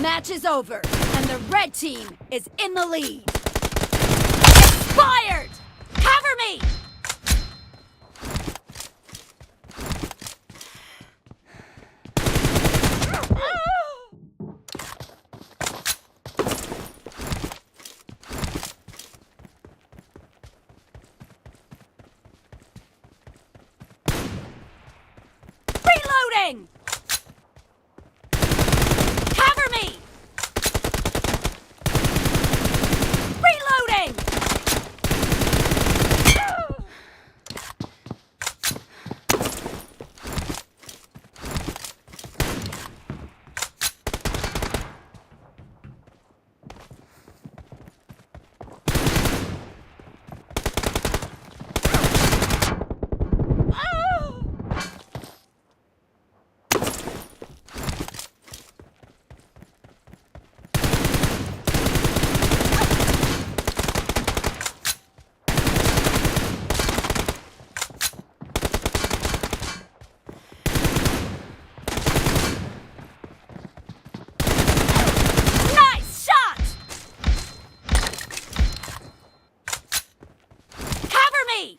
Match is over, and the red team is in the lead. Expired! Cover me! Reloading! Cover me! Reloading! Nice shot! Cover me!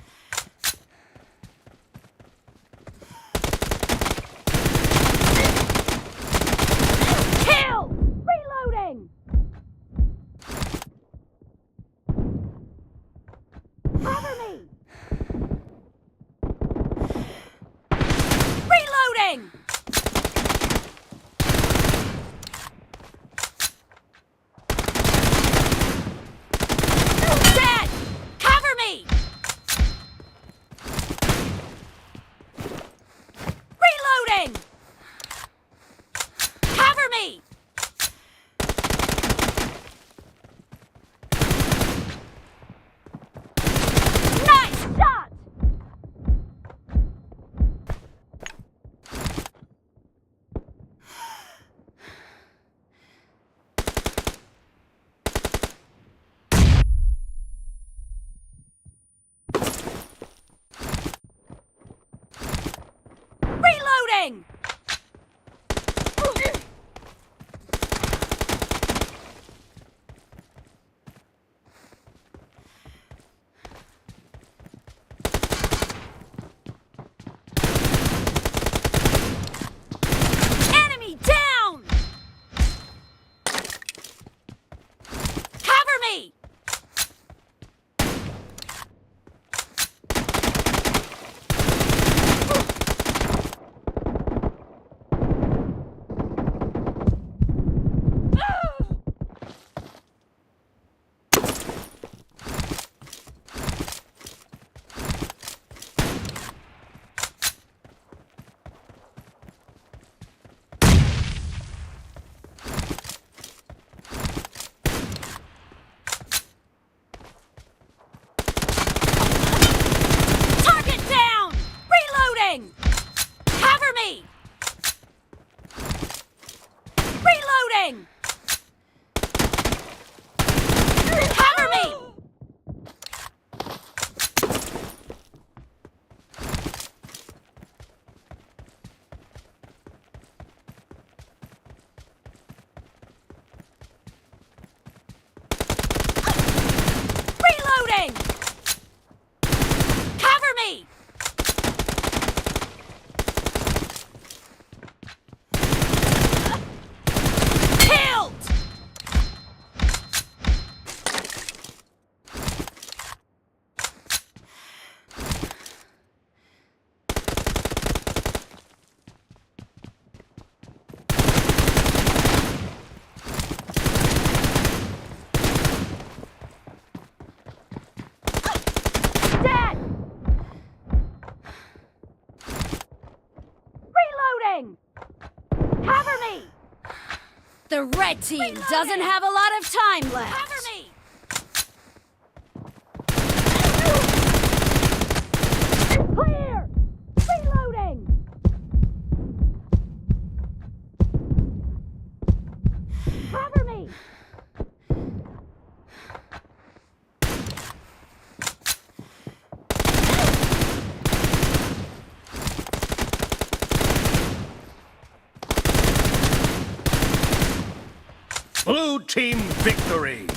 Kill! Reloading! Cover me! Reloading! Dead! Cover me! Reloading! Cover me! Nice shot! Reloading! Enemy down! Cover me! Target down! Reloading! Cover me! Reloading! Cover me! Reloading! Cover me! Killed! Dead! Reloading! Cover me! The red team doesn't have a lot of time left. Cover me! Clear! Reloading! Cover me! Team victory.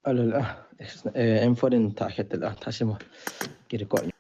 Alo, alo, ah, eh, M four in tha khet tel, ah, tha simo. Ki record.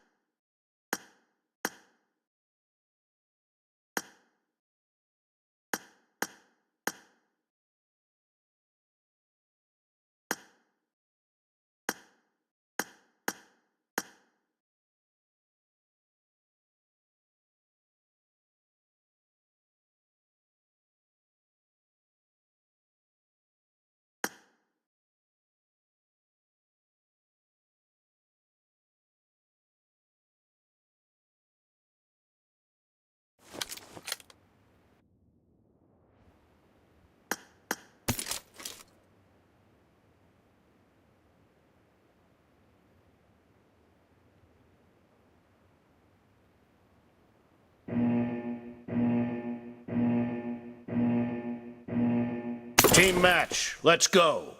Team match, let's go.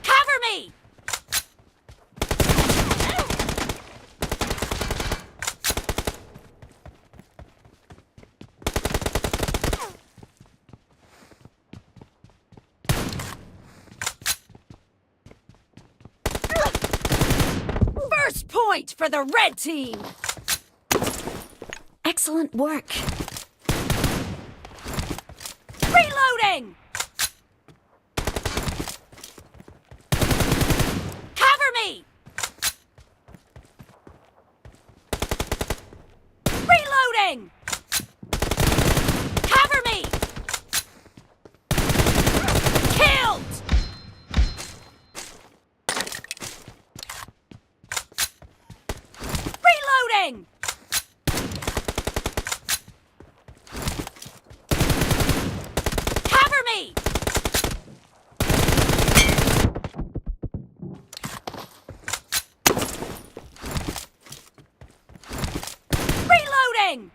Cover me! First point for the red team! Excellent work. Reloading! Cover me! Reloading! Cover me! Killed! Reloading! Cover me! Reloading!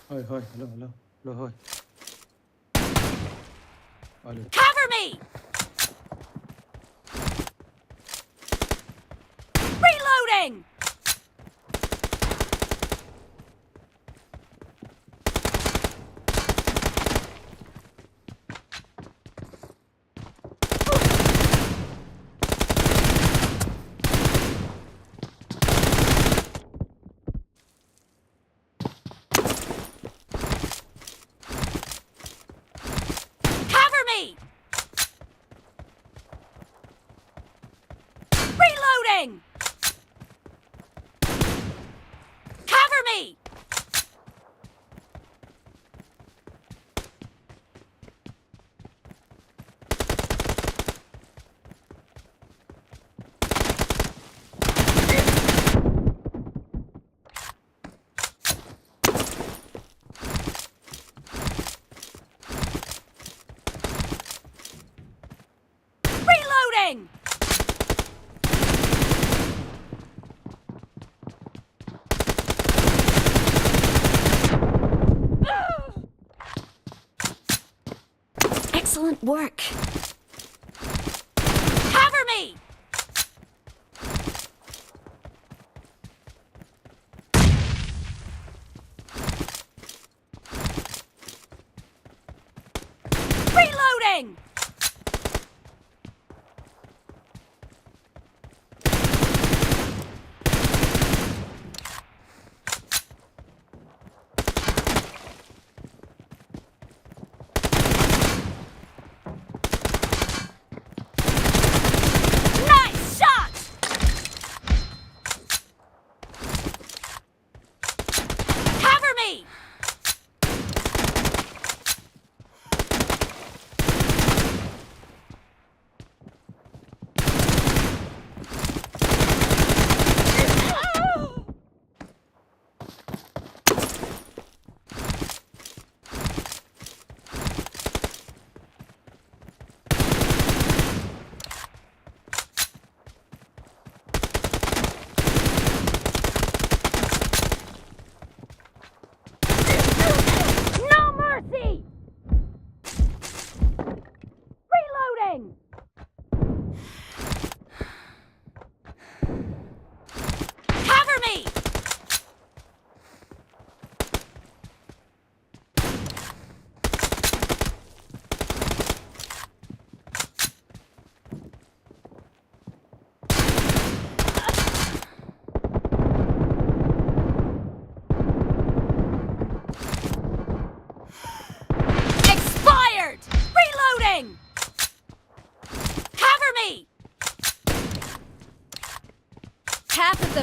Hoi, hoi, hello, hello, hello, hoi. Hello. Cover me! Reloading! Cover me! Reloading! Cover me! Reloading! Excellent work. Cover me!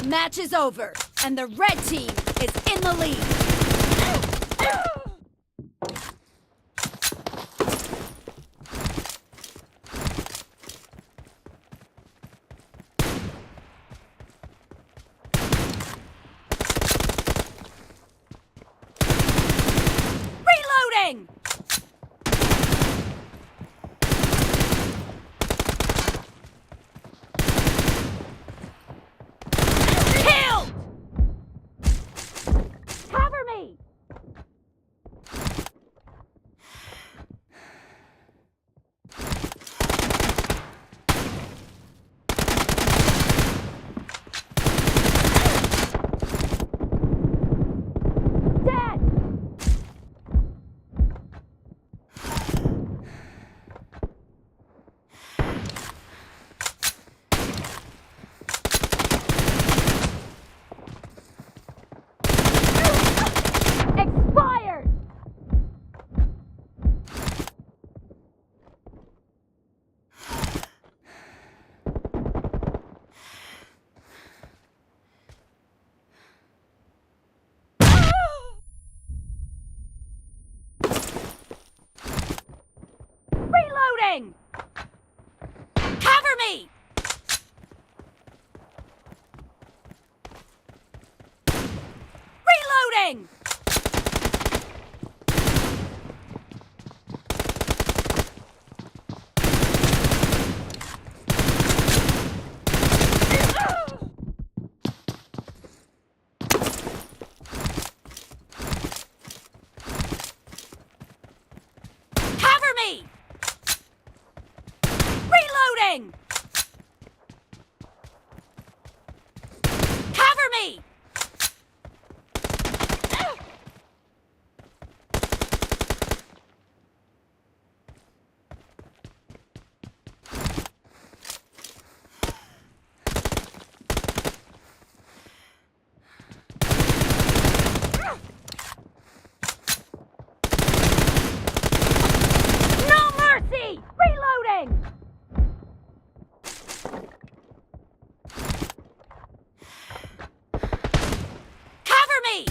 Match is over, and the red team is in the lead. Reloading! Killed! Cover me! Dead! Expired! Reloading! Cover me! Reloading! Cover me! Reloading! Cover me! No mercy! Reloading! Cover me!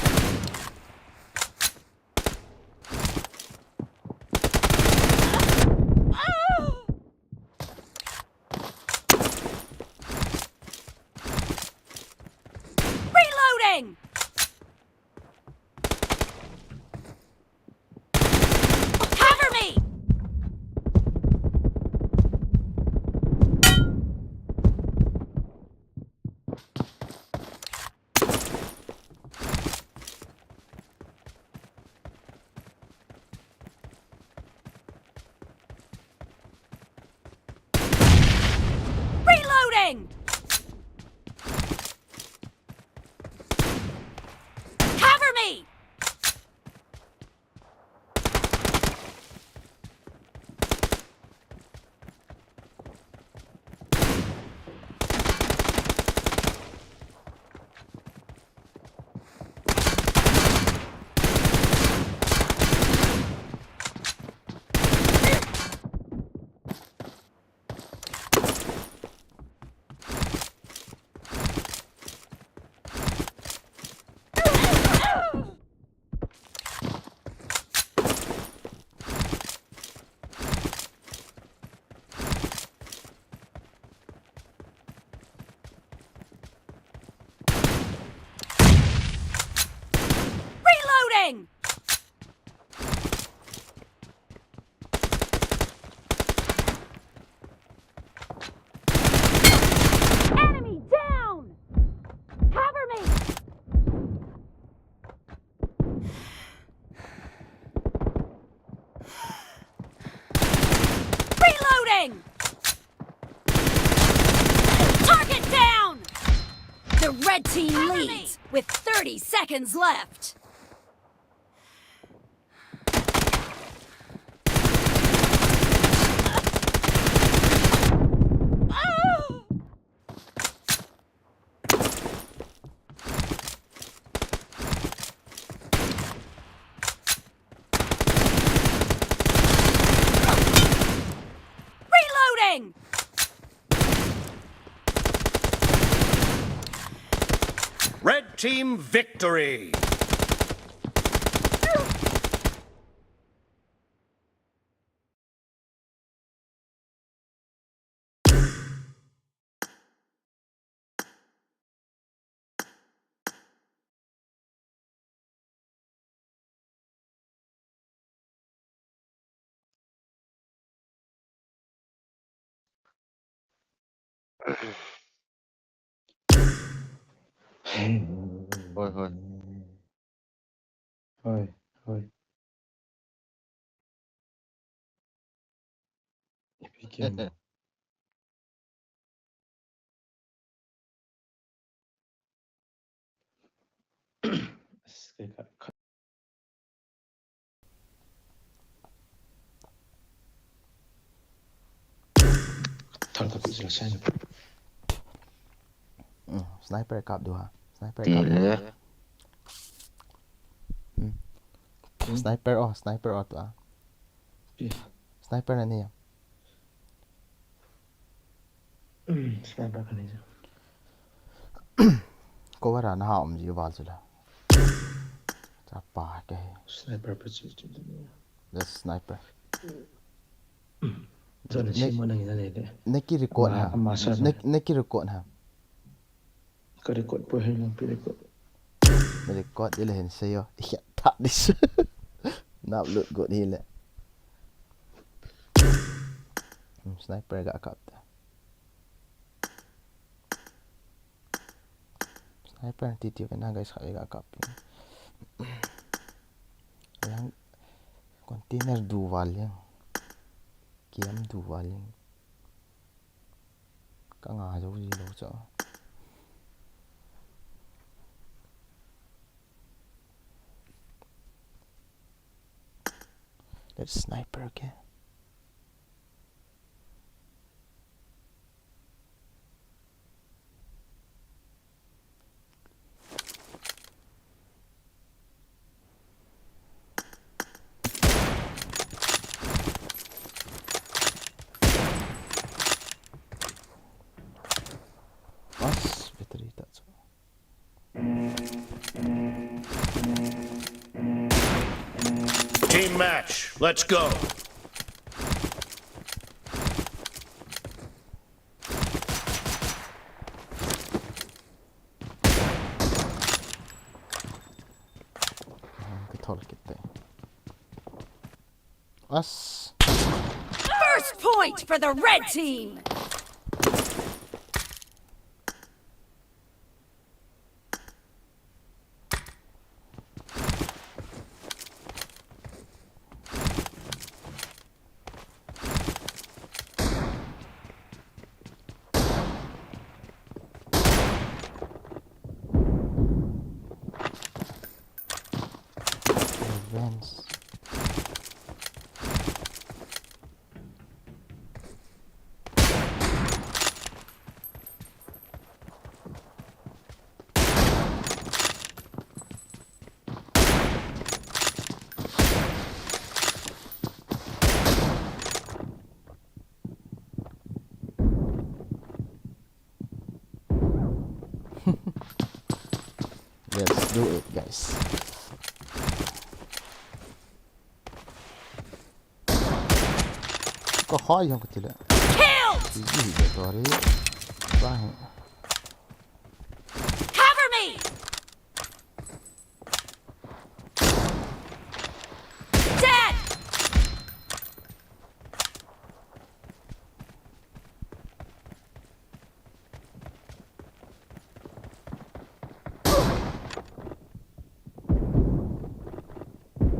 Reloading! Cover me! Reloading! Cover me! Reloading! Enemy down! Cover me! Reloading! Target down! The red team leads with thirty seconds left. Reloading! Team victory. Hoi, hoi. Hoi, hoi. Ipi kemo. Thal ka pi sila sai. Hmm, sniper kap diu ha. Sniper kap diu. Hmm. Sniper o, sniper o tua. Pi. Sniper na ni. Hmm, sniper ka ni. Cover a na ha um ji val sila. Chapa ke. Sniper pa chi chi ni. That's sniper. Zan ne, si mo nang ina ne de. Neki record ha. Ama sa ne, neki record ha. Ka record po he lang pi record. Record ile hin se yo. Iya ta dis. Na upload go ni le. Hmm, sniper ga kap ta. Sniper ti ti ka na guys, kha ga kap. Yang container du val yang. Kiam du val yang. Ka nga jo ji lo cho. Let's sniper ke. As, battery ta chu. Team match, let's go. Ka thol kit te. As. First point for the red team. Revenge. Let's do it, guys. Ka hai yang ka tile. Killed! Easy, sorry. Bang. Cover me! Dead!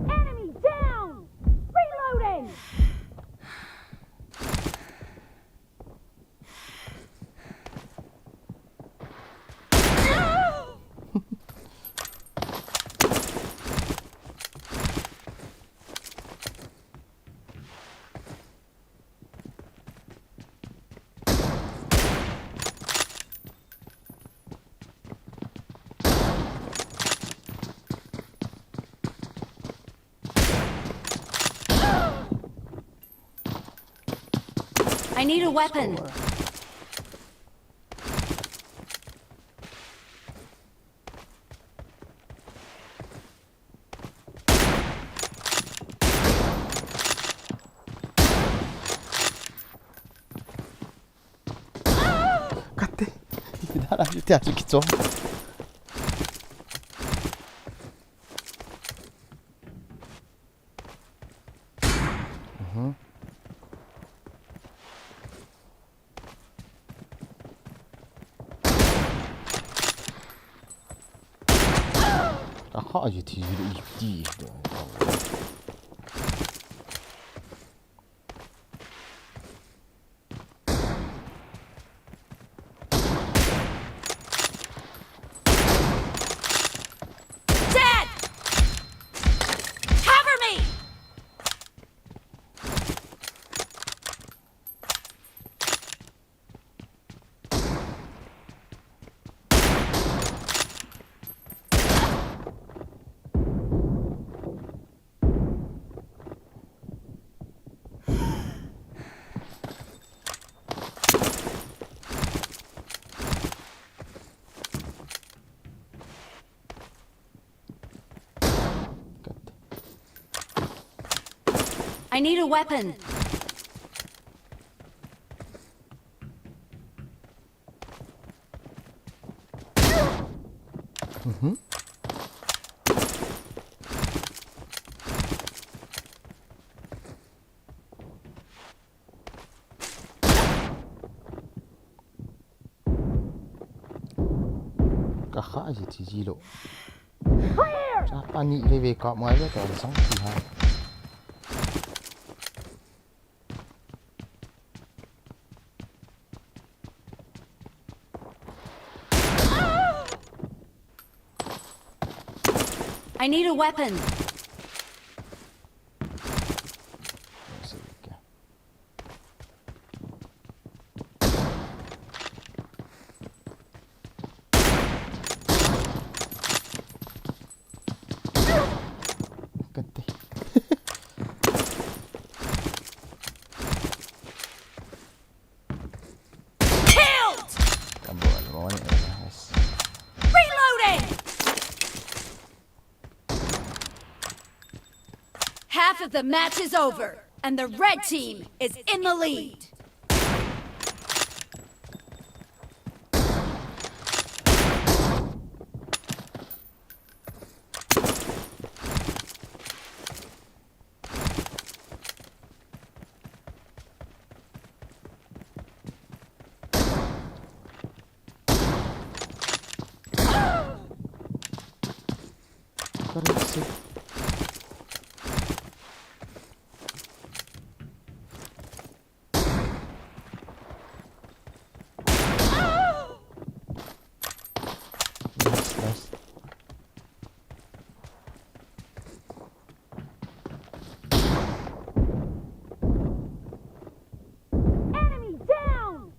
Enemy down! Reloading! I need a weapon. Ahi, tia chu kichom. Mhm. Ka kha ji thi ji ti. Dead! Cover me! I need a weapon. Mhm. Ka kha ji thi ji lo. Cha pa ni ve ve ka mai ve ka sang ti ha. I need a weapon. Kante. Killed! Come on, morning, nice. Reloading! Half of the match is over, and the red team is in the lead. Nice, nice. Enemy down!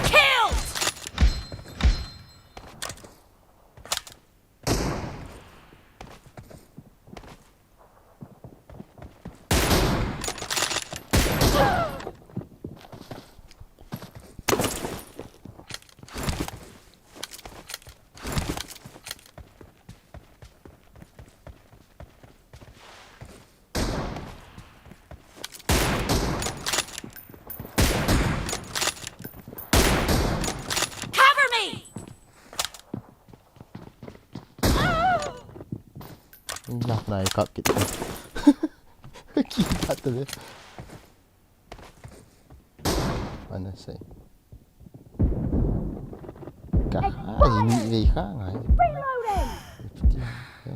Killed! Cover me! Nai kap kit. Ki kap tu le. Mana sai. Ka ha ni ve kha ngai. Reloading! Ipti. Ya.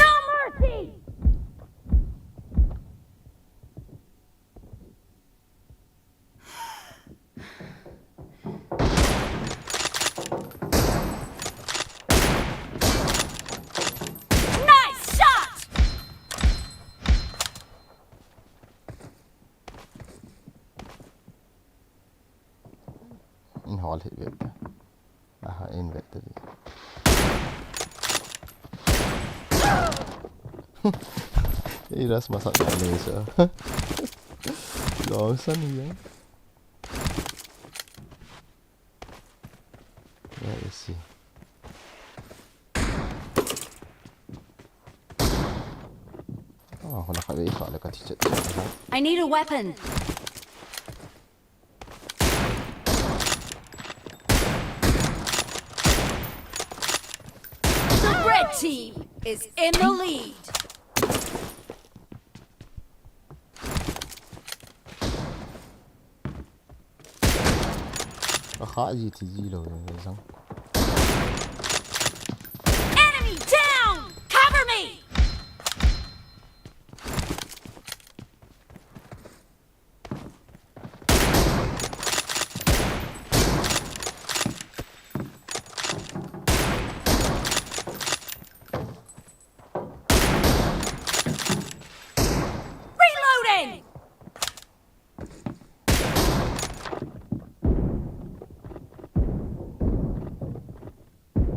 No mercy! Nice shot! In hol hit ve. Aha, in ve te. Ei ras masa na le so. Kong san ni ya. Where is he? Oh, hona ka ve fa le ka ti chet. I need a weapon. The red team is in the lead. Ka kha ji thi ji lo le zang. Enemy down! Cover me! Reloading!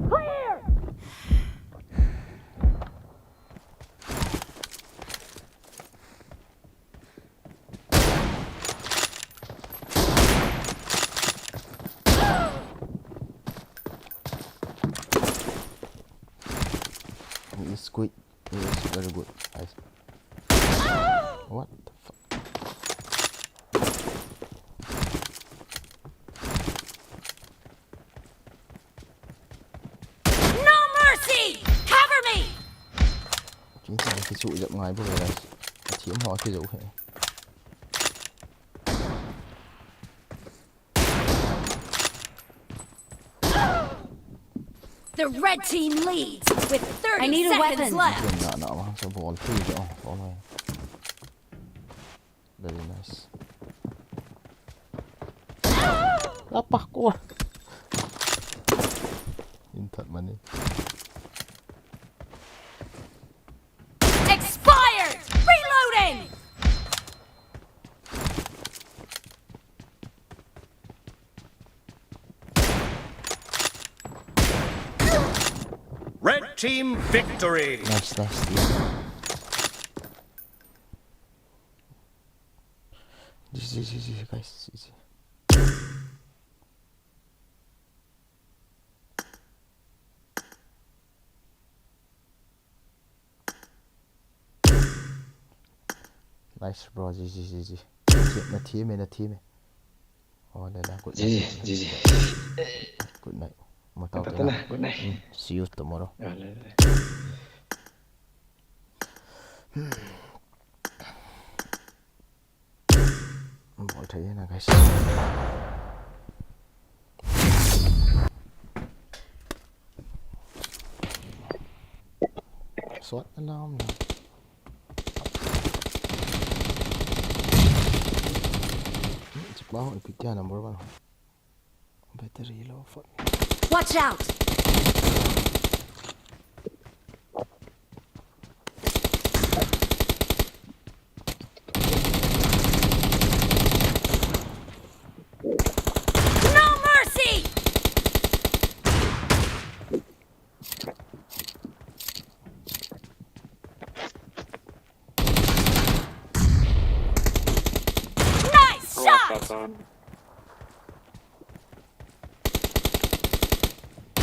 Clear! It's quick. It's very good. Nice. What the fuck? No mercy! Cover me! Chính xác là cái trụ giọng ngoài bốc ra. Chiếm họ cái dấu hệ. The red team leads with thirty I need a seconds weapon. Left. Jom na na, so ball thei jo, ball thei. Very nice. Apa ko? In that money. Expired! Reloading! Red team victory! Nice, nice, nice. G G, G G, guys, G G. Nice, bro, G G, G G. Na team e, na team e. Oh, le la, good night. G G, G G. Good night. Mo tao te na. Good night. Hmm, see you tomorrow. Oh, le, le. Bol thei na, guys. Swat alarm na. Chip ma ho, ipi tia number one ho. Battery low, fuck. Watch out! No mercy! Nice shot!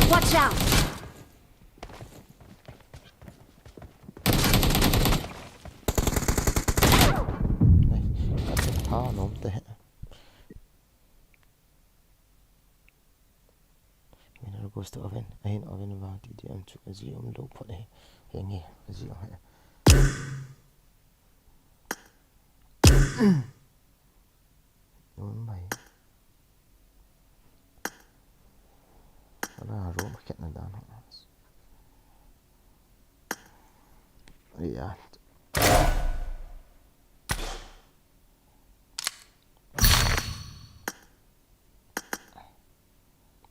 Watch out! Mineral goes to oven. Ahin oven vang ti di am chu aji um lou phot e. Henge, aji um he. Um mai. Ala room khet na dan ho. Ya.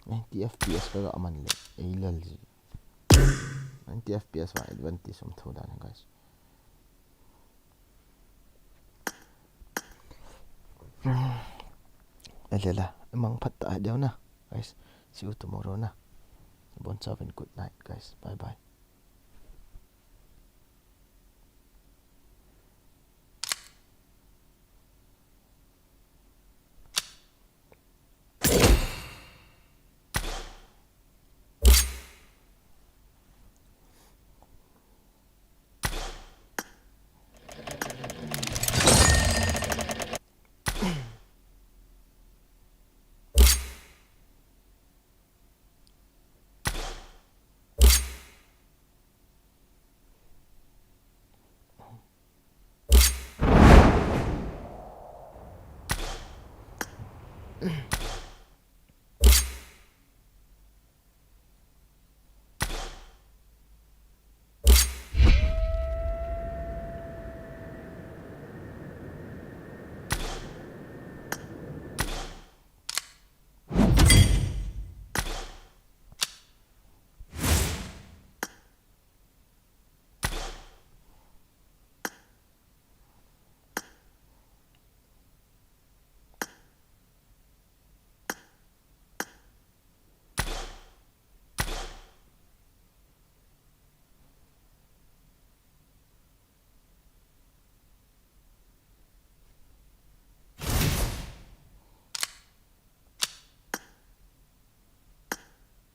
Ninety F P S ka ga man le, ei lel ji. Ninety F P S vang advantage um tho dan, guys. Ei lel a, mang phat ta deu na, guys. See you tomorrow na. Bon chavin, good night, guys. Bye bye.